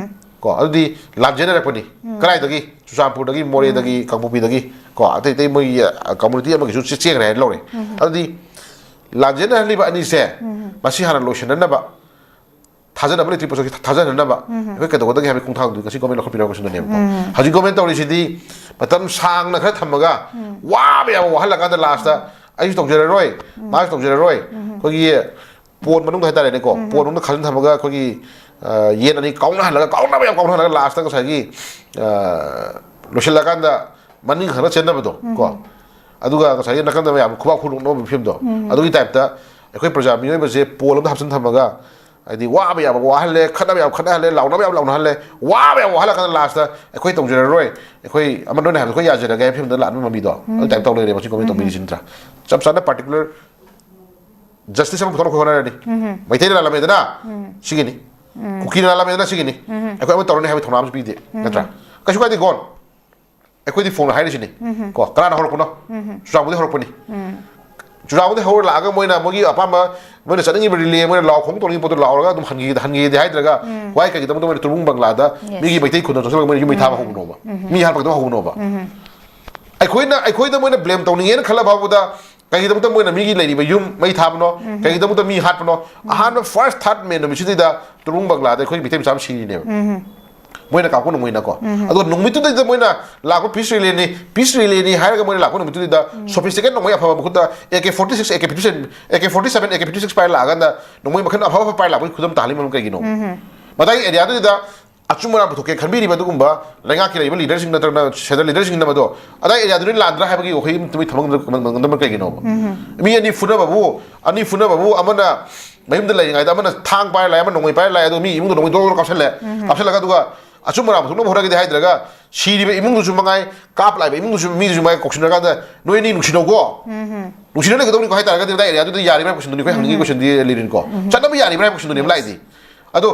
ꯀꯣ, ꯑꯗꯨꯗꯤ ꯂꯥꯟꯖꯦꯟꯅꯔꯛꯄꯅꯤ꯫ ꯀꯗꯥꯏꯗꯒꯤ? ꯆꯨꯔꯆꯥꯟꯄꯨꯔꯗꯒꯤ, ꯃꯣꯔꯦꯗꯒꯤ, ꯀꯥꯡꯄꯣꯛꯄꯤꯗꯒꯤ, ꯀꯣ, ꯑꯇꯩ ꯑꯇꯩ ꯃꯣꯏꯒꯤ, ꯑ, community ꯑꯃꯒꯤꯁꯨ ꯆꯦ-, ꯆꯦꯟꯈ꯭ꯔꯦ ꯍꯥꯏꯅ ꯂꯧꯔꯦ꯫ ꯑꯗꯨꯗꯤ ꯂꯥꯟꯖꯦꯟꯅꯍꯜꯂꯤꯕ ꯑꯅꯤꯁꯦ ꯃꯁꯤ ꯍꯥꯟꯅ ꯂꯣꯏꯁꯤꯟꯅꯅꯕ, ꯊꯥꯖꯅꯕ ꯂꯩꯇ꯭ꯔꯤ ꯄꯣꯠꯁꯛꯁꯤ ꯊꯥꯖꯅꯅꯕ ꯑꯩꯈꯣꯏ ꯀꯩꯗꯧꯒꯗꯒꯦ ꯍꯥꯏꯕꯒꯤ ꯈꯣꯡꯊꯥꯡꯗꯨ ꯉꯁꯤ ꯒꯣꯔꯃꯦꯟ ꯂꯧꯈꯠꯄꯤꯔꯛꯄꯁꯤꯅꯅꯦꯕꯀꯣ꯫ ꯍꯧꯖꯤꯛ ꯒꯣꯔꯃꯦꯟ ꯇꯧꯔꯤꯁꯤꯗꯤ ꯃꯇꯝ ꯁꯥꯡꯅ ꯈꯔ ꯊꯝꯃꯒ ꯋꯥꯕ ꯌꯥꯕ ꯋꯥꯍꯜꯂꯀꯥꯟꯗ ꯂꯥꯁꯇ ꯑꯩꯁꯨ ꯇꯧꯖꯔꯔꯣꯏ, ꯃꯥꯁꯨ ꯇꯧꯖꯔꯔꯣꯏ, ꯑꯩꯈꯣꯏꯒꯤ ꯄꯣꯟ ꯃꯅꯨꯡꯗ ꯍꯥꯏꯇꯥꯔꯦꯅꯦꯀꯣ, ꯄꯣꯟ ꯃꯅꯨꯡꯗ ꯈꯥꯖꯤꯟ ꯊꯝꯃꯒ ꯑꯩꯈꯣꯏꯒꯤ, ꯑ, ꯌꯦꯟ ꯑꯅꯤ ꯀꯥꯎꯅꯍꯜꯂꯒ, ꯀꯥꯎꯅꯕ ꯌꯥꯝ ꯀꯥꯎꯅꯍꯜꯂꯒ ꯂꯥꯁꯇ ꯉꯁꯥꯏꯒꯤ, ꯑ, ꯂꯣꯏꯁꯤꯜꯂꯀꯥꯟꯗ ꯃꯅꯤꯡ ꯈꯔ ꯆꯦꯟꯅꯕꯗꯣ ꯀꯣ, ꯑꯗꯨꯒ ꯉꯁꯥꯏꯒꯤ ꯅꯥꯀꯟꯗ ꯃꯌꯥꯝ ꯈꯨꯕꯥꯛ ꯈꯨꯅꯣꯛꯅꯕ ꯐꯤꯕꯝꯗꯣ, ꯑꯗꯨꯒꯤ ꯇꯥꯏꯞꯇ ꯑꯩꯈꯣꯏ ꯄ꯭ꯔꯖꯥ ꯃꯤꯑꯣꯏꯕꯁꯦ ꯄꯣꯜ ꯑꯃꯗ ꯍꯥꯞꯆꯤꯟ ꯊꯝꯃꯒ, ꯍꯥꯏꯗꯤ ꯋꯥꯕ ꯌꯥꯕ ꯋꯥꯍꯜꯂꯦ, ꯈꯠꯅꯕ ꯌꯥꯕ ꯈꯠꯅꯍꯜꯂꯦ, ꯂꯥꯎꯅꯕ ꯌꯥꯕ ꯂꯥꯎꯅꯍꯜꯂꯦ, ꯋꯥꯕ ꯌꯥꯕ ꯋꯥꯍꯜꯂꯀꯥꯟꯗ ꯂꯥꯁꯇ ꯑꯩꯈꯣꯏ ꯇꯧꯖꯔꯔꯣꯏ, ꯑꯩꯈꯣꯏ ꯑꯃ ꯅꯣꯏꯅ ꯍꯥꯏꯕꯗꯣ ꯑꯩꯈꯣꯏ ꯌꯥꯖꯔꯒꯦ ꯍꯥꯏꯕ ꯐꯤꯕꯝꯗ ꯂꯥꯛꯅꯕ ꯃꯃꯤꯗꯣ ꯑꯗꯨ ꯇꯥꯏꯞ ꯇꯧ ꯂꯩꯔꯦ ꯃꯁꯤ ꯒꯣꯔꯃꯦꯟ ꯇꯧꯕꯤꯔꯤꯁꯤ ꯅꯠꯇ꯭ꯔꯥ? ꯆꯞ ꯆꯥꯅ particular justice ꯑꯃ ꯄꯨꯊꯣꯛꯅꯕ ꯑꯩꯈꯣꯏ ꯍꯣꯠꯅꯔꯅꯤ꯫ ꯃꯩꯇꯩꯅ ꯂꯥꯜꯂꯝꯃꯦꯗꯅ, ꯁꯤꯒꯤꯅꯤ꯫ ꯀꯨꯀꯤ ꯅꯥꯒꯥ ꯂꯥꯟꯃꯤꯗꯅ ꯁꯤꯒꯤꯅꯤ, ꯑꯩꯈꯣꯏ ꯑꯃ ꯇꯧꯔꯅꯤ ꯍꯥꯏꯕꯒꯤ ꯊꯧꯅꯥ ꯑꯃꯁꯨ ꯄꯤꯗꯦ, ꯅꯠꯇ꯭ꯔꯥ? ꯀꯩꯁꯨ ꯀꯥꯏꯗꯦ, ꯒꯣꯟ꯫ ꯑꯩꯈꯣꯏꯗꯤ ꯐꯣꯡꯅ ꯍꯥꯏꯔꯤꯁꯤꯅꯤ꯫ ꯀꯣ, ꯀꯅꯥꯅ ꯍꯧꯔꯛꯄꯅꯣ? ꯆꯨꯔꯆꯥꯟꯄꯨꯔꯗꯒꯤ ꯍꯧꯔꯛꯄꯅꯤ꯫ ꯆꯨꯔꯆꯥꯟꯄꯨꯔꯗꯒꯤ ꯍꯧꯔ ꯂꯥꯛꯑꯒ ꯃꯣꯏꯅ ꯃꯣꯏꯒꯤ ꯑꯄꯥꯝꯕ, ꯃꯣꯏꯅ ꯆꯠꯅꯤꯡꯉꯤꯕ ꯔꯤꯂꯦ, ꯃꯣꯏꯅ ꯂꯥꯎ ꯈꯣꯡ ꯇꯧꯅꯤꯡꯕ ꯄꯣꯠꯇꯣ ꯂꯥꯎꯔꯒ ꯑꯗꯨꯝ ꯍꯟꯈꯤꯗ-, ꯍꯟꯈꯤꯗꯦ ꯍꯥꯏꯗ꯭ꯔꯒ, ꯋꯥꯏ ꯀꯩꯒꯤꯗꯃꯛꯇ ꯃꯣꯏꯅ ꯇꯨꯔꯨꯡ ꯕꯪꯒ꯭ꯂꯥꯗ Yes. ꯃꯤꯒꯤ ꯃꯩꯇꯩ ꯈꯨꯟꯗ ꯆꯪꯁꯤꯜꯂꯒ ꯃꯣꯏꯅ ꯌꯨꯝ ꯃꯩ ꯊꯥꯕ ꯍꯧꯕꯅꯣꯕ? ꯃꯤ ꯍꯥꯠꯄꯗꯣ ꯍꯧꯕꯅꯣꯕ? ꯑꯩꯈꯣꯏꯅ, ꯑꯩꯈꯣꯏꯗ ꯃꯣꯏꯅ ꯕ꯭ꯂꯦꯝ ꯇꯧꯅꯤꯡꯉꯦꯅ ꯈꯜꯂ ꯐꯥꯎꯕꯗ ꯀꯩꯒꯤꯗꯃꯛꯇ ꯃꯣꯏꯅ ꯃꯤꯒꯤ ꯂꯩꯔꯤꯕ ꯌꯨꯝ ꯃꯩ ꯊꯥꯕꯅꯣ? ꯀꯩꯒꯤꯗꯃꯛꯇ ꯃꯤ ꯍꯥꯠꯄꯅꯣ? ꯑꯍꯥꯟꯕ ꯐꯥꯔꯁ ꯊꯥꯔꯠ ꯃꯦ ꯅꯨꯃꯤꯠꯁꯤꯗꯩꯗ ꯇꯨꯔꯨꯡ ꯕꯪꯒ꯭ꯂꯥꯗ ꯑꯩꯈꯣꯏ ꯃꯩꯇꯩ ꯃꯆꯥ ꯑꯃ ꯁꯤꯔꯤꯅꯦꯕ꯫ ꯃꯣꯏꯅ ꯀꯥꯞꯄ ꯅꯣꯡꯃꯩꯅꯀꯣ꯫ ꯑꯗꯣ ꯅꯨꯃꯤꯠꯇꯨꯗꯩꯗ ꯃꯣꯏꯅ ꯂꯥꯛꯄ ꯄꯤꯁ ꯔꯦꯂꯤꯅꯤ, ꯄꯤꯁ ꯔꯦꯂꯤꯅꯤ ꯍꯥꯏꯔꯒ ꯃꯣꯏꯅ ꯂꯥꯛꯄ ꯅꯨꯃꯤꯠꯇꯨꯗꯩꯗ ꯁꯣꯐꯤꯁꯇꯤꯀꯦꯠ ꯅꯣꯡꯃꯩ ꯑꯐꯕ ꯃꯈꯨꯠꯇ A K forty six, A K fifty seven, A K forty seven, A K fifty six ꯄꯥꯏꯔ ꯂꯥꯛꯑꯀꯥꯟꯗ ꯅꯣꯡꯃꯩ ꯃꯈꯜ ꯑꯐ ꯑꯐꯕ ꯄꯥꯏꯔ ꯂꯥꯛꯄꯒꯤ ꯈꯨꯗꯝ ꯇꯥꯍꯜꯂꯤ ꯃꯔꯝ ꯀꯩꯒꯤꯅꯣ? ꯃꯇꯥꯏ ꯑꯦꯔꯤꯌꯥꯗꯨꯗ ꯑꯆꯨꯝ ꯑꯔꯥꯟ ꯄꯨꯊꯣꯛꯀꯦ ꯈꯟꯕꯤꯔꯤꯕ ꯑꯗꯨꯒꯨꯝꯕ ꯂꯩꯉꯥꯛꯀꯤ ꯂꯩꯔꯤꯕ ꯂꯤꯗꯔꯁꯤꯡ ꯅꯠꯇ꯭ꯔꯒꯅ ꯁꯦꯟꯇ꯭ꯔꯦꯜ ꯂꯤꯗꯔꯁꯤꯡꯅ ꯃꯗꯣ ꯑꯗꯥꯏ ꯑꯦꯔꯤꯌꯥꯗꯨꯅ ꯂꯥꯟꯗ꯭ꯔꯥ ꯍꯥꯏꯕꯒꯤ ꯋꯥꯍꯩ ꯑꯃ ꯊꯝꯕ ꯉꯝꯗꯕ ꯀꯩꯒꯤꯅꯣꯕ? ꯃꯤ ꯑꯅꯤ ꯐꯨꯅꯕꯕꯨ, ꯑꯅꯤ ꯐꯨꯅꯕꯕꯨ ꯑꯃꯅ ꯃꯌꯨꯝꯗ ꯂꯩꯔꯤꯉꯩꯗ ꯑꯃꯅ ꯊꯥꯡ ꯄꯥꯏꯔ ꯂꯥꯛꯑꯦ, ꯑꯃꯅ ꯅꯣꯡꯃꯩ ꯄꯥꯏꯔ ꯂꯥꯛꯑꯦ, ꯑꯗꯨꯒ ꯃꯤ ꯏꯃꯨꯡꯗ ꯅꯣꯡꯃꯩ ꯗꯣꯔ ꯗꯣꯔ ꯀꯥꯞꯁꯜꯂꯦ꯫ ꯀꯥꯞꯁꯜꯂꯒ ꯑꯗꯨꯒ ꯑꯆꯨꯝ ꯑꯔꯥꯟ ꯄꯨꯊꯣꯛꯅꯕ ꯍꯣꯠꯅꯒꯦꯗꯤ ꯍꯥꯏꯗ꯭ꯔꯒ ꯁꯤꯔꯤꯕ ꯏꯃꯨꯡꯗꯨꯁꯨ ꯃꯉꯥꯏ, ꯀꯥꯞ ꯂꯥꯛꯏꯕ ꯏꯃꯨꯡꯗꯨꯁꯨ, ꯃꯤꯗꯨꯁꯨ ꯃꯉꯥꯏ ꯀꯧꯁꯤꯟꯅꯔꯀꯥꯟꯗ ꯅꯣꯏ ꯑꯅꯤ ꯅꯨꯡꯁꯤꯅꯧꯀꯣ, ꯅꯨꯡꯁꯤꯅ ꯂꯩꯒꯗꯧꯅꯤꯀꯣ ꯍꯥꯏꯇꯥꯔꯒꯗꯤ ꯑꯗꯥꯏ ꯑꯦꯔꯤꯌꯥꯗꯨꯗ ꯌꯥꯔꯤꯕ꯭ꯔꯥ ꯍꯥꯏꯕ ꯀꯣꯏꯁꯟꯗꯨꯅꯤ ꯑꯩꯈꯣꯏ ꯍꯪꯅꯤꯡꯉꯤ ꯀꯣꯏꯁꯟꯗꯤ ꯂꯤꯔꯤꯟꯀꯣ꯫ ꯆꯠꯅꯕ ꯌꯥꯔꯤꯕ꯭ꯔꯥ ꯍꯥꯏꯕ ꯀꯣꯏꯁꯟꯗꯨꯅꯦꯕ ꯂꯥꯛꯏꯗꯤ꯫ ꯑꯗꯣ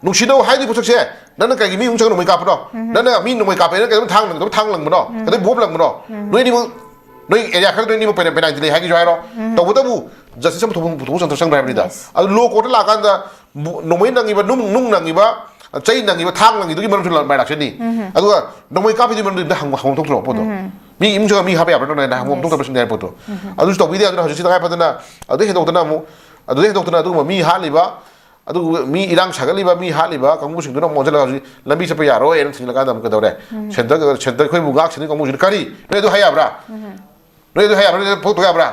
ꯅꯨꯡꯁꯤꯅꯧ ꯍꯥꯏꯗꯣꯏ ꯄꯣꯠꯁꯛꯁꯦ, ꯅꯪꯅ ꯀꯩꯒꯤ ꯃꯤ ꯏꯃꯨꯡ ꯆꯪꯉ ꯅꯣꯡꯃꯩ ꯀꯥꯞꯄꯅꯣ? ꯅꯪꯅ ꯃꯤ ꯅꯣꯡꯃꯩ ꯀꯥꯞꯄꯦ, ꯅꯪ ꯀꯩꯗꯧꯕ ꯊꯥꯡ ꯂꯪ-, ꯀꯩꯗꯧꯕ ꯊꯥꯡ ꯂꯪꯕꯅꯣ? ꯀꯩꯗꯧꯕ ꯕꯣꯝ ꯂꯪꯕꯅꯣ? ꯅꯣꯏ ꯑꯅꯤꯃꯛ, ꯅꯣꯏ ꯑꯦꯔꯤꯌꯥ ꯈꯔ ꯅꯣꯏ ꯑꯅꯤꯃꯛ ꯄꯦꯅꯥ-, ꯄꯦꯅꯥꯜꯇꯤ ꯂꯩ ꯍꯥꯏꯒꯤꯁꯨ ꯍꯥꯏꯔꯣ꯫ ꯇꯧꯕꯇꯕꯨ ꯖꯁꯇꯤꯁ ꯑꯃ ꯄꯨꯊꯣꯛ-, ꯄꯨꯊꯣꯛꯄ ꯆꯪ-, ꯆꯪꯗ꯭ꯔꯥ ꯍꯥꯏꯕꯅꯤꯗ꯫ Yes. ꯑꯗꯨ ꯂꯣ ꯀꯣꯔꯠꯇ ꯂꯥꯛꯑꯀꯥꯟꯗ ꯕꯨ-, ꯅꯣꯡꯃꯩ ꯅꯪꯉꯤꯕ, ꯅꯨꯡ, ꯅꯨꯡ ꯅꯪꯉꯤꯕ, ꯆꯩ ꯅꯪꯉꯤꯕ, ꯊꯥꯡ ꯅꯪꯉꯤꯗꯨꯒꯤ ꯃꯔꯝꯁꯨ ꯂ-, ꯃꯥꯏ ꯂꯥꯛꯆꯅꯤ꯫ ꯑꯗꯨꯒ ꯅꯣꯡꯃꯩ ꯀꯥꯞꯄꯤꯗꯨꯒꯤ ꯃꯔꯝꯗꯨ ꯑꯝꯇ ꯍꯪ-, ꯍꯪꯐꯝ ꯊꯣꯛꯇ꯭ꯔꯣ ꯄꯣꯠꯇꯣ? ꯃꯤ ꯏꯃꯨꯡ ꯆꯪꯉ ꯃꯤ ꯍꯥꯠꯄ ꯌꯥꯕ꯭ꯔꯥ ꯅꯪꯅ ꯍꯪꯐꯝ Yes. ꯊꯣꯛꯇꯕꯁꯤꯡꯅꯦ ꯍꯥꯏ ꯄꯣꯠꯇꯣ꯫ ꯑꯗꯨꯁꯨ ꯇꯧꯕꯤꯗꯦ꯫ ꯑꯗꯨꯅ ꯍꯧꯖꯤꯛꯁꯤ ꯇꯉꯥꯏ ꯐꯗꯅ ꯑꯗꯨꯗꯩ ꯍꯦꯟꯗꯣꯛꯇꯅ ꯑꯃꯨꯛ, ꯑꯗꯨꯗꯩ ꯍꯦꯟꯗꯣꯛꯇꯅ ꯑꯗꯨꯒꯨꯝꯕ ꯃꯤ ꯍꯥꯠꯂꯤꯕ, ꯑꯗꯨꯒ ꯃꯤ ꯏꯔꯥꯡ ꯁꯥꯒꯠꯂꯤꯕ, ꯃꯤ ꯍꯥꯠꯂꯤꯕ ꯀꯥꯡꯕꯨꯁꯤꯡꯗꯨꯅ ꯑꯃꯨꯛ ꯑꯣꯟꯁꯤꯜꯂꯒ ꯍꯧꯖꯤꯛ ꯂꯝꯕꯤ ꯆꯠꯄ ꯌꯥꯔꯣꯏ ꯍꯥꯏꯅ ꯊꯤꯡꯖꯤꯜꯂꯀꯥꯟꯗ ꯑꯃꯨꯛ ꯀꯩꯗꯧꯔꯦ? ꯁꯦꯟꯇꯔ, ꯁꯦꯟꯇꯔ ꯑꯩꯈꯣꯏꯕꯨ ꯉꯥꯛ ꯁꯦꯟꯅꯔꯤ ꯀꯥꯡꯕꯨꯁꯤꯅ ꯀꯔꯤ? ꯅꯣꯏ ꯑꯗꯨ ꯍꯥꯏ ꯌꯥꯕ꯭ꯔꯥ? ꯅꯣꯏ ꯑꯗꯨ ꯍꯥꯏ ꯌꯥꯕ꯭ꯔꯥ? ꯅꯣꯏ ꯑꯗꯨ ꯐꯣꯡꯗꯣꯛ ꯌꯥꯕ꯭ꯔꯥ?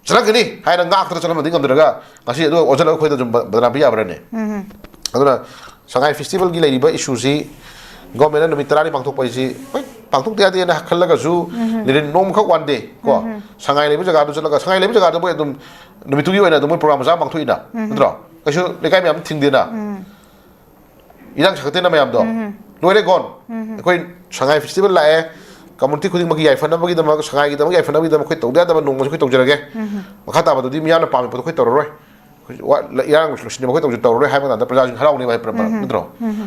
ꯆꯠꯂꯛꯀꯅꯤ ꯍꯥꯏꯅ ꯉꯥꯛꯇꯅ ꯆꯠꯂꯝꯕꯗꯤ ꯉꯝꯗ꯭ꯔꯒ ꯉꯁꯤ ꯑꯗꯨ ꯑꯣꯟꯁꯤꯜꯂꯒ ꯑꯩꯈꯣꯏꯗ ꯁꯨꯝ ꯕ-, ꯕꯗꯅꯥꯝ ꯄꯤ ꯌꯥꯕ꯭ꯔꯥꯅꯦ? ꯑꯗꯨꯅ ꯁꯉꯥꯏ ꯐꯦꯁꯇꯤꯚꯦꯜꯒꯤ ꯂꯩꯔꯤꯕ ꯏꯁꯨꯁꯤ ꯒꯣꯔꯃꯦꯟꯅ ꯅꯨꯃꯤꯠ ꯇꯔꯥꯅꯤ ꯄꯥꯡꯊꯣꯛꯄ ꯍꯥꯏꯁꯤ ꯍꯣꯏ ꯄꯥꯡꯊꯣꯛꯇ ꯌꯥꯗꯦꯅ ꯈꯜꯂꯒꯁꯨ ꯂꯤꯔꯤꯟ ꯅꯣꯡꯃꯈꯛ ꯋꯥꯟ ꯗꯦ ꯀꯣ ꯁꯉꯥꯏ ꯂꯩꯕ ꯖꯒꯥꯗꯨ ꯆꯠꯂꯒ, ꯁꯉꯥꯏ ꯂꯩꯕ ꯖꯒꯥꯗꯨ ꯃꯣꯏ ꯑꯗꯨꯝ ꯅꯨꯃꯤꯠꯇꯨꯒꯤ ꯑꯣꯏꯅ ꯑꯗꯨꯝ ꯃꯣꯏ ꯄ꯭ꯔꯣꯒ꯭ꯔꯥꯝ ꯃꯆꯥ ꯑꯃ ꯄꯥꯡꯊꯣꯛꯏꯅ, ꯅꯠꯇ꯭ꯔꯣ? ꯀꯩꯁꯨ ꯂꯩꯀꯥꯏ ꯃꯌꯥꯝ ꯊꯤꯡꯗꯦꯅ꯫ ꯏꯔꯥꯡ ꯁꯥꯒꯠꯇꯦꯅ ꯃꯌꯥꯝꯗꯣ꯫ ꯂꯣꯏꯔꯦ ꯒꯣꯟ꯫ ꯑꯩꯈꯣꯏ ꯁꯉꯥꯏ ꯐꯦꯁꯇꯤꯚꯦꯜ ꯂꯥꯛꯑꯦ, ꯀꯝꯃꯨꯅꯤꯇꯤ ꯈꯨꯗꯤꯡꯃꯛꯀꯤ ꯌꯥꯏꯐꯅꯕꯒꯤꯗꯃꯛ, ꯁꯉꯥꯏꯒꯤꯗꯃꯛ ꯌꯥꯏꯐꯅꯕꯒꯤꯗꯃꯛ ꯑꯩꯈꯣꯏ ꯇꯧꯗ ꯌꯥꯗꯕ ꯅꯣꯡꯃꯁꯨ ꯑꯩꯈꯣꯏ ꯇꯧꯖꯔꯒꯦ꯫ ꯃꯈꯥ ꯇꯥꯕꯗꯨꯗꯤ ꯃꯤꯌꯥꯝꯅ ꯄꯥꯝꯃꯤ ꯄꯣꯠꯇꯣ ꯑꯩꯈꯣꯏ ꯇꯧꯔꯔꯣꯏ꯫ ꯑꯩꯈꯣꯏ ꯋꯥ-, ꯏꯔꯥꯡ ꯂꯣꯏꯁꯤꯟꯅꯕ ꯑꯩꯈꯣꯏ ꯇꯧꯁꯤ ꯇꯧꯔꯔꯣꯏ ꯍꯥꯏꯕ ꯃꯇꯝꯗ ꯄ꯭ꯔꯖꯥꯁꯤꯡ ꯍꯔꯥꯎꯅꯦꯕ ꯍꯥꯏ ꯄ꯭ꯔ-, ꯄ꯭ꯔ-, ꯅꯠꯇ꯭ꯔꯣ?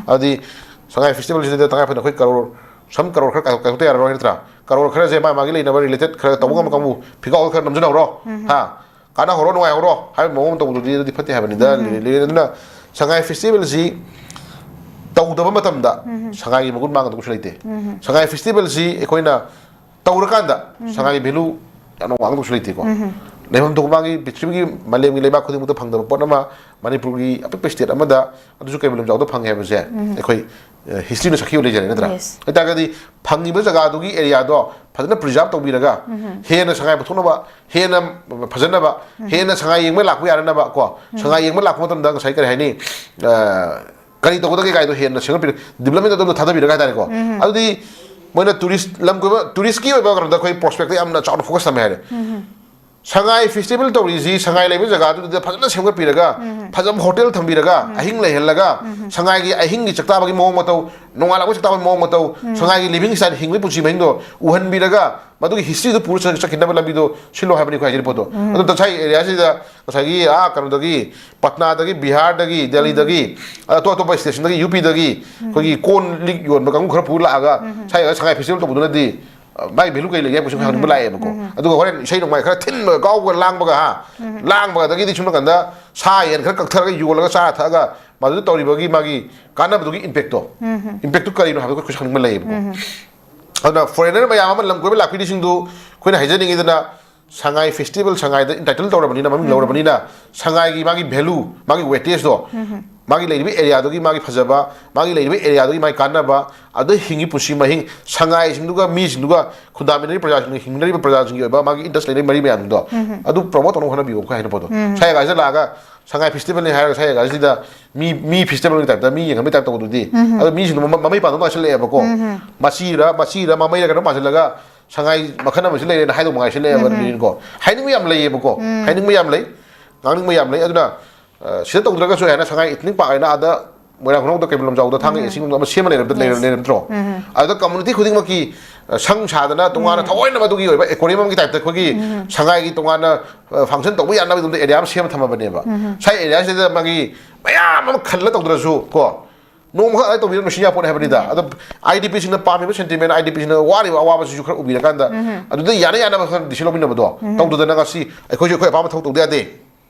ꯑꯗꯨꯗꯤ ꯁꯉꯥꯏ ꯐꯦꯁꯇꯤꯚꯦꯜꯁꯤꯗ ꯇꯉꯥꯏ ꯐꯗꯅ ꯑꯩꯈꯣꯏ ꯀꯔꯣꯔ, ꯁꯝ ꯀꯔꯣꯔ ꯈꯔ ꯀꯥꯏꯊꯣꯛ-, ꯀꯥꯏꯊꯣꯛꯇ ꯌꯥꯔꯔꯣꯏ ꯅꯠꯇ꯭ꯔꯥ? ꯀꯔꯣꯔ ꯈꯔꯁꯦ ꯃꯥ ꯃꯥꯒꯤ ꯂꯩꯅꯕ ꯔꯤꯂꯦꯇꯦꯠ ꯈꯔ ꯇꯧꯕ ꯉꯝꯕ ꯀꯥꯡꯕꯨ ꯐꯤꯒꯥꯎ ꯈꯔ ꯅꯝꯖꯟꯍꯧꯔꯣ꯫ ꯍꯥ? ꯀꯥꯟꯅꯍꯧꯔꯣ, ꯅꯨꯡꯉꯥꯏꯍꯧꯔꯣ ꯍꯥꯏꯕ ꯃꯑꯣꯡ ꯑꯃ ꯇꯧꯕꯗꯨꯗꯤ ꯑꯗꯨꯗꯤ ꯐꯠꯇꯦ ꯍꯥꯏꯕꯅꯤꯗ꯫ ꯂꯤꯂꯤ-, ꯂꯤꯂꯤ-, ꯑꯗꯨꯅ ꯁꯉꯥꯏ ꯐꯦꯁꯇꯤꯚꯦꯜꯁꯤ ꯇꯧꯗꯕ ꯃꯇꯝꯗ ꯁꯉꯥꯏꯒꯤ ꯃꯒꯨꯟ ꯃꯥꯡꯒꯗꯕꯁꯨ ꯂꯩꯇꯦ꯫ ꯁꯉꯥꯏ ꯐꯦꯁꯇꯤꯚꯦꯜꯁꯤ ꯑꯩꯈꯣꯏꯅ ꯇꯧꯔꯀꯥꯟꯗ ꯁꯉꯥꯏꯒꯤ ꯚꯦꯂꯨ ꯌꯥꯝꯅ ꯋꯥꯡꯗꯕꯁꯨ ꯂꯩꯇꯦꯀꯣ꯫ ꯂꯩꯐꯝ ꯊꯣꯛꯄ ꯃꯥꯒꯤ ꯄ꯭ꯔꯤꯊꯤꯕꯤꯒꯤ ꯃꯥꯂꯦꯝꯒꯤ ꯂꯩꯕꯥꯛ ꯈꯨꯗꯤꯡꯃꯛꯇ ꯐꯪꯗꯕ ꯄꯣꯠ ꯑꯃ ꯃꯅꯤꯄꯨꯔꯒꯤ ꯑꯄꯤꯛꯄ ꯁ꯭ꯇꯦꯠ ꯑꯃꯗ ꯑꯗꯨꯁꯨ ꯀꯩꯕꯨꯜ ꯂꯝꯖꯥꯎꯗ ꯐꯪꯉꯦ ꯍꯥꯏꯕꯁꯦ ꯑꯩꯈꯣꯏ, ꯑ, ꯍꯤꯁꯇ꯭ꯔꯤꯅ ꯁꯥꯈꯤ ꯑꯣꯏ ꯂꯩꯖꯔꯦ ꯅꯠꯇ꯭ꯔꯥ? Yes. ꯑꯗꯨ ꯑꯣꯏꯇꯥꯔꯒꯗꯤ ꯐꯪꯉꯤꯕ ꯖꯒꯥꯗꯨꯒꯤ ꯑꯦꯔꯤꯌꯥꯗꯣ ꯐꯖꯅ ꯄ꯭ꯔꯤꯖꯥꯕ ꯇꯧꯕꯤꯔꯒ ꯍꯦꯟꯅ ꯁꯉꯥꯏ ꯄꯨꯊꯣꯛꯅꯕ, ꯍꯦꯟꯅ ꯐꯖꯅꯕ, ꯍꯦꯟꯅ ꯁꯉꯥꯏ ꯌꯦꯡꯕ ꯂꯥꯛꯄ ꯌꯥꯅꯅꯕ ꯀꯣ, ꯁꯉꯥꯏ ꯌꯦꯡꯕ ꯂꯥꯛꯄ ꯃꯇꯝꯗ ꯉꯁꯥꯏ ꯀꯔꯤ ꯍꯥꯏꯅꯤ, ꯑ, ꯀꯔꯤ ꯇꯧꯒꯗꯒꯦ ꯀꯥꯏꯗꯣ ꯍꯦꯟꯅ ꯁꯦꯝꯒꯠꯄꯤꯔ-, ꯗꯤꯕꯂꯞꯃꯦꯟ ꯑꯗꯣꯝꯗ ꯊꯥꯗꯕꯤꯔꯒ ꯍꯥꯏꯇꯥꯔꯦꯀꯣ꯫ ꯑꯗꯨꯗꯤ ꯃꯣꯏꯅ ꯇꯨꯔꯤꯁ ꯂꯝ ꯀꯣꯏꯕ, ꯇꯨꯔꯤꯁꯀꯤ ꯑꯣꯏꯕ ꯀꯩꯅꯣꯗ ꯑꯩꯈꯣꯏ ꯄ꯭ꯔꯣꯁꯄꯦꯛꯇ ꯌꯥꯝꯅ ꯆꯥꯎꯅ ꯐꯣꯀꯁ ꯊꯝꯃꯦ ꯍꯥꯏꯔꯦ꯫ ꯁꯉꯥꯏ ꯐꯦꯁꯇꯤꯚꯦꯜ ꯇꯧꯔꯤꯁꯤ ꯁꯉꯥꯏ ꯂꯩꯕ ꯖꯒꯥꯗꯨꯗ ꯐꯖꯅ ꯁꯦꯝꯒꯠꯄꯤꯔꯒ, ꯐꯖꯕ ꯍꯣꯇꯦꯜ ꯊꯝꯕꯤꯔꯒ, ꯑꯍꯤꯡ ꯂꯩꯍꯜꯂꯒ, ꯁꯉꯥꯏꯒꯤ ꯑꯍꯤꯡꯒꯤ ꯆꯥꯛꯇꯥꯕꯒꯤ ꯃꯑꯣꯡ ꯃꯇꯧ, ꯅꯣꯡꯉꯥꯜꯂꯛꯄꯒꯤ ꯆꯥꯛꯇꯥꯕꯒꯤ ꯃꯑꯣꯡ ꯃꯇꯧ, ꯁꯉꯥꯏꯒꯤ ꯂꯤꯚꯤꯡ ꯁ꯭ꯇꯥꯏꯜ, ꯍꯤꯡꯕꯒꯤ ꯄꯨꯟꯁꯤ ꯃꯍꯤꯡꯗꯣ ꯎꯍꯟꯕꯤꯔꯒ, ꯃꯗꯨꯒꯤ ꯍꯤꯁꯇ꯭ꯔꯤꯗꯨ ꯄꯨꯔ ꯆꯠ-, ꯆꯠꯈꯤꯅꯕ ꯂꯝꯕꯤꯗꯣ ꯁꯤꯜꯂꯣ ꯍꯥꯏꯕꯅꯤ ꯑꯩꯈꯣꯏ ꯍꯥꯏꯖꯔꯤꯕ ꯄꯣꯠꯇꯣ꯫ ꯑꯗꯨ ꯇꯁꯥꯏ ꯑꯦꯔꯤꯌꯥꯁꯤꯗ ꯉꯁꯥꯏꯒꯤ, ꯑꯥ, ꯀꯩꯅꯣꯗꯒꯤ, ꯄꯠꯅꯥꯗꯒꯤ, ꯕꯤꯍꯥꯔꯗꯒꯤ, ꯗꯦꯜꯂꯤꯗꯒꯤ, ꯑꯇꯣꯞ ꯑꯇꯣꯞꯄ ꯁ꯭ꯇꯦꯠꯁꯤꯡꯗꯒꯤ, ꯌꯨ ꯄꯤꯗꯒꯤ ꯑꯩꯈꯣꯏꯒꯤ ꯀꯣꯟ ꯂꯤꯛ ꯌꯣꯟꯕ ꯀꯥꯡꯕꯨ ꯈꯔ ꯄꯨꯔ ꯂꯥꯛꯑꯒ ꯁ꯭ꯋꯥꯏꯗ ꯁꯉꯥꯏ ꯐꯦꯁꯇꯤꯚꯦꯜ ꯇꯧꯕꯗꯨꯅꯗꯤ, ꯑ, ꯃꯥꯏ ꯚꯦꯂꯨ ꯀꯩ ꯂꯩꯒꯦ ꯍꯥꯏꯕꯁꯨ ꯍꯪꯅꯤꯡꯕ ꯂꯥꯛꯑꯦꯕꯀꯣ꯫ ꯑꯗꯨꯒ ꯍꯣꯔꯦꯟ ꯏꯁꯩ ꯅꯣꯡꯃꯥꯏ ꯈꯔ ꯊꯤꯟꯕ, ꯀꯥꯎꯕ, ꯂꯥꯡꯕꯒ, ꯍꯥ, ꯂꯥꯡꯕꯒ, ꯑꯗꯒꯤꯗꯤ ꯁꯣꯝ ꯅꯥꯀꯟꯗ ꯁꯥ ꯌꯦꯟ ꯈꯔ ꯀꯛꯊꯔꯒ ꯌꯣꯜꯂꯒ ꯆꯥꯔ ꯊꯛꯑꯒ ꯃꯗꯨꯗ ꯇꯧꯔꯤꯕꯒꯤ ꯃꯥꯒꯤ ꯀꯥꯟꯅꯕꯗꯨꯒꯤ ꯏꯝꯄꯦꯛꯇꯣ, ꯏꯝꯄꯦꯛꯇꯨ ꯀꯔꯤꯅꯣ ꯍꯥꯏꯕꯗꯨ ꯑꯩꯈꯣꯏꯁꯨ ꯈꯪꯅꯤꯡꯕ ꯂꯩꯌꯦꯕꯀꯣ꯫ ꯑꯗꯨꯅ ꯐꯣꯔꯦꯅꯔ ꯃꯌꯥꯝ ꯑꯃ, ꯂꯝ ꯀꯣꯏꯕ ꯂꯥꯛꯄꯤꯔꯤꯁꯤꯡꯗꯨ ꯑꯩꯈꯣꯏꯅ ꯍꯥꯏꯖꯅꯤꯡꯉꯤꯗꯅ, ꯁꯉꯥꯏ ꯐꯦꯁꯇꯤꯚꯦꯜ, ꯁꯉꯥꯏꯗ ꯏꯟꯇꯥꯏꯇꯜ ꯇꯧꯔꯕꯅꯤꯅ, ꯃꯃꯤꯡ ꯂꯧꯔꯕꯅꯤꯅ, ꯁꯉꯥꯏꯒꯤ ꯃꯥꯒꯤ ꯚꯦꯂꯨ, ꯃꯥꯒꯤ ꯋꯦꯇꯦꯖꯇꯣ, ꯃꯥꯒꯤ ꯂꯩꯔꯤꯕ ꯑꯦꯔꯤꯌꯥꯗꯨꯒꯤ ꯃꯥꯒꯤ ꯐꯖꯕ, ꯃꯥꯒꯤ ꯂꯩꯔꯤꯕ ꯑꯦꯔꯤꯌꯥꯗꯨꯒꯤ ꯃꯥꯒꯤ ꯀꯥꯟꯅꯕ, ꯑꯗ ꯍꯤꯡꯉꯤ ꯄꯨꯟꯁꯤ ꯃꯍꯤꯡ, ꯁꯉꯥꯏꯁꯤꯡꯗꯨꯒ ꯃꯤꯁꯤꯡꯗꯨꯒ ꯈꯨꯟꯗꯥꯃꯤꯟꯅꯔꯤꯕ ꯄ꯭ꯔꯖꯥꯁꯤꯡꯗꯨꯒ ꯍꯤꯡꯅꯔꯤꯕ ꯄ꯭ꯔꯖꯥꯁꯤꯡꯒꯤ ꯑꯣꯏꯕ ꯃꯥꯒꯤ ꯏꯟꯇꯔꯦꯁ ꯂꯩꯅꯔꯤꯕ ꯃꯔꯤ ꯃꯌꯥꯝꯗꯣ, ꯑꯗꯨ ꯄ꯭ꯔꯣꯃꯣꯠ ꯇꯧꯅꯕ ꯍꯣꯠꯅꯕꯤꯌꯣ ꯑꯩꯈꯣꯏ ꯍꯥꯏꯅ ꯄꯣꯠꯇꯣ꯫ ꯁ꯭ꯋꯥꯏ ꯖꯒꯥꯁꯤꯗ ꯂꯥꯛꯑꯒ ꯁꯉꯥꯏ ꯐꯦꯁꯇꯤꯚꯦꯜꯅꯤ ꯍꯥꯏꯔꯒ ꯁ꯭ꯋꯥꯏ ꯖꯒꯥꯁꯤꯗ ꯃꯤ, ꯃꯤ ꯐꯦꯁꯇꯤꯚꯦꯜꯒꯤ ꯇꯥꯏꯞꯇ, ꯃꯤ ꯌꯦꯡꯍꯟꯕꯒꯤ ꯇꯥꯏꯞ ꯇꯧꯕꯗꯨꯗꯤ, ꯑꯗꯣ ꯃꯤꯁꯤꯡꯗꯣ ꯃꯃ-, ꯃꯃꯩ ꯄꯥꯟꯗꯧ ꯃꯥꯟꯁꯤꯜꯂꯛꯑꯦꯕꯀꯣ꯫ ꯃꯆꯤꯔ, ꯃꯆꯤꯔ, ꯃꯃꯩꯔ ꯀꯩꯅꯣ ꯃꯥꯟꯁꯤꯜꯂꯒ ꯁꯉꯥꯏ ꯃꯈꯜ ꯑꯃꯁꯨ ꯂꯩꯔꯦꯅ ꯍꯥꯏꯗꯧ ꯃꯉꯥꯏꯁꯤꯜꯂꯛꯑꯦꯕ꯫ ꯎꯝ꯫ ꯀꯣ, ꯍꯥꯏꯅꯤꯡꯕ ꯌꯥꯝ ꯂꯩꯌꯦꯕꯀꯣ꯫ ꯎꯝ꯫ ꯍꯥꯏꯅꯤꯡꯕ ꯌꯥꯝ ꯂꯩ, ꯉꯥꯡꯅꯤꯡꯕ ꯌꯥꯝ ꯂꯩ꯫ ꯑꯗꯨꯅ, ꯑ, ꯁꯤꯗ ꯇꯧꯗ꯭ꯔꯒꯁꯨ ꯍꯥꯏꯅ ꯁꯉꯥꯏ ꯏꯊꯅꯤꯛ ꯄꯥꯔꯛ ꯍꯥꯏꯅ ꯑꯥꯗ ꯃꯣꯏꯔꯥꯡ ꯈꯨꯅꯧꯗ ꯀꯩꯕꯨꯜ ꯂꯝꯖꯥꯎꯗ ꯊꯥꯡꯒ ꯎꯝ꯫ ꯏꯁꯤꯡ ꯑꯃ ꯁꯦꯝꯃ ꯂꯩꯔꯝ-, ꯂꯩꯔꯝ-, Yes. ꯂꯩꯔꯝꯗ꯭ꯔꯣ? ꯎꯝ꯫ ꯑꯗꯨꯗ ꯀꯝꯃꯨꯅꯤꯇꯤ ꯈꯨꯗꯤꯡꯃꯛꯀꯤ ꯁꯪ ꯁꯥꯗꯅ ꯇꯣꯉꯥꯟꯅ ꯊꯑꯣꯏꯅ ꯃꯗꯨꯒꯤ ꯑꯣꯏꯕ ꯑꯦꯀ꯭ꯋꯥꯔꯤꯌꯝ ꯑꯃꯒꯤ ꯇꯥꯏꯞꯇ ꯑꯩꯈꯣꯏꯒꯤ ꯁꯉꯥꯏꯒꯤ ꯇꯣꯉꯥꯟꯅ ꯐꯪꯁꯟ ꯇꯧꯕ ꯌꯥꯅꯕꯒꯤꯗꯃꯛꯇ ꯑꯦꯔꯤꯌꯥ ꯑꯃ ꯁꯦꯝꯃ ꯊꯝꯃꯕꯅꯦꯕ꯫ ꯉꯁꯥꯏ ꯑꯦꯔꯤꯌꯥꯁꯤꯗ ꯃꯥꯒꯤ ꯃꯌꯥꯝ ꯑꯃ ꯈꯜꯂ ꯇꯧꯗ꯭ꯔꯁꯨ ꯀꯣ, ꯅꯣꯡꯃꯈꯛ ꯑꯗꯨꯃꯥꯏꯅ ꯇꯧꯕꯤꯔ ꯃꯁꯤꯡ ꯌꯥꯄꯣꯠꯅꯤ ꯍꯥꯏꯕꯅꯤꯗ꯫ ꯑꯗꯣ ꯑꯥꯏ ꯗꯤ ꯄꯤꯁꯤꯡꯅ ꯄꯥꯝꯃꯤꯕ ꯁꯦꯟꯇꯤꯃꯦꯟ, ꯑꯥꯏ ꯗꯤ ꯄꯤꯁꯤꯡꯅ ꯋꯥꯔꯤꯕ ꯑꯋꯥꯕꯁꯤꯁꯨ ꯈꯔ ꯎꯕꯤꯔꯀꯥꯟꯗ ꯑꯗꯨꯗ ꯌꯥꯅ ꯌꯥꯅꯕ ꯈꯔ ꯗꯤꯁꯤꯖꯟ ꯂꯧꯃꯤꯟꯅꯕꯗꯣ ꯇꯧꯗꯗꯅ ꯉꯁꯤ ꯑꯩꯈꯣꯏꯁꯨ ꯑꯩꯈꯣꯏ ꯑꯄꯥꯝꯕ ꯊꯕꯛ ꯇꯧꯗ ꯌꯥꯗꯦ꯫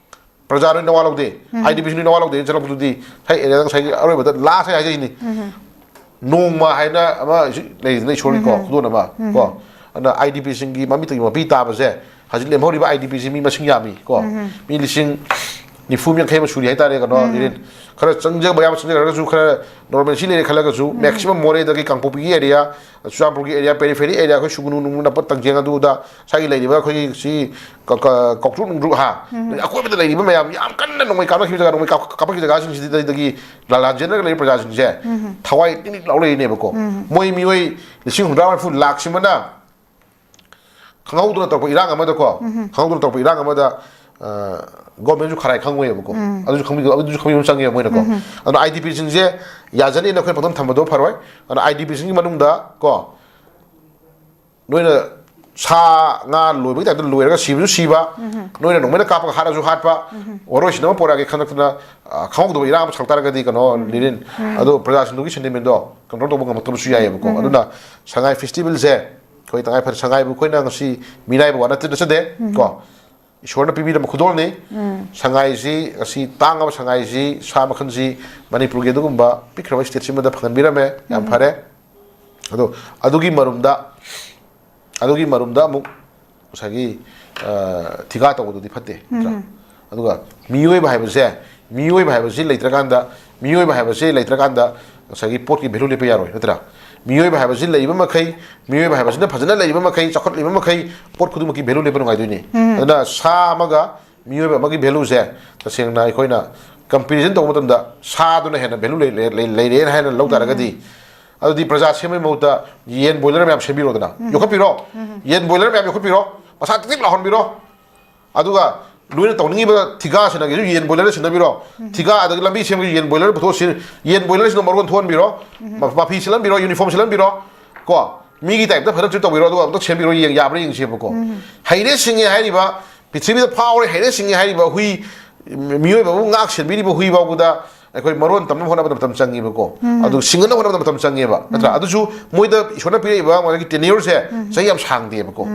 ꯄ꯭ꯔꯖꯥ ꯅꯣꯏ ꯅꯋꯥ ꯂꯧꯗꯦ, ꯑꯥꯏ ꯗꯤ ꯄꯤꯁꯤ ꯅꯣꯏ ꯅꯋꯥ ꯂꯧꯗꯦ ꯆꯠꯂꯛꯄꯗꯨꯗꯤ ꯉꯁꯥꯏ ꯑꯦꯔꯤꯌꯥꯗ ꯉꯁꯥꯏꯒꯤ ꯑꯔꯣꯏꯕꯗ ꯂꯥꯁ ꯑꯩ ꯍꯥꯏꯖꯩꯅꯤ꯫ ꯅꯣꯡꯃ ꯍꯥꯏꯅ ꯑꯃ ꯍꯧꯖꯤꯛ ꯂꯩꯔꯤꯗꯅ ꯏꯁꯣꯔꯒꯤꯀꯣ ꯈꯨꯗꯣꯜ ꯑꯃ ꯀꯣ꯫ ꯑꯗꯨꯅ ꯑꯥꯏ ꯗꯤ ꯄꯤꯁꯤꯡꯒꯤ ꯃꯃꯤꯠꯇꯒꯤ ꯃꯄꯤ ꯇꯥꯕꯁꯦ ꯍꯧꯖꯤꯛ ꯂꯦꯝꯍꯧꯔꯤꯕ ꯑꯥꯏ ꯗꯤ ꯄꯤꯁꯤ ꯃꯤ ꯃꯁꯤꯡ ꯌꯥꯝꯃꯤ ꯀꯣ꯫ ꯃꯤ ꯂꯤꯁꯤꯡ ꯅꯤꯐꯨ ꯌꯥꯡꯈꯩ ꯑꯃ ꯁꯨꯔꯤ ꯍꯥꯏꯇꯥꯔꯦ ꯀꯩꯅꯣ, ꯂꯤꯔꯤꯟ꯫ ꯈꯔ ꯆꯪꯖꯕ ꯌꯥꯕ ꯆꯪꯖꯔꯒꯁꯨ, ꯈꯔ ꯅꯣꯔꯃꯦꯜꯁꯤ ꯂꯩꯔꯦ ꯈꯜꯂꯒꯁꯨ, ꯃꯦꯛꯁꯤꯃꯝ ꯃꯣꯔꯦꯗꯒꯤ ꯀꯥꯡꯄꯣꯛꯄꯤꯒꯤ ꯑꯦꯔꯤꯌꯥ, ꯆꯨꯔꯆꯥꯟꯄꯨꯔꯒꯤ ꯑꯦꯔꯤꯌꯥ, ꯄꯦꯔꯤꯐꯦꯔꯤ ꯑꯦꯔꯤꯌꯥ, ꯑꯩꯈꯣꯏ ꯁꯨꯒꯨꯅꯨ ꯅꯨꯡꯒꯨ ꯅꯞꯄ ꯇꯪꯖꯦꯡ ꯑꯗꯨꯗ ꯁ꯭ꯋꯥꯏꯒꯤ ꯂꯩꯔꯤꯕ ꯑꯩꯈꯣꯏꯒꯤ ꯁꯤ ꯀ-, ꯀ-, ꯀꯧꯇ꯭ꯔꯨꯛ ꯅꯨꯡꯗ꯭ꯔꯨꯛ ꯍꯥ, ꯑꯀꯣꯏꯕꯗ ꯂꯩꯔꯤꯕ ꯃꯌꯥꯝ ꯌꯥꯝ ꯀꯟꯅ ꯅꯣꯡꯃꯩ ꯀꯥꯞꯅꯈꯤꯕ ꯖꯒꯥ, ꯅꯣꯡꯃꯩ ꯀꯥꯞ-, ꯀꯥꯞꯄꯛꯈꯤꯕ ꯖꯒꯥꯁꯤꯡꯁꯤꯗꯒꯤ ꯂꯥ-, ꯂꯥꯟꯖꯦꯟꯅꯔꯒ ꯂꯩꯔꯤꯕ ꯄ꯭ꯔꯖꯥꯁꯤꯡꯁꯦ ꯊꯋꯥꯏ ꯇꯤꯡ ꯇꯤꯡ ꯂꯥꯎ ꯂꯩꯔꯤꯅꯦꯕꯀꯣ꯫ ꯃꯣꯏ ꯃꯤꯑꯣꯏ ꯂꯤꯁꯤꯡ ꯍꯨꯝꯗ꯭ꯔꯥ ꯃꯔꯤꯐꯨ ꯂꯥꯛꯁꯤꯃꯅ ꯈꯪꯍꯧꯗꯅ ꯇꯧꯔꯛꯄ ꯏꯔꯥꯡ ꯑꯃꯗꯀꯣ, ꯈꯪꯍꯧꯗꯅ ꯇꯧꯔꯛꯄ ꯏꯔꯥꯡ ꯑꯃꯗ, ꯑ, ꯒꯣꯔꯃꯦꯟꯁꯨ ꯈꯔꯥꯏ ꯈꯪꯉꯣꯏꯕꯀꯣ꯫ ꯑꯗꯨꯁꯨ ꯈꯪꯕꯤꯕ, ꯑꯗꯨꯁꯨ ꯈꯪꯕꯤꯕ ꯑꯃ ꯆꯪꯉꯦꯕ ꯃꯣꯏꯅꯀꯣ꯫ ꯑꯗꯨꯅ ꯑꯥꯏ ꯗꯤ ꯄꯤꯁꯤꯡꯁꯦ ꯌꯥꯖꯅꯤꯅ ꯑꯩꯈꯣꯏ ꯄꯪꯊꯝ ꯊꯝꯕꯗꯣ ꯐꯔꯣꯏ꯫ ꯑꯗꯨꯅ ꯑꯥꯏ ꯗꯤ ꯄꯤꯁꯤꯡꯒꯤ ꯃꯅꯨꯡꯗ ꯀꯣ, ꯅꯣꯏꯅ ꯁꯥ ꯉꯥ ꯂꯣꯏꯕꯒꯤ ꯇꯥꯏꯞꯇ ꯂꯣꯏꯔꯒ ꯁꯤꯕꯁꯨ ꯁꯤꯕ, ꯅꯣꯏꯅ ꯅꯣꯡꯃꯩꯅ ꯀꯥꯞꯄꯒ ꯍꯥꯠꯂꯁꯨ ꯍꯥꯠꯄ, ꯋꯥꯔꯣꯏꯁꯤꯟ ꯑꯃ ꯄꯣꯔꯛꯑꯒꯦ ꯈꯟꯗꯛꯇꯅ, ꯑ, ꯈꯪꯍꯧꯗꯕ ꯏꯔꯥꯡ ꯑꯃ ꯁꯛꯇꯥꯔꯒꯗꯤ ꯀꯩꯅꯣ, ꯂꯤꯔꯤꯟ, ꯑꯗꯣ ꯄ꯭ꯔꯖꯥꯁꯤꯡꯗꯨꯒꯤ ꯁꯦꯟꯇꯤꯃꯦꯟꯗꯣ ꯀꯟꯇ꯭ꯔꯣꯜ ꯇꯧꯕ ꯉꯝꯃꯛꯇꯕꯁꯨ ꯌꯥꯏꯑꯕꯀꯣ꯫ ꯑꯗꯨꯅ ꯁꯉꯥꯏ ꯐꯦꯁꯇꯤꯚꯦꯜꯁꯦ ꯑꯩꯈꯣꯏ ꯇꯉꯥꯏ ꯐꯗꯦ, ꯁꯉꯥꯏꯕꯨ ꯑꯩꯈꯣꯏꯅ ꯉꯁꯤ ꯃꯤꯅꯥꯏꯕ ꯋꯥ ꯅꯠꯇꯦ, ꯅꯠꯆꯗꯦ ꯀꯣ꯫ ꯏꯁꯣꯔꯅ ꯄꯤꯕꯤꯔꯝꯕ ꯈꯨꯗꯣꯜꯅꯤ꯫ ꯁꯉꯥꯏꯁꯤ, ꯉꯁꯤ ꯇꯥꯡꯉꯕ ꯁꯉꯥꯏꯁꯤ, ꯁꯥ ꯃꯈꯜꯁꯤ ꯃꯅꯤꯄꯨꯔꯒꯤ ꯑꯗꯨꯒꯨꯝꯕ ꯄꯤꯛꯈ꯭ꯔꯕ ꯁ꯭ꯇꯦꯠꯁꯤꯃꯗ ꯐꯪꯍꯟꯕꯤꯔꯝꯃꯦ, ꯌꯥꯝ ꯐꯔꯦ꯫ ꯑꯗꯣ ꯑꯗꯨꯒꯤ ꯃꯔꯨꯝꯗ, ꯑꯗꯨꯒꯤ ꯃꯔꯨꯝꯗ ꯑꯃꯨꯛ ꯉꯁꯥꯏꯒꯤ, ꯑ, ꯊꯤꯒꯥ ꯇꯧꯕꯗꯨꯗꯤ ꯐꯠꯇꯦ, ꯅꯠꯇ꯭ꯔꯥ? ꯑꯗꯨꯒ ꯃꯤꯑꯣꯏꯕ ꯍꯥꯏꯕꯁꯦ, ꯃꯤꯑꯣꯏꯕ ꯍꯥꯏꯕꯁꯤ ꯂꯩꯇ꯭ꯔꯀꯥꯟꯗ, ꯃꯤꯑꯣꯏꯕ ꯍꯥꯏꯕꯁꯤ ꯂꯩꯇ꯭ꯔꯀꯥꯟꯗ ꯉꯁꯥꯏꯒꯤ ꯄꯣꯠꯀꯤ ꯚꯦꯂꯨ ꯂꯦꯞꯄ ꯌꯥꯔꯣꯏ, ꯅꯠꯇ꯭ꯔꯥ? ꯃꯤꯑꯣꯏꯕ ꯍꯥꯏꯕꯁꯤ ꯂꯩꯕ ꯃꯈꯩ, ꯃꯤꯑꯣꯏꯕ ꯍꯥꯏꯕꯁꯤꯅ ꯐꯖꯅ ꯂꯩꯔꯤꯕ ꯃꯈꯩ, ꯆꯥꯎꯈꯠꯂꯤꯕ ꯃꯈꯩ ꯄꯣꯠ ꯈꯨꯗꯤꯡꯃꯛꯀꯤ ꯚꯦꯂꯨ ꯂꯦꯞꯄ ꯅꯨꯡꯉꯥꯏꯗꯣꯏꯅꯤ꯫ ꯑꯗꯨꯅ ꯁꯥ ꯑꯃꯒ ꯃꯤꯑꯣꯏꯕ ꯑꯃꯒꯤ ꯚꯦꯂꯨꯁꯦ ꯇꯁꯦꯡꯅ ꯑꯩꯈꯣꯏꯅ ꯀꯝꯄꯦꯔꯤꯖꯟ ꯇꯧꯕ ꯃꯇꯝꯗ ꯁꯥꯗꯨꯅ ꯍꯦꯟꯅ ꯚꯦꯂꯨ ꯂꯩ-, ꯂꯩ-, ꯂꯩꯔꯦꯅ ꯍꯥꯏꯅ ꯂꯧ ꯇꯥꯔꯒꯗꯤ, ꯑꯗꯨꯗꯤ ꯄ꯭ꯔꯖꯥ ꯁꯦꯝꯕꯒꯤ ꯃꯍꯨꯠꯇ ꯌꯦꯟ ꯕꯣꯏꯂꯔ ꯃꯌꯥꯝ ꯁꯦꯝꯕꯤꯔꯣꯗꯅ, ꯌꯣꯛꯈꯠꯄꯤꯔꯣ꯫ ꯌꯦꯟ ꯕꯣꯏꯂꯔ ꯃꯌꯥꯝ ꯌꯣꯛꯈꯠꯄꯤꯔꯣ, ꯃꯁꯥ ꯇꯤꯛ ꯇꯤꯛ ꯂꯥꯎꯍꯟꯕꯤꯔꯣ꯫ ꯑꯗꯨꯒ ꯅꯣꯏꯅ ꯇꯧꯅꯤꯡꯉꯤꯕ ꯊꯤꯒꯥ ꯁꯤꯟꯅꯒꯦꯁꯨ ꯌꯦꯟ ꯕꯣꯏꯂꯔ ꯁꯤꯟꯅꯕꯤꯔꯣ꯫ ꯊꯤꯒꯥ ꯑꯗꯒꯤ ꯂꯝꯕꯤ ꯁꯦꯝꯕꯒꯤ ꯌꯦꯟ ꯕꯣꯏꯂꯔ ꯄꯨꯊꯣꯛꯑ ꯁꯤ-, ꯌꯦꯟ ꯕꯣꯏꯂꯔꯁꯤꯡꯗꯣ ꯃꯔꯣꯟ ꯊꯣꯛꯍꯟꯕꯤꯔꯣ꯫ ꯃ-, ꯃꯐꯤ ꯁꯤꯜꯍꯟꯕꯤꯔꯣ, ꯌꯨꯅꯤꯐꯣꯔꯝ ꯁꯤꯜꯍꯟꯕꯤꯔꯣ꯫ ꯀꯣ, ꯃꯤꯒꯤ ꯇꯥꯏꯞꯇ ꯐꯖꯅ ꯇ꯭ꯔꯤꯠ ꯇꯧꯕꯤꯔꯣ, ꯑꯗꯨꯒ ꯑꯝꯇ ꯁꯦꯝꯕꯤꯔꯣ, ꯌꯦꯡ ꯌꯥꯕ꯭ꯔꯥ ꯌꯦꯡꯁꯦꯕꯀꯣ꯫ ꯍꯩꯔꯦ ꯁꯤꯡꯉꯦ ꯍꯥꯏꯔꯤꯕ, ꯄ꯭ꯔꯤꯊꯤꯕꯤꯗ ꯐꯥꯎꯔꯦ, ꯍꯩꯔꯦ ꯁꯤꯡꯉꯦ ꯍꯥꯏꯔꯤꯕ ꯍꯨꯏ, ꯃꯤꯑꯣꯏꯕꯕꯨ ꯉꯥꯛ ꯁꯦꯟꯕꯤꯔꯤꯕ ꯍꯨꯏ ꯐꯥꯎꯕꯗ ꯑꯩꯈꯣꯏ ꯃꯔꯣꯟ ꯇꯝꯅꯕ ꯍꯣꯠꯅꯕꯗ ꯃꯇꯝ ꯆꯪꯉꯦꯕꯀꯣ꯫ ꯑꯗꯨ ꯁꯤꯡꯒꯠꯅꯕ ꯍꯣꯠꯅꯕꯗ ꯃꯇꯝ ꯆꯪꯉꯦꯕ, ꯅꯠꯇ꯭ꯔꯥ? ꯑꯗꯨꯁꯨ ꯃꯣꯏꯗ ꯏꯁꯣꯔꯅ ꯄꯤꯔꯛꯏꯕ ꯃꯥꯒꯤ ꯇꯦꯅ꯭ꯌꯨꯔꯁꯦ ꯆꯍꯤ ꯌꯥꯝ ꯁꯥꯡꯗꯦꯕꯀꯣ꯫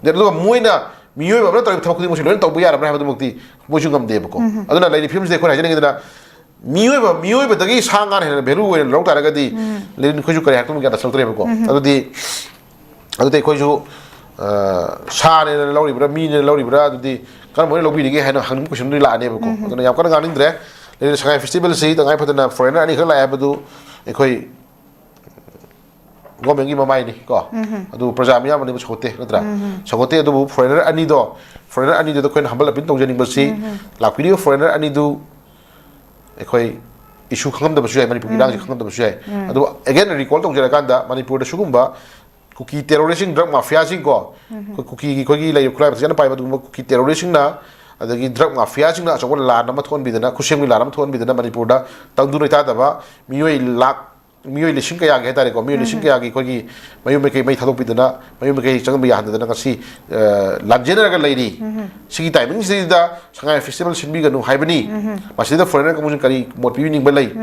ꯑꯗꯨꯒ ꯃꯣꯏꯅ, ꯃꯤꯑꯣꯏꯕ ꯑꯃꯅ ꯇꯧꯔꯤꯕ ꯊꯕꯛ ꯈꯨꯗꯤꯡꯃꯛꯁꯦ ꯂꯣꯏꯅ ꯇꯧꯕ ꯌꯥꯔꯕ꯭ꯔꯥ ꯍꯥꯏꯕꯗꯨꯃꯛꯇꯤ ꯃꯣꯏꯁꯨ ꯉꯝꯗꯦꯕꯀꯣ꯫ ꯑꯗꯨꯅ ꯂꯩꯔꯤꯕ ꯐꯤꯕꯝꯁꯤꯗ ꯑꯩꯈꯣꯏꯅ ꯍꯥꯏꯖꯅꯤꯡꯉꯤꯗꯅ, ꯃꯤꯑꯣꯏꯕ, ꯃꯤꯑꯣꯏꯕꯗꯒꯤ ꯁꯥ ꯉꯥꯅ ꯍꯦꯟꯅ ꯚꯦꯂꯨ ꯑꯣꯏꯅ ꯂꯧ ꯇꯥꯔꯒꯗꯤ, ꯂꯦꯅꯤꯟ ꯑꯩꯈꯣꯏꯁꯨ ꯀꯔꯤ ꯍꯥꯏꯔꯛꯇꯣꯏꯅꯣ ꯒ꯭ꯌꯥꯟ ꯇꯥꯁꯜꯂꯛꯇ꯭ꯔꯦꯕꯀꯣ꯫ ꯑꯗꯨꯗꯤ, ꯑꯗꯨꯗꯤ ꯑꯩꯈꯣꯏꯁꯨ, ꯑ, ꯁꯥꯅꯦꯅ ꯂꯧꯔꯤꯕ꯭ꯔꯥ, ꯃꯤꯅꯦꯅ ꯂꯧꯔꯤꯕ꯭ꯔꯥ, ꯑꯗꯨꯗꯤ ꯀꯔꯝꯕ ꯑꯣꯏꯅ ꯂꯧꯕꯤꯔꯤꯒꯦ ꯍꯥꯏꯅ ꯍꯪꯅꯤꯡꯕ ꯀꯣꯏꯁꯟꯗꯨ ꯂꯥꯛꯑꯅꯦꯕꯀꯣ꯫ ꯑꯗꯨꯅ ꯌꯥꯝ ꯀꯟꯅ ꯉꯥꯡꯅꯤꯡꯗ꯭ꯔꯦ꯫ ꯂꯦꯅꯤꯟ ꯁꯉꯥꯏ ꯐꯦꯁꯇꯤꯚꯦꯜꯁꯤ ꯇꯉꯥꯏ ꯐꯗꯅ ꯐꯣꯔꯦꯟꯅꯔ ꯑꯅꯤꯈꯛ ꯂꯥꯛꯑꯦ ꯍꯥꯏꯕꯗꯨ ꯑꯩꯈꯣꯏ ꯒꯣꯔꯃꯦꯟꯒꯤ ꯃꯃꯥꯏꯅꯤ ꯀꯣ꯫ ꯑꯗꯨ ꯄ꯭ꯔꯖꯥ ꯃꯤꯌꯥꯝ ꯑꯅꯤꯕꯨ ꯁꯧꯒꯠꯇꯦ, ꯅꯠꯇ꯭ꯔꯥ? ꯁꯧꯒꯠꯇꯦ, ꯑꯗꯨꯕꯨ ꯐꯣꯔꯦꯟꯅꯔ ꯑꯅꯤꯗꯣ, ꯐꯣꯔꯦꯟꯅꯔ ꯑꯅꯤꯗꯨꯗ ꯑꯩꯈꯣꯏꯅ ꯍꯝꯕꯜ ꯑꯄꯤꯜ ꯇꯧꯖꯅꯤꯡꯕꯁꯤ, ꯂꯥꯛꯄꯤꯔꯤꯕ ꯐꯣꯔꯦꯟꯅꯔ ꯑꯅꯤꯗꯨ ꯑꯩꯈꯣꯏ ꯏꯁꯨ ꯈꯪꯉꯝꯗꯕꯁꯨ ꯌꯥꯏ, ꯃꯅꯤꯄꯨꯔꯒꯤ ꯏꯔꯥꯡꯁꯤ ꯈꯪꯉꯝꯗꯕꯁꯨ ꯌꯥꯏ꯫ ꯑꯗꯨꯕꯨ again recall ꯇꯧꯖꯔꯀꯥꯟꯗ ꯃꯅꯤꯄꯨꯔꯗ ꯁꯤꯒꯨꯝꯕ ꯀꯨꯀꯤ ꯇꯦꯔꯣꯔꯤꯁꯁꯤꯡ, ꯗ꯭ꯔꯒ ꯃꯥꯐꯤꯌꯥꯁꯤꯡ ꯀꯣ, ꯑꯩꯈꯣꯏ ꯀꯨꯀꯤꯒꯤ, ꯑꯩꯈꯣꯏꯒꯤ ꯂꯩꯔꯤꯕ ꯈꯨꯠꯂꯥꯏ ꯃꯁꯤꯡ ꯌꯥꯝꯅ ꯄꯥꯏꯕ ꯑꯗꯨꯒꯨꯝꯕ ꯀꯨꯀꯤ ꯇꯦꯔꯣꯔꯤꯁꯁꯤꯡꯅ, ꯑꯗꯒꯤ ꯗ꯭ꯔꯒ ꯃꯥꯐꯤꯌꯥꯁꯤꯡꯅ ꯑꯆꯧꯕ ꯂꯥꯟ ꯑꯃ ꯊꯣꯛꯍꯟꯕꯤꯗꯅ, ꯈꯨꯠꯁꯦꯝꯒꯤ ꯂꯥꯟ ꯑꯃ ꯊꯣꯛꯍꯟꯕꯤꯗꯅ ꯃꯅꯤꯄꯨꯔꯗ ꯇꯪꯗꯨ ꯂꯩꯇꯥꯗꯕ ꯃꯤꯑꯣꯏ ꯂꯥꯈ, ꯃꯤꯑꯣꯏ ꯂꯤꯁꯤꯡ ꯀꯌꯥꯒꯤ ꯍꯥꯏꯇꯥꯔꯦꯀꯣ, ꯃꯤꯑꯣꯏ ꯂꯤꯁꯤꯡ ꯀꯌꯥꯒꯤ ꯑꯩꯈꯣꯏꯒꯤ ꯃꯌꯨꯝ ꯃꯀꯩ ꯃꯩ ꯊꯥꯗꯣꯛꯄꯤꯗꯅ, ꯃꯌꯨꯝ ꯃꯀꯩ ꯆꯪꯕ ꯌꯥꯍꯟꯗꯗꯅ ꯉꯁꯤ, ꯑ, ꯂꯥꯟꯖꯦꯟꯅꯔꯒ ꯂꯩꯔꯤ꯫ ꯁꯤꯒꯤ ꯇꯥꯏꯃꯤꯡꯁꯤꯗ ꯁꯉꯥꯏ ꯐꯦꯁꯇꯤꯚꯦꯜ ꯁꯤꯟꯕꯤꯒꯅꯨ ꯍꯥꯏꯕꯅꯤ꯫ ꯃꯁꯤꯗ ꯐꯣꯔꯦꯟꯅꯔ ꯀꯥꯡꯕꯨꯁꯤꯡ ꯀꯔꯤ ꯃꯣꯠ ꯄꯤꯕꯤꯅꯤꯡꯕ ꯂꯩ?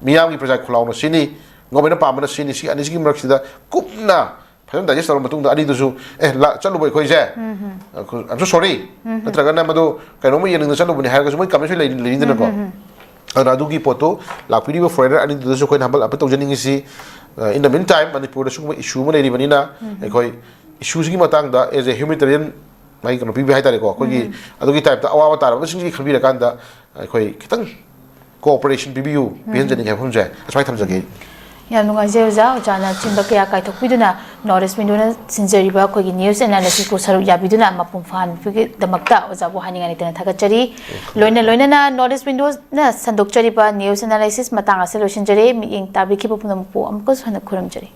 ꯃꯤꯌꯥꯝꯒꯤ ꯄ꯭ꯔꯖꯥ ꯈꯨꯜꯂꯥꯎꯅ ꯁꯤꯅꯤ, ꯒꯣꯔꯃꯦꯟꯅ ꯄꯥꯝꯕꯅ ꯁꯤꯅꯤ, ꯁꯤ ꯑꯅꯤꯁꯤꯒꯤ ꯃꯔꯛꯁꯤꯗ ꯀꯨꯞꯅ ꯐꯖꯅ ꯗꯥꯏꯖꯦꯁ ꯇꯧꯔꯕ ꯃꯇꯨꯡꯗ ꯑꯅꯤꯗꯨꯁꯨ, "ꯑꯦ, ꯂꯥ-, ꯆꯠꯂꯨꯕ ꯑꯩꯈꯣꯏꯁꯦ, I'm so sorry," ꯅꯠꯇ꯭ꯔꯒꯅ ꯃꯗꯨ ꯀꯩꯅꯣꯝꯃ ꯌꯦꯡꯅꯤꯡꯗꯅ ꯆꯠꯂꯨꯕꯅꯤ ꯍꯥꯏꯔꯒꯁꯨ ꯃꯣꯏ ꯀꯃꯦꯟꯁꯨ ꯂꯩ-, ꯂꯩꯅꯤꯗꯅꯀꯣ꯫ ꯑꯗꯨꯅ ꯑꯗꯨꯒꯤ ꯄꯣꯠꯇꯨ ꯂꯥꯛꯄꯤꯔꯤꯕ ꯐꯣꯔꯦꯟꯅꯔ ꯑꯅꯤꯗꯨꯗꯁꯨ ꯑꯩꯈꯣꯏꯅ ꯍꯝꯕꯜ ꯑꯄꯤꯜ ꯇꯧꯖꯅꯤꯡꯉꯤꯁꯤ, ꯑ, in the meantime ꯃꯅꯤꯄꯨꯔꯗ ꯁꯤꯒꯨꯝꯕ ꯏꯁꯨ ꯑꯃ ꯂꯩꯔꯤꯕꯅꯤꯅ, ꯑꯩꯈꯣꯏ ꯏꯁꯨꯁꯤꯒꯤ ꯃꯇꯥꯡꯗ as a humanitarian ꯃꯥꯒꯤ ꯀꯩꯅꯣ ꯄꯤꯕ ꯍꯥꯏꯇꯥꯔꯦꯀꯣ, ꯑꯩꯈꯣꯏꯒꯤ ꯑꯗꯨꯒꯤ ꯇꯥꯏꯞꯇ ꯑꯋꯥꯕ ꯇꯥꯔꯕꯁꯤꯡꯁꯤ ꯈꯟꯕꯤꯔꯀꯥꯟꯗ ꯑꯩꯈꯣꯏ ꯈꯤꯇꯪ cooperation ꯄꯤꯕꯤꯌꯨ, ꯄꯤꯍꯟꯖꯅꯤꯡꯉꯦ ꯍꯥꯏꯕ ꯋꯥꯐꯝꯁꯦ ꯑꯁꯨꯃꯥꯏꯅ ꯊꯝꯖꯒꯦ꯫ ꯌꯥꯝ ꯅꯨꯡꯉꯥꯏꯖꯩ ꯑꯣꯖꯥ, ꯑꯣꯖꯥꯅ ꯑꯆꯤꯟꯕ ꯀꯌꯥ ꯀꯥꯏꯊꯣꯛꯄꯤꯗꯨꯅ North East Window ꯅ ꯁꯤꯟꯖꯔꯤꯕ ꯑꯩꯈꯣꯏꯒꯤ news analysis ꯄꯨ ꯁꯔꯨꯛ ꯌꯥꯕꯤꯗꯨꯅ ꯃꯄꯨꯡ ꯐꯥꯍꯟꯕꯒꯤꯗꯃꯛꯇ ꯑꯣꯖꯥꯕꯨ ꯍꯥꯏꯅꯤꯡꯉꯥꯏ ꯂꯩꯇꯅ ꯊꯥꯒꯠꯆꯔꯤ꯫ ꯂꯣꯏꯅ ꯂꯣꯏꯅꯅ North East Window ꯅ ꯁꯟꯗꯣꯛꯆꯔꯤꯕ news analysis ꯃꯇꯥꯡ ꯑꯁꯤꯗ ꯂꯣꯏꯁꯤꯟꯖꯔꯦ꯫ ꯃꯤꯠꯌꯦꯡ ꯇꯥꯕꯤꯈꯤꯕ ꯄꯨꯝꯅꯃꯛꯄꯨ ꯑꯃꯨꯛꯀꯁꯨ ꯍꯟꯅ ꯈꯨꯔꯨꯝꯖꯔꯤ꯫